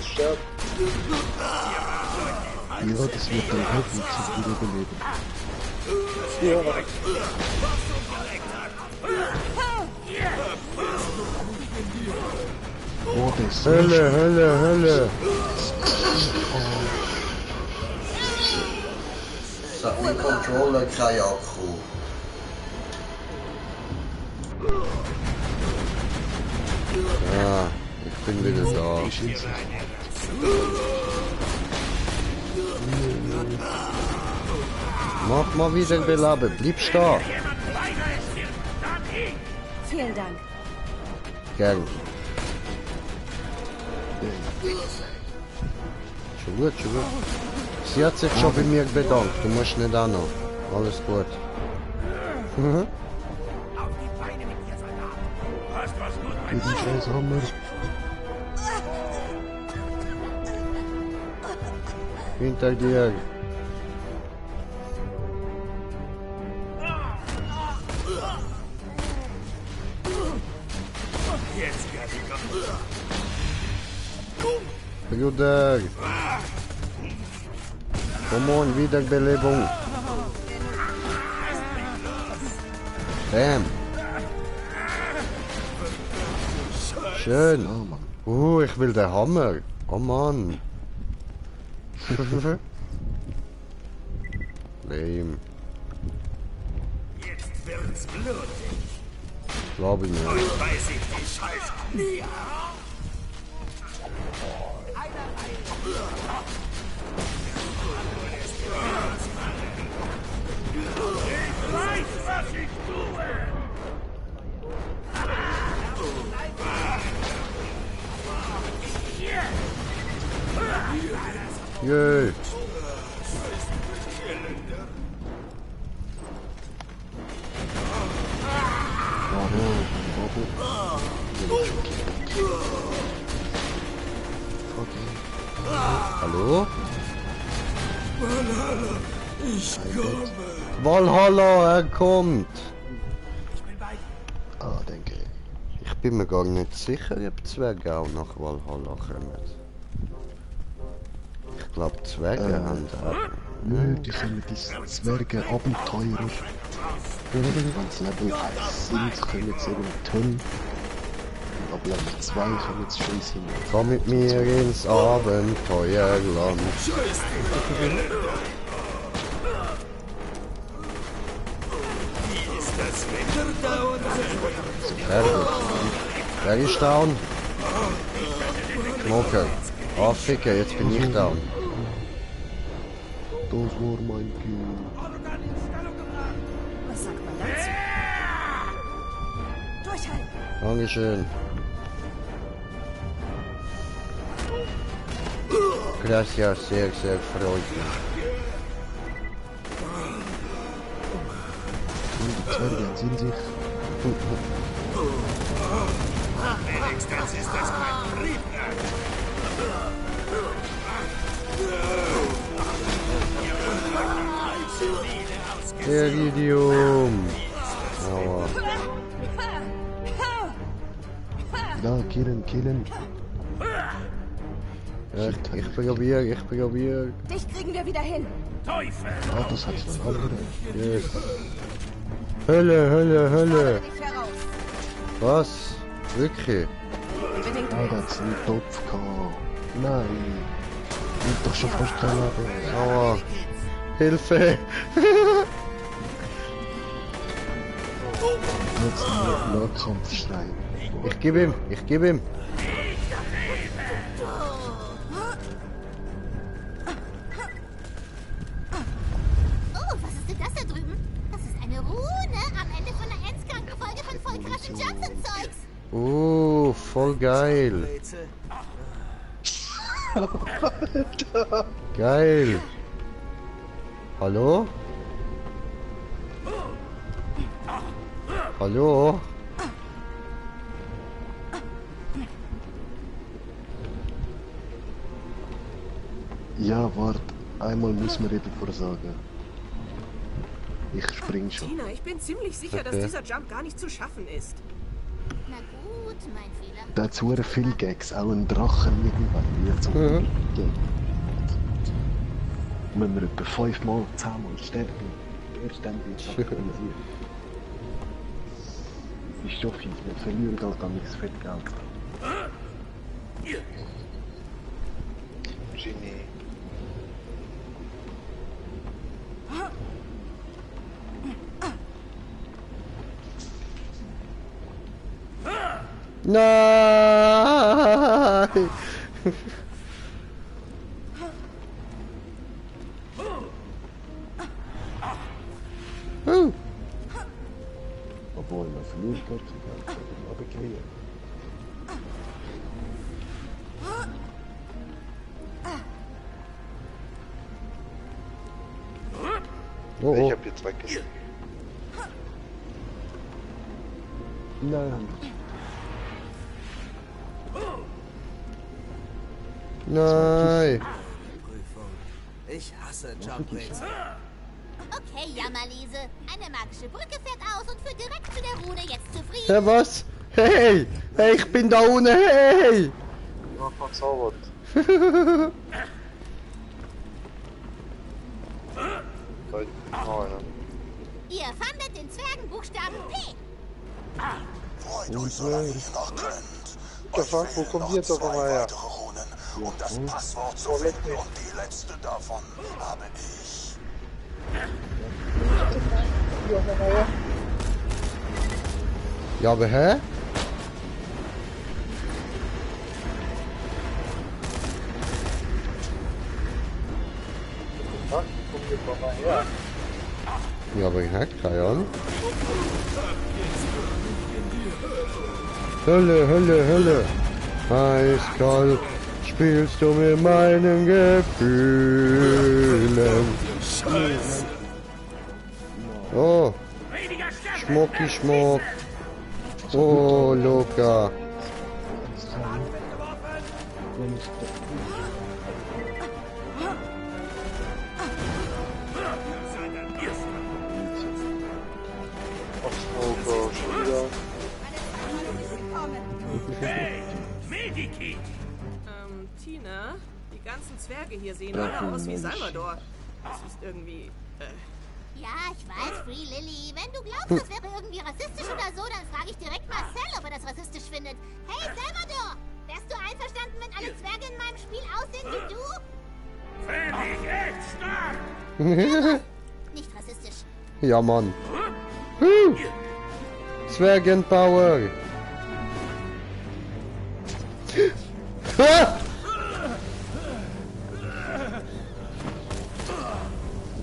[SPEAKER 2] Ja, das wird dann helfen zum Wiederbeleben.
[SPEAKER 6] Ja.
[SPEAKER 2] Oh, das ist
[SPEAKER 1] Hölle, Hölle, Hölle. Sagt mein Controller kein Akku. Ja, ich bin wieder da. Mach mal wieder belaben, bleib da.
[SPEAKER 5] Vielen Dank.
[SPEAKER 1] Gern. Schon gut, schon gut. Sie hat sich schon bei mir bedankt, du musst nicht auch noch. Alles gut.
[SPEAKER 2] Diesen scheiß Hammer.
[SPEAKER 1] Hinter dir. Bruder. Come on, Wiederbelebung. Bam. Schön. Ich will den Hammer. Oh Mann. Lame.
[SPEAKER 10] Jetzt wird's blutig.
[SPEAKER 1] Glaube ich nicht.
[SPEAKER 10] Heute weiß ich die Scheiße nie. Ich weiß, was ich tue.
[SPEAKER 1] Yay. Hallo?
[SPEAKER 10] Valhalla, ich komme.
[SPEAKER 1] Valhalla, er kommt.
[SPEAKER 10] Ich bin bei dir.
[SPEAKER 2] Ah, denke ich.
[SPEAKER 1] Ich bin mir gar nicht sicher, ob Zwerge auch nach Valhalla kommen. Ich glaube, Zwerge haben da.
[SPEAKER 2] Nö, die kommen die Zwerge-Abenteurer. Wenn sie Level 1 sind, kommen sie eben Tunnel. Und ab Level 2 kommen sie schon hin.
[SPEAKER 1] Komm mit mir ins Abenteuerland.
[SPEAKER 10] Wie ist das Wetter dauernd?
[SPEAKER 1] Sehr gut. Wer ist down? Okay. Ah, Ficker, jetzt bin ich down.
[SPEAKER 2] Das war mein Kind.
[SPEAKER 5] Was sagt man dazu? Durchhalten!
[SPEAKER 1] Dankeschön. Gracias, sehr, sehr freundlich.
[SPEAKER 2] Und die Zwerge sind sich.
[SPEAKER 10] Wenigstens ist das kein Triebwerk.
[SPEAKER 1] Iridium. Aua.
[SPEAKER 2] Ja, killen.
[SPEAKER 1] Ja, ich probier.
[SPEAKER 5] Dich kriegen wir wieder hin.
[SPEAKER 10] Teufel!
[SPEAKER 2] Ah, das hat's dann alle.
[SPEAKER 1] Yes. Hölle. Was? Wirklich?
[SPEAKER 2] Ah, da hat's einen Topf gehabt. Nein. Ich doch schon fast kein Leben.
[SPEAKER 1] Aua. Hilfe!
[SPEAKER 2] Jetzt nur Nahkampfschrei.
[SPEAKER 1] Ich geb ihm.
[SPEAKER 18] Oh, was ist denn das da drüben? Das ist eine Rune am Ende von einer endskranken Folge von voll krassen Jumps-and-Zeugs.
[SPEAKER 1] Voll geil. Geil. Hallo? Hallo?
[SPEAKER 2] Ja, wart. Einmal muss man eben vorsagen. Ich spring schon.
[SPEAKER 13] Tina, ich bin ziemlich sicher, dass dieser Jump gar nicht zu schaffen ist.
[SPEAKER 18] Na gut, mein Fehler.
[SPEAKER 2] Da hat zu viel Gags, auch ein Drachen irgendwann wird so. Wenn wir etwa 5-mal, 10-mal sterben, erst dann wird es aktualisiert. Das ist schon fies, wir verlieren halt dann nichts Fettgeld. Genie.
[SPEAKER 1] Nein!
[SPEAKER 2] Obwohl, man verliert Gott sei Dank, aber okay.
[SPEAKER 1] Oh,
[SPEAKER 2] ich hab jetzt weggesehen. Nein.
[SPEAKER 1] Nein!
[SPEAKER 8] Ich hasse Jump-Rätsel.
[SPEAKER 18] Okay, Jammerliese. Eine magische Brücke fährt aus und führt direkt zu der Rune. Jetzt zufrieden?
[SPEAKER 1] Hä, was? Hey! Hey, ich bin da unten, hey!
[SPEAKER 6] Ja, verzaubert. Oh, ja.
[SPEAKER 18] Ihr fandet den Zwergenbuchstaben P.
[SPEAKER 3] Freut euch, solange ihr noch könnt.
[SPEAKER 6] Der Fuck, wo kommt die jetzt auf einmal her?
[SPEAKER 3] Um das Passwort zu finden und die letzte davon habe ich.
[SPEAKER 1] Ja, aber hä? Ja, aber ich hab keine Ahnung. Hölle, Hölle, Hölle. Eiskalt spielst du mit meinen Gefühlen. Oh. Schmucki Schmuck. Oh, Luca.
[SPEAKER 13] Tina, die ganzen Zwerge hier sehen alle aus wie Salvador. Das ist irgendwie,
[SPEAKER 18] Ja, ich weiß, Free Lily. Wenn du glaubst, das wäre irgendwie rassistisch oder so, dann frage ich direkt Marcel, ob er das rassistisch findet. Hey, Salvador! Wärst du einverstanden, wenn alle Zwerge in meinem Spiel aussehen wie du?
[SPEAKER 4] Finde ich echt stark!
[SPEAKER 18] Nicht rassistisch.
[SPEAKER 1] Ja, Mann. Zwergenpower.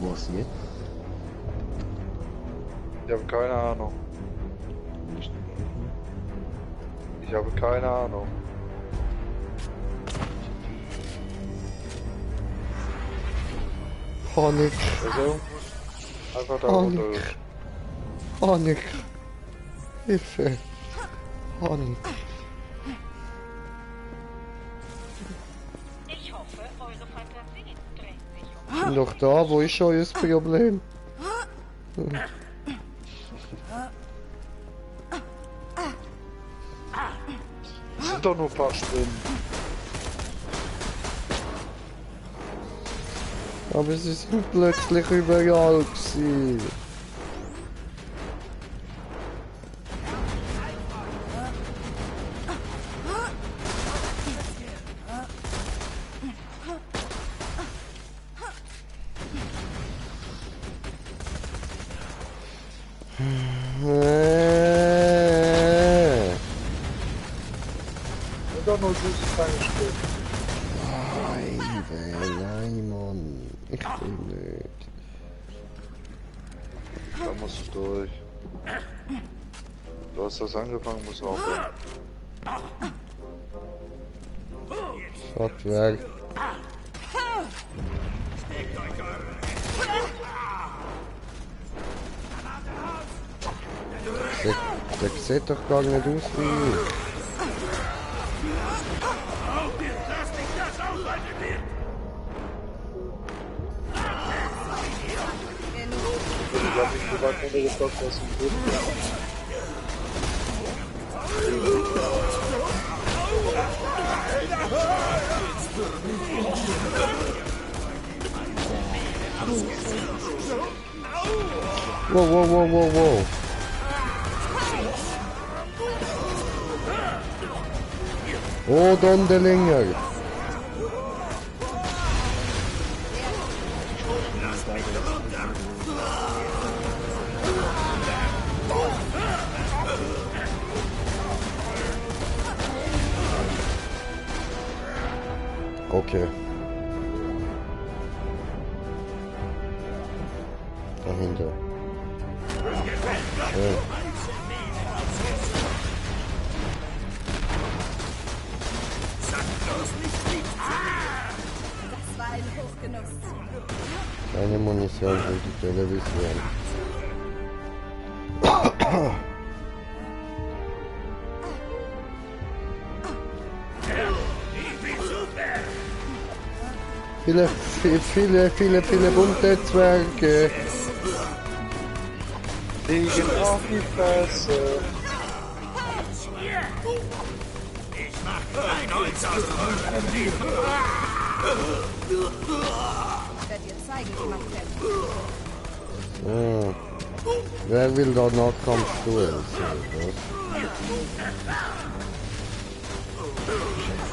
[SPEAKER 2] Was jetzt?
[SPEAKER 6] Ich habe keine Ahnung. Ich habe keine Ahnung.
[SPEAKER 1] Honig.
[SPEAKER 6] Also, einfach da
[SPEAKER 1] Honig.
[SPEAKER 6] runter.
[SPEAKER 1] Honig. Hilfe. Honig.
[SPEAKER 14] Ich hoffe, eure Fantasie dreht sich um.
[SPEAKER 1] Ich bin doch da, wo ist euer Problem?
[SPEAKER 6] Es sind doch nur ein paar Spinnen.
[SPEAKER 1] Aber sie sind plötzlich überall gewesen.
[SPEAKER 6] Sind doch nur süße kleine Spinnen.
[SPEAKER 1] Nein, Mann. Ich will nicht.
[SPEAKER 6] Da musst du durch. Du hast das angefangen, musst du aufhören.
[SPEAKER 1] Schaut weg. Der sieht doch gar nicht aus wie ich.
[SPEAKER 6] Ich hab nicht so weit runtergestoppt, dass du gut
[SPEAKER 1] Wow, wow, wow, wow, wow. Oh, Dondelinger. Okay. Dahinter. Schön.
[SPEAKER 5] Das war ein Hochgenuss.
[SPEAKER 1] Keine Munition für die Television. Viele bunte Zwerge.
[SPEAKER 6] Fliegen auf die Fresse.
[SPEAKER 4] Ich mach kein Holz aus eurem Leben.
[SPEAKER 5] Ich werde dir zeigen, wie man fährt.
[SPEAKER 1] Ah. Wer will da Nahkampfduell?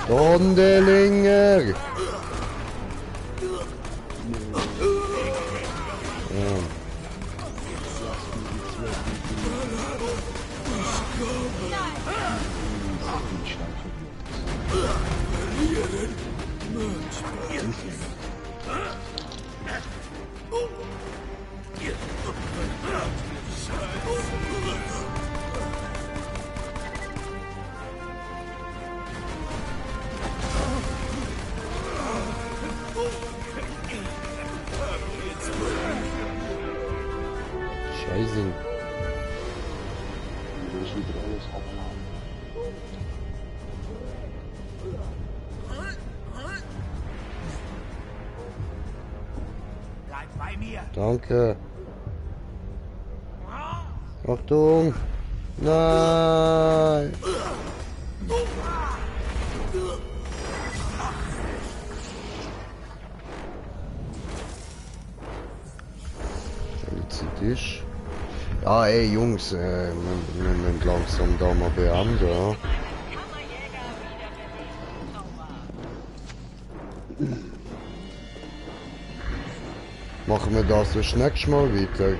[SPEAKER 1] Dondelinger! Scheiße.
[SPEAKER 2] Ich will alles abladen.
[SPEAKER 10] Bleib bei mir.
[SPEAKER 1] Danke. Achtung! Nein! Dich. Ja, ey Jungs, wir müssen langsam da mal beenden. Ja. Machen wir das das nächste Mal weiter?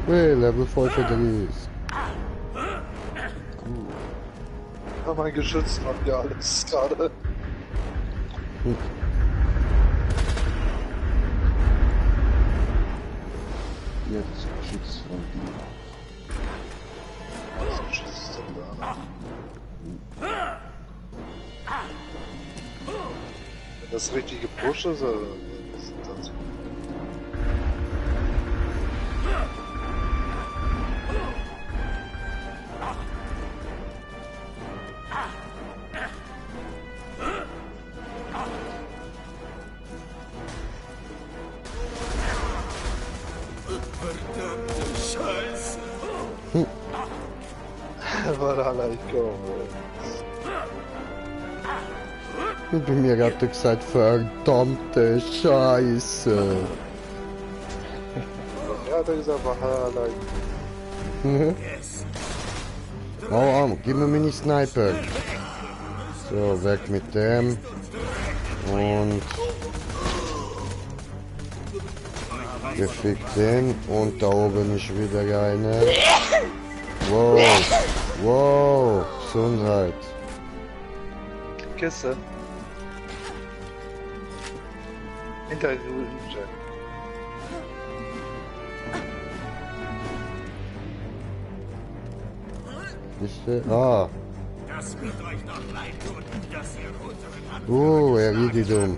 [SPEAKER 1] Hey, Level 35.
[SPEAKER 6] Ja, mein Geschütz macht ja alles gerade.
[SPEAKER 2] Jetzt Geschütz von dir.
[SPEAKER 6] Was Geschütz ist denn da? Wenn das richtige Push ist, oder was ist das?
[SPEAKER 10] Verdammte Scheiße.
[SPEAKER 6] War da leicht kommen.
[SPEAKER 1] Und bei mir hat er gesagt, verdammte Scheiße.
[SPEAKER 6] Ja, hat er gesagt, war leicht.
[SPEAKER 1] Mhm. Oh, gib mir meine Sniper. So, weg mit dem. Und gefickt den. Und da oben ist wieder eine. Wow. Wow. Gesundheit.
[SPEAKER 6] Kiste. Hinter den Jack.
[SPEAKER 1] Ist der? Ah.
[SPEAKER 10] Das wird euch noch leid tun, dass ihr unseren Hand.
[SPEAKER 1] Oh, er redet um.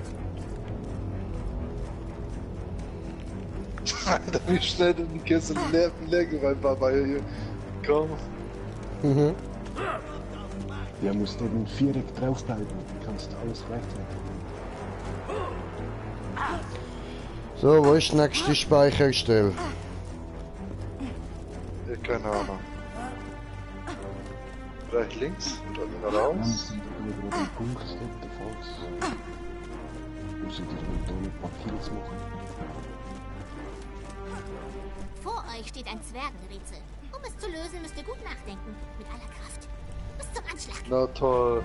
[SPEAKER 6] Alter, wie schnell du die Kiste leer geräumt war bei hier. Komm.
[SPEAKER 1] Mhm.
[SPEAKER 2] Der muss neben Viereck draufbleiben. Du kannst alles rechnen.
[SPEAKER 1] So, wo ist die nächste Speicherstelle?
[SPEAKER 6] Ja, keine Ahnung. Vielleicht links oder wieder raus?
[SPEAKER 2] Über den Punkt steht der Volks. Muss ich dir mit ein paar Kills machen.
[SPEAKER 18] Vor euch steht ein Zwergenrätsel. Um es zu lösen, müsst ihr gut nachdenken. Mit aller Kraft. Bis zum Anschlag.
[SPEAKER 6] Na toll.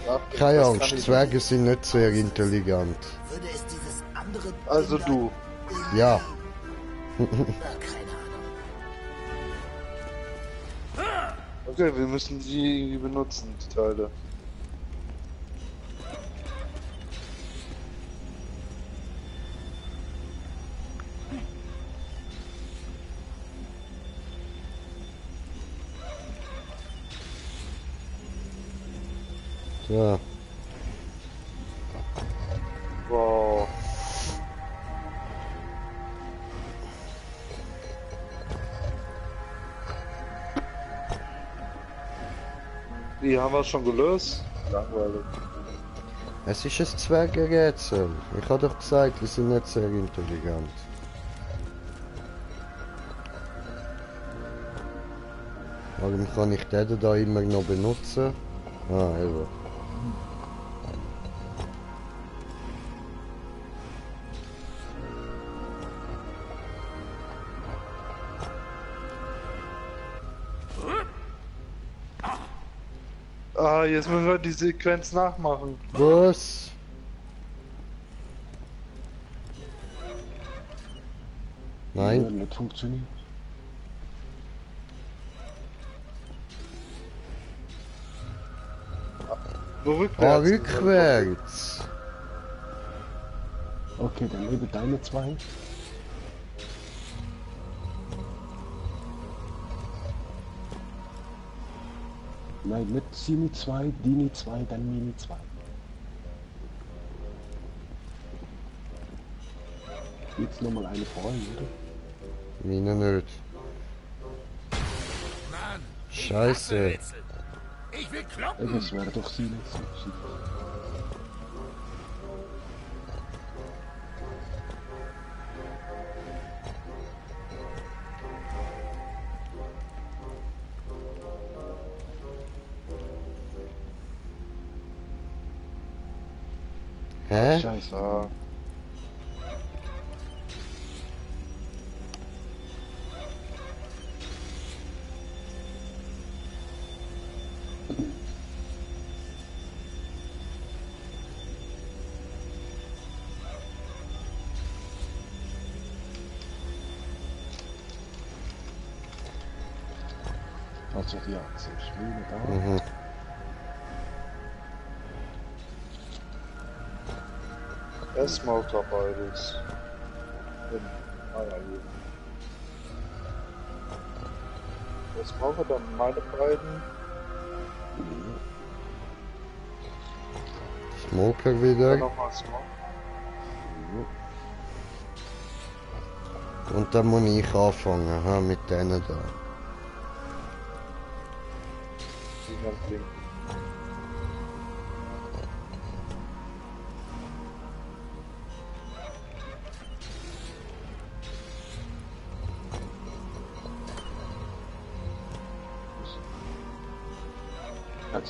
[SPEAKER 6] Ja,
[SPEAKER 1] Keine Angst, Zwerge sind nicht sehr intelligent.
[SPEAKER 8] Würde es dieses andere...
[SPEAKER 6] Also du.
[SPEAKER 1] Ja.
[SPEAKER 6] Okay, wir müssen die irgendwie benutzen, die Teile.
[SPEAKER 1] So.
[SPEAKER 6] Wow. Wie, haben wir es schon gelöst? Langweilig.
[SPEAKER 1] Es ist ein Zwergenrätsel. Ich habe doch gesagt, wir sind nicht sehr intelligent. Warum kann ich den da immer noch benutzen? Ah, eben.
[SPEAKER 6] Ah, jetzt müssen wir die Sequenz nachmachen.
[SPEAKER 1] Was? Nein.
[SPEAKER 2] Ja, nicht funktioniert.
[SPEAKER 6] Rückwärts.
[SPEAKER 1] Ah, rückwärts.
[SPEAKER 2] Okay, dann lebe deine zwei. Nein, nicht Sini 2, Dini 2, dann Mini 2. Jetzt nochmal eine Freude, oder?
[SPEAKER 1] Meine nicht.
[SPEAKER 17] Mann,
[SPEAKER 1] Scheiße.
[SPEAKER 17] ich will kloppen.
[SPEAKER 2] Das wäre doch Sini.
[SPEAKER 1] Hä?
[SPEAKER 2] Scheiße. Also ja, das ist Schwede da.
[SPEAKER 1] Mhm.
[SPEAKER 6] Erstmal top beides. Was machen wir dann? Meine beiden?
[SPEAKER 1] Smoker
[SPEAKER 6] Dann
[SPEAKER 1] wieder.
[SPEAKER 6] nochmal Smoke.
[SPEAKER 1] Und dann muss ich anfangen, ha, mit denen da.
[SPEAKER 6] Die ganz links.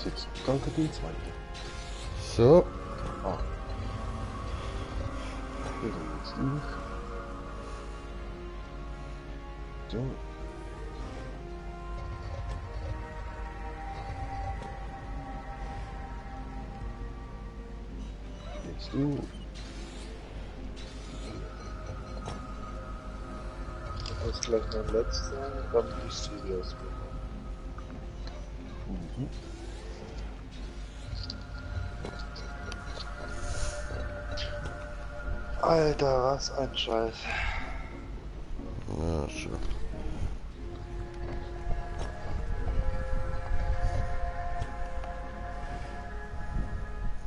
[SPEAKER 2] Jetzt danke die zweite.
[SPEAKER 1] So.
[SPEAKER 2] Ah. Wieder jetzt durch. So. Jetzt du.
[SPEAKER 6] Das ist gleich mein letzter, dann die Studios.
[SPEAKER 2] Mhm.
[SPEAKER 6] Alter, was ein Scheiß.
[SPEAKER 1] Ja, schon.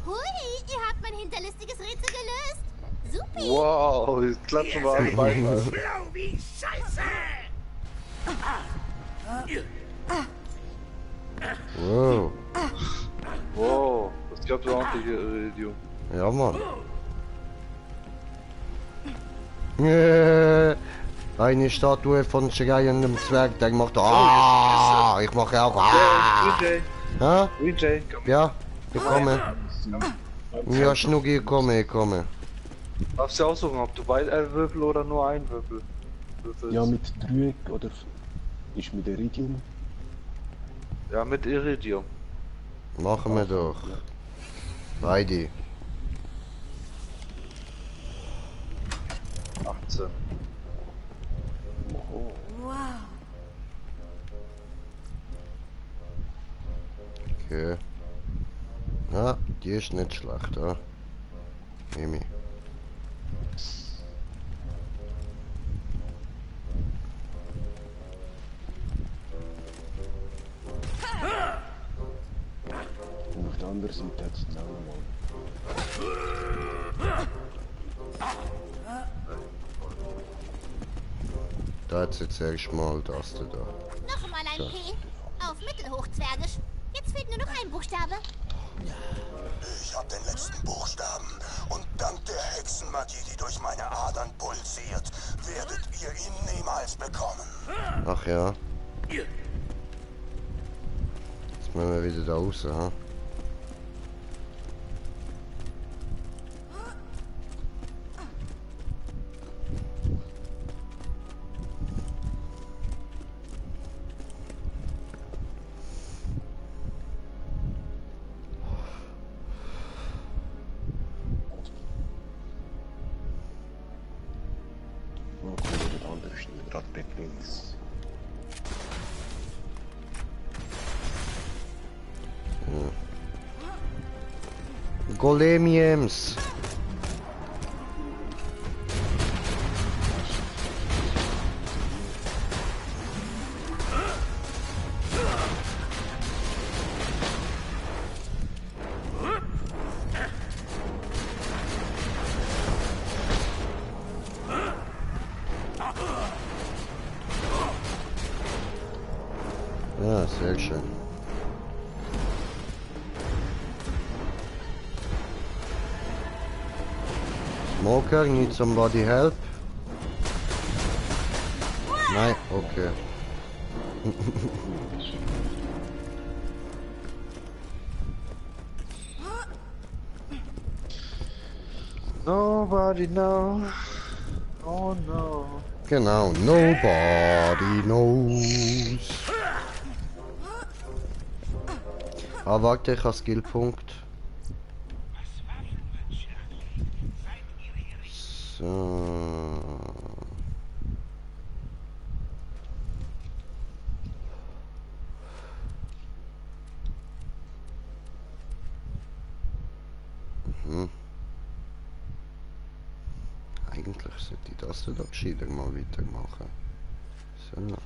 [SPEAKER 18] Hui, ihr habt mein hinterlistiges Rätsel gelöst. Supi.
[SPEAKER 6] Wow, jetzt klatschen wir alle beide.
[SPEAKER 17] Schlau wie Scheiße.
[SPEAKER 1] Wow.
[SPEAKER 6] Wow, das gab so ordentliche Iridium.
[SPEAKER 1] Ja, Mann. Eine Statue von schreiendem Zwerg, der macht ah, ich mache auch ah. Ha?
[SPEAKER 6] VJ, komm.
[SPEAKER 1] Ja, ich komme. Ja, Schnucki, ich komme.
[SPEAKER 6] Darfst du aussuchen, ob du beide Würfel oder nur einen Würfel würfelst.
[SPEAKER 2] Ja, mit Dreieck oder ist mit Iridium.
[SPEAKER 6] Ja, mit Iridium.
[SPEAKER 1] Machen wir doch. Beide.
[SPEAKER 6] 18.
[SPEAKER 5] Wow.
[SPEAKER 1] Okay. Ja, die ist nicht schlecht, ja. Nehme ich.
[SPEAKER 2] Und auf der anderen Seite hat es dann auch nochmal.
[SPEAKER 1] Da hat jetzt erstmal das da.
[SPEAKER 18] Nochmal ein
[SPEAKER 1] So.
[SPEAKER 18] P. Auf Mittelhochzwergisch. Jetzt fehlt nur noch ein Buchstabe.
[SPEAKER 3] Ich hab den letzten Buchstaben und dank der Hexenmagie, die durch meine Adern pulsiert, werdet ihr ihn niemals bekommen.
[SPEAKER 1] Ach ja. Jetzt müssen wir wieder da raus, ha? Golemiums. Ja, sehr schön. Smoker, need somebody help? Nein, okay.
[SPEAKER 6] Nobody knows. Oh no.
[SPEAKER 1] Genau, nobody knows. Ah, warte, ich habe Skillpunkt. So. Eigentlich sollte ich das da gescheiter mal weitermachen. So.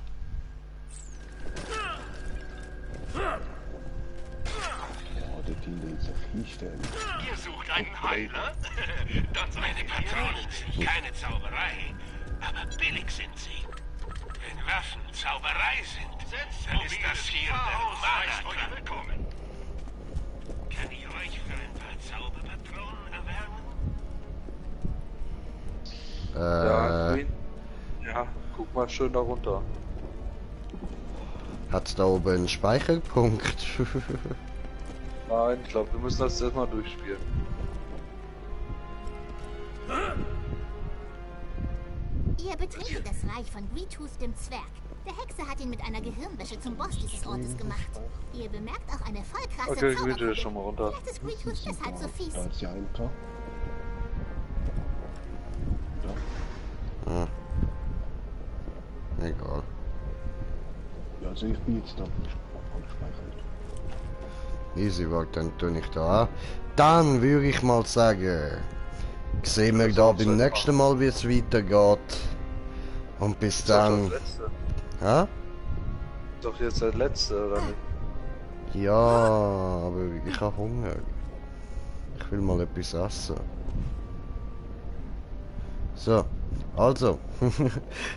[SPEAKER 2] Der Team will sich hinstellen.
[SPEAKER 4] Ihr sucht einen Heiler? Dann meine Patronen sind keine Zauberei, aber billig sind sie. Wenn Waffen Zauberei sind, dann ist das hier der Mana willkommen. Kann ich euch für ein paar Zauberpatronen erwärmen?
[SPEAKER 6] Ja, guck mal schön da runter.
[SPEAKER 1] Hat's da oben einen Speicherpunkt?
[SPEAKER 6] Nein, ich glaube, wir müssen das erstmal durchspielen.
[SPEAKER 18] Ihr betretet das Reich von Greetooth, dem Zwerg. Der Hexe hat ihn mit einer Gehirnwäsche zum Boss dieses Ortes gemacht. Ihr bemerkt auch eine voll krasse
[SPEAKER 6] Okay,
[SPEAKER 18] Zauberkugel.
[SPEAKER 6] ist schon mal runter.
[SPEAKER 18] Vielleicht ist Greetooth deshalb so fies.
[SPEAKER 2] Da ist ja ein paar.
[SPEAKER 1] Ja. Egal.
[SPEAKER 2] Ja, also ich bin jetzt da gespeichert.
[SPEAKER 1] Easy, warte, dann tue ich da an. Dann würde ich mal sagen, sehen wir da beim nächsten Mal, wie es weitergeht. Und bis dann. Hä?
[SPEAKER 6] Doch jetzt der letzte, oder nicht?
[SPEAKER 1] Ja, aber ich habe Hunger. Ich will mal etwas essen. So, also, in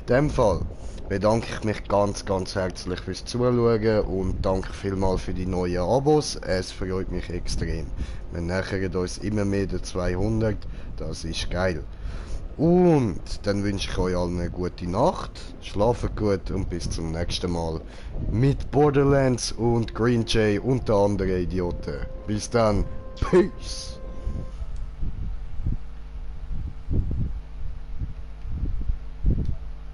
[SPEAKER 1] dem Fall bedanke ich mich ganz herzlich fürs Zuschauen und danke vielmals für die neuen Abos. Es freut mich extrem. Wir nähern uns immer mehr der 200, das ist geil. Und dann wünsche ich euch allen eine gute Nacht, schlaft gut und bis zum nächsten Mal mit Borderlands und Green Jay und den anderen Idioten. Bis dann, Peace!